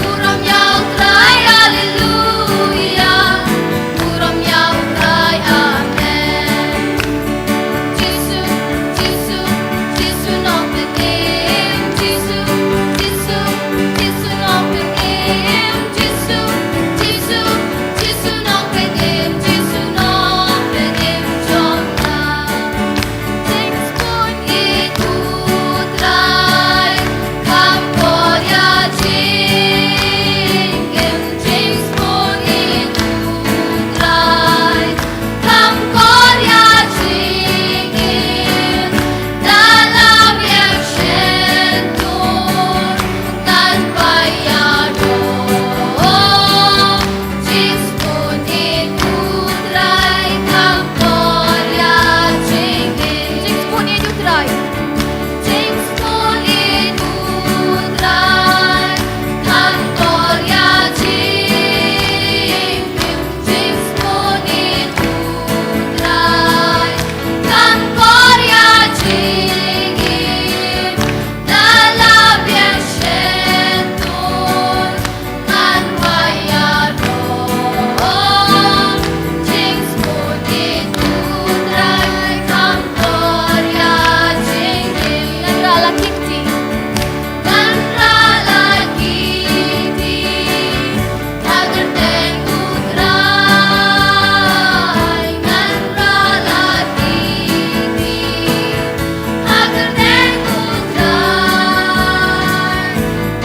Burom ïa U Trai, haleluya. Burom ïa U Trai, amen. Jisu, Jisu, Jisu nongpynim. Jisu, Jisu, Jisu nongpynim. Jisu, Jisu, Jisu nongpynim. Jisu nongpynim jong nga. Jingspun ïa U Trai, kham kor ïa jingim. Jingspun ïa U Trai, kham kor ïa jingim. Da la biang shen tur, ngan pai ïaroh. Jingspun ïa U Trai, kham kor ïa jingim. Jingspun ïa U Trai. Jingspun ïa U Trai, kham kor ïa jingim. Jingspun ïa U Trai, kham kor ïa jingim. Da la biang shen tur, ngan wan ïaroh. Jingspun ïa U Trai, kham kor ïa jingim. Ngan rah la kti. Ngan rah la kti ha kyrteng U Trai. Ngan rah la kti ha kyrteng U Trai.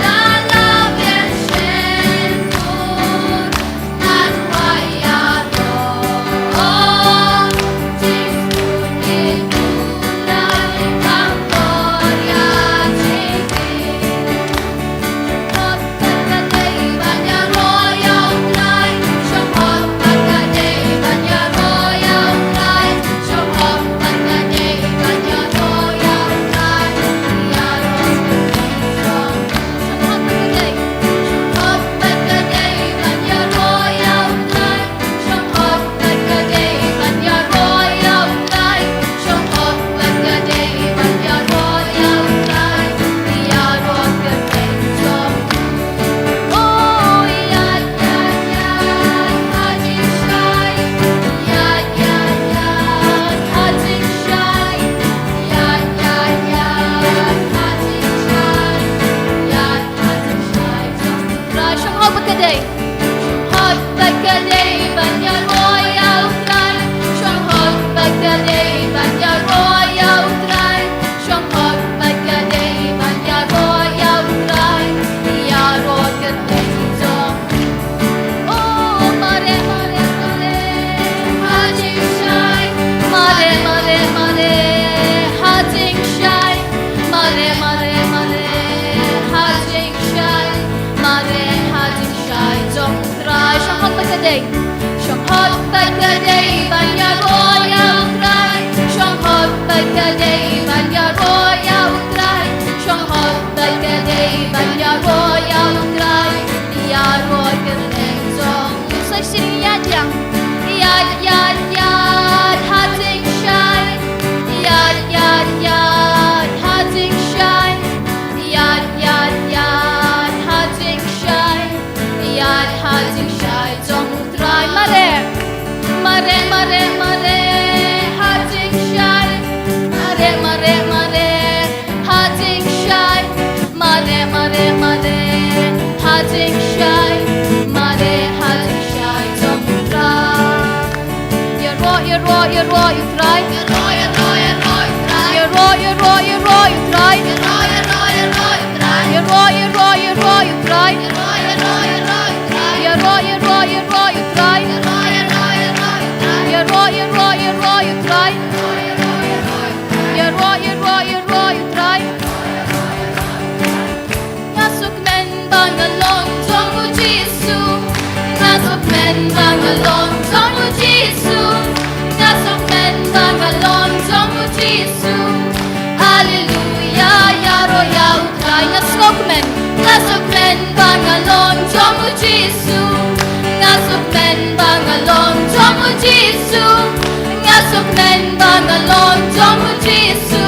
Da la biang shen tur, ngan wan ïaroh. Jingspun ïa U Trai, kham kor ïa jingim. Shong hok pat ka dei ban ïaroh ïa U Trai. Shong hok pat ka dei ban ïaroh ïa U Trai. Shong hok pat ka dei ban ïaroh ïa U Trai. Ïaroh. Shong hok pat ka dei. Shong hok pat ka dei ban ïaroh ïa U Trai. Shong hok pat ka dei ban ïaroh ïa U Trai. Shong hok pat ka dei ban ïaroh ïa U Trai. Ïaroh kyrteng jong U. Oh, ïa, ïa, ïa, ha jingshai. Ïa, ïa, ïa, ha jingshai. Ïa, ïa, ïa, ha jingshai. Ïa, ha jingshai jong U Trai. Shong hok pat ka dei. Shong hok pat ka dei ban ïaroh ïa U Trai. Shong hok pat ka dei ban ïaroh ïa U Trai. Shong hok pat ka dei ban ïaroh ïa U Trai. Ïaroh kyrteng jong U. Oh, mare, mare, mare, ha jingshai. Mare, mare, mare, ha jingshai. Mare, mare, mare, ha jingshai. Mare, ha jingshai jong U Trai. Shong hok pat ka dei. Shong hok pat ka dei ban ïaroh ïa U Trai. Shong hok pat ka dei ban ïaroh ïa U Trai. Shong hok pat ka dei ban ïaroh ïa U Trai. Ïaroh kyrteng Looks like singing Yat Yang. Yat, yat, yat, ha jingshai. Yat, yat, yat, ha jingshai. Yat, yat, yat, ha jingshai. Yat, ha jingshai jong U Trai. Mareh. Mareh, mareh, mareh, ha jingshai. Mareh, mareh, mareh, ha jingshai. Mareh, mareh, mareh, ha jingshai. Mareh, ha jingshai jong U Trai. Ïaroh, ïaroh, ïaroh ïa U Trai. Ïaroh, ïaroh, ïaroh ïa U Trai. Ïaroh, ïaroh, ïaroh ïa U Trai. Ïaroh, ïaroh, ïaroh ïa U Trai. Ïaroh, ïaroh, ïaroh ïa U Trai. Ïaroh, ïaroh, ïaroh ïa U Trai. Ïaroh, ïaroh, ïaroh ïa U Trai. Ïaroh, ïaroh, ïaroh ïa U Trai. Ïaroh, ïaroh, ïaroh ïa U Trai. Nga sngewkmen ba nga long jong U Jisu. Nga sngewkmen ba nga long jong U Jisu. Nga sngewkmen ba nga long jong U Jisu. Haleluia, ïaroh ïa U Trai. Nga sngewkmen, nga sngewkmen ba nga long jong U Jisu. Nga sngewkmen ba nga long jong U Jisu. Nga sngewkmen ba nga long jong U Jisu.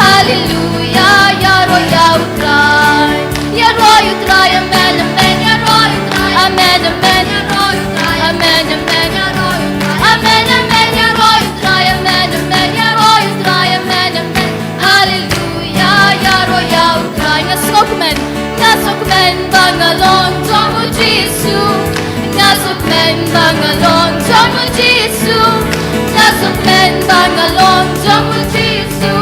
Haleluia, ïaroh ïa U Trai. Ïaroh ïa U Trai, amen, amen, ïaroh ïa U Trai. Amen, amen, ïaroh ïa U Trai. Amen, amen, ïaroh ïa U Trai. Amen, amen, ïaroh ïa U Trai. Amen, amen, ïaroh ïa U Trai. Amen, amen. Haleluia, ïaroh ïa U Trai. Nga sngewkmen, nga sngewkmen ba nga long jong U Jisu. Nga sngewkmen ba nga long jong U Jisu. Nga sngewkmen ba nga long jong U Jisu.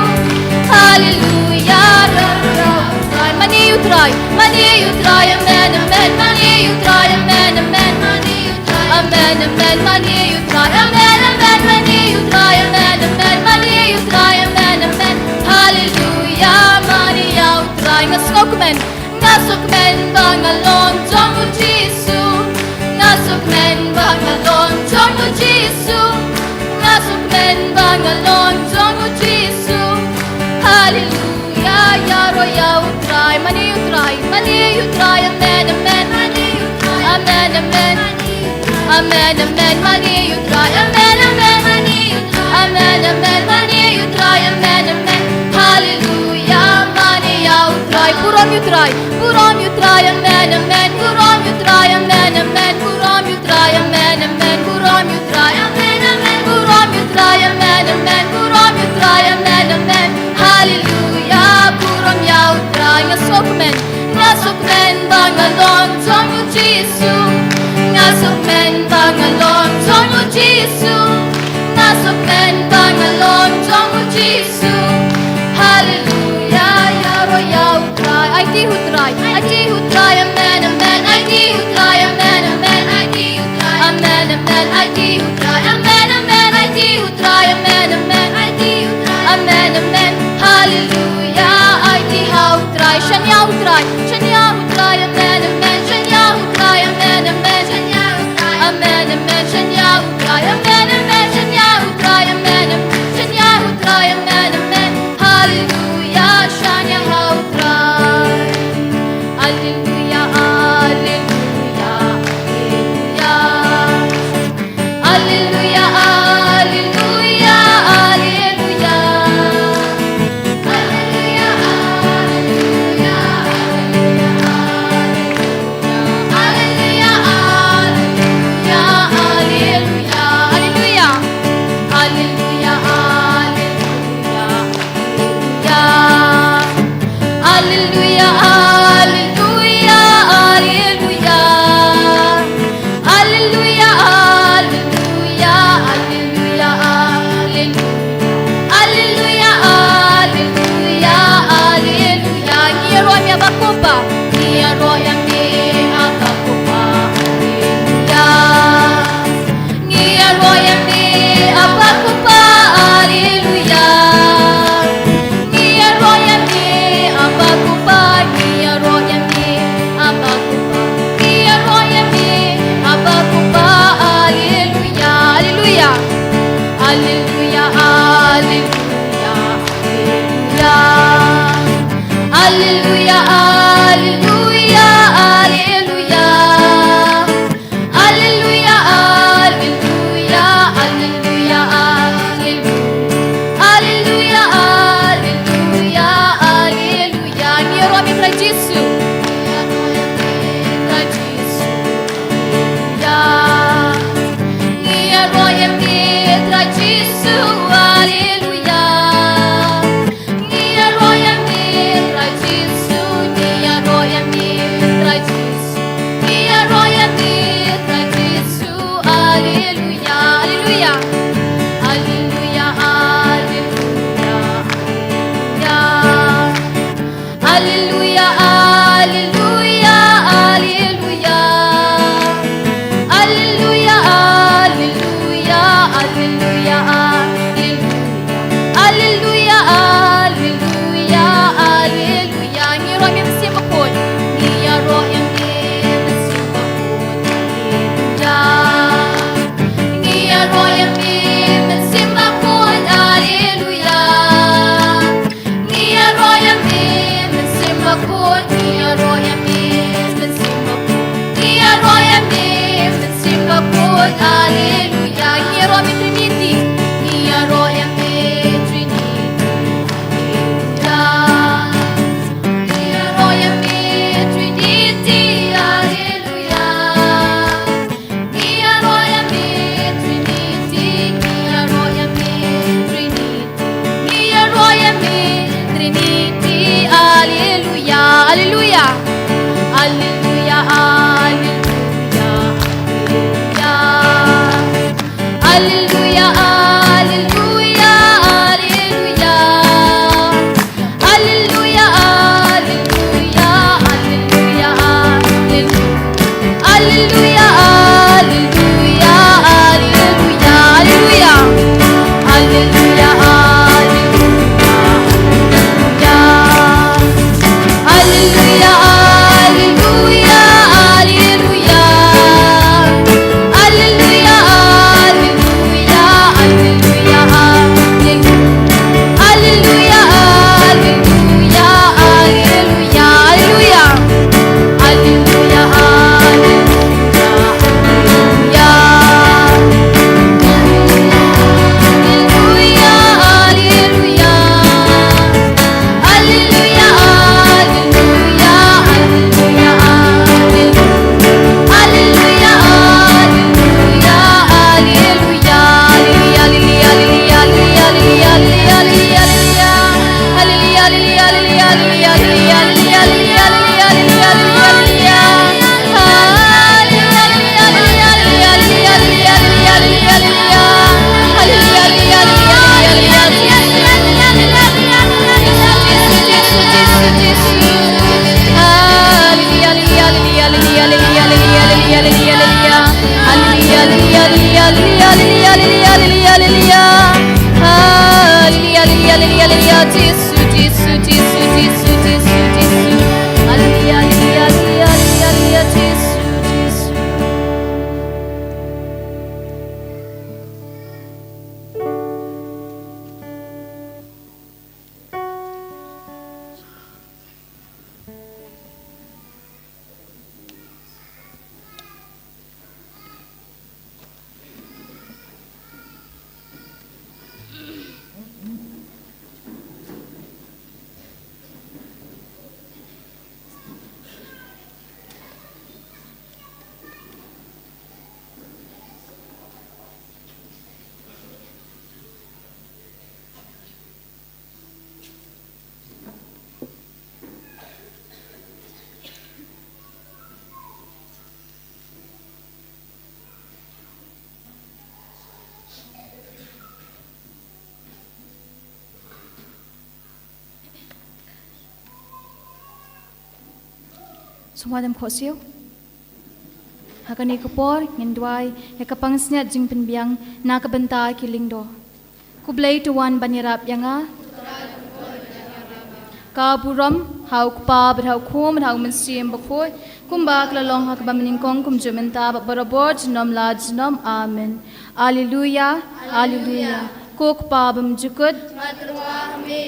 Haleluia, ïaroh ïa U Trai. Mane ïa U Trai, mane ïa U Trai, amen, amen. Mane ïa U Trai, amen, amen. Mane ïa U Trai. Amen, amen, mane ïa U Trai. Amen, amen, mane ïa U Trai. Amen, amen, mane ïa U Trai. Amen, amen. Haleluia, mane ïa U Trai. Nga sngewkmen, nga sngewkmen ba nga long jong U Jisu. Nga sngewkmen ba nga long jong U Jisu. Nga sngewkmen ba nga long jong U Jisu. Haleluia, ïaroh ïa U Trai. Mane ïa U Trai, mane ïa U Trai. Amen, amen. Mane ïa U Trai. Amen, amen. Amen, amen, mane ïa U Trai. Amen, amen, mane ïa U Trai. Amen, amen, mane ïa U Trai. Amen, amen. Haleluia, mane ïa U Trai. Burom ïa U Trai, burom ïa U Trai. Amen, amen, burom ïa U Trai. Amen, amen, burom ïa U Trai. Amen, amen, burom ïa U Trai. Amen, amen, burom ïa U Trai. Amen, amen, burom ïa U Trai. Amen, amen. Haleluia, burom ïa U Trai. Nga sngewkmen, nga sngewkmen ba nga long jong U Jisu. Nga sngewkmen ba nga long jong U Jisu. Nga sngewkmen ba nga long jong U Jisu. Haleluia, ïaroh ïa U Trai. Aiti ha U Trai, aiti ha U Trai, amen, amen. Aiti ha U Trai, amen, amen. Aiti ha U Trai, amen, amen. Aiti ha U Trai, amen, amen. Aiti ha U Trai, amen, amen. Aiti ha U Trai, amen, amen. Haleluia, aiti ha U Trai. Shaniah ha U Trai, shaniah ha U Trai, amen, amen. Shaniah ha U Trai, amen, amen. Shaniah ha U Trai, amen, amen. Shaniah ha U Trai, amen, amen. Shaniah ha U Trai, amen, amen. Shaniah ha U Trai, amen, amen. Haleluia, shaniah ha U Trai. Alleluia, alleluia, alleluia. Alleluia, alleluia, alleluia. Alleluia, alleluia, alleluia, alleluia. Alleluia, alleluia, alleluia. Alleluia. Alleluia, alleluia, alleluia. Alleluia, alleluia, alleluia. Alleluia, alleluia, alleluia, alleluia. Alleluia, alleluia, alleluia. Ngi ïaroh ïa me Abba Kpa. Ngi ïaroh ïa me Abba Kpa. Alleluia. Ngi ïaroh ïa me Abba Kpa. Alleluia. Ngi ïaroh ïa me Abba Kpa. Ngi ïaroh ïa me Abba Kpa. Ngi ïaroh ïa me Abba Kpa. Alleluia. Alleluia. Alleluia, alleluia. Alleluia, alleluia, alleluia. Ïaroh ïa me Trinity, ïaroh ïa me Trinity, Trinity, ïaroh ïa me Trinity, Hallelujah. Ïaroh ïa me Trinity, ïaroh ïa me Trinity, ïaroh ïa me Trinity, Hallelujah, Hallelujah, Hallelujah, Hallelujah, Hallelujah. Alleluia, alleluia, alleluia. Alleluia, alleluia, alleluia, alleluia. Alleluia, alleluia, alleluia, alleluia. Alleluia, alleluia, alleluia. Alleluia, alleluia, alleluia. Alleluia, alleluia, alleluia, alleluia. Alleluia, alleluia, alleluia, alleluia. Alleluia, alleluia, alleluia. Alleluia, alleluia. Alleluia, alleluia, alleluia, alleluia. Alleluia, alleluia, alleluia, alleluia. Alleluia, alleluia, alleluia, alleluia. Alleluia, alleluia, alleluia, alleluia. Sngewbha ïa ka khohsiew. Ha kane ka por ngin duwai ïa ka pansngiat jingpynbiang na ka bynta ki lyngdoh. Ko Blei, to wan ban ïarap ïa nga. Ka burom ha U Kpa bad ha U Khun bad ha U Mynsiem Bakhuid, kumba ka la long ha kaba mynnyngkong, kumjuh mynta bad barabor junom la junom. Amen. Alleluia, alleluia. Ko Kpa bymjukut,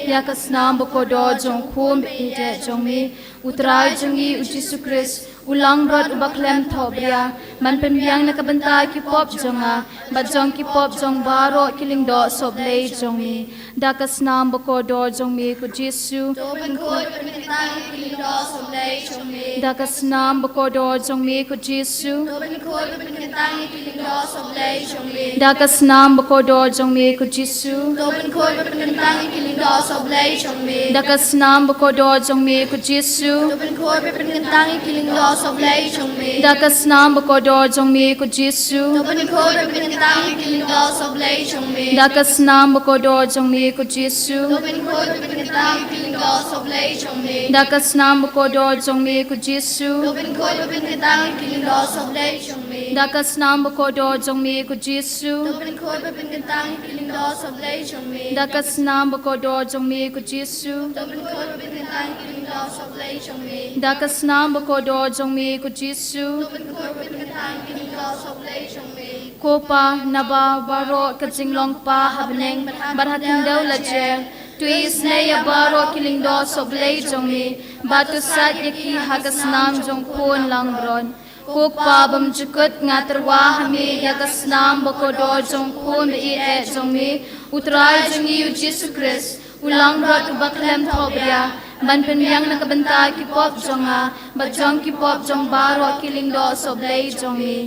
ïa ka snam bakordor jong U Khun ba ïeit jong me, U Trai jong ngi U Jisu Khrist, u langbrot uba khlem thohbria, ban pynbiang na ka bynta ki pop jong nga bad jong ki pop jong baroh ki lyngdoh sohblei jong me. Da ka snam bakordor jong me ko Jisu. To pynkhuid bad pynkyntang ïa ki lyngdoh sohblei jong me. Da ka snam bakordor jong me ko Jisu. To pynkhuid bad pynkyntang ïa ki lyngdoh sohblei jong me. Da ka snam bakordor jong me ko Jisu. To pynkhuid bad pynkyntang ïa ki lyngdoh sohblei jong me. Da ka snam bakordor jong me ko Jisu. To pynkhuid bad pynkyntang ïa ki lyngdoh sohblei jong me. Da ka snam bakordor jong me ko Jisu. To pynkhuid bad pynkyntang ïa ki lyngdoh sohblei jong me. Da ka snam bakordor jong me ko Jisu. To pynkhuid bad pynkyntang ïa ki lyngdoh sohblei jong me. Da ka snam bakordor jong me ko Jisu. To pynkhuid bad pynkyntang ïa ki lyngdoh sohblei jong me. Da ka snam bakordor jong me ko Jisu. To pynkhuid bad pynkyntang ïa ki lyngdoh sohblei jong me. Da ka snam bakordor jong me ko Jisu. To pynkhuid bad pynkyntang ïa ki lyngdoh sohblei jong me. Da ka snam bakordor jong me ko Jisu. To pynkhuid bad pynkyntang ïa ki lyngdoh sohblei jong me. Ko Pa, naba baroh ka jinglong kpa ha bneng bad ha khyndew la jer. To isynei ïa baroh ki lyngdoh sohblei jong me, bad to sait ïa ki ha ka snam jong U Khun langbrot. Ko Kpa bymjukut, nga tyrwa ha me ïa ka snam bakordor jong u khun ba ïeit eh jong me, u Trai jong ngi u Jisu Khrist, u langbrot uba khlem thohbria, ban pynbiang na ka bynta ki pop jong nga bad jong ki pop jong baroh ki lyngdoh sohblei jong me.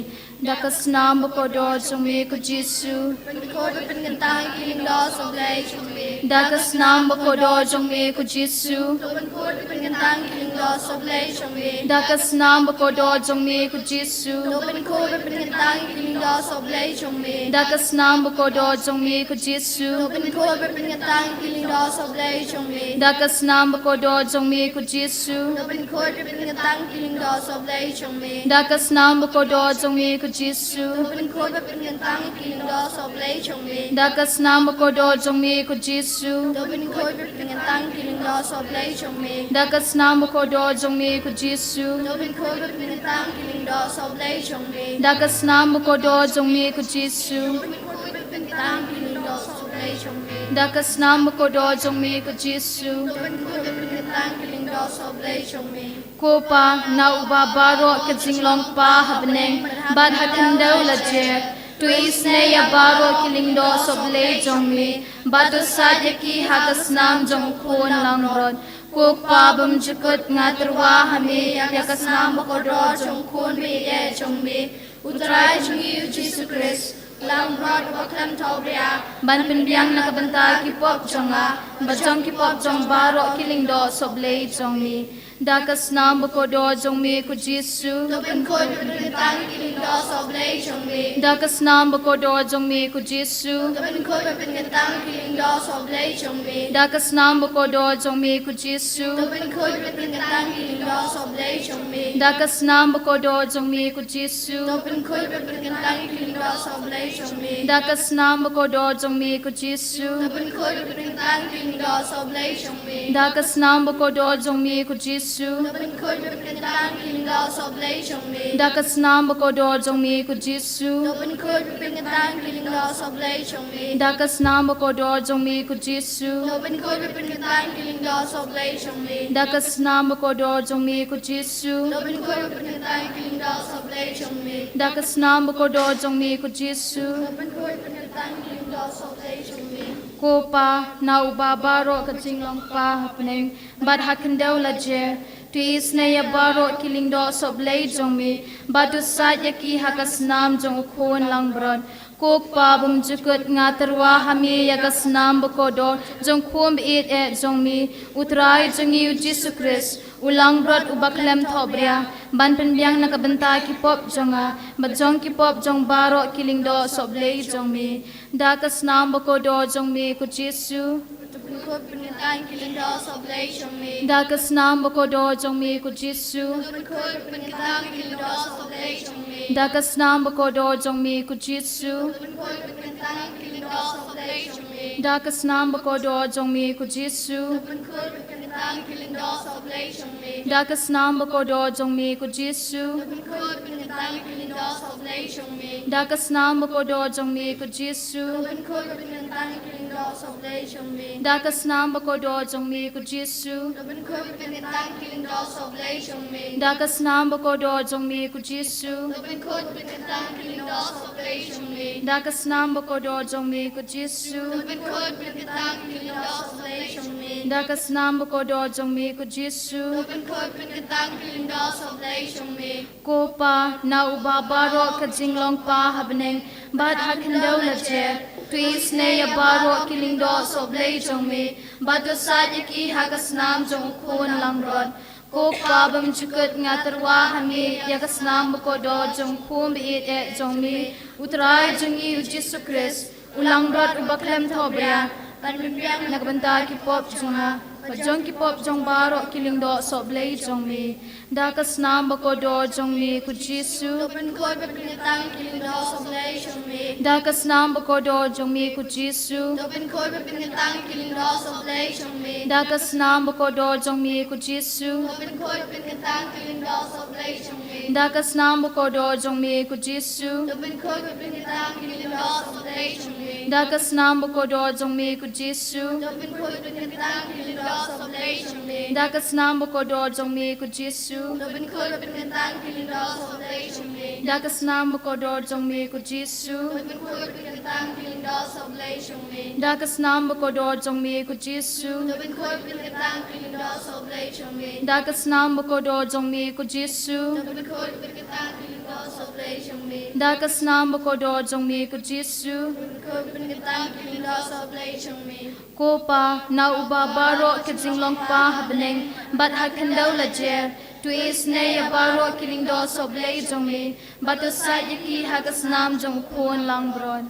Da ka snam bakordor jong me ko Jisu. Pynkhot bad pynkyntang ki lyngdoh sohblei jong me. Da ka snam bakordor jong me ko Jisu. Pynkhot bad pynkyntang ki lyngdoh sohblei jong me. Da ka snam bakordor jong me ko Jisu. Pynkhot bad pynkyntang ki lyngdoh sohblei jong me. Da ka snam bakordor jong me ko Jisu. Pynkhot bad pynkyntang ki lyngdoh sohblei jong me. Da ka snam bakordor jong me ko Jisu. Pynkhot bad pynkyntang ki lyngdoh sohblei jong me. Da ka snam bakordor jong me ko Jisu. Pynkhot bad pynkyntang ki lyngdoh sohblei jong me. Da ka snam bakordor jong me ko Jisu. Pynkhot bad pynkyntang ki lyngdoh sohblei jong me. Da ka snam bakordor jong me ko Jisu. Pynkhot bad pynkyntang ki lyngdoh sohblei jong me. Da ka snam bakordor jong me ko Jisu. Pynkhot bad pynkyntang ki lyngdoh sohblei jong me. Da ka snam bakordor jong me ko Jisu. Pynkhot bad pynkyntang ki lyngdoh sohblei jong me. Ko Pa, na uba baroh ka jinglong kpa ha bneng bad ha khyndew la jer, to isynei ïa baroh ki lyngdoh sohblei jong me bad to sait ïa ki ha ka snam jong u khun langbrot. Ko Kpa bymjukut, nga tyrwa ha me ïa ka snam bakordor jong u khun ba ïeit eh jong me, u Trai jong ngi u Jisu Khrist, u langbrot uba khlem thohbria, ban pynbiang na ka bynta ki pop jong nga bad jong ki pop jong baroh ki lyngdoh sohblei jong me. Da ka snam bakordor jong me ko Jisu. Pynkhot bad pynkyntang ki lyngdoh sohblei jong me. Da ka snam bakordor jong me ko Jisu. Pynkhot bad pynkyntang ki lyngdoh sohblei jong me. Da ka snam bakordor jong me ko Jisu. Pynkhot bad pynkyntang ki lyngdoh sohblei jong me. Da ka snam bakordor jong me ko Jisu. Pynkhot bad pynkyntang ki lyngdoh sohblei jong me. Da ka snam bakordor jong me ko Jisu. Pynkhot bad pynkyntang ki lyngdoh sohblei jong me. Da ka snam bakordor jong me ko Jisu. Pynkhot bad pynkyntang ki lyngdoh sohblei jong me. Da ka snam bakordor jong me ko Jisu. Pynkhot bad pynkyntang ki lyngdoh sohblei jong me. Da ka snam bakordor jong me ko Jisu. Pynkhot bad pynkyntang ki lyngdoh sohblei jong me. Da ka snam bakordor jong me ko Jisu. Pynkhot bad pynkyntang ki lyngdoh sohblei jong me. Da ka snam bakordor jong me ko Jisu. Pynkhot bad pynkyntang ki lyngdoh sohblei jong me. Ko Pa, na uba baroh ka jinglong kpa ha bneng bad ha khyndew la jer, to isynei ïa baroh ki lyngdoh sohblei jong me bad to sait ïa ki ha ka snam jong u khun langbrot. Ko Kpa bymjukut, nga tyrwa ha me ïa ka snam bakordor jong u khun ba ïeit eh jong me, u Trai jong ngi u Jisu Khrist, u langbrot uba khlem thohbria, ban pynbiang na ka bynta ki pop jong nga bad jong ki pop jong baroh ki lyngdoh sohblei jong me. Da ka snam bakordor jong me ko Jisu. Pynkhot bad pynkyntang ki lyngdoh sohblei jong me. Da ka snam bakordor jong me ko Jisu. Pynkhot bad pynkyntang ki lyngdoh sohblei jong me. Da ka snam bakordor jong me ko Jisu. Pynkhot bad pynkyntang ki lyngdoh sohblei jong me. Da ka snam bakordor jong me ko Jisu. Pynkhot bad pynkyntang ki lyngdoh sohblei jong me. Da ka snam bakordor jong me ko Jisu. Pynkhot bad pynkyntang ki lyngdoh sohblei jong me. Da ka snam bakordor jong me ko Jisu. Pynkhot bad pynkyntang ki lyngdoh sohblei jong me. Da ka snam bakordor jong me ko Jisu. Pynkhot bad pynkyntang ki lyngdoh sohblei jong me. Da ka snam bakordor jong me ko Jisu. Pynkhot bad pynkyntang ki lyngdoh sohblei jong me. Da ka snam bakordor jong me ko Jisu. Pynkhot bad pynkyntang ki lyngdoh sohblei jong me. Da ka snam bakordor jong me ko Jisu. Pynkhot bad pynkyntang ki lyngdoh sohblei jong me. Ko Pa, na uba baroh ka jinglong kpa ha bneng bad ha khyndew la jer, to isynei ïa baroh ki lyngdoh sohblei jong me bad to sait ïa ki ha ka snam jong u khun langbrot. Ko Kpa bymjukut, nga tyrwa ha me ïa ka snam bakordor jong u khun ba ïeit eh jong me, u Trai jong ngi u Jisu Khrist, u langbrot uba khlem thohbria, ban pynbiang na ka bynta ki pop jong nga bad jong ki pop jong baroh ki lyngdoh sohblei jong me. Da ka snam bakordor jong me ko Jisu. Pynkhot bad pynkyntang ki lyngdoh sohblei jong me. Da ka snam bakordor jong me ko Jisu. Pynkhot bad pynkyntang ki lyngdoh sohblei jong me. Da ka snam bakordor jong me ko Jisu. Pynkhot bad pynkyntang ki lyngdoh sohblei jong me. Da ka snam bakordor jong me ko Jisu. Pynkhot bad pynkyntang ki lyngdoh sohblei jong me. Da ka snam bakordor jong me ko Jisu. Pynkhot bad pynkyntang ki lyngdoh Da ka snam ba kordor jong me ko Jisu. To pynkhuid pynkyntang ki lyngdoh sohblei jong me. Da ka snam ba kordor jong me ko Jisu. To pynkhuid pynkyntang ki lyngdoh sohblei jong me. Da ka snam ba kordor jong me ko Jisu. To pynkhuid pynkyntang ki lyngdoh sohblei jong me. Da ka snam ba kordor jong me ko Jisu. To pynkhuid pynkyntang ki lyngdoh sohblei jong me. Da ka snam ba kordor jong me ko Jisu. To pynkhuid pynkyntang ki lyngdoh sohblei jong me. Ko Pa, na uba baroh ka jinglong Pa ha bneng bad ha khyndew lajer, to isynei ïa baroh ki lyngdoh sohblei jong me, bad to said ïa ki ha ka snam jong u Khun langbrot.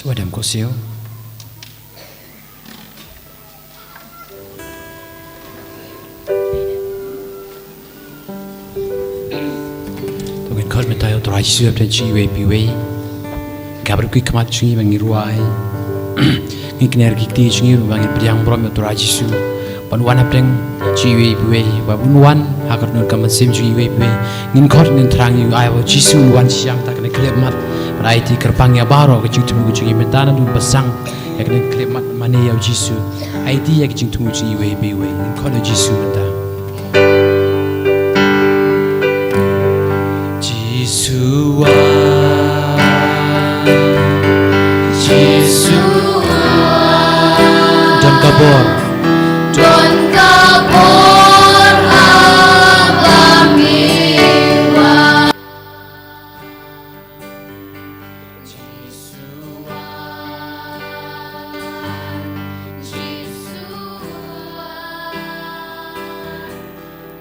Sngewbha dam khohsiew. To ngin khot mynta ïa u Trai Jisu hapdeng jong iwei pa iwei. Ka bynta ki khmat jong ngi ba ngi rwai. Ngi kner ki kti jong ngi ba ngin pdiang burom ïa u Trai Jisu. Ban wan hapdeng jong iwei pa iwei, ba un wan ha ka dohnud ka mynsiem jong iwei pa iwei. Ngin khot ngin thrang ïa u, ai ba u Jisu un wan sha kane ka khyllipmat. Bad aiti kyrpang ïa baroh ka jingthmu jong ngi mynta naduh ba sdang ïa kane ka khyllipmat mane ïa u Jisu. Aiti ïa ka jingthmu jong iwei pa iwei. Ngin khot ïa u Jisu mynta. Jisu wan, Jisu wan. Don ka bor, don ka bor haba me wan. Jisu wan, Jisu wan.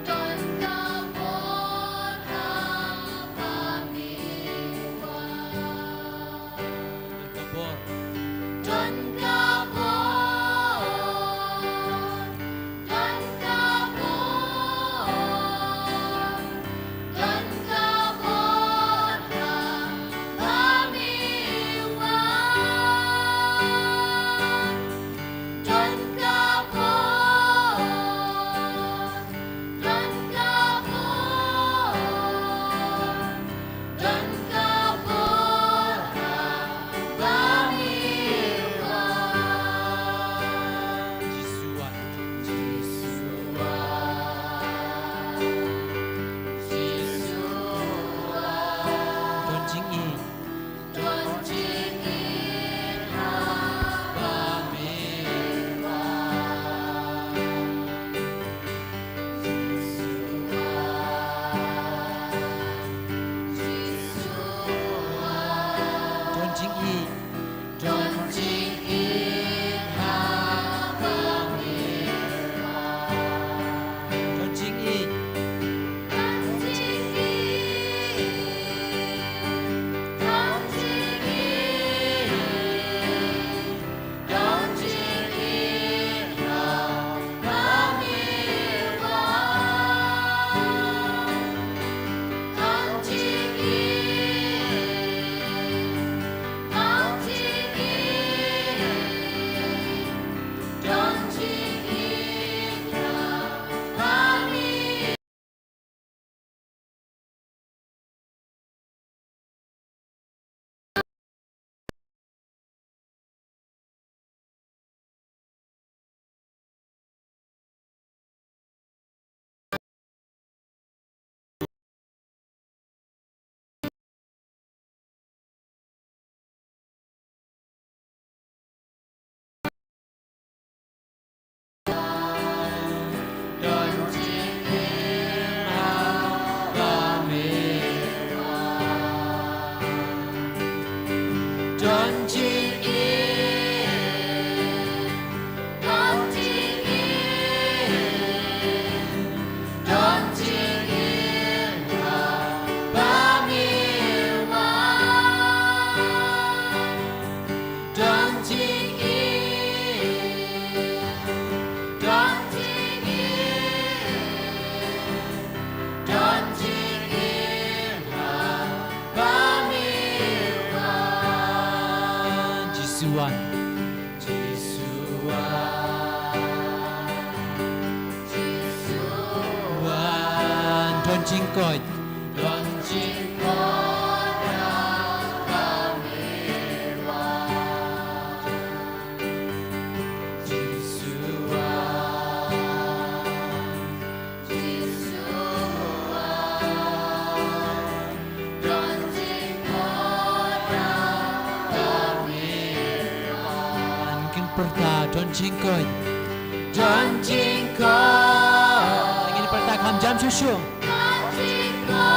Don ka bor haba me wan. Don ka bor. Don ka bor. Don ka bor. Don ka bor haba me wan. Don ka bor, don ka bor, don ka bor haba me wan. Jisu wan, Jisu wan, Jisu wan. Don jingïeit. Don jingim, don jingim, don jingim ha bam ïa u Trai. Don jingim, don jingim, don jingim ha bam ïa u Trai. Jisu wan. Jisu wan. Jisu wan. Don jingkoit. Don jingkoit ha bam ïa u Trai. Jisu wan. Jisu wan. Don jingkoit ha bam ïa u Trai. Ngin pyrta don jingkoit. Don jingkoit. Ngin pyrta kham jam shuh shuh. Don jingkoit.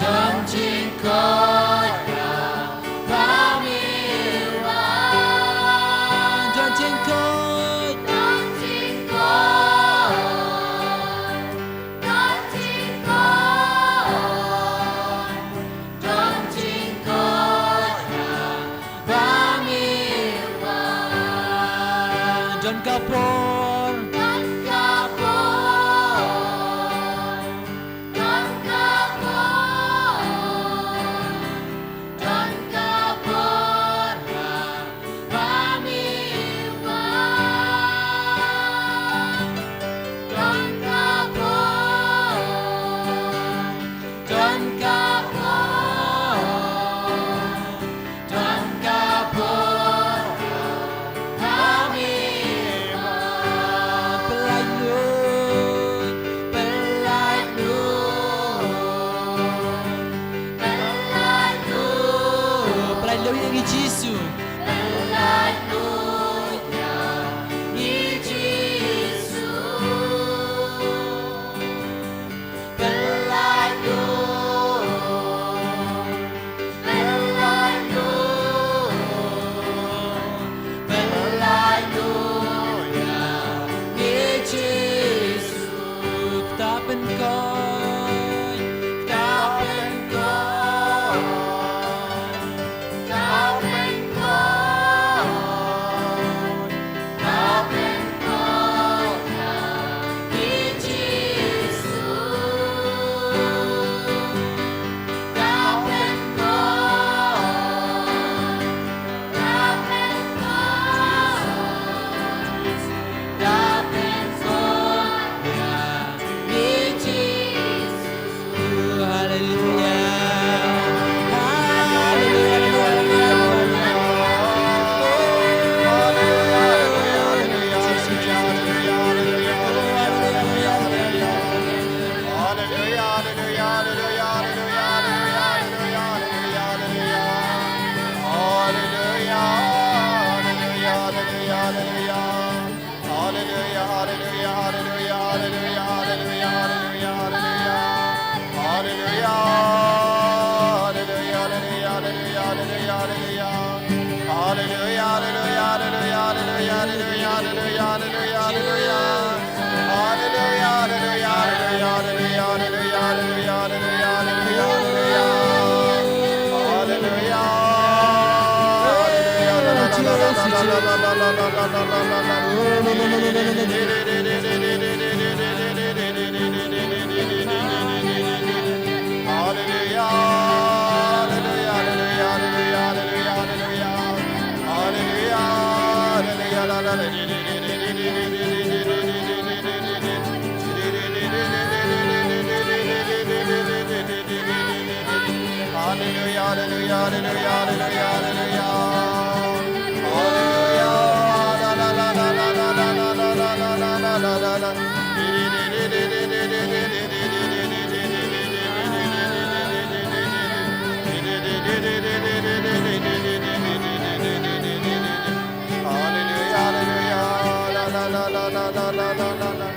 Don jingkoit ha bam ïa u Trai. Don jingkoit. Don jingkoit. Don jingkoit. Don jingkoit ha bam ïa u Trai. Don ka por. Don ka por. Don ka por. Don ka por ha bam ïa u Trai. Don ka por. Don ka por. Don ka por ha bam ïa u Trai. Pynlait lut, pynlait lut, pynlait lut, pynlait lut ïa ngi Jisu. Pynlait lut ïa ngi Jisu. Pynlait lut, pynlait lut, pynlait lut ïa ngi Jisu. Kata pynkoit, kata pynkoit. Hallelujah, hallelujah, hallelujah, hallelujah, hallelujah. Hallelujah, hallelujah, hallelujah, hallelujah, hallelujah, hallelujah. Hallelujah, hallelujah, hallelujah, hallelujah, hallelujah. Hallelujah, hallelujah, hallelujah, hallelujah, hallelujah, hallelujah, hallelujah. Hallelujah, hallelujah, hallelujah, hallelujah, hallelujah, hallelujah, hallelujah. Hallelujah. Hallelujah, hallelujah, hallelujah, hallelujah, hallelujah. Hallelujah. La, la, la, la. Hallelujah, hallelujah. La, la, la, la.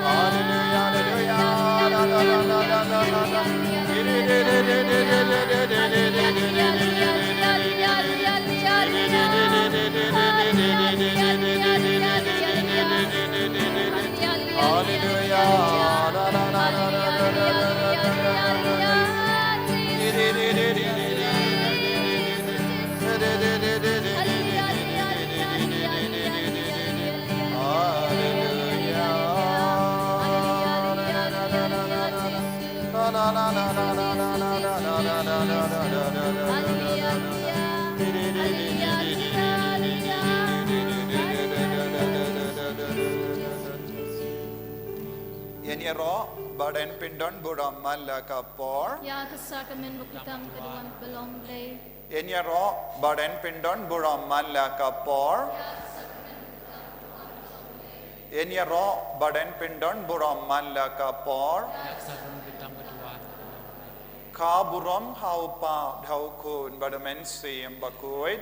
Hallelujah, hallelujah, Ïa ngi ïaroh bad yn pyndon burom man la ka por. Ïa ka sakramen bakhuid tam ka duwan ba long Blei. Ïa ngi ïaroh bad yn pyndon burom man la ka por. Ïa ngi ïaroh bad yn pyndon burom man la ka por. Ka burom ha u Kpa, ha u Khun bad ha u Mynsiem Bakhuid.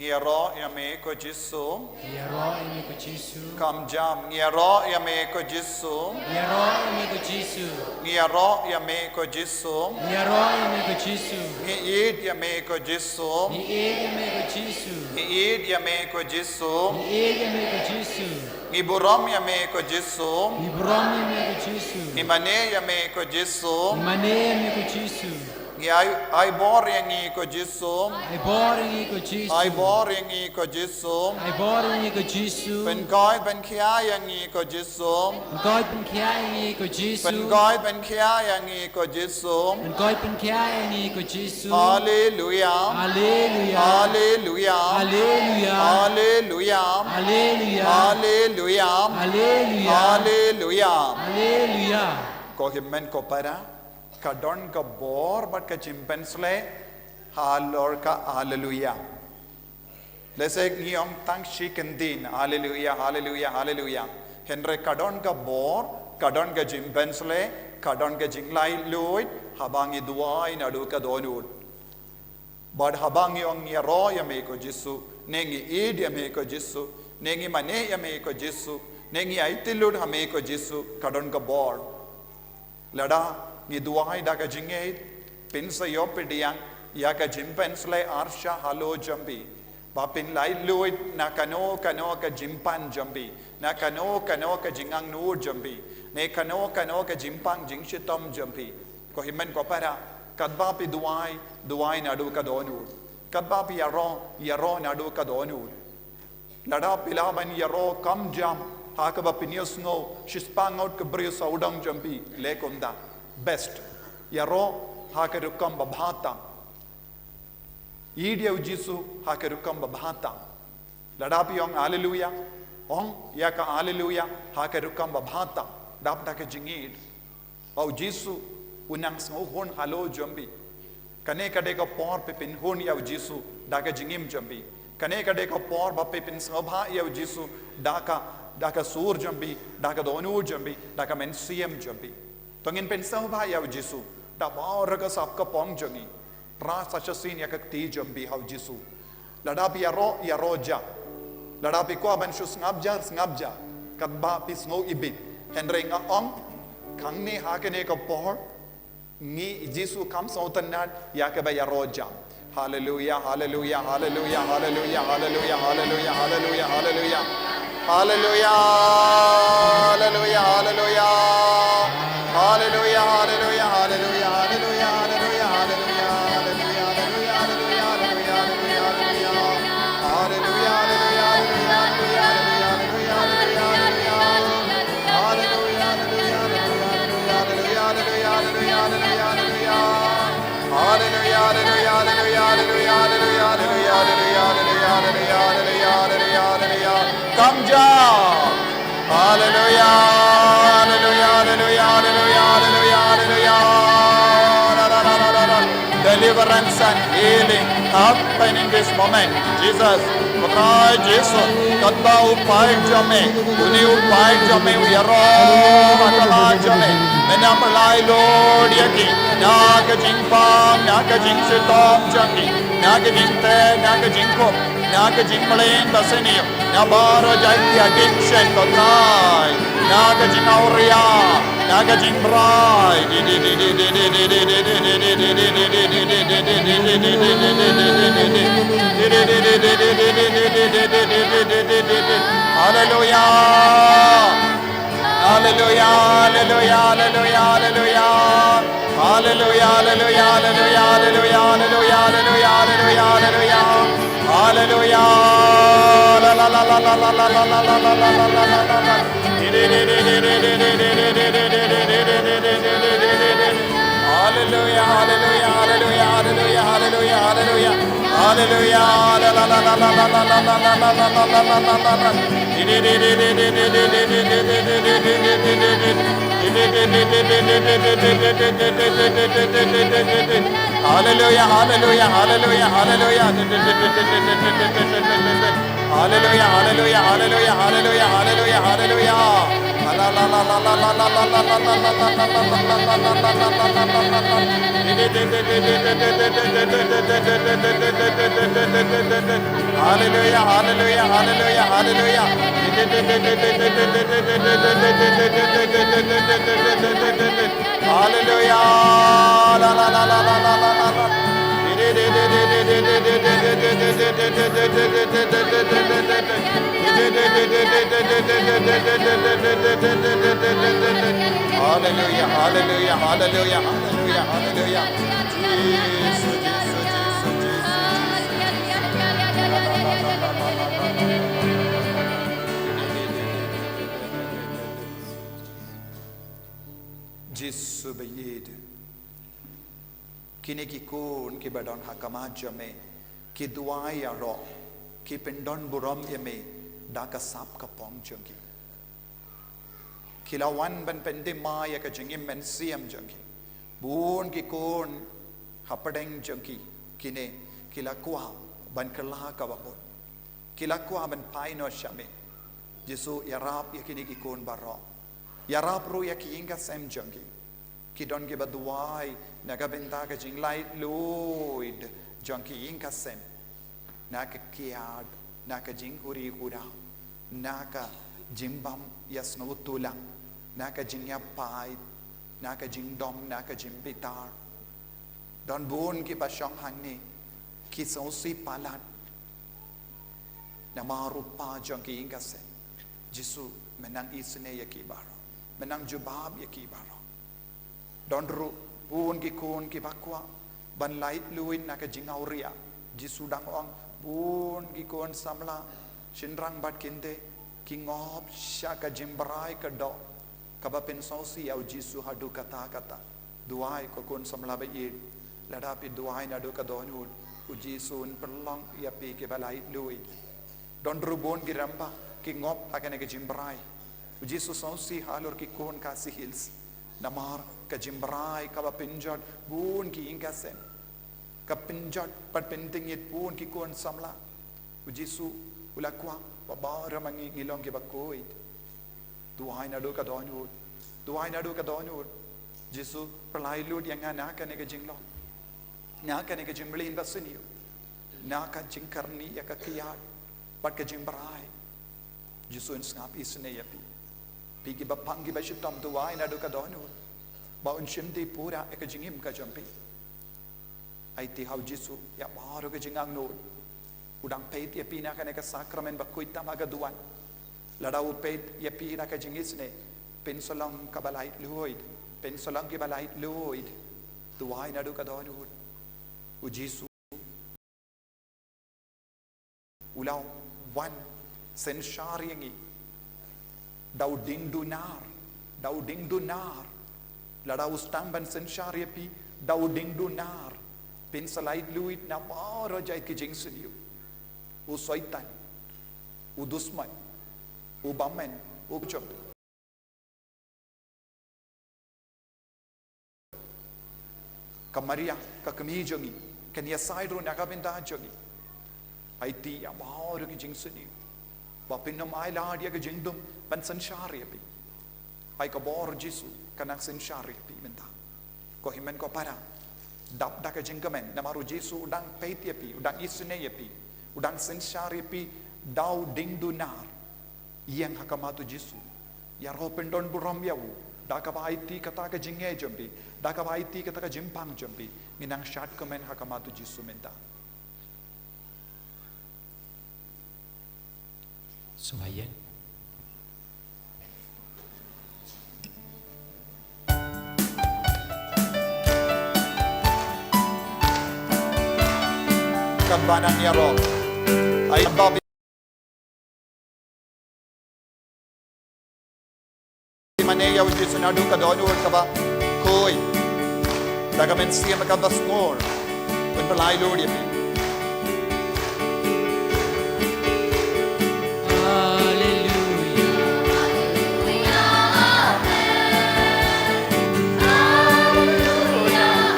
Ngi ïaroh ïa me ko Jisu. Ngi ïaroh ïa me ko Jisu. Kam jam, ngi ïaroh ïa me ko Jisu. Ngi ïaroh ïa me ko Jisu. Ngi ïaroh ïa me ko Jisu. Ngi ïaroh ïa me ko Jisu. Ngi ïeit ïa me ko Jisu. Ngi ïeit ïa me ko Jisu. Ngi ïeit ïa me ko Jisu. Ngi ïeit ïa me ko Jisu. Ngi burom ïa me ko Jisu. Ngi burom ïa me ko Jisu. Ngi mane ïa me ko Jisu. Ngi mane ïa me ko Jisu. Ngi ai, ai bor ïa ngi ko Jisu. Ai bor ïa ngi ko Jisu. Ai bor ïa ngi ko Jisu. Ai bor ïa ngi ko Jisu. Pynkoit pynkhia ïa ngi ko Jisu. Pynkoit pynkhia ïa ngi ko Jisu. Pynkoit pynkhia ïa ngi ko Jisu. Pynkoit pynkhia ïa ngi ko Jisu. Haleluya. Haleluya. Haleluya. Haleluya. Haleluya. Ko hynmen ko para, ka don ka bor bad ka jingpynshlur halor ka haleluya. Lehse ngi ong tang shi kyntien, haleluya, haleluya, haleluya. Hynrei ka don ka bor, ka don ka jingpynshlur, ka don ka jinglaitluid, haba ngi duwai naduh ka dohnud. Bad haba ngi ong ngi ïaroh ïa me ko Jisu, ne ngi ïeit ïa me ko Jisu, ne ngi mane ïa me ko Jisu, ne ngi aiti lut ha me ko Jisu, ka don ka bor. Lada ngi duwai da ka jingïeit, pynshai ïoh pdiang ïa ka jingpynshlur arshah halor jong phi. Ba phin laitluid na kano kano ka jingpan jong phi, na kano kano ka jingangnud jong phi, ne kano kano ka jingpang jingshitom jong phi. Ko hynmen ko para, katba phi duwai, duwai naduh ka dohnud. Katba phi ïaroh, ïaroh naduh ka dohnud. Lada phi lah ban ïaroh kam jam, ha kaba phin ïohsngew shispah ngut ki briew sawdong jong phi, leh kumta. Best. Ïaroh ha ka rukom ba bha tam. Ïeit ïa u Jisu ha ka rukom ba bha tam. Lada phi ong haleluya, ong ïa ka haleluya ha ka rukom ba bha tam. Dap da ka jingïeit. Ba u Jisu u nang sngewhun halor jong phi. Kane ka dei ka por ba phin hun ïa u Jisu da ka jingim jong phi. Kane ka dei ka por ba phin sngewbha ïa u Jisu da ka, da ka sur jong phi, da ka dohnud jong phi, da ka mynsiem jong phi. To ngin pynsngewbha ïa u Jisu da baroh ka sap ka pong jong ngi. Pra sa shisien ïa ka kti jong phi ha u Jisu. Lada phi ïaroh, ïaroh ja. Lada phi kwah ban shu sngap ja, sngap ja. Katba phi sngew ibit. Hynrei nga ong, hangne ha kane ka por, ngi Jisu kam sngewtynnad ïa kaba ïaroh ja. Haleluya, haleluya, haleluya, haleluya. Haleluya, haleluya, haleluya. Haleluya, haleluya, haleluya. Haleluya, haleluya, haleluya. Kam ja. Haleluya, haleluya, haleluya. Deliverance and healing happen in this moment. Jesus, Trai Jisu, katba u paid jong me, une u paid jong me u ïaroh ha ka lad jong me. Men ym laitluid ïa ki na ka jingpang, na ka jingshitom jong ki, na ka jingteh, na ka jingkup. Na ka jingmlien ba sniew, na baroh jait ki addiction, ko Trai. Na ka jingawria, na ka jingbrai. Haleluya. Haleluya, haleluya, haleluya, haleluya. Haleluya, haleluya, haleluya, haleluya, haleluya, haleluya, haleluya, haleluya. Haleluya. La, la, la. Haleluya, haleluya, haleluya, haleluya, haleluya, haleluya. Haleluya. La, la, la. Haleluya, haleluya, haleluya, haleluya. Haleluya, haleluya, haleluya, haleluya, haleluya, haleluya, haleluya. Haleluya, haleluya, haleluya, haleluya. Haleluya. La, la, la. Haleluya, haleluya, haleluya, haleluya, haleluya. Jisu, Jisu, Jisu, Jisu, Jisu. Jisu ba ïeit. Kine ki khun kiba don ha khmat jong me, ki duwai ïaroh, ki pyndonburom ïa me da ka sap ka phong jong ki. Ki la wan ban pynthymmai ïa ka jingim mynsiem jong ki. Bun ki khun hapdeng jong ki, kine, ki la kwah ban kylla kaba mut. Ki la kwah ban phai noh sha me. Jisu, ïarap ïa kine ki khun baroh. Ïarap ruh ïa ki ïing ka sem jong ki. Ki don kiba duwai na ka bynta ka jinglaitluid jong ki ïing ka sem. Na ka kiad, na ka jingkuri kura, na ka jingbym ïasngewthuh lang, na ka jingïapait, na ka jingdom, na ka jingbitar. Don bun kiba shong hangne, ki sngewsih palat. Namar u kpa jong ki ïing ka sem. Jisu, men nang isynei ïa ki baroh. Men nang jubab ïa ki baroh. Don ruh bun ki khun kiba kwah ban laitluid na ka jingawria. Jisu dang ong, bun ki khun samla, shynrang bad kynthei, ki ngop sha ka jingbrai ka doh kaba pynsngewsih ïa u Jisu haduh katta katta. Duwai ko khun samla ba ïeit, lada phi duwai naduh ka dohnud, u Jisu un pynlong ïa phi kiba laitluid. Don ruh bun ki rangbah ki ngop ha kane ka jingbrai. U Jisu sngewsih halor ki khun Khasi Hills. Namar ka jingbrai kaba pynjot bun ki ïing ka sem. Ka pynjot bad pyntyngit bun ki khun samla. U Jisu u la kwah ba baroh ma ngi ngi long kiba khuid. Duwai naduh ka dohnud. Duwai naduh ka dohnud. Jisu, pyllait lut ïa nga na kane ka jinglong, na kane ka jingmlien ba sniew, na ka jingkyrni ïa ka kiad bad ka jingbrai. Jisu un sngap isynei ïa phi. Phi kiba pang kiba shitom, duwai naduh ka dohnud ba un shimti pura ïa ka jingim ka jong phi. Aiti ha u Jisu ïa baroh ka jingangnud. U dang peit ïa phi na kane ka sakramen ba khuid tam ha ka duwan. Lada u peit ïa phi na ka jingisynei, pynslong kaba laitluid, pynslong kiba laitluid. Duwai naduh ka dohnud. U Jisu u la wan synshar ïa ngi da u diengdunar, da u diengdunar. Lada u sdang ban synshar ïa phi da u diengdunar, phin sa laitluid na baroh jait ki jingsniew. U Soitan, u dusmon, u bymman, u kjop. Ka Maria, ka kmie jong ngi, kan ïasaid ruh na ka bynta jong ngi. Aiti ïa baroh ki jingsniew ba phin ym ailad ïa ka jingdum ban synshar ïa phi. Ai ka bor Jisu kan nang synshar ïa phi mynta. Ko hynmen ko para, dap da ka jingkmen, namar u Jisu u dang peit ïa phi, u dang isynei ïa phi. U dang synshar ïa phi da u dieng dunar. Ïeng ha khmat u Jisu. Ïaroh pyndon burom ïa u. Da kaba aiti kata ka jingngeit jong phi. Da kaba aiti kata ka jingpang jong phi. Ngin nang shad kmen ha khmat u Jisu mynta. Sngewbha ïeng. Kan ba nang ïaroh. Ai ba mane ïa u Jisu naduh ka dohnud kaba khuid. Da ka mynsiem kaba sngur. Pynpalai lut ïa phi. Haleluya, haleluya,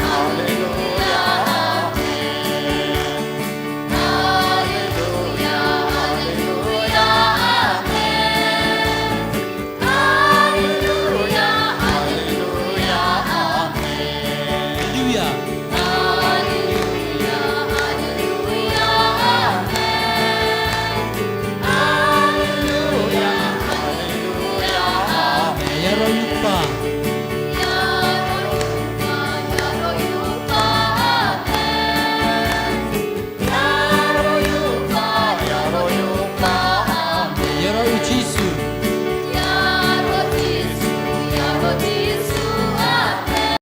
haleluya, amen. Haleluya. Haleluya, haleluya, amen. Haleluya, haleluya, amen. Ïaroh ïa u Kpa. Ïaroh ïa u Kpa, ïaroh ïa u Kpa, amen. Ïaroh ïa u Kpa, ïaroh ïa u Kpa, amen. Ïaroh ïa u Jisu. Ïaroh ïa u Jisu, ïaroh ïa u Jisu, amen.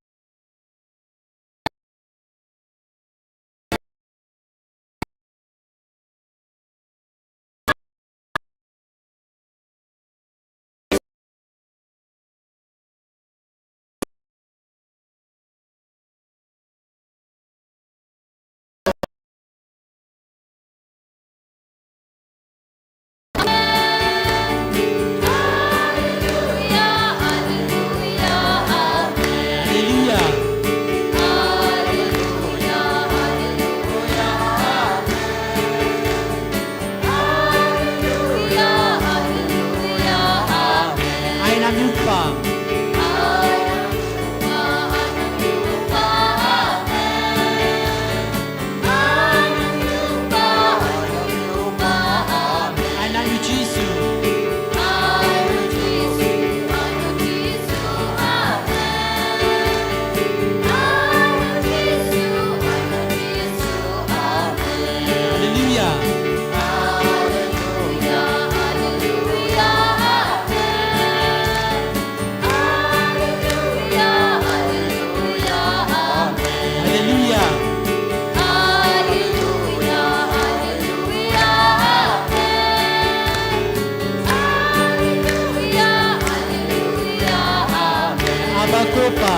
Haleluya. Ai nam ïa u Kpa. Ai nam ïa u Jisu. Haleluya. Haleluya. Abba Kpa.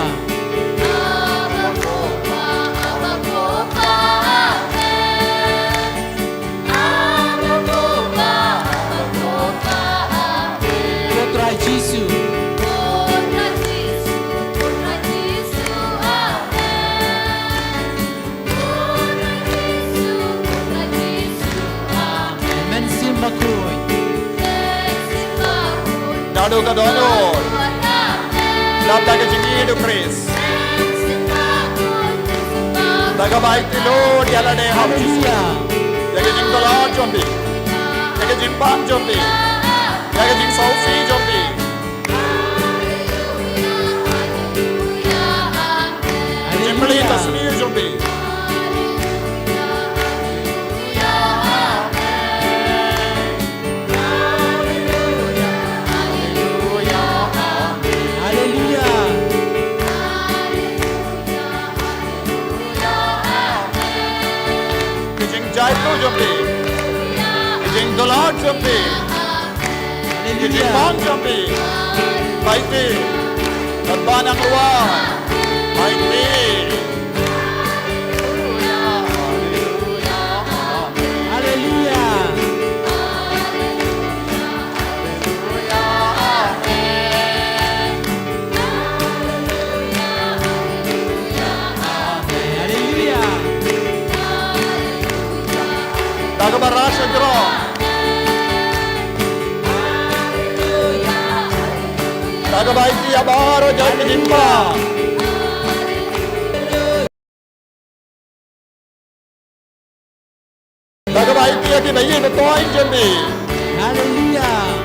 Ko Trai Jisu. Mynsiem Bakhuid. Naduh ka dohnud. Lap da ka jingïeit u Khrist. Da kaba aiti lut ïa lade ha u Jisu. Haleluya. Ïa ka jingdular jong phi. Ïa ka jingpang jong phi. Ïa ka jingsngewsih jong phi. Haleluya. Jingpyllait ka sniew jong phi. Haleluya. Ka jingjaitbynriew jong phi. Ka jingdular jong phi. Ka jingpang jong phi. Peit phi. Katba nang wan. Peit phi. Haleluya. Haleluya. Da kaba rah sha jrong. Da kaba aiti ïa baroh jait ka jingpang. Da kaba aiti Hallelujah.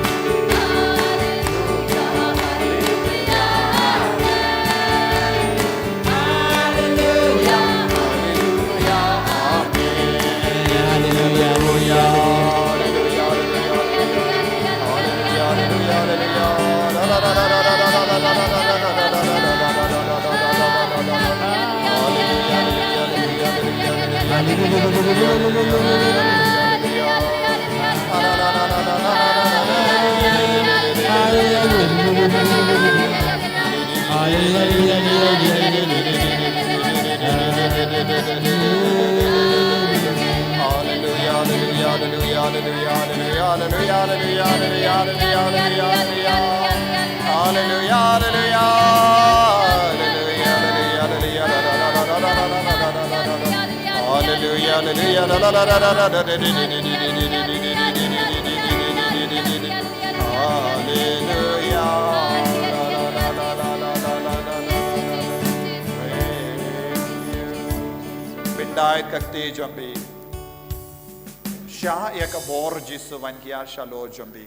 Bynta ka kti jong phi. Shah ïa ka bor Jisu wan hiar sha lade jong phi.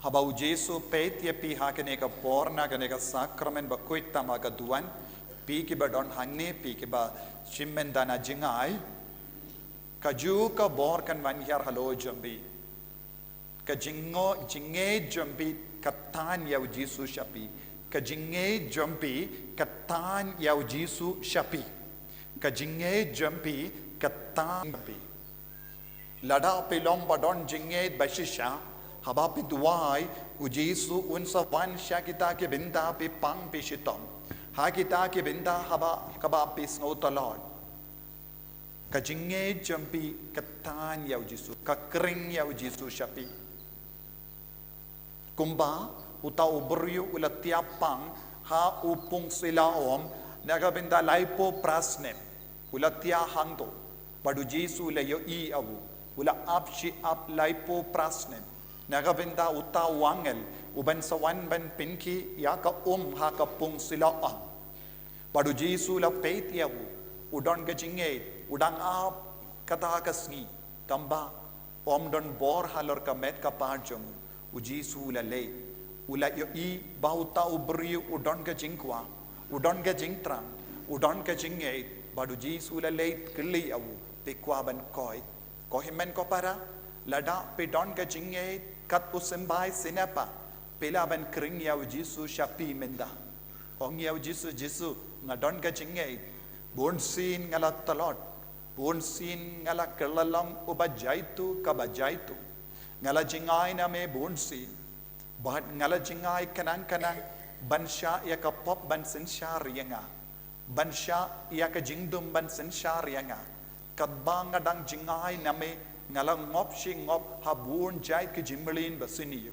Haba u Jisu peit ïa phi ha kane ka por na kane ka sakramen ba khuid tam ha ka duwan, phi kiba don hangne, phi kiba shim bynta na jngai, kajuh ka bor kan wan hiar halor jong phi. Ka jingngeit jong phi ka tan ïa u Jisu sha phi. Ka jingngeit jong phi ka tan ïa u Jisu sha phi. Ka jingngeit jong phi ka tan ïa phi. Lada phi long ba don jingngeit ba shisha, haba phi duwai, u Jisu un sa wan sha kita ki bynta phi pang phi shitom. Ha kita ki bynta haba kaba phi sngew tlot. Ka jingngeit jong phi ka tan ïa u Jisu, ka khring ïa u Jisu sha phi. Kumba uta u briew u la thiah pang ha u pungsila um na ka bynta laiphew phra snem. U la thiah hangto, bad u Jisu u la ïohi ïa u, u la ap shi ap laiphew phra snem. Na ka bynta uta u angel uban sa wan ban pynkhih ïa ka um ha ka pungsila um. Bad u Jisu u la peit ïa u, u don ka jingngeit, u dang ap kata ka sngi, tangba um don bor halor ka met ka phad jong u. U Jisu u la leit, u la ïohi ba uta u briew u don ka jingkwah, u don ka jingthrang, u don ka jingngeit, bad u Jisu u la leit kylli ïa u, phi kwah ban koit? Ko hynmen ko para, lada phi don ka jingngeit kat u symbai sniper, phi lah ban khring ïa u Jisu sha phi mynta. Ong ïa u Jisu, Jisu, nga don ka jingngeit. Bunsien nga la tlot, bunsien nga la kylla long uba jaituh kaba jaituh. Nga la jngai na me bunsien. Bad nga la jngai khnang khnang ban shah ïa ka pop ban synshar ïa nga, ban shah ïa ka jingdum ban synshar ïa nga. Katba nga dang jngai na me, nga la ngop shi ngop ha bun jait ki jingmlien ba sniew.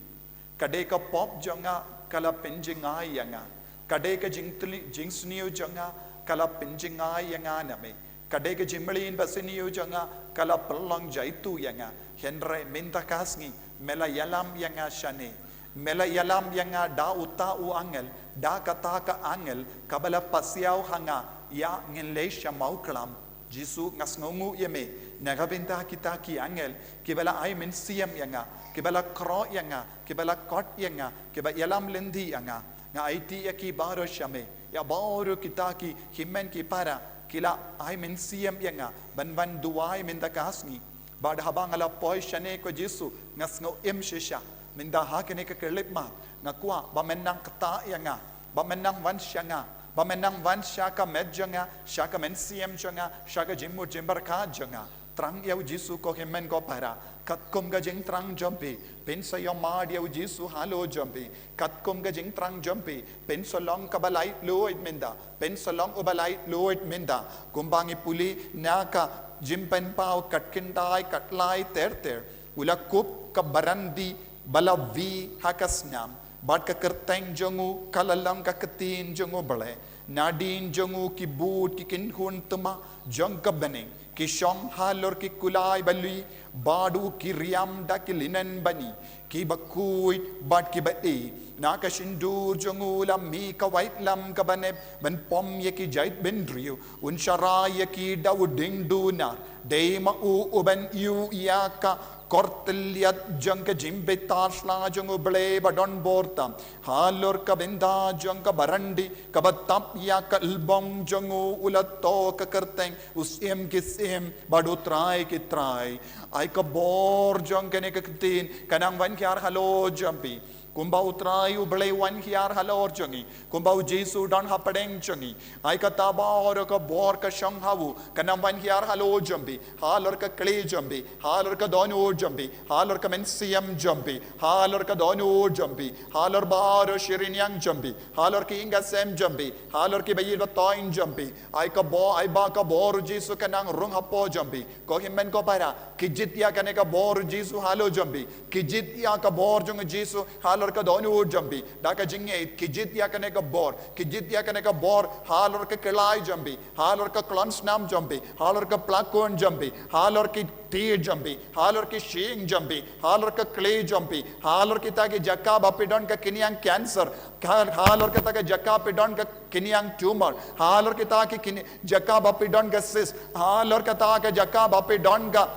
Ka dei ka pop jong nga ka la pynjngai ïa nga. Ka dei ka jingtli-, jingsniew jong nga ka la pynjngai ïa nga na me. Ka dei ka jingmlien ba sniew jong nga ka la pynlong jaituh ïa nga. Hynrei mynta ka sngi me la ïalam ïa nga shane. Me la ïalam ïa nga da uta u angel, da kata ka angel kaba la pasiaw ha nga, ïa ngin leit sha Mawklam. Jisu, nga sngewnguh ïa me na ka bynta kita ki angel kiba la ai mynsiem ïa nga, kiba la khroh ïa nga, kiba la kot ïa nga, kiba ïalam lynti ïa nga. Nga aiti ïa ki baroh sha me, ïa baroh kita ki hynmen ki para ki la ai mynsiem ïa nga ban wan duwai mynta ka sngi. Bad haba nga la poi shane ko Jisu, nga sngew im shisha. Mynta ha kane ka khyllipmat nga kwah ba men nang ktah ïa nga, ba men nang wan sha nga, ba men nang wan sha ka met jong nga, sha ka mynsiem jong nga, sha ka jingmut jingpyrkhat jong nga. Thrang ïa u Jisu ko hynmen ko para. Katkum ka jingthrang jong phi, phin sa ïohmad ïa u Jisu halor jong phi. Katkum ka jingthrang jong phi, phin sa long kaba laitluid mynta, phin sa long uba laitluid mynta. Kumba ngi pule na ka Jingpynpaw khatkhyndai, khatlai ter ter, u la kup ka barandi ba la vih ha ka snam, bad ka kyrteng jong u ka la long ka Ktien jong U Blei. Nadien jong u ki bud ki kynhun thma jong ka bneng Ki shong halor ki kulai ba lui, bad u ki riam da ki linen bani, kiba khuid bad kiba ïeit. Na ka shyntur jong u la mih ka waitlam kaba nep ban pom ïa ki jaitbynriew. Un sharai ïa ki da u dieng dunar. Dei ma u uban ïoh ïa ka kyrteng jong ka jingbitar sla jong U Blei ba don bor tam. Halor ka bynta jong ka barandi kaba tap ïa ka lbong jong u, u la thoh ka kyrteng, U Syiem ki syiem bad U Trai ki trai. Ai ka bor jong kane ka ktien ka nang wan hiar halor jong phi. Kumba U Trai U Blei wan hiar halor jong ngi, kumba U Jisu don hapdeng jong ngi, ai kata baroh ka bor ka shong ha u, ka nang wan hiar halor jong phi, halor ka kli jong phi, halor ka dohnud jong phi, halor ka mynsiem jong phi, halor ka dohnud jong phi, halor baroh shi rynïeng jong phi, halor ki ïing ki sem jong phi, halor kiba ïeit ba thoiñ jong phi. Ai ka bor, ai ba ka bor U Jisu ka nang rung hapoh jong phi. Ko hynmen ko para, ki jied ïa kane ka bor U Jisu halor jong phi. Ki jied ïa ka bor jong U Jisu halor ka dohnud jong phi. Da ka jingngeit, ki jied ïa kane ka bor, ki jied ïa kane ka bor halor ka kli jong phi, halor ka khlong snam jong phi, halor ka plakun jong phi, halor ki tied jong phi, halor ki shyieng jong phi, halor ka kli jong phi, halor kita ki jaka ba phi don ka kynïang cancer, ha-, halor kita ki jaka phi don ka kynïang tumor, halor kita ki kyn-, jaka ba phi don ka cyst, halor kita ki jaka ba phi don ka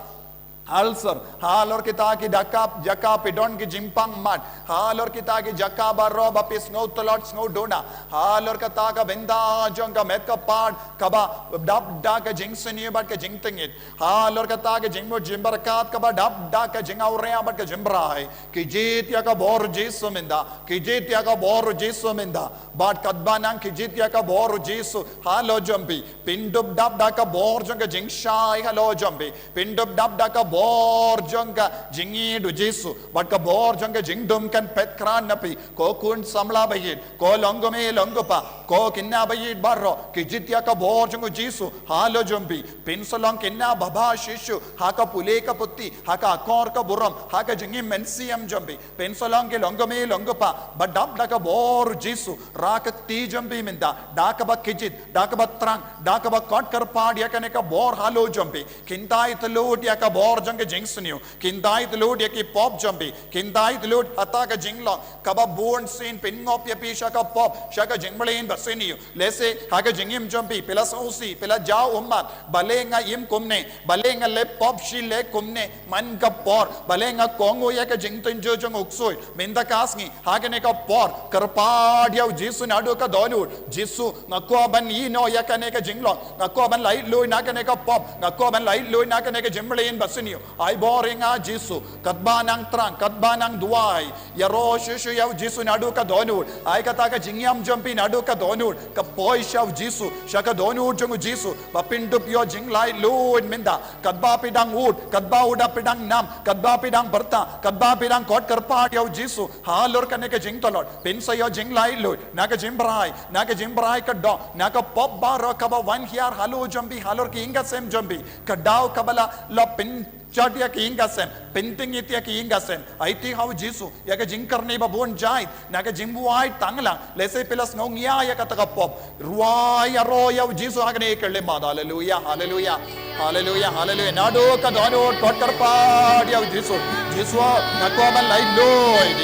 ulcer, halor kita ki jaka, jaka phi don ki jingpang mat, halor kita ki jaka baroh ba phi sngew tlot sngew duna, halor kita ka bynta jong ka met ka phad kaba dap da ka jingsniew bad ka jingtngit, halor kita ka jingmut jingpyrkhat kaba dap da ka jingawria bad ka jingbrai. Ki jied ïa ka bor U Jisu mynta, ki jied ïa ka bor U Jisu mynta. Bad katba nang ki jied ïa ka bor U Jisu halor jong phi, phin dup dap da ka bor jong ka jingshai halor jong phi, phin dup dap da ka bor jong ka jingïeit U Jisu, bad ka bor jong ka jingdum kan peit khraw na phi. Ko khun samla ba ïeit, ko longkmie longkpa, ko khynnah ba ïeit baroh, ki jied ïa ka bor jong U Jisu halor jong phi. Phin sa long khynnah babha shisha ha ka pule ka puthi, ha ka akor ka burom, ha ka jingim mynsiem jong phi. Phin sa long ki longkmie longkpa ba dap da ka bor U Jisu. Rah ka kti jong phi mynta, da kaba kjit, da kaba trang, da kaba kot kyrpad ïa kane ka bor halor jong phi. Kyntait lut ïa ka bor jong ka jingsniew, kyntait lut ïa ki pop jong phi, kyntait lut ïa kata ka jinglong kaba bun sien pynngop ïa phi sha ka pop, sha ka jingmlien basniew. Lehse ha ka jingim jong phi, phi la sngewsih, phi la jaw ummat, balei nga im kumne, balei nga leh pop shi leh kumne man ka por, balei nga kohnguh ïa ka jingtynjuh jong u ksuid. Mynta ka sngi, ha kane ka por, kyrpad ïa U Jisu naduh ka dohnud. Jisu, nga kwah ban ïehnoh ïa kane ka jinglong, nga kwah ban laitluid na kane ka pop, nga kwah ban laitluid na kane ka jingmlien basniew. Ai bor ïa nga Jisu, katba nang trang, katba nang duwai, ïaroh shuh shuh ïa U Jisu naduh ka dohnud. Ai kata ka jingïam jong phi naduh ka dohnud, ka poi sha U Jisu, sha ka dohnud jong U Jisu, ba phin dup ïoh jinglaitluid mynta. Katba phi dang ud, katba u da phi dang nam, katba phi dang pyrta, katba phi dang kot kyrpad ïa U Jisu halor kane ka jingtlot, phin sa ïoh jinglaitluid na ka jingbrai, na ka jingbrai ka doh, na ka pop baroh kaba wan hiar halor jong phi, halor ki ïing ki sem jong phi. Ka daw kaba la, la pynjot ïa ki ïing ki sem, pyntngit ïa ki ïing ki sem. Aiti ha U Jisu ïa ka jingkyrni ba bun jait na ka jingbuaid tang lang. Lehse phi la sngewngiah ïa kata ka pop. Rwai ïaroh ïa U Jisu ha kane ka khyllipmat. Haleluia, haleluia. Haleluia, haleluia. Naduh ka dohnud kot kyrpad ïa U Jisu. Jisu, nga kwah ban laitluid.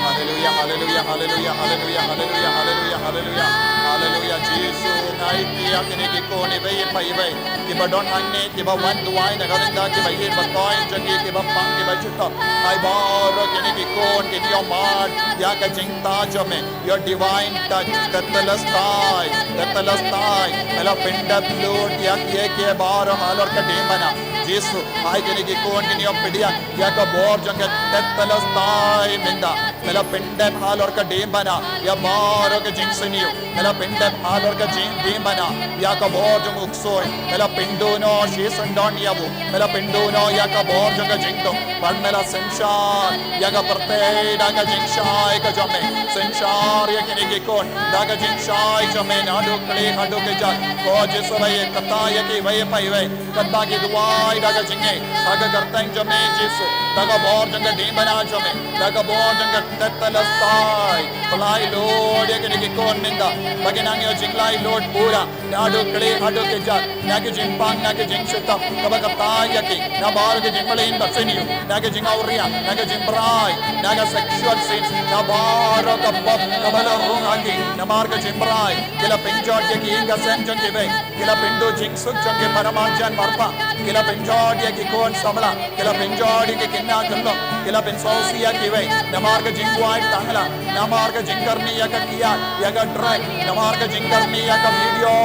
Haleluia, haleluia, haleluia, haleluia, haleluia, haleluia, haleluia, haleluia. Haleluia, Jisu, nga aiti ïa kine ki khun iwei pa iwei, kiba don hangne, kiba wan duwai na ka bynta kiba ïeit ba thoiñ jong ki, kiba pang, kiba shu thok. Ai baroh kine ki khun kin ïoh mad ïa ka jingtah jong me. Your divine touch, Tetelestai, Tetelestai. Me la pyndep lut ïa kiei kiei baroh halor ka diengphna. Jisu, ai kine ki khun kin ïoh pdiang ïa ka bor jong ka Tetelestai mynta. Me la pyndep halor ka diengphna ïa baroh ka jingsniew. Me la pyndep halor ka jing diengphna ïa ka bor jong u ksuid. Me la pynduh noh shisyndon ïa u. Me la pynduh noh ïa ka bor jong ka jingdum. Bad me la synshar ïa ka pyrthei da ka jingshai ka jong me. Synshar ïa kine ki khun da ka jingshai jong me naduh kli haduh kjat. Ko Jisu ba ïeit, kata ïa kiwei pa iwei katba ki duwai da ka jingngeit ha ka kyrteng jong me Jisu. da ka bor jong ka diengphna jong me, da ka bor jong ka tetelestai. Pynlait lut ïa kine ki khun mynta ba kin nang ïoh jinglaitluid pura. Naduh kli haduh kjat, na ki jingpang, na ki jingshitom, kaba kata ïa ki, na baroh ki jingmlien basniew, na ki jingawria, na ki jingbrai, na ka sexual sins, na baroh ka pop kaba la rung ha ki, namar ka jingbrai, ki la pynjot ïa ki ïing ka sem jong kiwei, ki la pynduh jingsuk jong ki para marjan marpa, ki la pynjot ïa ki khun samla, ki la pynjot ïa ki kynja khyllung, ki la pynsngewsih ïa kiwei, namar ka jingkwai tangla, namar ka jingkyrni ïa ka kiad, ïa ka drug, namar ka jingkyrni ïa ka video,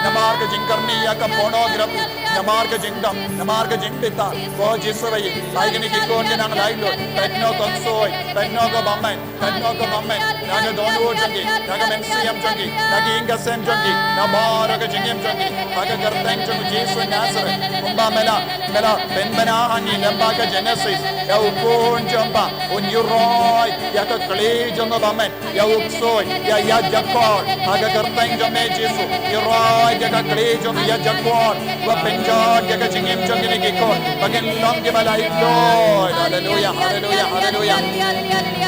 namar ka jingkyrni ïa ka pornography, namar ka jingdom, namar ka jingbitar. Ko Jisu ba ïeit, ai kine ki khun kin nang laitluid, peit noh ko ksuid, peit noh ko bymman, peit noh ko bymman, na ka dohnud jong ki, na ka mynsiem jong ki, na ka ïing ka sem jong ki, na baroh ka jingim jong ki, ha ka kyrteng jong u Jisu Nasaret, kumba me la, me la pynbna ha ngi lyngba ka Genesis, ïa u khun jong u kpa, un ïuroi ïa ka kli jong u bymman, ïa u ksuid, ïa, ïa jakor, ha ka kyrteng jong me Jisu, ïuroi ïa ka kli jong u ïa jakor, ba pynjot ïa ka jingim jong kine ki khun, ba kin long kiba laitluid. Haleluya, haleluya, haleluya.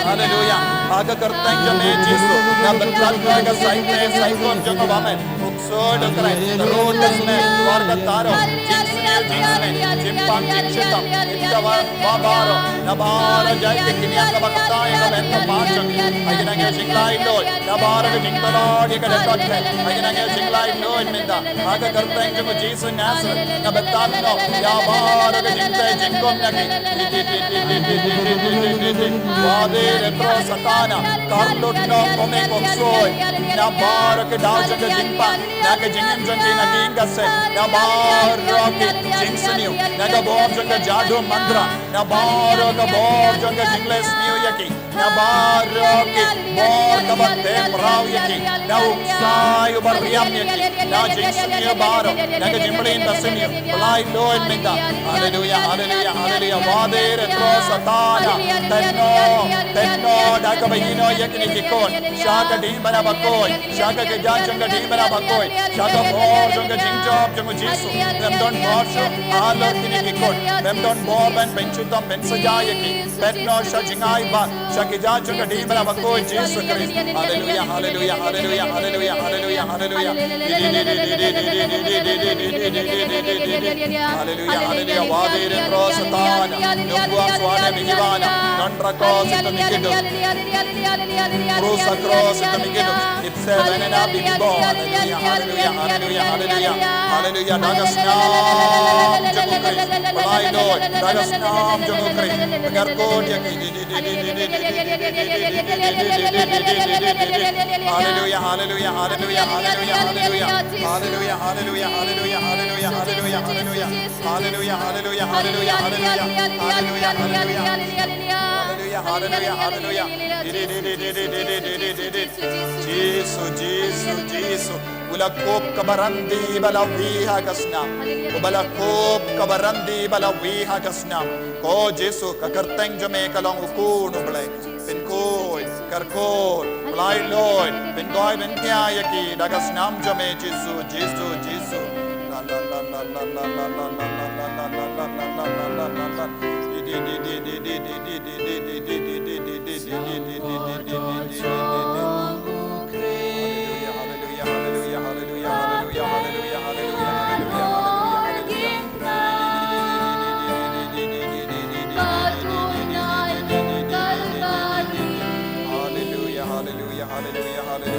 Haleluya. Ha ka kyrteng jong me Jisu, nga bynta ïa ka saiñ, saiñ khun jong u bymman. Ksuid u Khrist, rud ka snem, war ka taro, jingsniew, jingsniew, jingpang, jingshitom, ita wa, wa baroh, na baroh jait ka kynja kaba kata ïa ka bynta ba jong, ai kin nang ïoh jinglaitluid, na baroh ka jingtlot ïa ka dkhot, ai kin nang ïoh jinglaitluid mynta, ha ka kyrteng jong u Jisu Nasaret, nga bynta noh ïa baroh ka jingtei jingkhum na ki, Wa dei re tro Satana, kar lut noh kum i kong soi, na baroh ki daw jong ka jingpang, na ka jingim jong ki na ki ïing ka sem, na baroh ki jingsniew, na ka bor jong ka jadu mantra, na baroh ka bor jong ka jingleh sniew ïa ki, na baroh ki bor kaba tep raw ïa ki, na u ksai uba riam ïa ki, na jingsniew baroh, na ka jingmlien basniew. Pynlait luid mynta. Haleluya, haleluya, haleluya. Wa dei re tro Satana. Tynno, tynno da kaba ïehnoh ïa kine ki khun sha ka diengphna bakhuid, sha ka kjat jong ka diengphna bakhuid, sha ka bor jong ka jingjop jong u Jisu. Mem don bor shuh halor kine ki khun. Mem don bor ban pynshitom pynsaja ïa ki. Pynno sha jingai ba sha kjat jong ka diengphna bakhuid Jisu Khrist. Haleluya, haleluya, haleluya, haleluya, haleluya, haleluya. Haleluya, haleluya. Wa dei re tro Satana. Nongbuaid shuwa ne mi ïa bana. Nongrah cross ito mi kynduh. Krus ha cross ito mi kynduh. Ipse bana na bibi bo. Haleluya, haleluya, haleluya, haleluya. Haleluya, da ka snam jong u Khrist. Pynlait luid, da ka snam jong u Khrist. Pynjah khot ïa ki. Haleluya, haleluya, haleluya, haleluya. Haleluya, haleluya, haleluya, haleluya, haleluya, haleluya, haleluya. Haleluya, haleluya, haleluya, haleluya. Haleluya, haleluya, haleluya. Haleluya, haleluya, haleluya. Jisu, Jisu, Jisu. U la kup kaba randii ba la wih ha ka snam. U ba la kup kaba randii ba la wih ha ka snam. Ko Jisu, ka kyrteng jong me ka long u Khun u Blei. Pynkhuid, kyrkhu, pynlait luid, pynkhuid, pynkhiah ïa ki da ka snam jong me Jisu, Jisu, Jisu. Haleluya, haleluya, haleluya, haleluya, haleluya,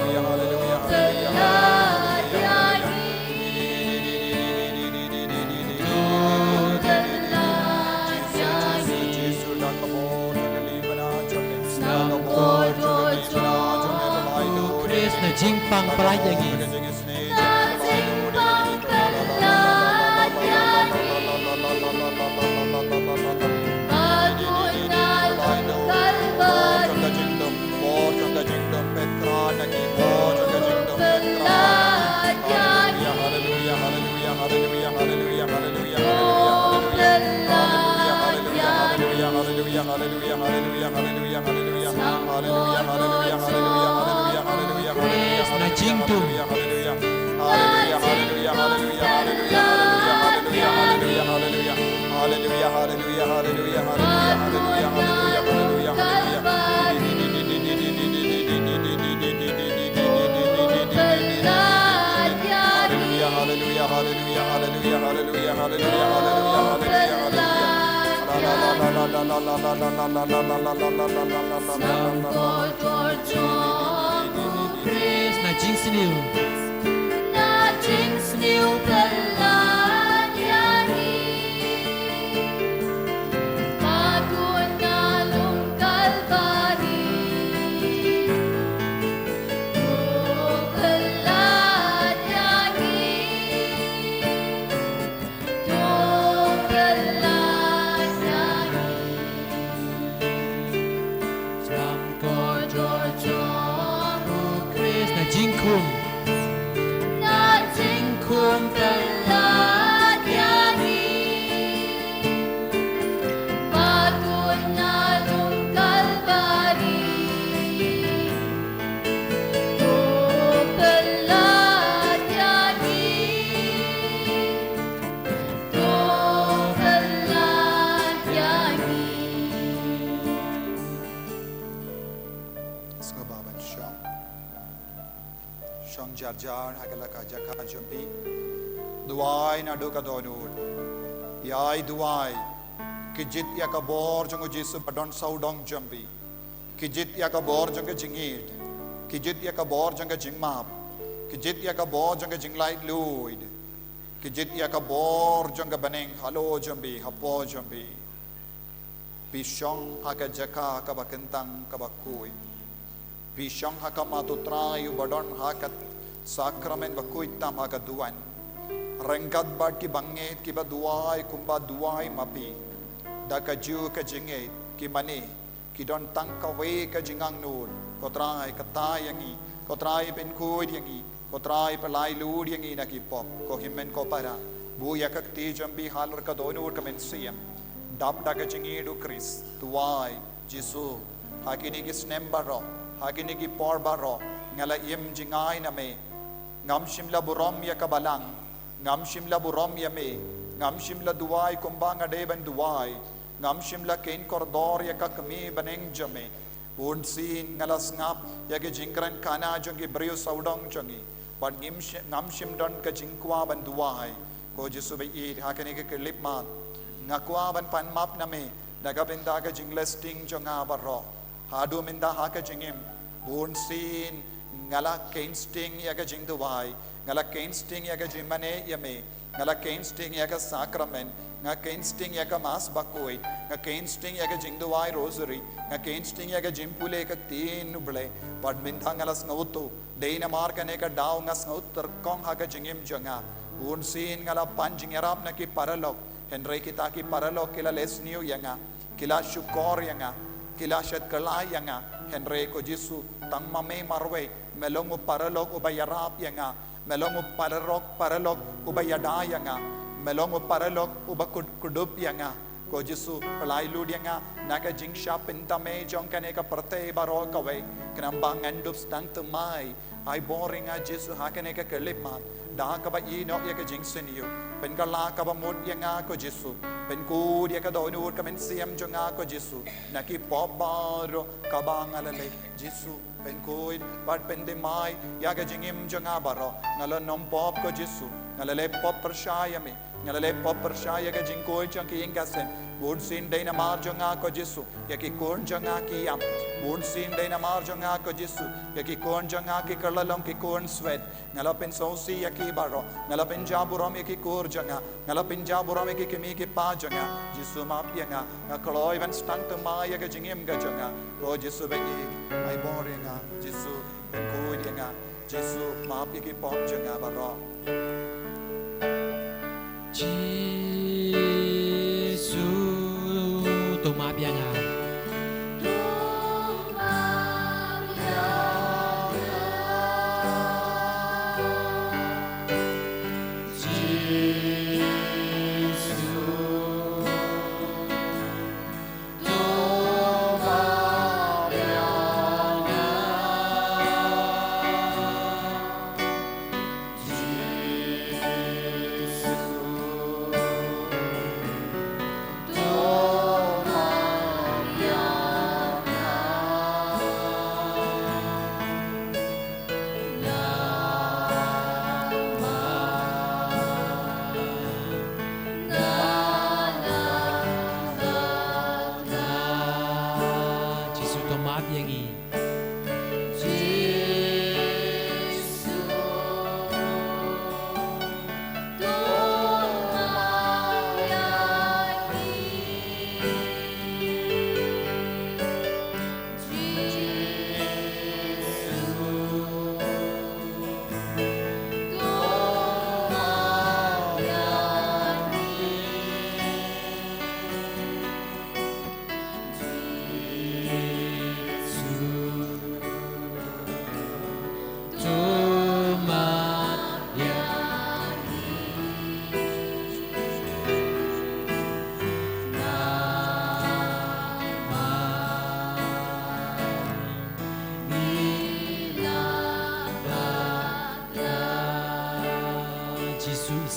haleluya, haleluya, haleluya. Jisu, Jisu, Jisu, da ka bor jong ka diengphna jong me. Da ka bor jong ka diengphna jong me, pynlait luid. Khrist na jingpang pynlait ïa ngi. Haleluya, haleluya, haleluya, haleluya, haleluya. Haleluya, haleluya, haleluya, haleluya, haleluya, haleluya. Haleluya, haleluya, haleluya, haleluya, haleluya, haleluya, haleluya, haleluya. Praise na jingdum. Haleluya, haleluya, haleluya, haleluya, haleluya, haleluya, haleluya, haleluya, haleluya. Haleluya, Hallelujah, hallelujah, hallelujah, hallelujah, hallelujah, hallelujah, hallelujah. Hallelujah, hallelujah, hallelujah, hallelujah, hallelujah, hallelujah, hallelujah, hallelujah, hallelujah. Praise na jingsniew. Na jingsniew pynlait ïa ngi. Bad kut na lum Kalbari. To pynlait ïa ngi. To pynlait ïa ngi. Sngap ko jor jor u Khrist na jingkhum. Na jingkhum pynlait ïa ngi. Bad kut na lum Kalbari. To pynlait ïa ngi. To pynlait ïa ngi. Sngewbha ban shong. Shong jar jar ha ka la ka jaka jong phi. Duwai naduh ka dohnud. Ïai duwai. Ki jied ïa ka bor jong u Jisu ba don sawdong jong phi. Ki jied ïa ka bor jong ka jingïeit. Ki jied ïa ka bor jong ka jingmap. Ki jied ïa ka bor jong ka jinglaitluid. Ki jied ïa ka bor jong ka bneng halor jong phi, hapoh jong phi. Phi shong ha ka jaka kaba kyntang kaba khuid. Phi shong ha khmat u Trai uba don ha ka sakramen ba khuid tam ha ka duwan. Ryngkat bad ki bangeit kiba duwai kumba duwai ma phi. Da kajuh ka jingngeit ki mane ki don tang kawei ka jingangnud. Ko Trai, kata ïa ngi. Ko Trai, pynkhuid ïa ngi. Ko Trai, pyllait lut ïa ngi na ki pop. Ko hynmen ko para, buh ïa ka kti jong phi halor ka dohnud ka mynsiem. Dap da ka jingïeit u Khrist. Duwai, Jisu, ha kine ki snem baroh, ha kine ki por baroh, nga la im jngai na me. Ngam shym la burom ïa ka balang. Ngam shym la burom ïa me. Ngam shym la duwai kumba nga dei ban duwai. Ngam shym la kheiñ kordor ïa ka kmie bneng jong me. Bunsien nga la sngap ïa ki jingkren khana jong ki briew sawdong jong ngi. Bad ngim sh-, ngam shym don ka jingkwah ban duwai. Ko Jisu ba ïeit, ha kane ka khyllipmat, nga kwah ban pan map na me na ka bynta ka jingleh sting jong nga baroh. Haduh mynta ha ka jingim, bunsien nga la kheiñ sting ïa ka jingduwai, nga la kheiñ sting ïa ka jingmane ïa me, nga la kheiñ sting ïa ka sakramen, nga kheiñ sting ïa ka Mass bakhuid, nga kheiñ sting ïa ka jingduwai Rosary, nga kheiñ sting ïa ka jingpule ka Ktien U Blei. Bad mynta nga la sngewthuh, dei namar kane ka daw nga sngewtyrkhong ha ka jingim jong nga. Bunsien nga la pan jingïarap na ki paralok. Hynrei kita ki paralok ki la leh sniew ïa nga, ki la shukor ïa nga, ki la shet kylla ïa nga. Hynrei ko Jisu, tang ma me marwei, me long u paralok uba ïarap ïa nga, me long u paralok, paralok uba ïada ïa nga, me long u paralok uba kud-, kuddup ïa nga. Ko Jisu, pyllait lut ïa nga na ka jingshah pyntame jong kane ka pyrthei baroh kawei, khnang ba ngan dup sdang thymmai. Ai bor ïa nga Jisu ha kane ka khyllipmat, da kaba ïehnoh ïa ka jingsniew. Pynkylla kaba mut ïa nga ko Jisu. Pynkhuid ïa ka dohnud ka mynsiem jong nga ko Jisu, na ki pop baroh kaba nga la leh. Jisu, pynkhuid bad pynthymmai ïa ka jingim jong nga baroh. Nga la nym pop ko Jisu, nga la leh pop pyrshah ïa me. Nga la leh pop pyrshah ïa ka jingkhuid jong ki ïing ka sem. Bunsien dei namar jong nga ko Jisu, ïa ki khun jong nga ki ïap. Bunsien dei namar jong nga ko Jisu, ïa ki khun jong nga ki kylla long ki khun swet. Nga la pynsngewsih ïa ki baroh, nga la pynjah burom ïa ki kur jong nga, nga la pynjah burom ïa ki kmie ki kpa jong nga. Jisu, map ïa nga, nga kloi ban sdang thymmai ïa ka jingim ka jong nga. Ko Jisu ba ïeit, ai bor ïa nga Jisu, pynkhuid ïa nga. Jisu, map ïa ki pop jong nga baroh. Jisu, to map ïa nga.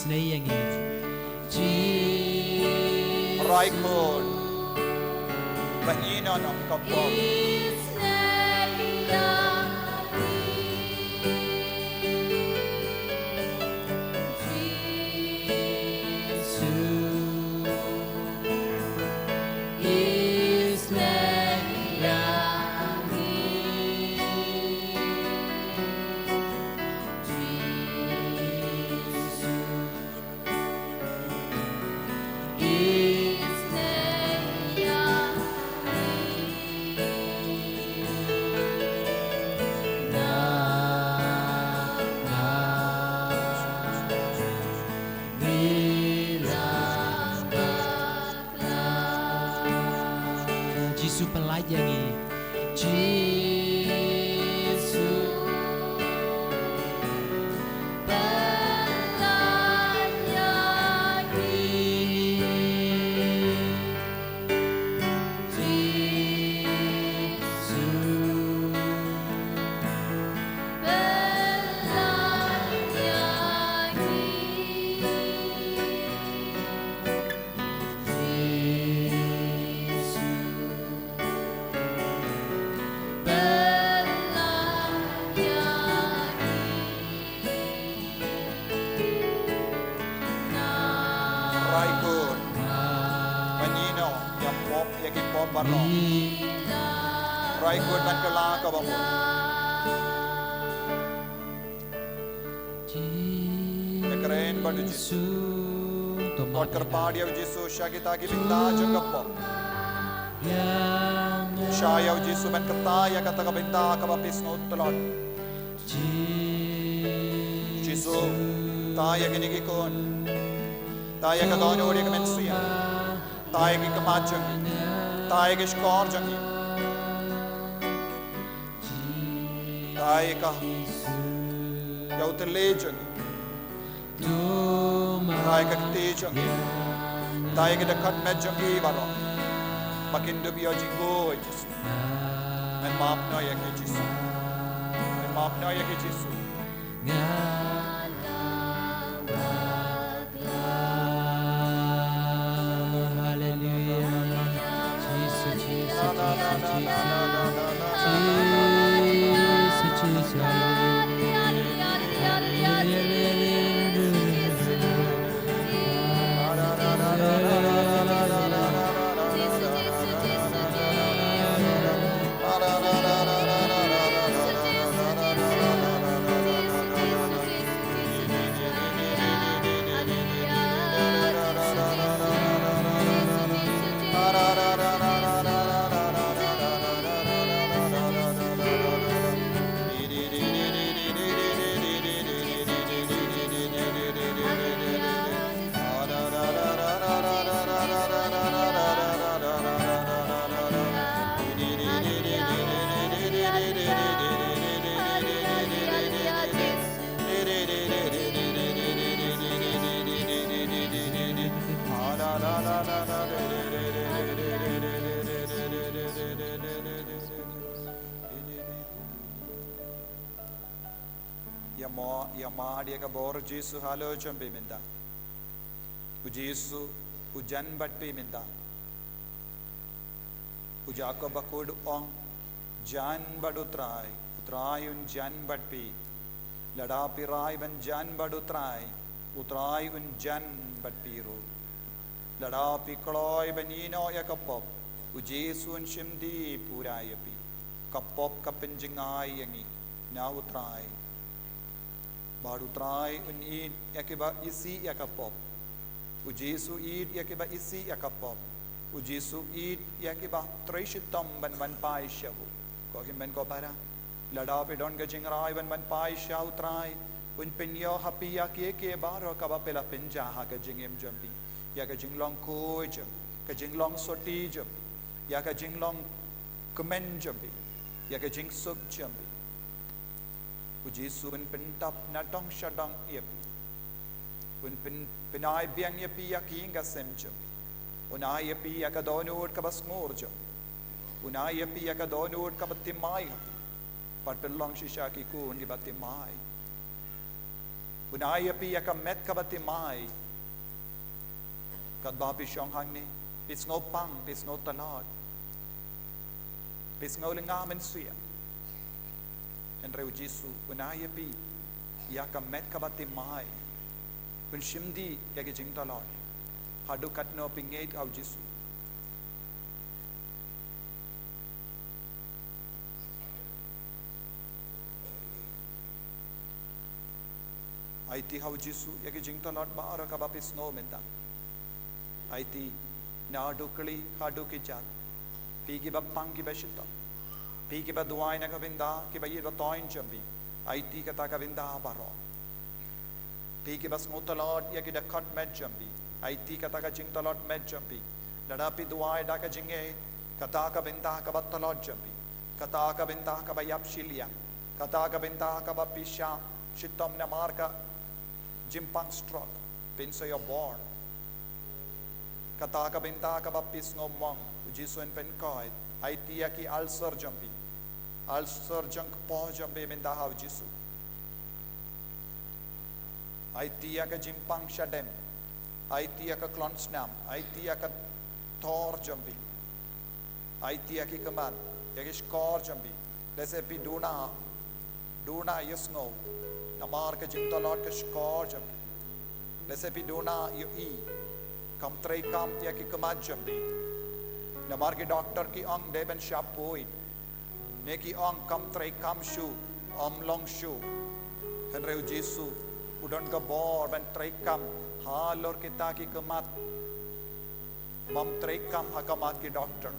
Nei ïa ngi. Rai khun ba ngin ïoh nong ka pop. Jisu, pyllait ïa ngi. Jisu, pyllait ïa ngi. Jisu, pyllait ïa ngi. Rai khun. Ban ïehnoh ïa pop, ïa ki pop baroh. Rai khun ban kylla kaba mut. Ïakren bad u Jisu. Kot kyrpad ïa u Jisu sha kita ki bynta jong ka pop. Shah ïa u Jisu ban kyrta ïa kata ka bynta kaba phi sngewtynnat. Jisu, tai ïa kine ki khun. Tai ïa ka dohnud ïa ka mynsiem. Tai ïa ki khmat jong ki. Tai ïa ki shkor jong ki. Tai ïa ka, ïa u tele jong ki. Tai ïa ka kti jong ki. Tai ïa ki dkhot met jong ki baroh. Ba kin dup ïoh jingkhuid, Jisu. Ngan map noh ïa ki, Jisu. Ngan map noh ïa ki, Jisu. Haleluya. Jisu, Jisu, Jisu, Jisu. Jisu, Jisu, haleluya. Haleluya, haleluya, haleluya. Ïa mo, ïa mad ïa ka bor Jisu halor jong phi mynta. U Jisu u jan bad phi mynta. U Jakob bakhuid u ong, jan bad U Trai, U Trai un jan bad phi. Lada phi rai ban jan bad U Trai, U Trai un jan bad phi ruh. Lada phi kloi ban ïehnoh ïa ka pop, u Jisu un shim dih pura ïa phi. Ka pop ka pynjngai ïa ngi na U Trai. Bad U Trai un ïeit ïa kiba isih ïa ka pop. U Jisu ïeit ïa kiba isih ïa ka pop. U Jisu ïeit ïa kiba trei shitom ban wan phai sha u. Ko hynmen ko para, lada phi don ka jingrai ban wan phai sha U Trai, un pynïoh ha phi ïa kiei kiei baroh kaba phi la pynjah ha ka jingim jong phi. Ïa ka jinglong khuid jong phi, ka jinglong sotti jong phi, ïa ka jinglong kmen jong phi, ïa ka jingsuk jong phi. U Jisu un pyntap na dong sha dong ïa phi. Un pyn, pynai biang ïa phi ïa ka ïing ka sem jong phi. Un ai ïa phi ïa ka dohnud kaba sngur jong phi. Un ai ïa phi ïa ka dohnud kaba thymmai ha phi. Bad phin long shisha ki khun kiba thymmai. Un ai ïa phi ïa ka met kaba thymmai. Katba phi shong hangne, phi sngew pang, phi sngew tlot, phi sngew lyngngoh mynsiem. Hynrei u Jisu un ai ïa phi ïa ka met kaba thymmai. Un shim dih ïa ki jingtlot. Haduh katno phi ngeit ha u Jisu. Aiti ha u Jisu ïa ki jingtlot baroh kaba phi sngew mynta. Aiti, naduh kli haduh kjat. Phi kiba pang kiba shitom, phi kiba duwai na ka bynta kiba ïeit ba thoiñ jong phi. Aiti kata ka bynta baroh. Phi kiba sngew tlot ïa ki dkhot met jong phi. Aiti kata ka jingtlot met jong phi. Lada phi duwai da ka jingngeit, kata ka bynta kaba tlot jong phi. Kata ka bynta kaba ïap shiliang. Kata ka bynta kaba phi shah shitom namar ka jingpang stroke. Phin sa ïoh bor. Kata ka bynta kaba phi sngew mong, u Jisu un pynkhiah. Aiti ïa ki ulcer jong phi. Ulcer jong ka kpoh jong phi mynta ha u Jisu. Aiti ïa ka jingpang shadem. Aiti ïa ka klong snam. Aiti ïa ka thor jong phi. Aiti ïa ki khmat, ïa ki shkor jong phi. Lehse phi duna, duna ïohsngew namar ka jingtlot ka shkor jong phi. Lehse phi duna ïohi kam treikam ïa ki khmat jong phi. Namar ki doktor ki ong dei ban shah poi. Ne ki ong kam treikam shuh, ym long shuh. Hynrei u Jisu u don ka bor ban treikam halor kita ki khmat. Bym treikam ha khmat ki doktor.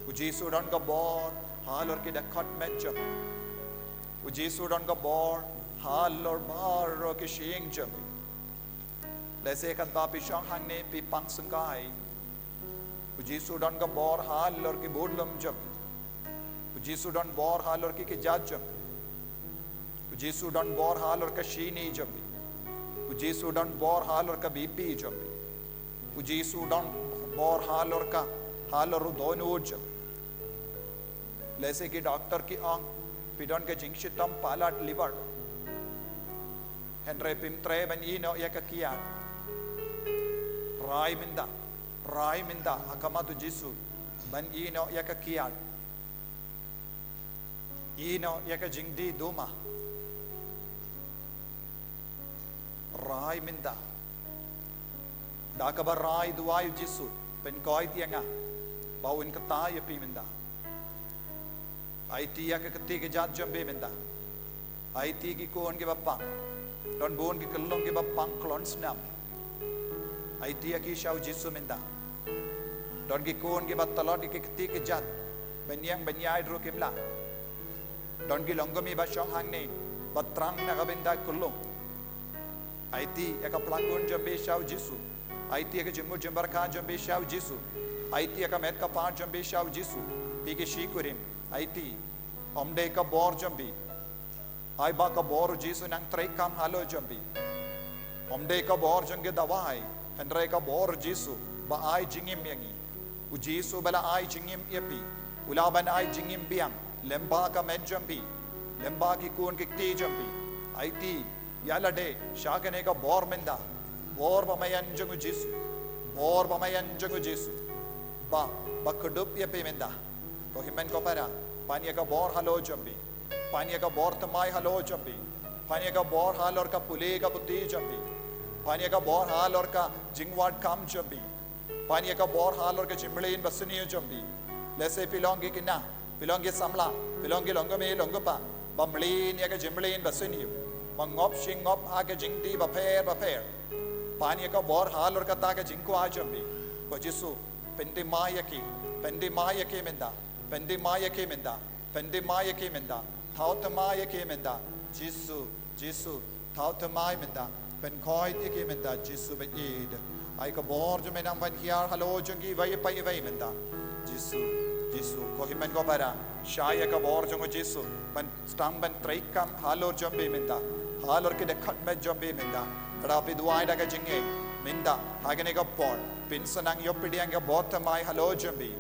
U Jisu u don ka bor halor ki dkhot met jong phi. U Jisu u don ka bor halor baroh ki shyieng jong phi. Lehse katba phi shong hangne phi pang sngewsih. U Jisu u don ka bor halor ki budlum jong phi. U Jisu u don bor halor ki kjat jong phi. U Jisu u don bor halor ka shini jong phi. U Jisu u don bor halor ka B P jong phi. U Jisu u don bor halor ka, halor u dohnud jong phi. Lehse ki doktor ki ong phi don ka jingshitom palat liver. Hynrei phim treh ban ïehnoh ïa ka kiad. Rai mynta, rai mynta ha khmat u Jisu ban ïehnoh ïa ka kiad. Ïehnoh ïa ka jingdih duma. Rai mynta. Da kaba rai duwai u Jisu, pynkhiah ïa nga ba un kta ïa phi mynta. Aiti ïa ka kti kjat jong phi mynta. Aiti ki khun kiba pang. Don bun ki khyllung kiba pang klong snam. Aiti ïa ki sha u Jisu mynta. Don ki khun kiba tlot ïa ki kti kjat. Ban ïeng ban ïaid ruh kim lah. Don ki longkmie ba shong hangne ba thrang na ka bynta khyllung. Aiti ïa ka pla khun jong phi sha u Jisu. Aiti ïa ka jingmut jingpyrkhat jong phi sha u Jisu. Aiti ïa ka met ka phad jong phi sha u Jisu. Phi ki shikurim. Aiti. Ym dei ka bor jong phi. Ai ba ka bor u Jisu nang treikam halor jong phi. Ym dei ka bor jong ki dawai. Hynrei ka bor u Jisu ba ai jingim ïa ngi. U Jisu ba la ai jingim ïa phi. U lah ban ai jingim biang. Lyngba ka met jong phi. Lyngba ki khun ki kti jong phi. Aiti. Ïa lade, sha kane ka bor mynta. Bor ba maïan jong u Jisu. Bor ba maïan jong u Jisu. Ba, ba kdup ïa phi mynta. Ko hynmen ko para, pan ïa ka bor halor jong phi. Pan ïa ka bor thymmai halor jong phi. Pan ïa ka bor halor ka pule ka puthi jong phi. Pan ïa ka bor halor ka jingwad kam jong phi. Pan ïa ka bor halor ka jingmlien ba sniew jong phi. Lehse phi long ki khynnah, phi long ki samla, phi long ki longkmie longkpa ba mlien ïa ka jingmlien ba sniew, ba ngop shi ngop ha ka jingdih bapher bapher. Pan ïa ka bor halor kata ka jingkwah jong phi. Ko Jisu, pynthymmai ïa ki, pynthymmai ïa ki mynta, pynthymmai ïa ki mynta. Pynthymmai ïa ki mynta. Thaw thymmai ïa ki mynta. Jisu, Jisu. Thaw thymmai mynta. Pynkhiah ïa ki mynta. Jisu ba ïeit. Ai ka bor jong me nang ban hiar halor jong kiwei pa iwei mynta. Jisu, Jisu. Ko hynmen ko para. Shah ïa ka bor jong u Jisu. Ban sdang ban treikam halor jong phi mynta. Halor ki dkhot met jong phi mynta. Lada phi duwai da ka jingngeit mynta. Ha kane ka por. Phin sa nang ïoh pdiang ïa ka bor thymmai halor jong phi.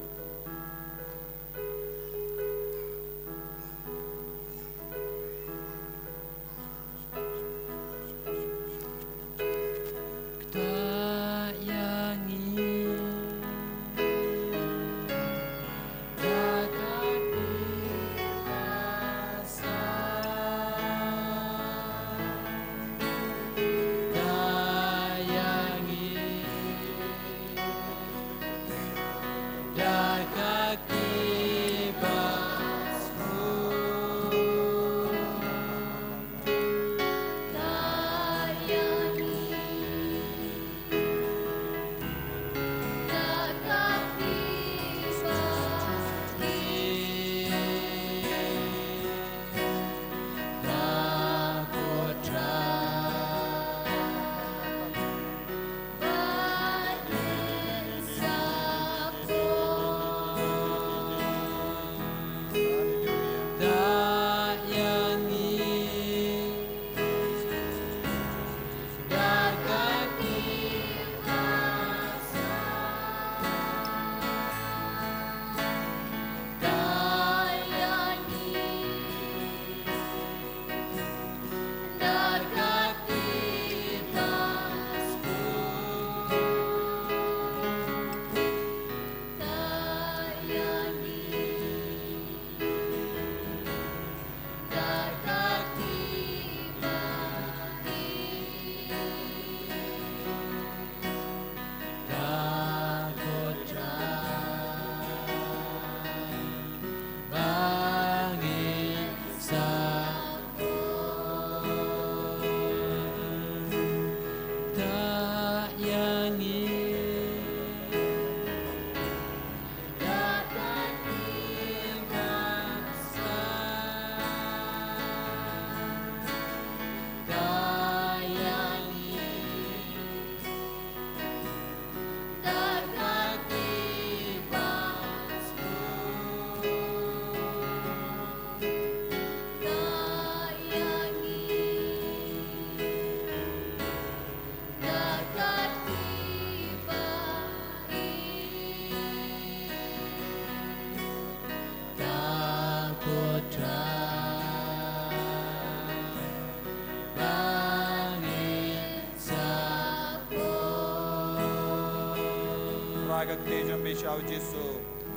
ka kti jong phi sha u Jisu.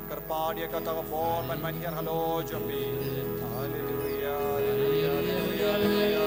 Kyrpad ïa kata ka bor ban mane halor jong phi. Haleluia, haleluia, haleluia, haleluia.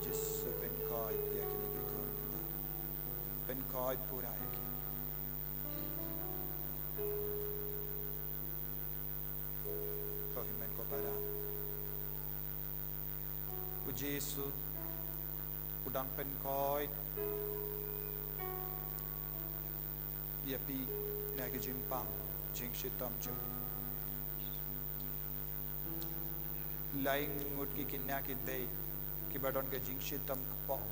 Jisu, pynkhuid ïa kine ki khun. Pynkhuid pura ïa ki. Ko hynmen ko para. U Jisu u dang pynkhuid ïa phi na ka jingpang jingshitom jong u. Lai ngut ki khynnah khyndiat kiba don ka jingshitom kpoh.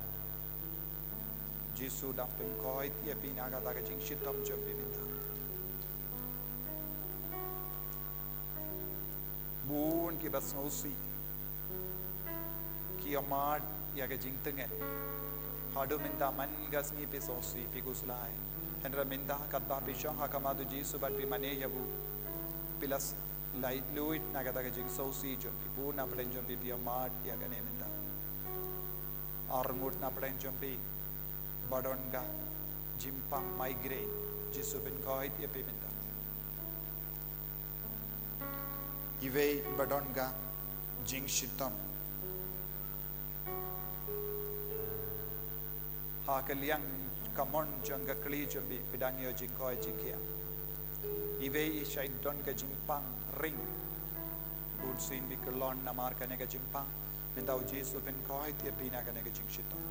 Jisu dang pynkhuid ïa phi na kata ka jingshitom jong phi mynta. Bun kiba sngewsih ki ïohmad ïa ka jingtngen. Haduh mynta man ka sngi phi sngewsih, phi khuslai. Hynrei mynta katba phi shong ha khmat u Jisu bad phi mane ïa u, phi la laitluid na kata ka jingsngewsih jong phi. Bun na pdeng jong phi phi ïohmad ïa kane mynta. Arngut na pdeng jong phi ba don ka jingpang migraine, Jisu pynkhuid ïa phi mynta. Iwei ba don ka jingshitom ha ka liang kamon jong ka kli jong phi, phi dang ïoh jingkhuid jingkhiah. Iwei i shait don ka jingpang ring, bunsien phi kyllon namar kane ka jingpang. Mynta u Jisu pynkhuid ïa phi na kane ka jingshitom.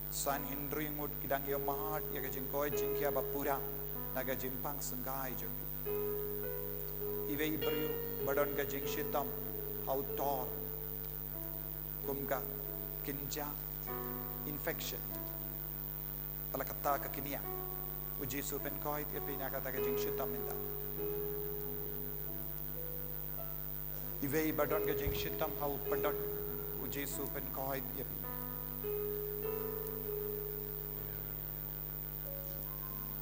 San hynriew ngut ki dang ïohmad ïa ka jingkhuid jingkhiah ba pura na ka jingpang syngkai jong phi. Iwei i briew ba don ka jingshitom ha u tor, kum ka kynja infection, ba la kata ka kynja. U Jisu pynkhuid ïa phi na kata ka jingshitom mynta. Iwei ba don ka jingshitom ha u pdot, u Jisu pynkhuid ïa phi.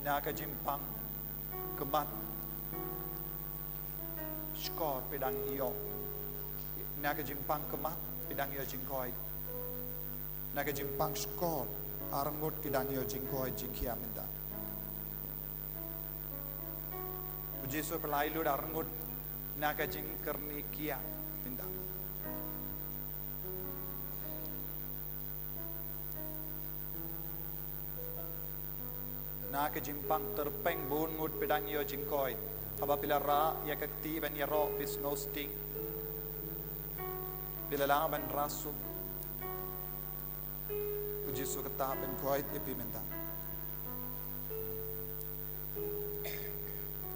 Na ka jingpang khmat shkor phi dang ïoh. Na ka jingpang khmat phi dang ïoh jingkhuid. Na ka jingpang shkor arngut ki dang ïoh jingkhuid jingkhiah mynta. U Jisu pyllait lut arngut na ka jingkyrni khiah mynta. Na ka jingpang tyrpeng bun ngut phi dang ïoh jingkhuid. Haba phi la rah ïa ka kti ban ïaroh phi sngew sting. Phi la lah ban rah suk. U Jisu kata pynkhuid ïa phi mynta.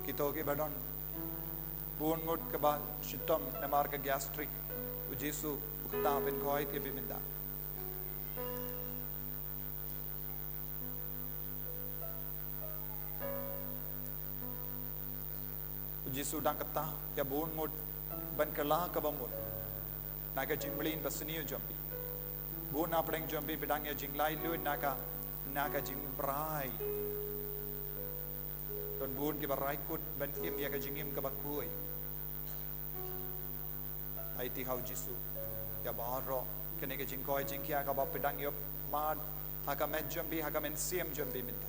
Kito kiba don bun ngut kaba shitom namar ka gastric, u Jisu u kata pynkhuid ïa phi mynta. U Jisu dang kata ïa bun ngut ban kylla kaba mut na ka jingmlien basniew jong phi. Bun na pdeng jong phi phi dang ïoh jinglaitluid na ka, na ka jingbrai. Don bun kiba rai kut ban im ïa ka jingim kaba khuid. Aiti ha u Jisu. ïa baroh kane ka jingkoit jingkhiah kaba phi dang ïoh mad ha ka met jong phi, ha ka mynsiem jong phi mynta.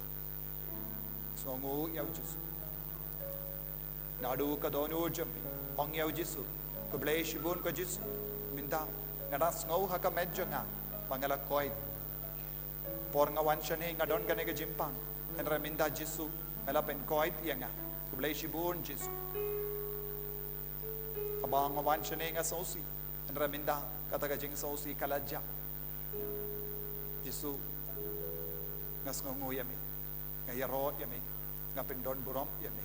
Sngewnguh ïa u Jisu. Naduh ka dohnud jong phi, ong ïa u Jisu, khublei shibun ko Jisu. Mynta nga dang sngew ha ka met jong nga ba nga la koit. Por nga wan shane nga don kane ka jingpang, hynrei mynta Jisu nga la pynkoit ïa nga. Khublei shibun Jisu. Haba nga wan shane nga sngewsih, hynrei mynta kata ka jingsngewsih ka la jah. Jisu, nga sngewnguh ïa me. Nga ïaroh ïa me. Nga pyndon burom ïa me.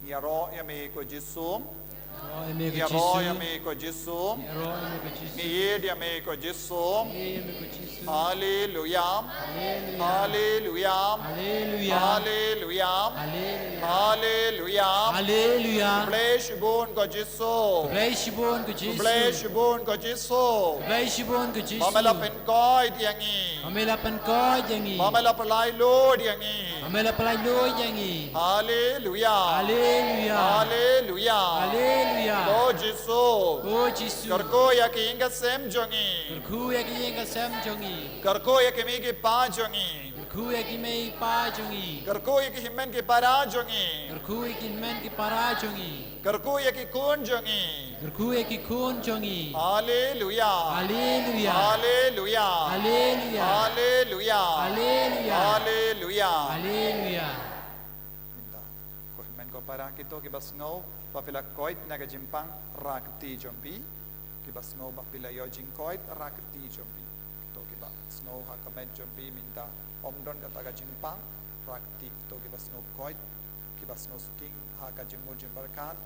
Ngi ïaroh ïa me ko Jisu. Ïaroh ïa me ko Jisu. Ïaroh ïa me ko Jisu. Ngi ïeit ïa me ko Jisu. Ïeit ïa me ko Jisu. Haleluya. Haleluya. Haleluya. Haleluya. Haleluya. Haleluya. Haleluya. Haleluya. Khublei shibun ko Jisu. Khublei shibun ko Jisu. Khublei shibun ko Jisu. Khublei shibun ko Jisu. Ba me la pynkoit ïa ngi. Ba me la pynkoit ïa ngi. Ba me la pynlait luid ïa ngi. Ba me la pynlait luid ïa ngi. Haleluya. Haleluya. Haleluya. Haleluya. Ko Jisu. Ko Jisu. Kyrkhu ïa ki ïing ki sem jong ngi. Kyrkhu ïa ki ïing ki sem jong ngi. Kyrkhu ïa ki kmie ki kpa jong ngi. Kyrkhu ïa ki kmie ki kpa jong ngi. Kyrkhu ïa ki hynmen ki para jong ngi. Kyrkhu ïa ki hynmen ki para jong ngi. Kyrkhu ïa ki khun jong ngi. Kyrkhu ïa ki khun jong ngi. Haleluya. Haleluya. Haleluya. Haleluya. Haleluya. Haleluya. Haleluya. Haleluya. Mynta, ko hynmen ko para, kito kiba sngew ba phi la koit na ka jingpang, rah kti jong phi. Kiba sngew ba phi la ïoh jingkoit, rah kti jong phi. Kito kiba sngew ha ka met jong phi mynta ym don kata ka jingpang, rah kti. Kito kiba sngew koit, kiba sngew sting ha ka jingmut jingpyrkhat,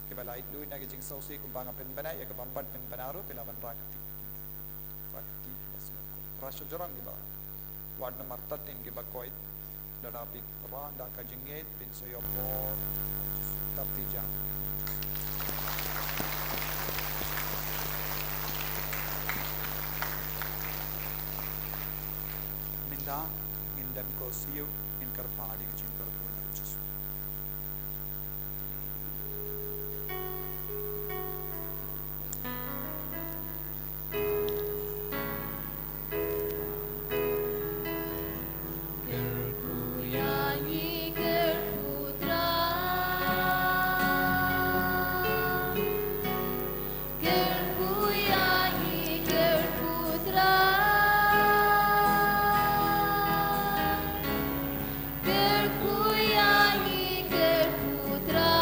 kiba la ïeit luid na ka jingsngewsih kumba nga pynbna ïa ka bambat pynbna ruh, phi lah ban rah kti. Rah kti kiba sngew koit. Rah shajrong kiba wad namar tat ïa kiba koit. Lada phi rah da ka jingngeit, phin sa ïoh bor. Tat ti jam. Mynta ngin dem ko siew, ngin kyrpad ïa ka jingkyrkhu na u Jisu. Kyrkhu ïa ngi, kyrkhu Trai. Kyrkhu ïa ngi, kyrkhu Trai. Kyrkhu ïa ngi, kyrkhu Trai.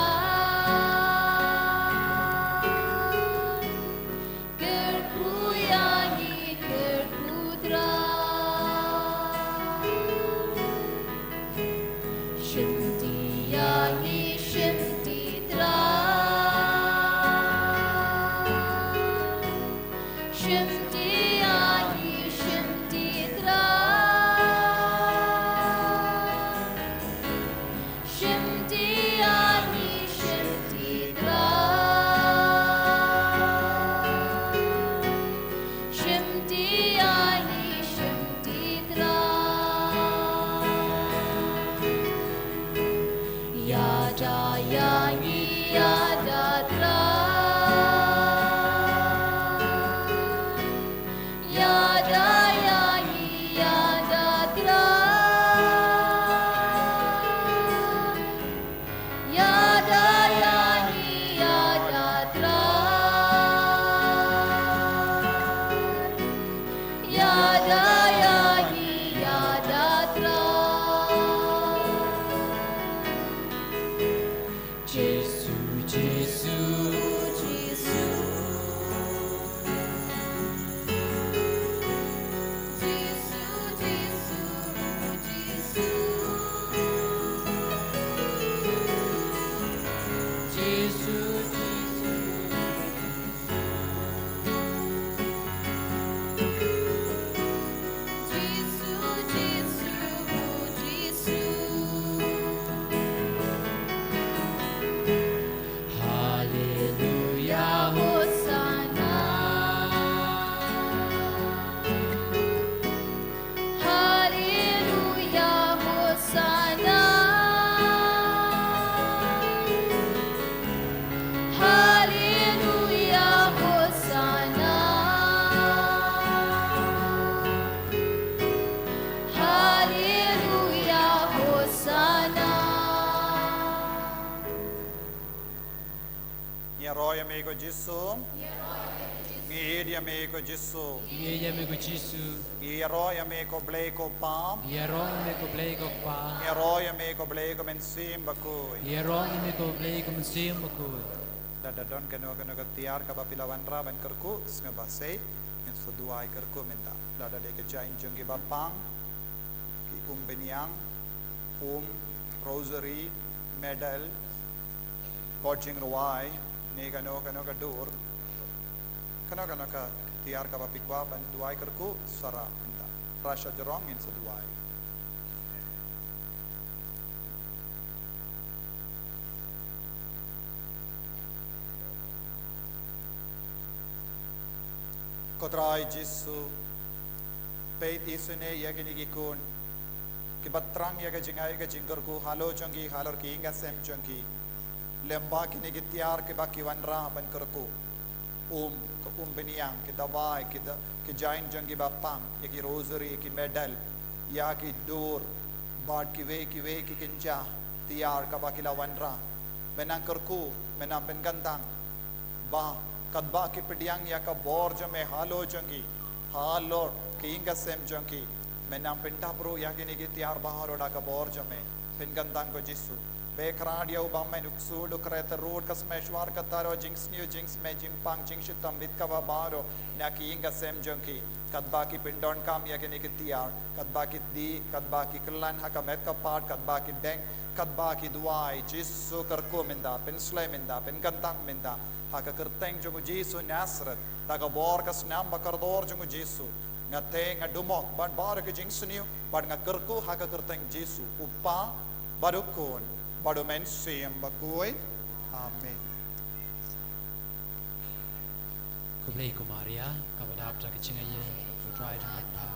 Kyrkhu ïa ngi, kyrkhu Trai. Shim ti ïa ngi, shim ti Trai. Shim ti ïa ngi, shim ti Trai. Shim ti ïa ngi, shim ti Trai. Shim ti ïa ngi, shim ti Trai. Ïada ïa ngi, ïada Trai. Me ko Jisu. Ngi ïeit ïa me ko Jisu. Ngi ïeit ïa me ko Jisu. Ngi ïaroh ïa me ko Blei ko Kpa. Ngi ïaroh ïa me ko Blei ko Kpa. Ngi ïaroh ïa me ko Blei ko Mynsiem Bakhuid. Ngi ïaroh ïa me ko Blei ko Mynsiem Bakhuid. Lada don kano kano ka tiar kaba phi la wanrah ban kyrkhu, sngewbha sei, ngin sa duwai kyrkhu mynta. Lada dei ka jaiñ jong ki bapang, ki umbynñiang, um, rosary, medal, kot jingrwai, ne kano kano ka dur, kano kano ka tiar kaba phi kwah ban duwai kyrkhu, sa rah mynta. Rah shajrong, ngin sa duwai. Ko Trai Jisu, peit isynei ïa kine ki khun kiba thrang ïa ka jingai ka jingkyrkhu halor jong ki, halor ki ïing ka sem jong ki. Lem ba kine ki tiar kiba ki wanrah ban kyrkhu, um, ka umbynñiang, ki dawai, ki da, ki jaiñ jong ki bapang, ïa ki rosary, ki medal, ïa ki dur, bad kiwei kiwei ki kynja tiar kaba ki la wanrah. Men nang kyrkhu, men nang pynkyntang, ba katba ki pdiang ïa ka bor jong me halor jong ki, halor ki ïing ka sem jong ki, men nang pyndap ruh ïa kine ki tiar baroh da ka bor jong me. Pynkyntang ko Jisu. Beh khrad ïa u bymman, u ksuid, u khreh, u rud, ka smai shwar, ka taro, jingsniew, jingsmai, jingpang, jingshitom, bit kaba baroh na ki ïing ka sem jong ki. Katba ki pyndonkam ïa kine ki tiar, katba ki dih, katba ki kyllan ha ka met ka phad, katba ki deng, katba ki duwai, Jisu kyrkhu mynta, pynshlei mynta, pynkyntang mynta, ha ka kyrteng jong u Jisu Nasareth, da ka bor ka snam ba kordor jong u Jisu, nga theh, nga dumok bad baroh ki jingsniew, bad nga kyrkhu ha ka kyrteng Jisu, u Kpa, bad u Khun, bad u Mynsiem Bakhuid. Amen. Khublei ko Maria, kaba dap da ka jingaiei, U Trai u don bad pha.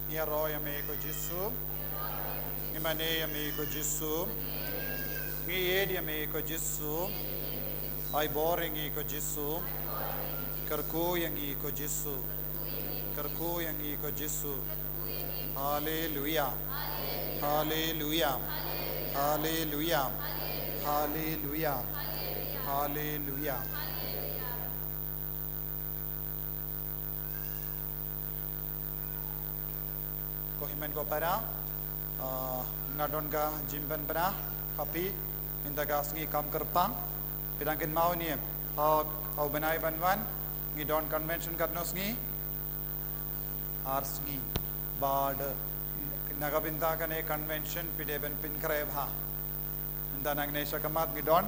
Ngi ïaroh ïa me ko Jisu. Ngi mane ïa me ko Jisu. Ngi ïeit ïa me ko Jisu. Ai bor ïa ngi ko Jisu. Kyrkhu ïa ngi ko Jisu. Kyrkhu ïa ngi ko Jisu. Haleluia. Haleluia. Haleluia. Haleluia. Haleluia. Ko hynmen ko para, ah, nga don ka jingpynbna ha phi, mynta ka sngi kam kyrpang, phi dang kynmaw ne em, ha, ha u bnai ban wan, ngi don convention katno sngi? Ar sngi. Bad, na ka bynta kane convention, phi dei ban pynkhreh bha. Mynta nangne shakhmat ngi don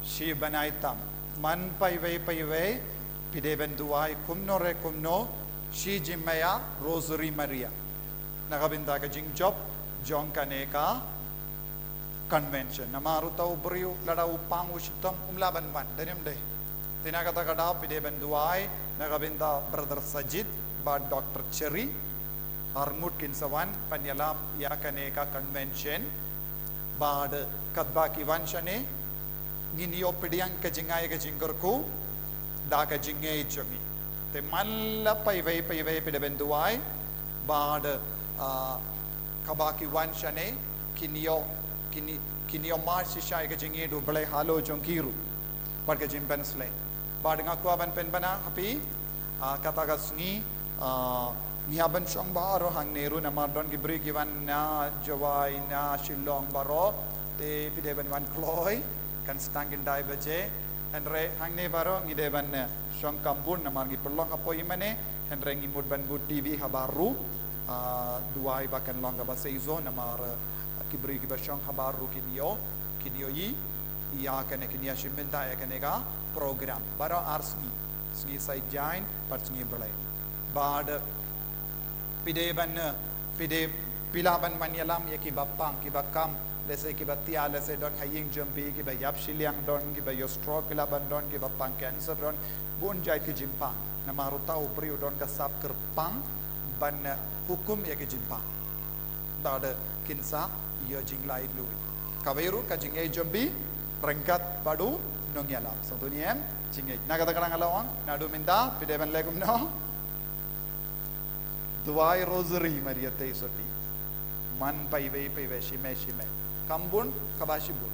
shi bnai tam. Man paiwei paiwei, phi dei ban duwai kumno re kumno, shi jingmaïa Rosary Maria. Na ka bynta ka jingjop jong kane ka convention. Namar uta u briew lada u pang u shitom um lah ban wan, dei ne ym dei? Te na kata ka daw phi dei ban duwai na ka bynta Brother Sajid bad Doctor Cherry. Arngut kin sa wan ban ïalap ïa kane ka convention. Bad katba ki wan shane, ngin ïoh pdiang ka jingai ka jingkyrkhu da ka jingngeit jong ngi. Te man la paiwei paiwei phi dei ban duwai bad, ah, kaba ki wan shane kin ïoh, kin, kin ïoh mad shisha ïa ka jingïeit U Blei halor jong ki ruh. Bad ka jingpynsleh. Bad nga kwah ban pynbna ha phi, ah, kata ka sngi, ah, ngi hap ban shong baroh hangne ruh namar don ki briew ki wan na Jowai na Shillong baroh, te phi dei ban wan kloi, kan sdang khyndai baje, hynrei hangne baroh ngi dei ban, eh, shong kham bun namar ngi pynlong hapoh i mane, hynrei ngi mut ban bud T V habar ruh, ah, duwai ba kan long kaba seisoh namar, eh, ki briew kiba shong habar ruh kin ïoh, kin ïohi ïa kane, kin ïa shim bynta ïa kane ka program. Baroh ar sngi, sngi Saitjaiñ bad sngi Blei. Bad phi dei ban, phi dei, phi lah ban wan ïalam ïa kiba pang, kiba kam, lehse kiba thiah, lehse don ha ïing jong phi, kiba ïap shiliang don, kiba ïoh stroke ki lah ban don, kiba pang cancer don, bun jait ki jingpang. Namar uta u briew u don ka sap kyrpang ban, eh, hukum ïa ki jingpang. Bad kin sa ïoh jinglaitluid. Kawei ruh ka jingïeit jong phi ryngkat bad u nongïalam. Sngewthuh ne em? Jingïeit. Na kata ka daw nga la ong, naduh mynta phi dei ban leh kumno? Duwai Rosary Maria Theisotti. Man paiwei paiwei, shimet shimet. Kham bun, kaba shibun.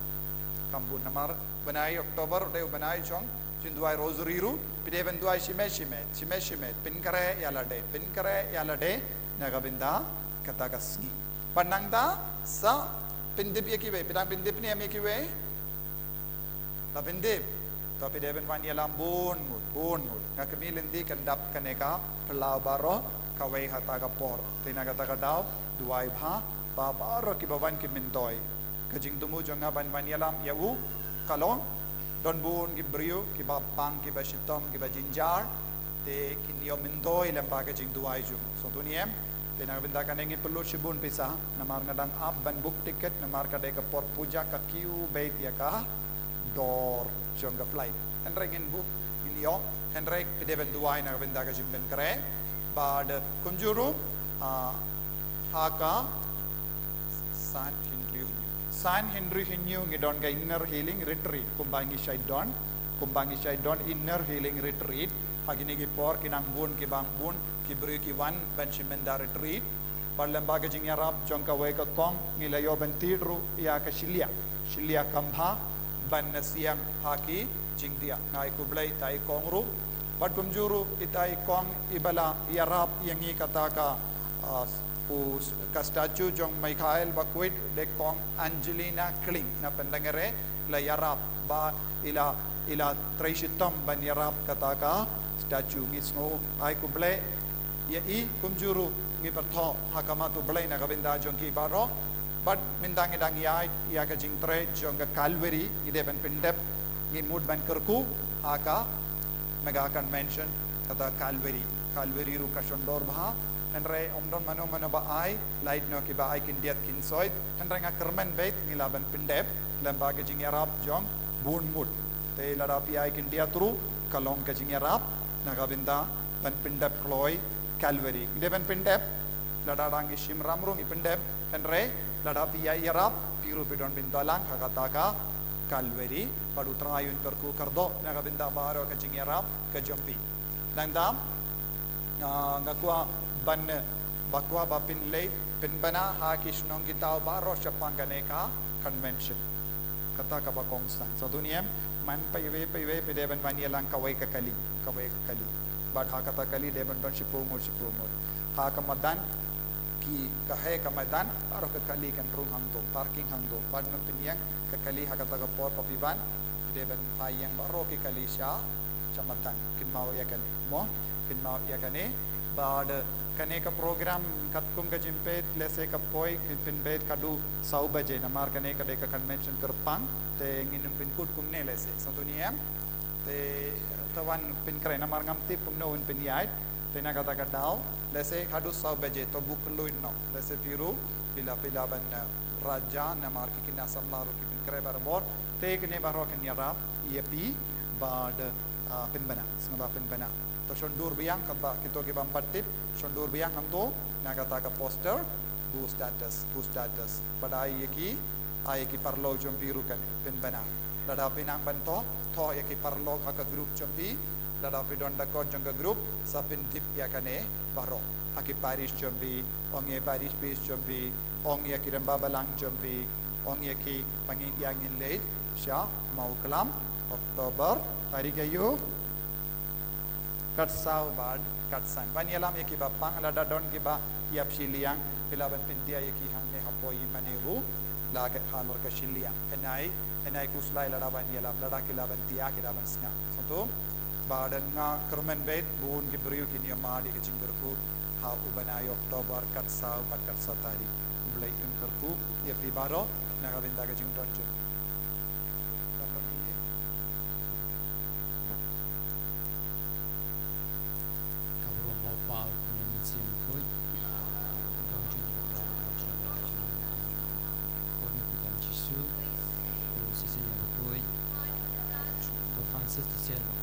Kham bun namar bnai October u dei u bnai jong jingduwai Rosary ruh, phi dei ban duwai shimet shimet, shimet shimet, pynkhreh ïa lade, pynkhreh ïa lade na ka bynta kata ka sngi. Bad nangta sa pyndep ïa kiwei, phi dang pyndep ne em ïa kiwei? La pyndep. To phi dei ban wan ïalam bun ngut, bun ngut. Nga kmie lynti kan dap kane ka phyllaw baroh kawei ha kata ka por. Te na kata ka daw duwai bha ba baroh kiba wan ki myntoi. Ka jingthmu jong nga ban wan ïalam ïa u ka long, don bun ki briew kiba pang, kiba shitom, kiba jynjar, te kin ïoh myntoi lem bad ka jingduwai jong u. Sngewthuh ne em? Te na ka bynta kane ngin pynlut shibun pisa namar nga dang ap ban book ticket namar ka dei ka por puja, ka queue beit ïa ka dor jong ka flight. Hynrei ngin book, ngin ïoh, hynrei phi dei ban duwai na ka bynta ka jingpynkhreh. Bad kumjuh ruh, ah, ha ka san hynriew hynñiew. San hynriew hynñiew ngi don ka Inner Healing Retreat, kumba ngi shait don, kumba ngi shait don Inner Healing Retreat. Ha kine ki por ki nang bun, ki bang bun ki briew ki wan ban shim bynta retreat. Bad lem bad ka jingïarap jong kawei ka kong ngi la ïoh ban thied ruh ïa ka shilliang, shilliang kham bha ban nang siang ha ki jingthiah. Nga ai khublei ïa i kong ruh. Bad kumjuh ruh ita i kong iba la ïarap ïa ngi, kata ka, ah, u s-, ka statue jong Mikhail Bakhuid, de kong Angelina Kling na Pyndengrei, la ïarap ba i la, i la trei shitom ban ïarap kata ka statue. Ngi sngew ai khublei ïa i, kumjuh ruh ngi pyrthuh ha khmat U Blei na ka bynta jong ki baroh. Bad mynta ngi dang ïaid ïa ka jingtrei jong ka Calvary, ngi dei ban pyndep, ngi mut ban kyrkhu ha ka mega convention kata Calvary. Calvary ruh ka shon dor bha, hynrei ym don mano mano ba ai, lait noh kiba ai khyndiat khynsoit, hynrei nga kyrmen beit ngi lah ban pyndep lem bad ka jingïarap jong bun ngut. Te lada phi ai khyndiat ruh ka long ka jingïarap na ka bynta ban pyndep kloi Calvary. Ngi dei ban pyndep, lada dang ngi shim ram ruh ngi pyndep, hynrei lada phi ïa ïarap, phi ruh phi don ban ïalang ha kata ka Calvary. Bad U Trai un kyrkhu kyrdoh na ka bynta baroh ka jingïarap ka jong phi. Nangta, ah, nga kwah ban, ba kwah ba phin leit pynbna ha ki shnong ki thaw baroh shaphang kane ka convention. Kata kaba kongsan. Sngewthuh ne em, man paiwei paiwei phi dei ban wan ïalang kawei ka kali, kawei ka kali. Bad ha kata kali dei ban don shiphew ngut, shiphew ngut. Ha ka madan, ki, ka heh ka madan, baroh ka kali kan rung hangto, parking hangto. Bad ym pynïeng ka kali ha kata ka por ba phi wan, phi dei ban phai ïeng baroh ki kali sha, sha madan. Kynmaw ïa kane, mo? Kynmaw ïa kane. Bad kane ka program katkum ka jingpeit, lehse ka poi, ka pynbeit haduh saw baje, namar kane ka dei ka convention kyrpang, te ngin ym pynkut kumne lehse. Sngewthuh ne em? Te, te wan pynkhreh namar ngam tip kumno un pynïaid, te na kata ka daw, lehse haduh saw baje, to buh kylluid noh, lehse phi ruh, phi lah, phi lah ban, eh, rajah, namar ki khynnah samla ruh ki pynkhreh barabor, te kine baroh kin ïarap ïa phi, bad, ah, pynbna, sngewbha pynbna. To shon dur biang, katba kito ki bym pat tip, shon dur biang hangto, na kata ka poster, buh status, buh status. Bad ai ïa ki, ai ïa ki paralok jong phi ruh kane, pynbna. Lada phi nang ban thoh, thoh ïa ki paralok ha ka group jong phi, lada phi don da kot jong ka group, sa pyntip ïa kane baroh. Ha ki parish jong phi, ong ïa parish priest jong phi, ong ïa ki rangbah balang jong phi, ong ïa ki ba ngin ïa ngin leit sha Mawklam, October, tarik ïa u. Katsaw bad katsan. Ban ïalam ïa kiba pang, lada don kiba ïap shiliang, ki lah ban pyndia ïa ki hangne hapoh i mane u la ka halor ka shiliang. Enai, enai khuslai lada ban ïalam, lada ki lah ban tia, ki lah ban sngap. Sngewthuh? Ba don nga kyrmen beit, bun ki briew kin ïa mad ïa ka jingkyrkhu ha u bnai October, katsaw bad katsan tarik. U Blei un kyrkhu ïa phi baroh na ka bynta ka jingdon jong phi. Ka burom ha u Kpa, u Khun, u Mynsiem Bakhuid. Ka long jong u Kpa, ka long jong u Kpa, ka long jong u Kpa. Ko Jisu, ko Cecilia Bakhuid, ko Francis T.